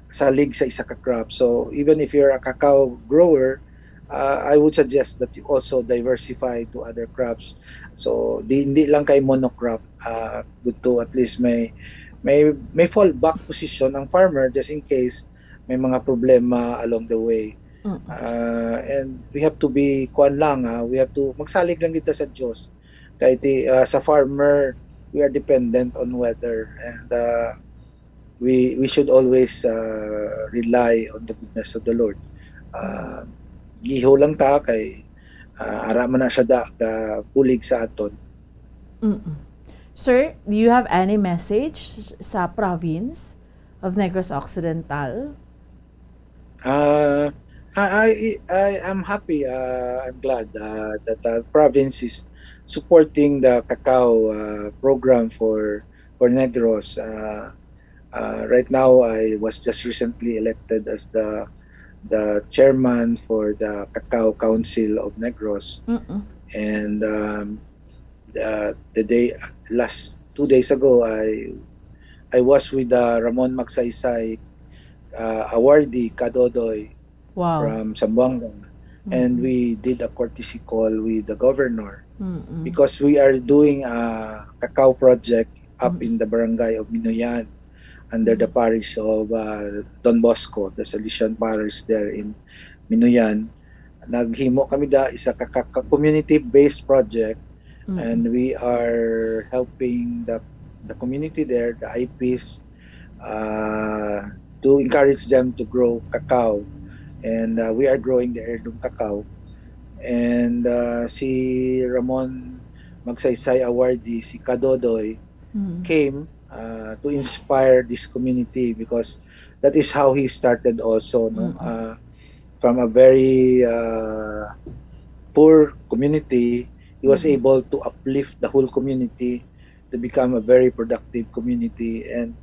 salig sa isa ka crop. So, even if you're a cacao grower, uh, I would suggest that you also diversify to other crops. So, di, hindi lang kay monocrop, uh, good to at least may may may fallback position ang farmer just in case may mga problema along the way. Mm. Uh, and we have to be kuan lang, ah, we have to magsalig lang kita sa Dios. Kay ti, uh, sa farmer, we are dependent on weather, and uh, we we should always uh, rely on the goodness of the Lord. Uh, giho lang ta kay uh, ara man na siya da ka bulig sa aton. Mm-mm. Sir, do you have any message s- sa province of Negros Occidental? Uh, I, I, I am happy. Uh, I'm glad uh, that the province is supporting the cacao uh, program for for Negros. Uh, uh, right now, I was just recently elected as the the chairman for the Cacao Council of Negros, Mm-mm. and um, the, the day last two days ago, I I was with uh, Ramon Magsaysay uh, awardee Kadodoy Wow. from Zamboanga, and Mm-mm. we did a courtesy call with the governor Mm-mm. because we are doing a cacao project up Mm. in the barangay of Minuyan under the Mm. parish of uh, Don Bosco, the Salesian parish there in Minuyan. Naghimo kami da isa ka, ka, ka community-based project, Mm. and we are helping the the community there, the I Ps, uh, to encourage them to grow cacao. And uh, we are growing the heirloom cacao. And uh, si Ramon Magsaysay awardee, si Kadodoy, Mm. came uh, to inspire this community because that is how he started also, no? Mm-mm. Uh, from a very uh, poor community, he was Mm-mm. able to uplift the whole community to become a very productive community. And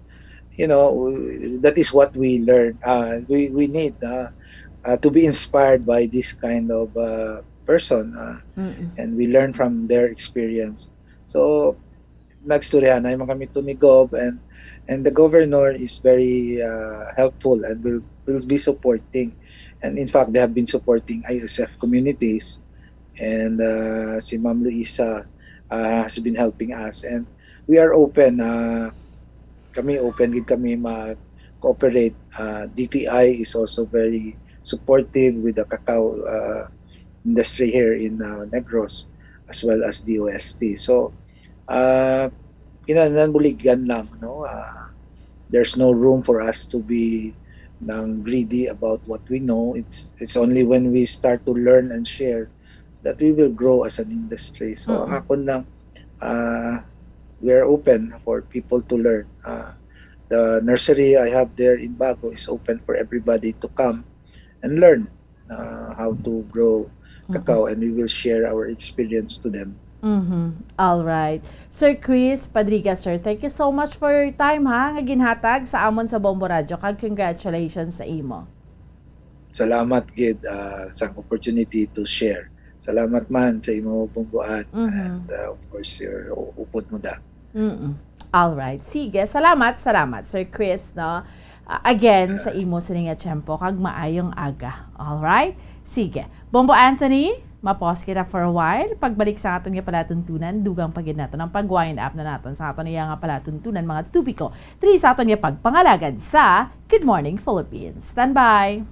you know, w- that is what we learn. Uh, we we need uh, uh, to be inspired by this kind of uh, person, uh, Mm-mm. and we learn from their experience. So nagstoryahanay man kami to ni Gov, and and the governor is very uh, helpful and will will be supporting. And in fact, they have been supporting I S F communities, and uh, si Ma'am Luisa uh, has been helping us. And we are open. Uh, kami open gid kami mag-cooperate. Uh, D T I is also very supportive with the cacao uh, industry here in uh, Negros as well as D O S T. So, uh, kinahanglan buligan lang, no? Uh, there's no room for us to be nang greedy about what we know. It's it's only when we start to learn and share that we will grow as an industry. So, ang Mm-mm. akon lang, uh, we are open for people to learn. Uh, the nursery I have there in Bago is open for everybody to come and learn uh, how to grow cacao, and we will share our experience to them. Mm-hmm. All right. Sir Chris Padriga, sir, thank you so much for your time, ha, nga ginhatag sa amon sa Bombo Radyo, kag congratulations sa imo. Salamat gid uh, sa opportunity to share. Salamat man sa imo, Bomboan, Mhm. and uh, of course your u- upod mo da. Mm-mm. All right. Sige, salamat, salamat, Sir Chris, no? Uh, again, sa imo sini nga tiyempo, kag maayong aga. All right? Sige. Bombo Anthony, ma-pause kita for a while. Pagbalik sa aton nga palatuntunan, dugang pa gid naton ang pag-wind up na naton sa aton iya nga palatuntunan, mga tupiko. Diri sa aton nga pagpangalagad sa Good Morning Philippines. Standby!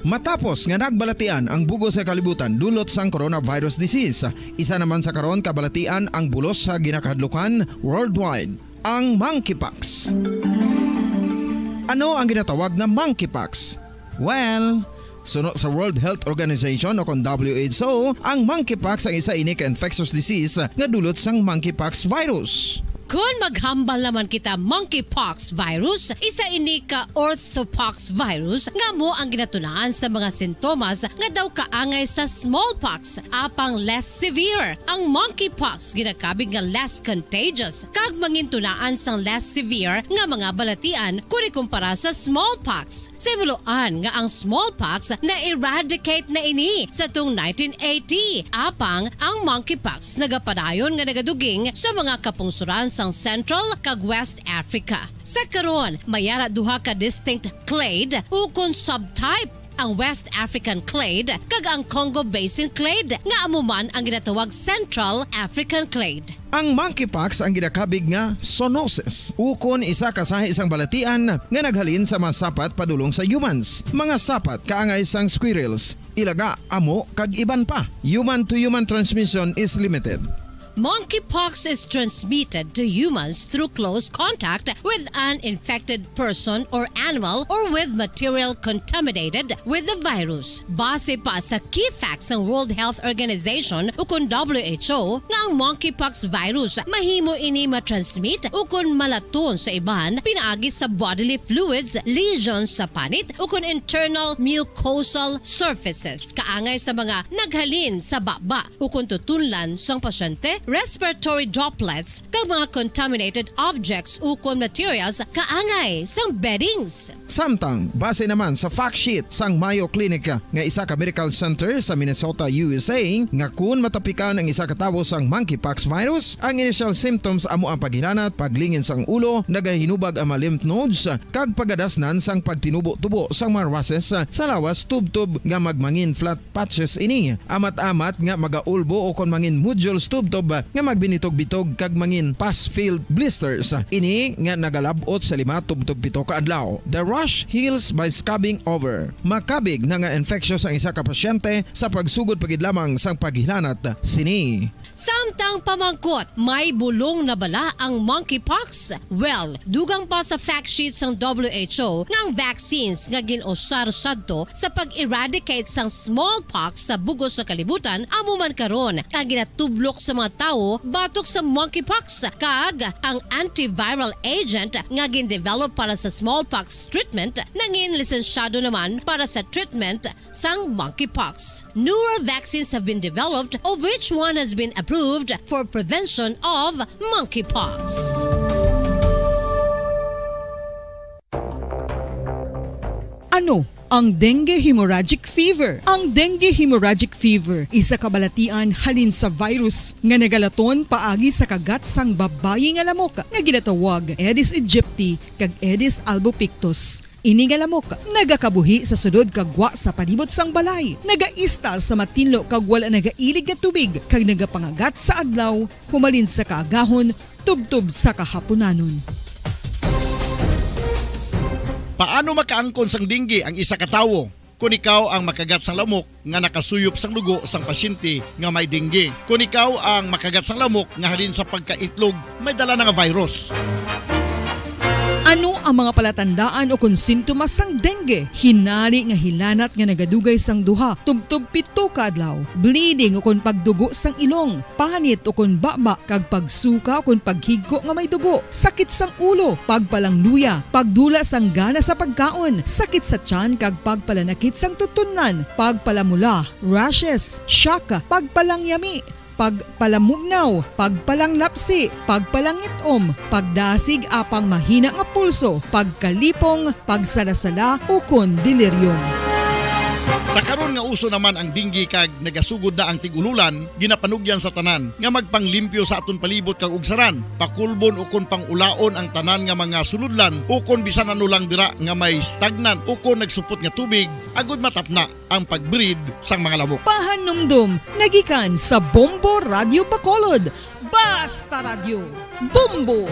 Matapos nga nagbalatian ang bugos sa kalibutan dulot sang coronavirus disease, isa naman sa karon kabalatian ang bulos sa ginakahadlukan worldwide, ang monkeypox. Ano ang ginatawag nga monkeypox? Well, suno sa World Health Organization o kon W H O, ang monkeypox ang isa ini ka infectious disease nga dulot sang monkeypox virus. Kon maghambal naman kita monkeypox virus, isa ini ka orthopox virus nga amo ang ginatunaan sa mga sintomas nga daw kaangay sa smallpox, apang less severe. Ang monkeypox ginakabig nga less contagious kag mangintunaan sang less severe nga mga balatian kon ikumpara sa smallpox. Sa himuloan nga ang smallpox na-eradicate na ini sa tung nineteen eighty, apang ang monkeypox nagapadayon nga nagaduging sa mga kapungsoran sang Central kag West Africa. Sa karon, may ara duha ka distinct clade ukon subtype, ang West African clade kag ang Congo Basin clade, nga amo man ang ginatawag Central African clade. Ang monkeypox ang ginakabig nga zoonosis, ukon isa ka sahi sang balatian nga naghalin sa mga sapat padulong sa humans. Mga sapat kaangay sang squirrels, ilaga, amo, kag iban pa. Human-to-human transmission is limited. Monkeypox is transmitted to humans through close contact with an infected person or animal or with material contaminated with the virus. Base pa sa key facts sang World Health Organization ukon W H O nga ang monkeypox virus mahimo ini matransmit ukon malaton sa iban pinaagi sa bodily fluids, lesions sa panit ukon internal mucosal surfaces kaangay sa mga naghalin sa baba ukon tutunlan sang pasyente, respiratory droplets, kag mga contaminated objects ukon materials kaangay sang beddings. Samtang, base naman sa fact sheet sang Mayo Clinic nga isa ka medical center sa Minnesota, U S A, nga kun matapikan ang isa ka tawo sang monkeypox virus, ang initial symptoms amo ang paghilanat, paglingin sang ulo, nagahinubag ang mga lymph nodes, kag pagadasnan sang pagtinubo-tubo sang mga rushes sa lawas tubtob nga magmangin flat patches ini, amat-amat nga magaulbo ukon mangin nodules tubtob nga magbinitog-bitog kag mangin pus-filled blisters. Ini nga nagalab-ot sa lima tubtob pito ka adlaw. The rash heals by scabbing over. Makabig na nga infectious ang isa ka pasyente sa pagsugod pa gid lamang sang paghilanat sini. Samtang pamangkot, may bulong na bala ang monkeypox? Well, dugang pa sa fact sheet sang W H O nga ang vaccines nga gin-usar sadto sa pag-eradicate sang smallpox sa bugos sa kalibutan amo man karon ang ginatublok sa mga tawo batok sa monkeypox, kag ang antiviral agent nga gin-develop para sa smallpox treatment nangin lisensyado naman para sa treatment sang monkeypox. Newer vaccines have been developed, of which one has been approved for prevention of monkeypox. Ano ang dengue hemorrhagic fever? Ang dengue hemorrhagic fever isa ka balatian halin sa virus nga nagalaton paagi sa kagat sang babayi nga lamok nga ginatawag Aedes aegypti kag Aedes albopictus. Ini nga lamok nagakabuhi sa sulod kag gwa sa palibot sang balay, nagaistar sa matinlo kag wala nagailig nga tubig, kag nagapangagat sa adlaw humalin sa kaagahon tubtob sa kahapunanon. Paano makaangkon sang dengue ang isa ka tawo? Kon ikaw ang makagat sang lamok nga nakasuyop sang dugo sang pasyente nga may dengue, kon ikaw ang makagat sang lamok nga halin sa pagkaitlog may dala na nga virus. Ano ang mga palatandaan o kon sintomas sang dengue? Hinali nga hilanat nga nagadugay sang duha tubtob pito ka adlaw, bleeding o kon pagdugo sang ilong, panit o kon baba, kag pagsuka o kon paghigko nga may dugo, sakit sang ulo, pagpalangluya, pagdula sang gana sa pagkaon, sakit sa tiyan kag pagpalanakit sang tutunlan, pagpalamula, rashes, shock, pagpalangyami, pagpalamugnaw, pagpalanglapsi, pagpalangit-om, pagdasig apang mahina nga pulso, pagkalipong, pagsalasala, ukon delirium. Sa karon nga uso naman ang dengue kag nagasugod na ang tig-ululan, ginapanugyan sa tanan nga magpanglimpyo sa aton palibot kag ugsaran, pakulbon ukon pangulaon ang tanan nga mga sulodlan ukon bisan ano lang dira nga may stagnant ukon nagsupot nga tubig, agod matapna ang pag-breed sang mga lamok. Pahanumdom nagikan sa Bombo Radyo Bacolod. Basta Radyo, Bombo!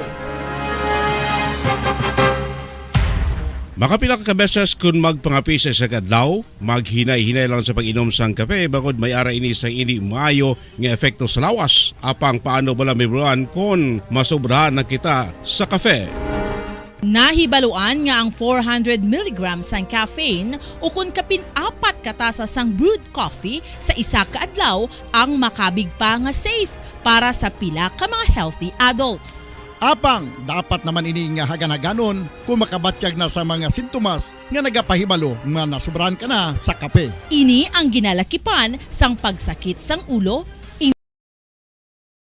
Makapila ka beses kun magpangape sa isa ka adlaw, maghinay-hinay lang sa pag-inom sang kape, bangod may ara ini sang indi maayo nga epekto sa lawas. Apang paano bala may bulan kon masobrahan na kita sa kape? Nahibaluan nga ang four hundred milligrams sang caffeine ukon kapin apat ka tasa sang brewed coffee sa isa ka adlaw ang makabig pa nga safe para sa pila ka mga healthy adults. Apang dapat naman ini nga hagan-haganon kung makabatyag na sa mga sintomas nga nagapahibalo nga nasobrahan ka na sa kape. Ini ang ginalakipan sang pagsakit sang ulo,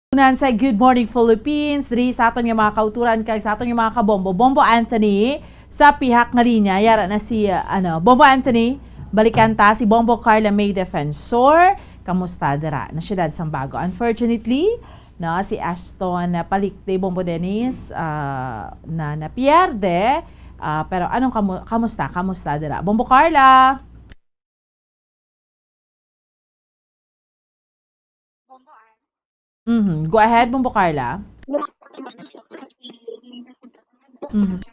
Unan sa Good Morning Philippines, diri sa aton nga mga kauturan kag sa aton nga mga kabombo. Bombo Anthony, sa pihak nga linya, yara na si, uh, ano, Bombo Anthony, balikan ta si Bombo Carla May Defensor. Kamusta dira na siyudad sang Bago? Unfortunately, no, si Ashton, uh, Palikte, Bombo Dennis, uh, na napierde. Uh, pero anong kamu-, kamusta? Kamusta dira? Bombo Carla? Mhm. Go ahead, Bombo Carla. Mhm.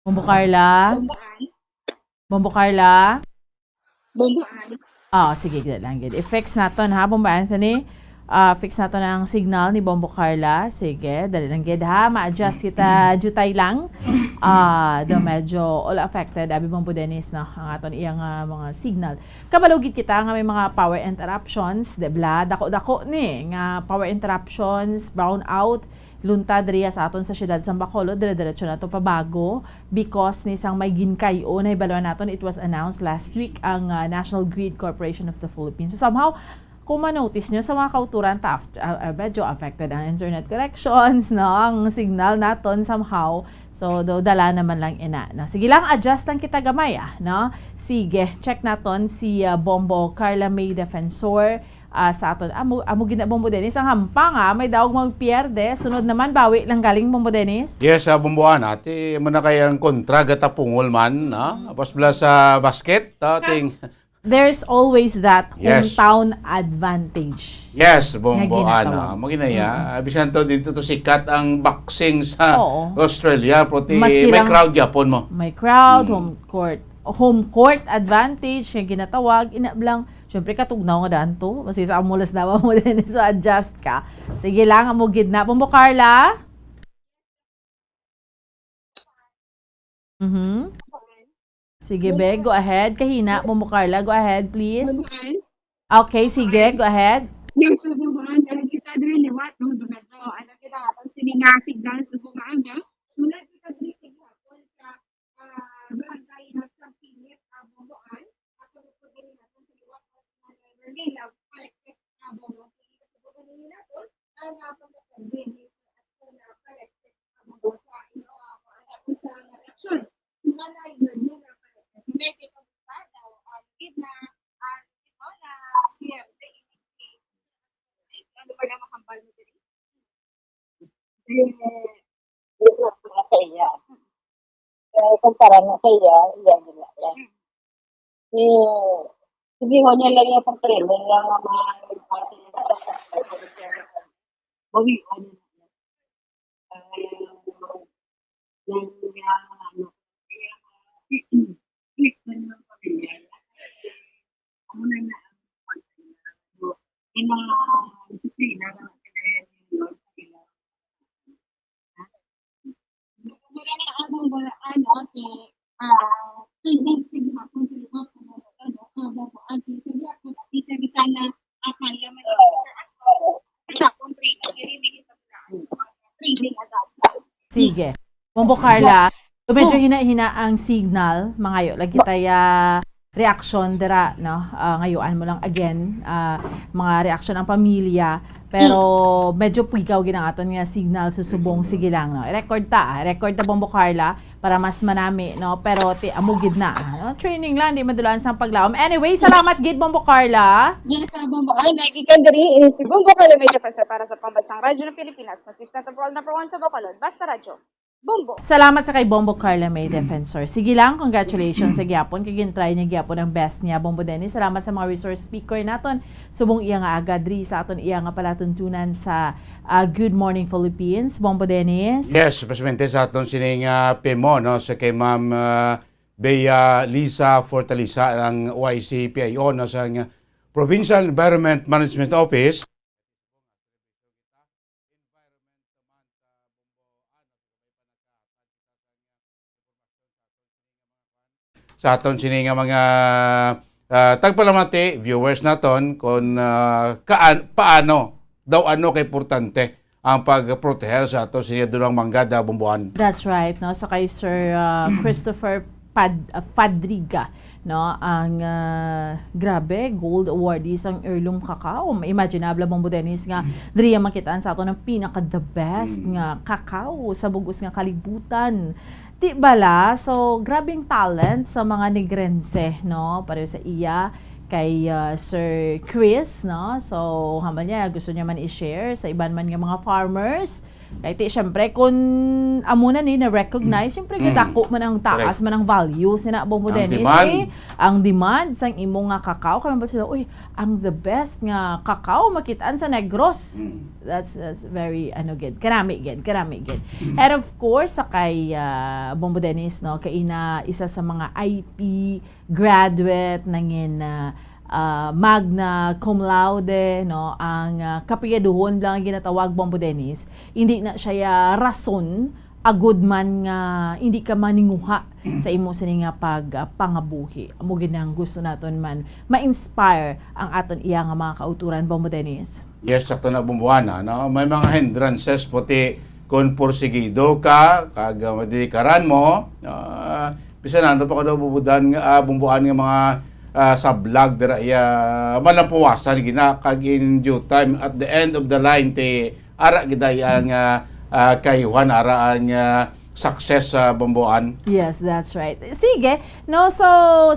Bombo Carla? Bombo Carla? Bombo Ann. Ah, sige, gid lang gid. I-fix naton, ha, Bombo Anthony. Ah, fix naton ang signal ni Bombo Carla. Sige, dali lang gid, ha. Ma-adjust kita, jutay lang. Ah, do medyo all affected, abi Bombo Dennis, no? Ang aton iyang, ah, mga signal. Kabalo gid kita nga may mga power interruptions, di bala? Dako-dako ni nga power interruptions, brownout, Lunta diriya sa aton sa siyudad sang Bacolod, dire-diretso nato pa Bago because ni sang may ginkay-o, nahibaluan naton, it was announced last week ang, ah, National Grid Corporation of the Philippines. So, somehow, kung ma-notice nyo sa mga kauturan, ta-, ah, ah, medyo affected ang internet connections, no? Ang signal naton somehow. So, do, dala naman lang ina, no? Sige lang, adjust lang kita gamay, ah, no? Sige, check naton si, ah, Bombo Carla May Defensor, ah, sa aton. Amo, amo gid na, Bombo Dennis, ang hampang, ah, may daog magpierde. Sunod naman, bawi lang galing, Bombo Dennis. Yes, ah, Bombo Ann, ate, mo na kay ang kontra, gatapungol man, ah. Pas bala sa basket, ah, Ka- ting- There's always that Yes. hometown advantage Yes, Bombo nga Ann, ginatawag. ah. Mo ginaya, Mm. bisan to dito to sikat ang boxing sa Oo. Australia, puti Maski may lang crowd gyapon mo. May crowd, Mm. home court. Home court advantage nga ginatawag, ina lang, syempre, katugnaw nga daan to. Masisa ang mulas na mo din, so adjust ka. Sige lang, amo gid na. Bombo Carla? Mhm. Sige, be, go ahead. Kahina, Bombo Carla, go ahead, please. Bombo Ann? Okay, sige, go ahead. Yung Bombo Ann, dahil kita diri liwat, no, medyo, ano, kita, ang siningasig dahil sa Bombo Ann, ha? Tulad kita diri sa gihapon sa, ah, barangay na sa Pilit, ah, Bombo Ann. At ano po diri natin sa liwat, ah, Berlin, ah, palagpas, ah, Bombo Ann. Sige, sa Bombo Ann natin, ang, ah, pagkakabili sa, ah, palagpas, ah, Bombo Ann. Sa inyo, ah, mga aksyon. Wala yun, yun ang pala. Kasi may kita mo ba daw, ang gitna, ang gitna, ang gitna, Yung, yung sa iya. Eh, kumpara na sa iya, iya gina, iya. Eh, sige, ho niya lang yung pagkailan lang ang mga bawi, ano, ah, yung, yung, ano, click na yung pamilya. Ano na na ang, yung mga disiplina na sila yung, yung, Wala na ang wala, ano, ate, ah, tingin sa gihapon sa lugar ko, ano, ano, abo ko, ate, sa gihapon, ate, sa bisa na, akala man ako sa aso, gihapon, training, training, training, agad. Sige. Bombo Carla, so medyo hina-hina ang signal, mangayo lagi tayo reaction dira, no? Ah, ngayuan mo lang again, ah, mga reaction ang pamilya, pero medyo pwigaw gid ang aton nga signal sa subong. Sige lang, no? Record ta, ah. Record ta, Bombo Carla, para mas manami, no? Pero ti amo gid na, ah, no? Training lang, di madulaan sang paglaom. Anyway, salamat gid, Bombo Carla. Yes, ah, Bombo. Ay, nakikigan diri, eh, si Bombo Carla May Defensor para sa Pambansang Radyo ng Pilipinas. Consistent of all, number one sa Bacolod. Basta Radyo. Bombo. Salamat sa kay Bombo Carla May Defensor. Sige lang, congratulations sa gyapon. Kay gintry niya gyapon ang best niya, Bombo Dennis. Salamat sa mga resource speaker naton. Subong iya nga aga diri sa aton iya nga palatuntunan sa, ah, Good Morning Philippines, Bombo Dennis. Yes, especially sa aton sining, ah, P M O, no, sa kay Ma'am, ah, Bea Lisa Fortaleza, ang Y C P I O, no, sa, ah, Provincial Environment Management Office. Sa aton sini nga mga, ah, tagpalamati, viewers naton, kung, ah, kaan-, paano daw, ano ka importante ang pagproteher sa ato sini dunang manggada, Bomboan. That's right, no? Sa kay Sir, ah, Christopher Pad-, ah, Fadriga, no? Ang, ah, grabe, gold awardees ang Heirloom Cacao. Imaginable, Bombo Dennis, nga diri ang makitaan sa ato ng pinaka the best nga cacao sa bug-os nga kalibutan. Di bala? So, grabing talent sa mga Negrense, no? Pareho sa iya kay, ah, Sir Chris, no? So, hambal niya, gusto niya man i-share sa iban man nga mga farmers. Kay ti, syempre, kung amo na ni na-recognize, syempre, gadako man ang taas man ang value, sina Bombo Dennis, eh. Ang demand sang imo nga cacao, kaya man sila, uy, ang the best nga cacao makitaan sa Negros. That's, that's very, ano, gid. Kanami gid, kanami gid. And of course, sa kay, ah, Bombo Dennis, no, kay ina isa sa mga I P graduate, nangin, ah, ah, magna cum laude, no, ang, ah, kapiyaduhon lang ang ginatawag, Bombo Dennis. Hindi na siya rason agud man nga hindi ka maninguha sa imo sini nga pag, ah, pangabuhi. Amo gid ang gusto naton man ma-inspire ang aton iya nga mga kauturan, Bombo Dennis. Yes, sakto na, Bomboana, no? May mga hindrances puti kung porsigido ka, kag, ah, madidikaran mo, ah, bisan ano pa kuno bubudan nga, ah, Bomboan nga mga, ah, sablag dira iya, malapuwasan gina, kag in due time, at the end of the line, ti ara giday ang, ah, ah, kayuhan, ara ang, ah, success sa Bomboan. Yes, that's right. Sige, no, so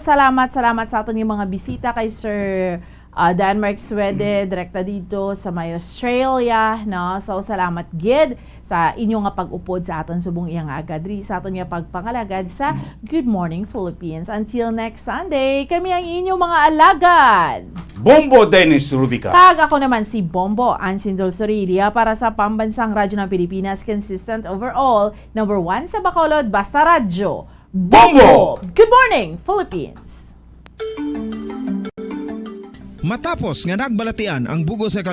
salamat, salamat sa aton nga mga bisita kay Sir, ah, Denmark Swede, direkta dito sa may Australia, no? So salamat gid sa inyo nga pag-upod sa aton subong iya nga aga diri sa aton nga pagpangalagad sa Good Morning Philippines. Until next Sunday, kami ang inyo mga alagad. Bombo Dennis Rubica. Kag ako naman si Bombo Ansin Dulzurilia para sa Pambansang Radyo ng Pilipinas, consistent overall, number one sa Bacolod, Basta Radyo. Bombo! Good morning, Philippines! Matapos nga nagbalatian ang bug-os nga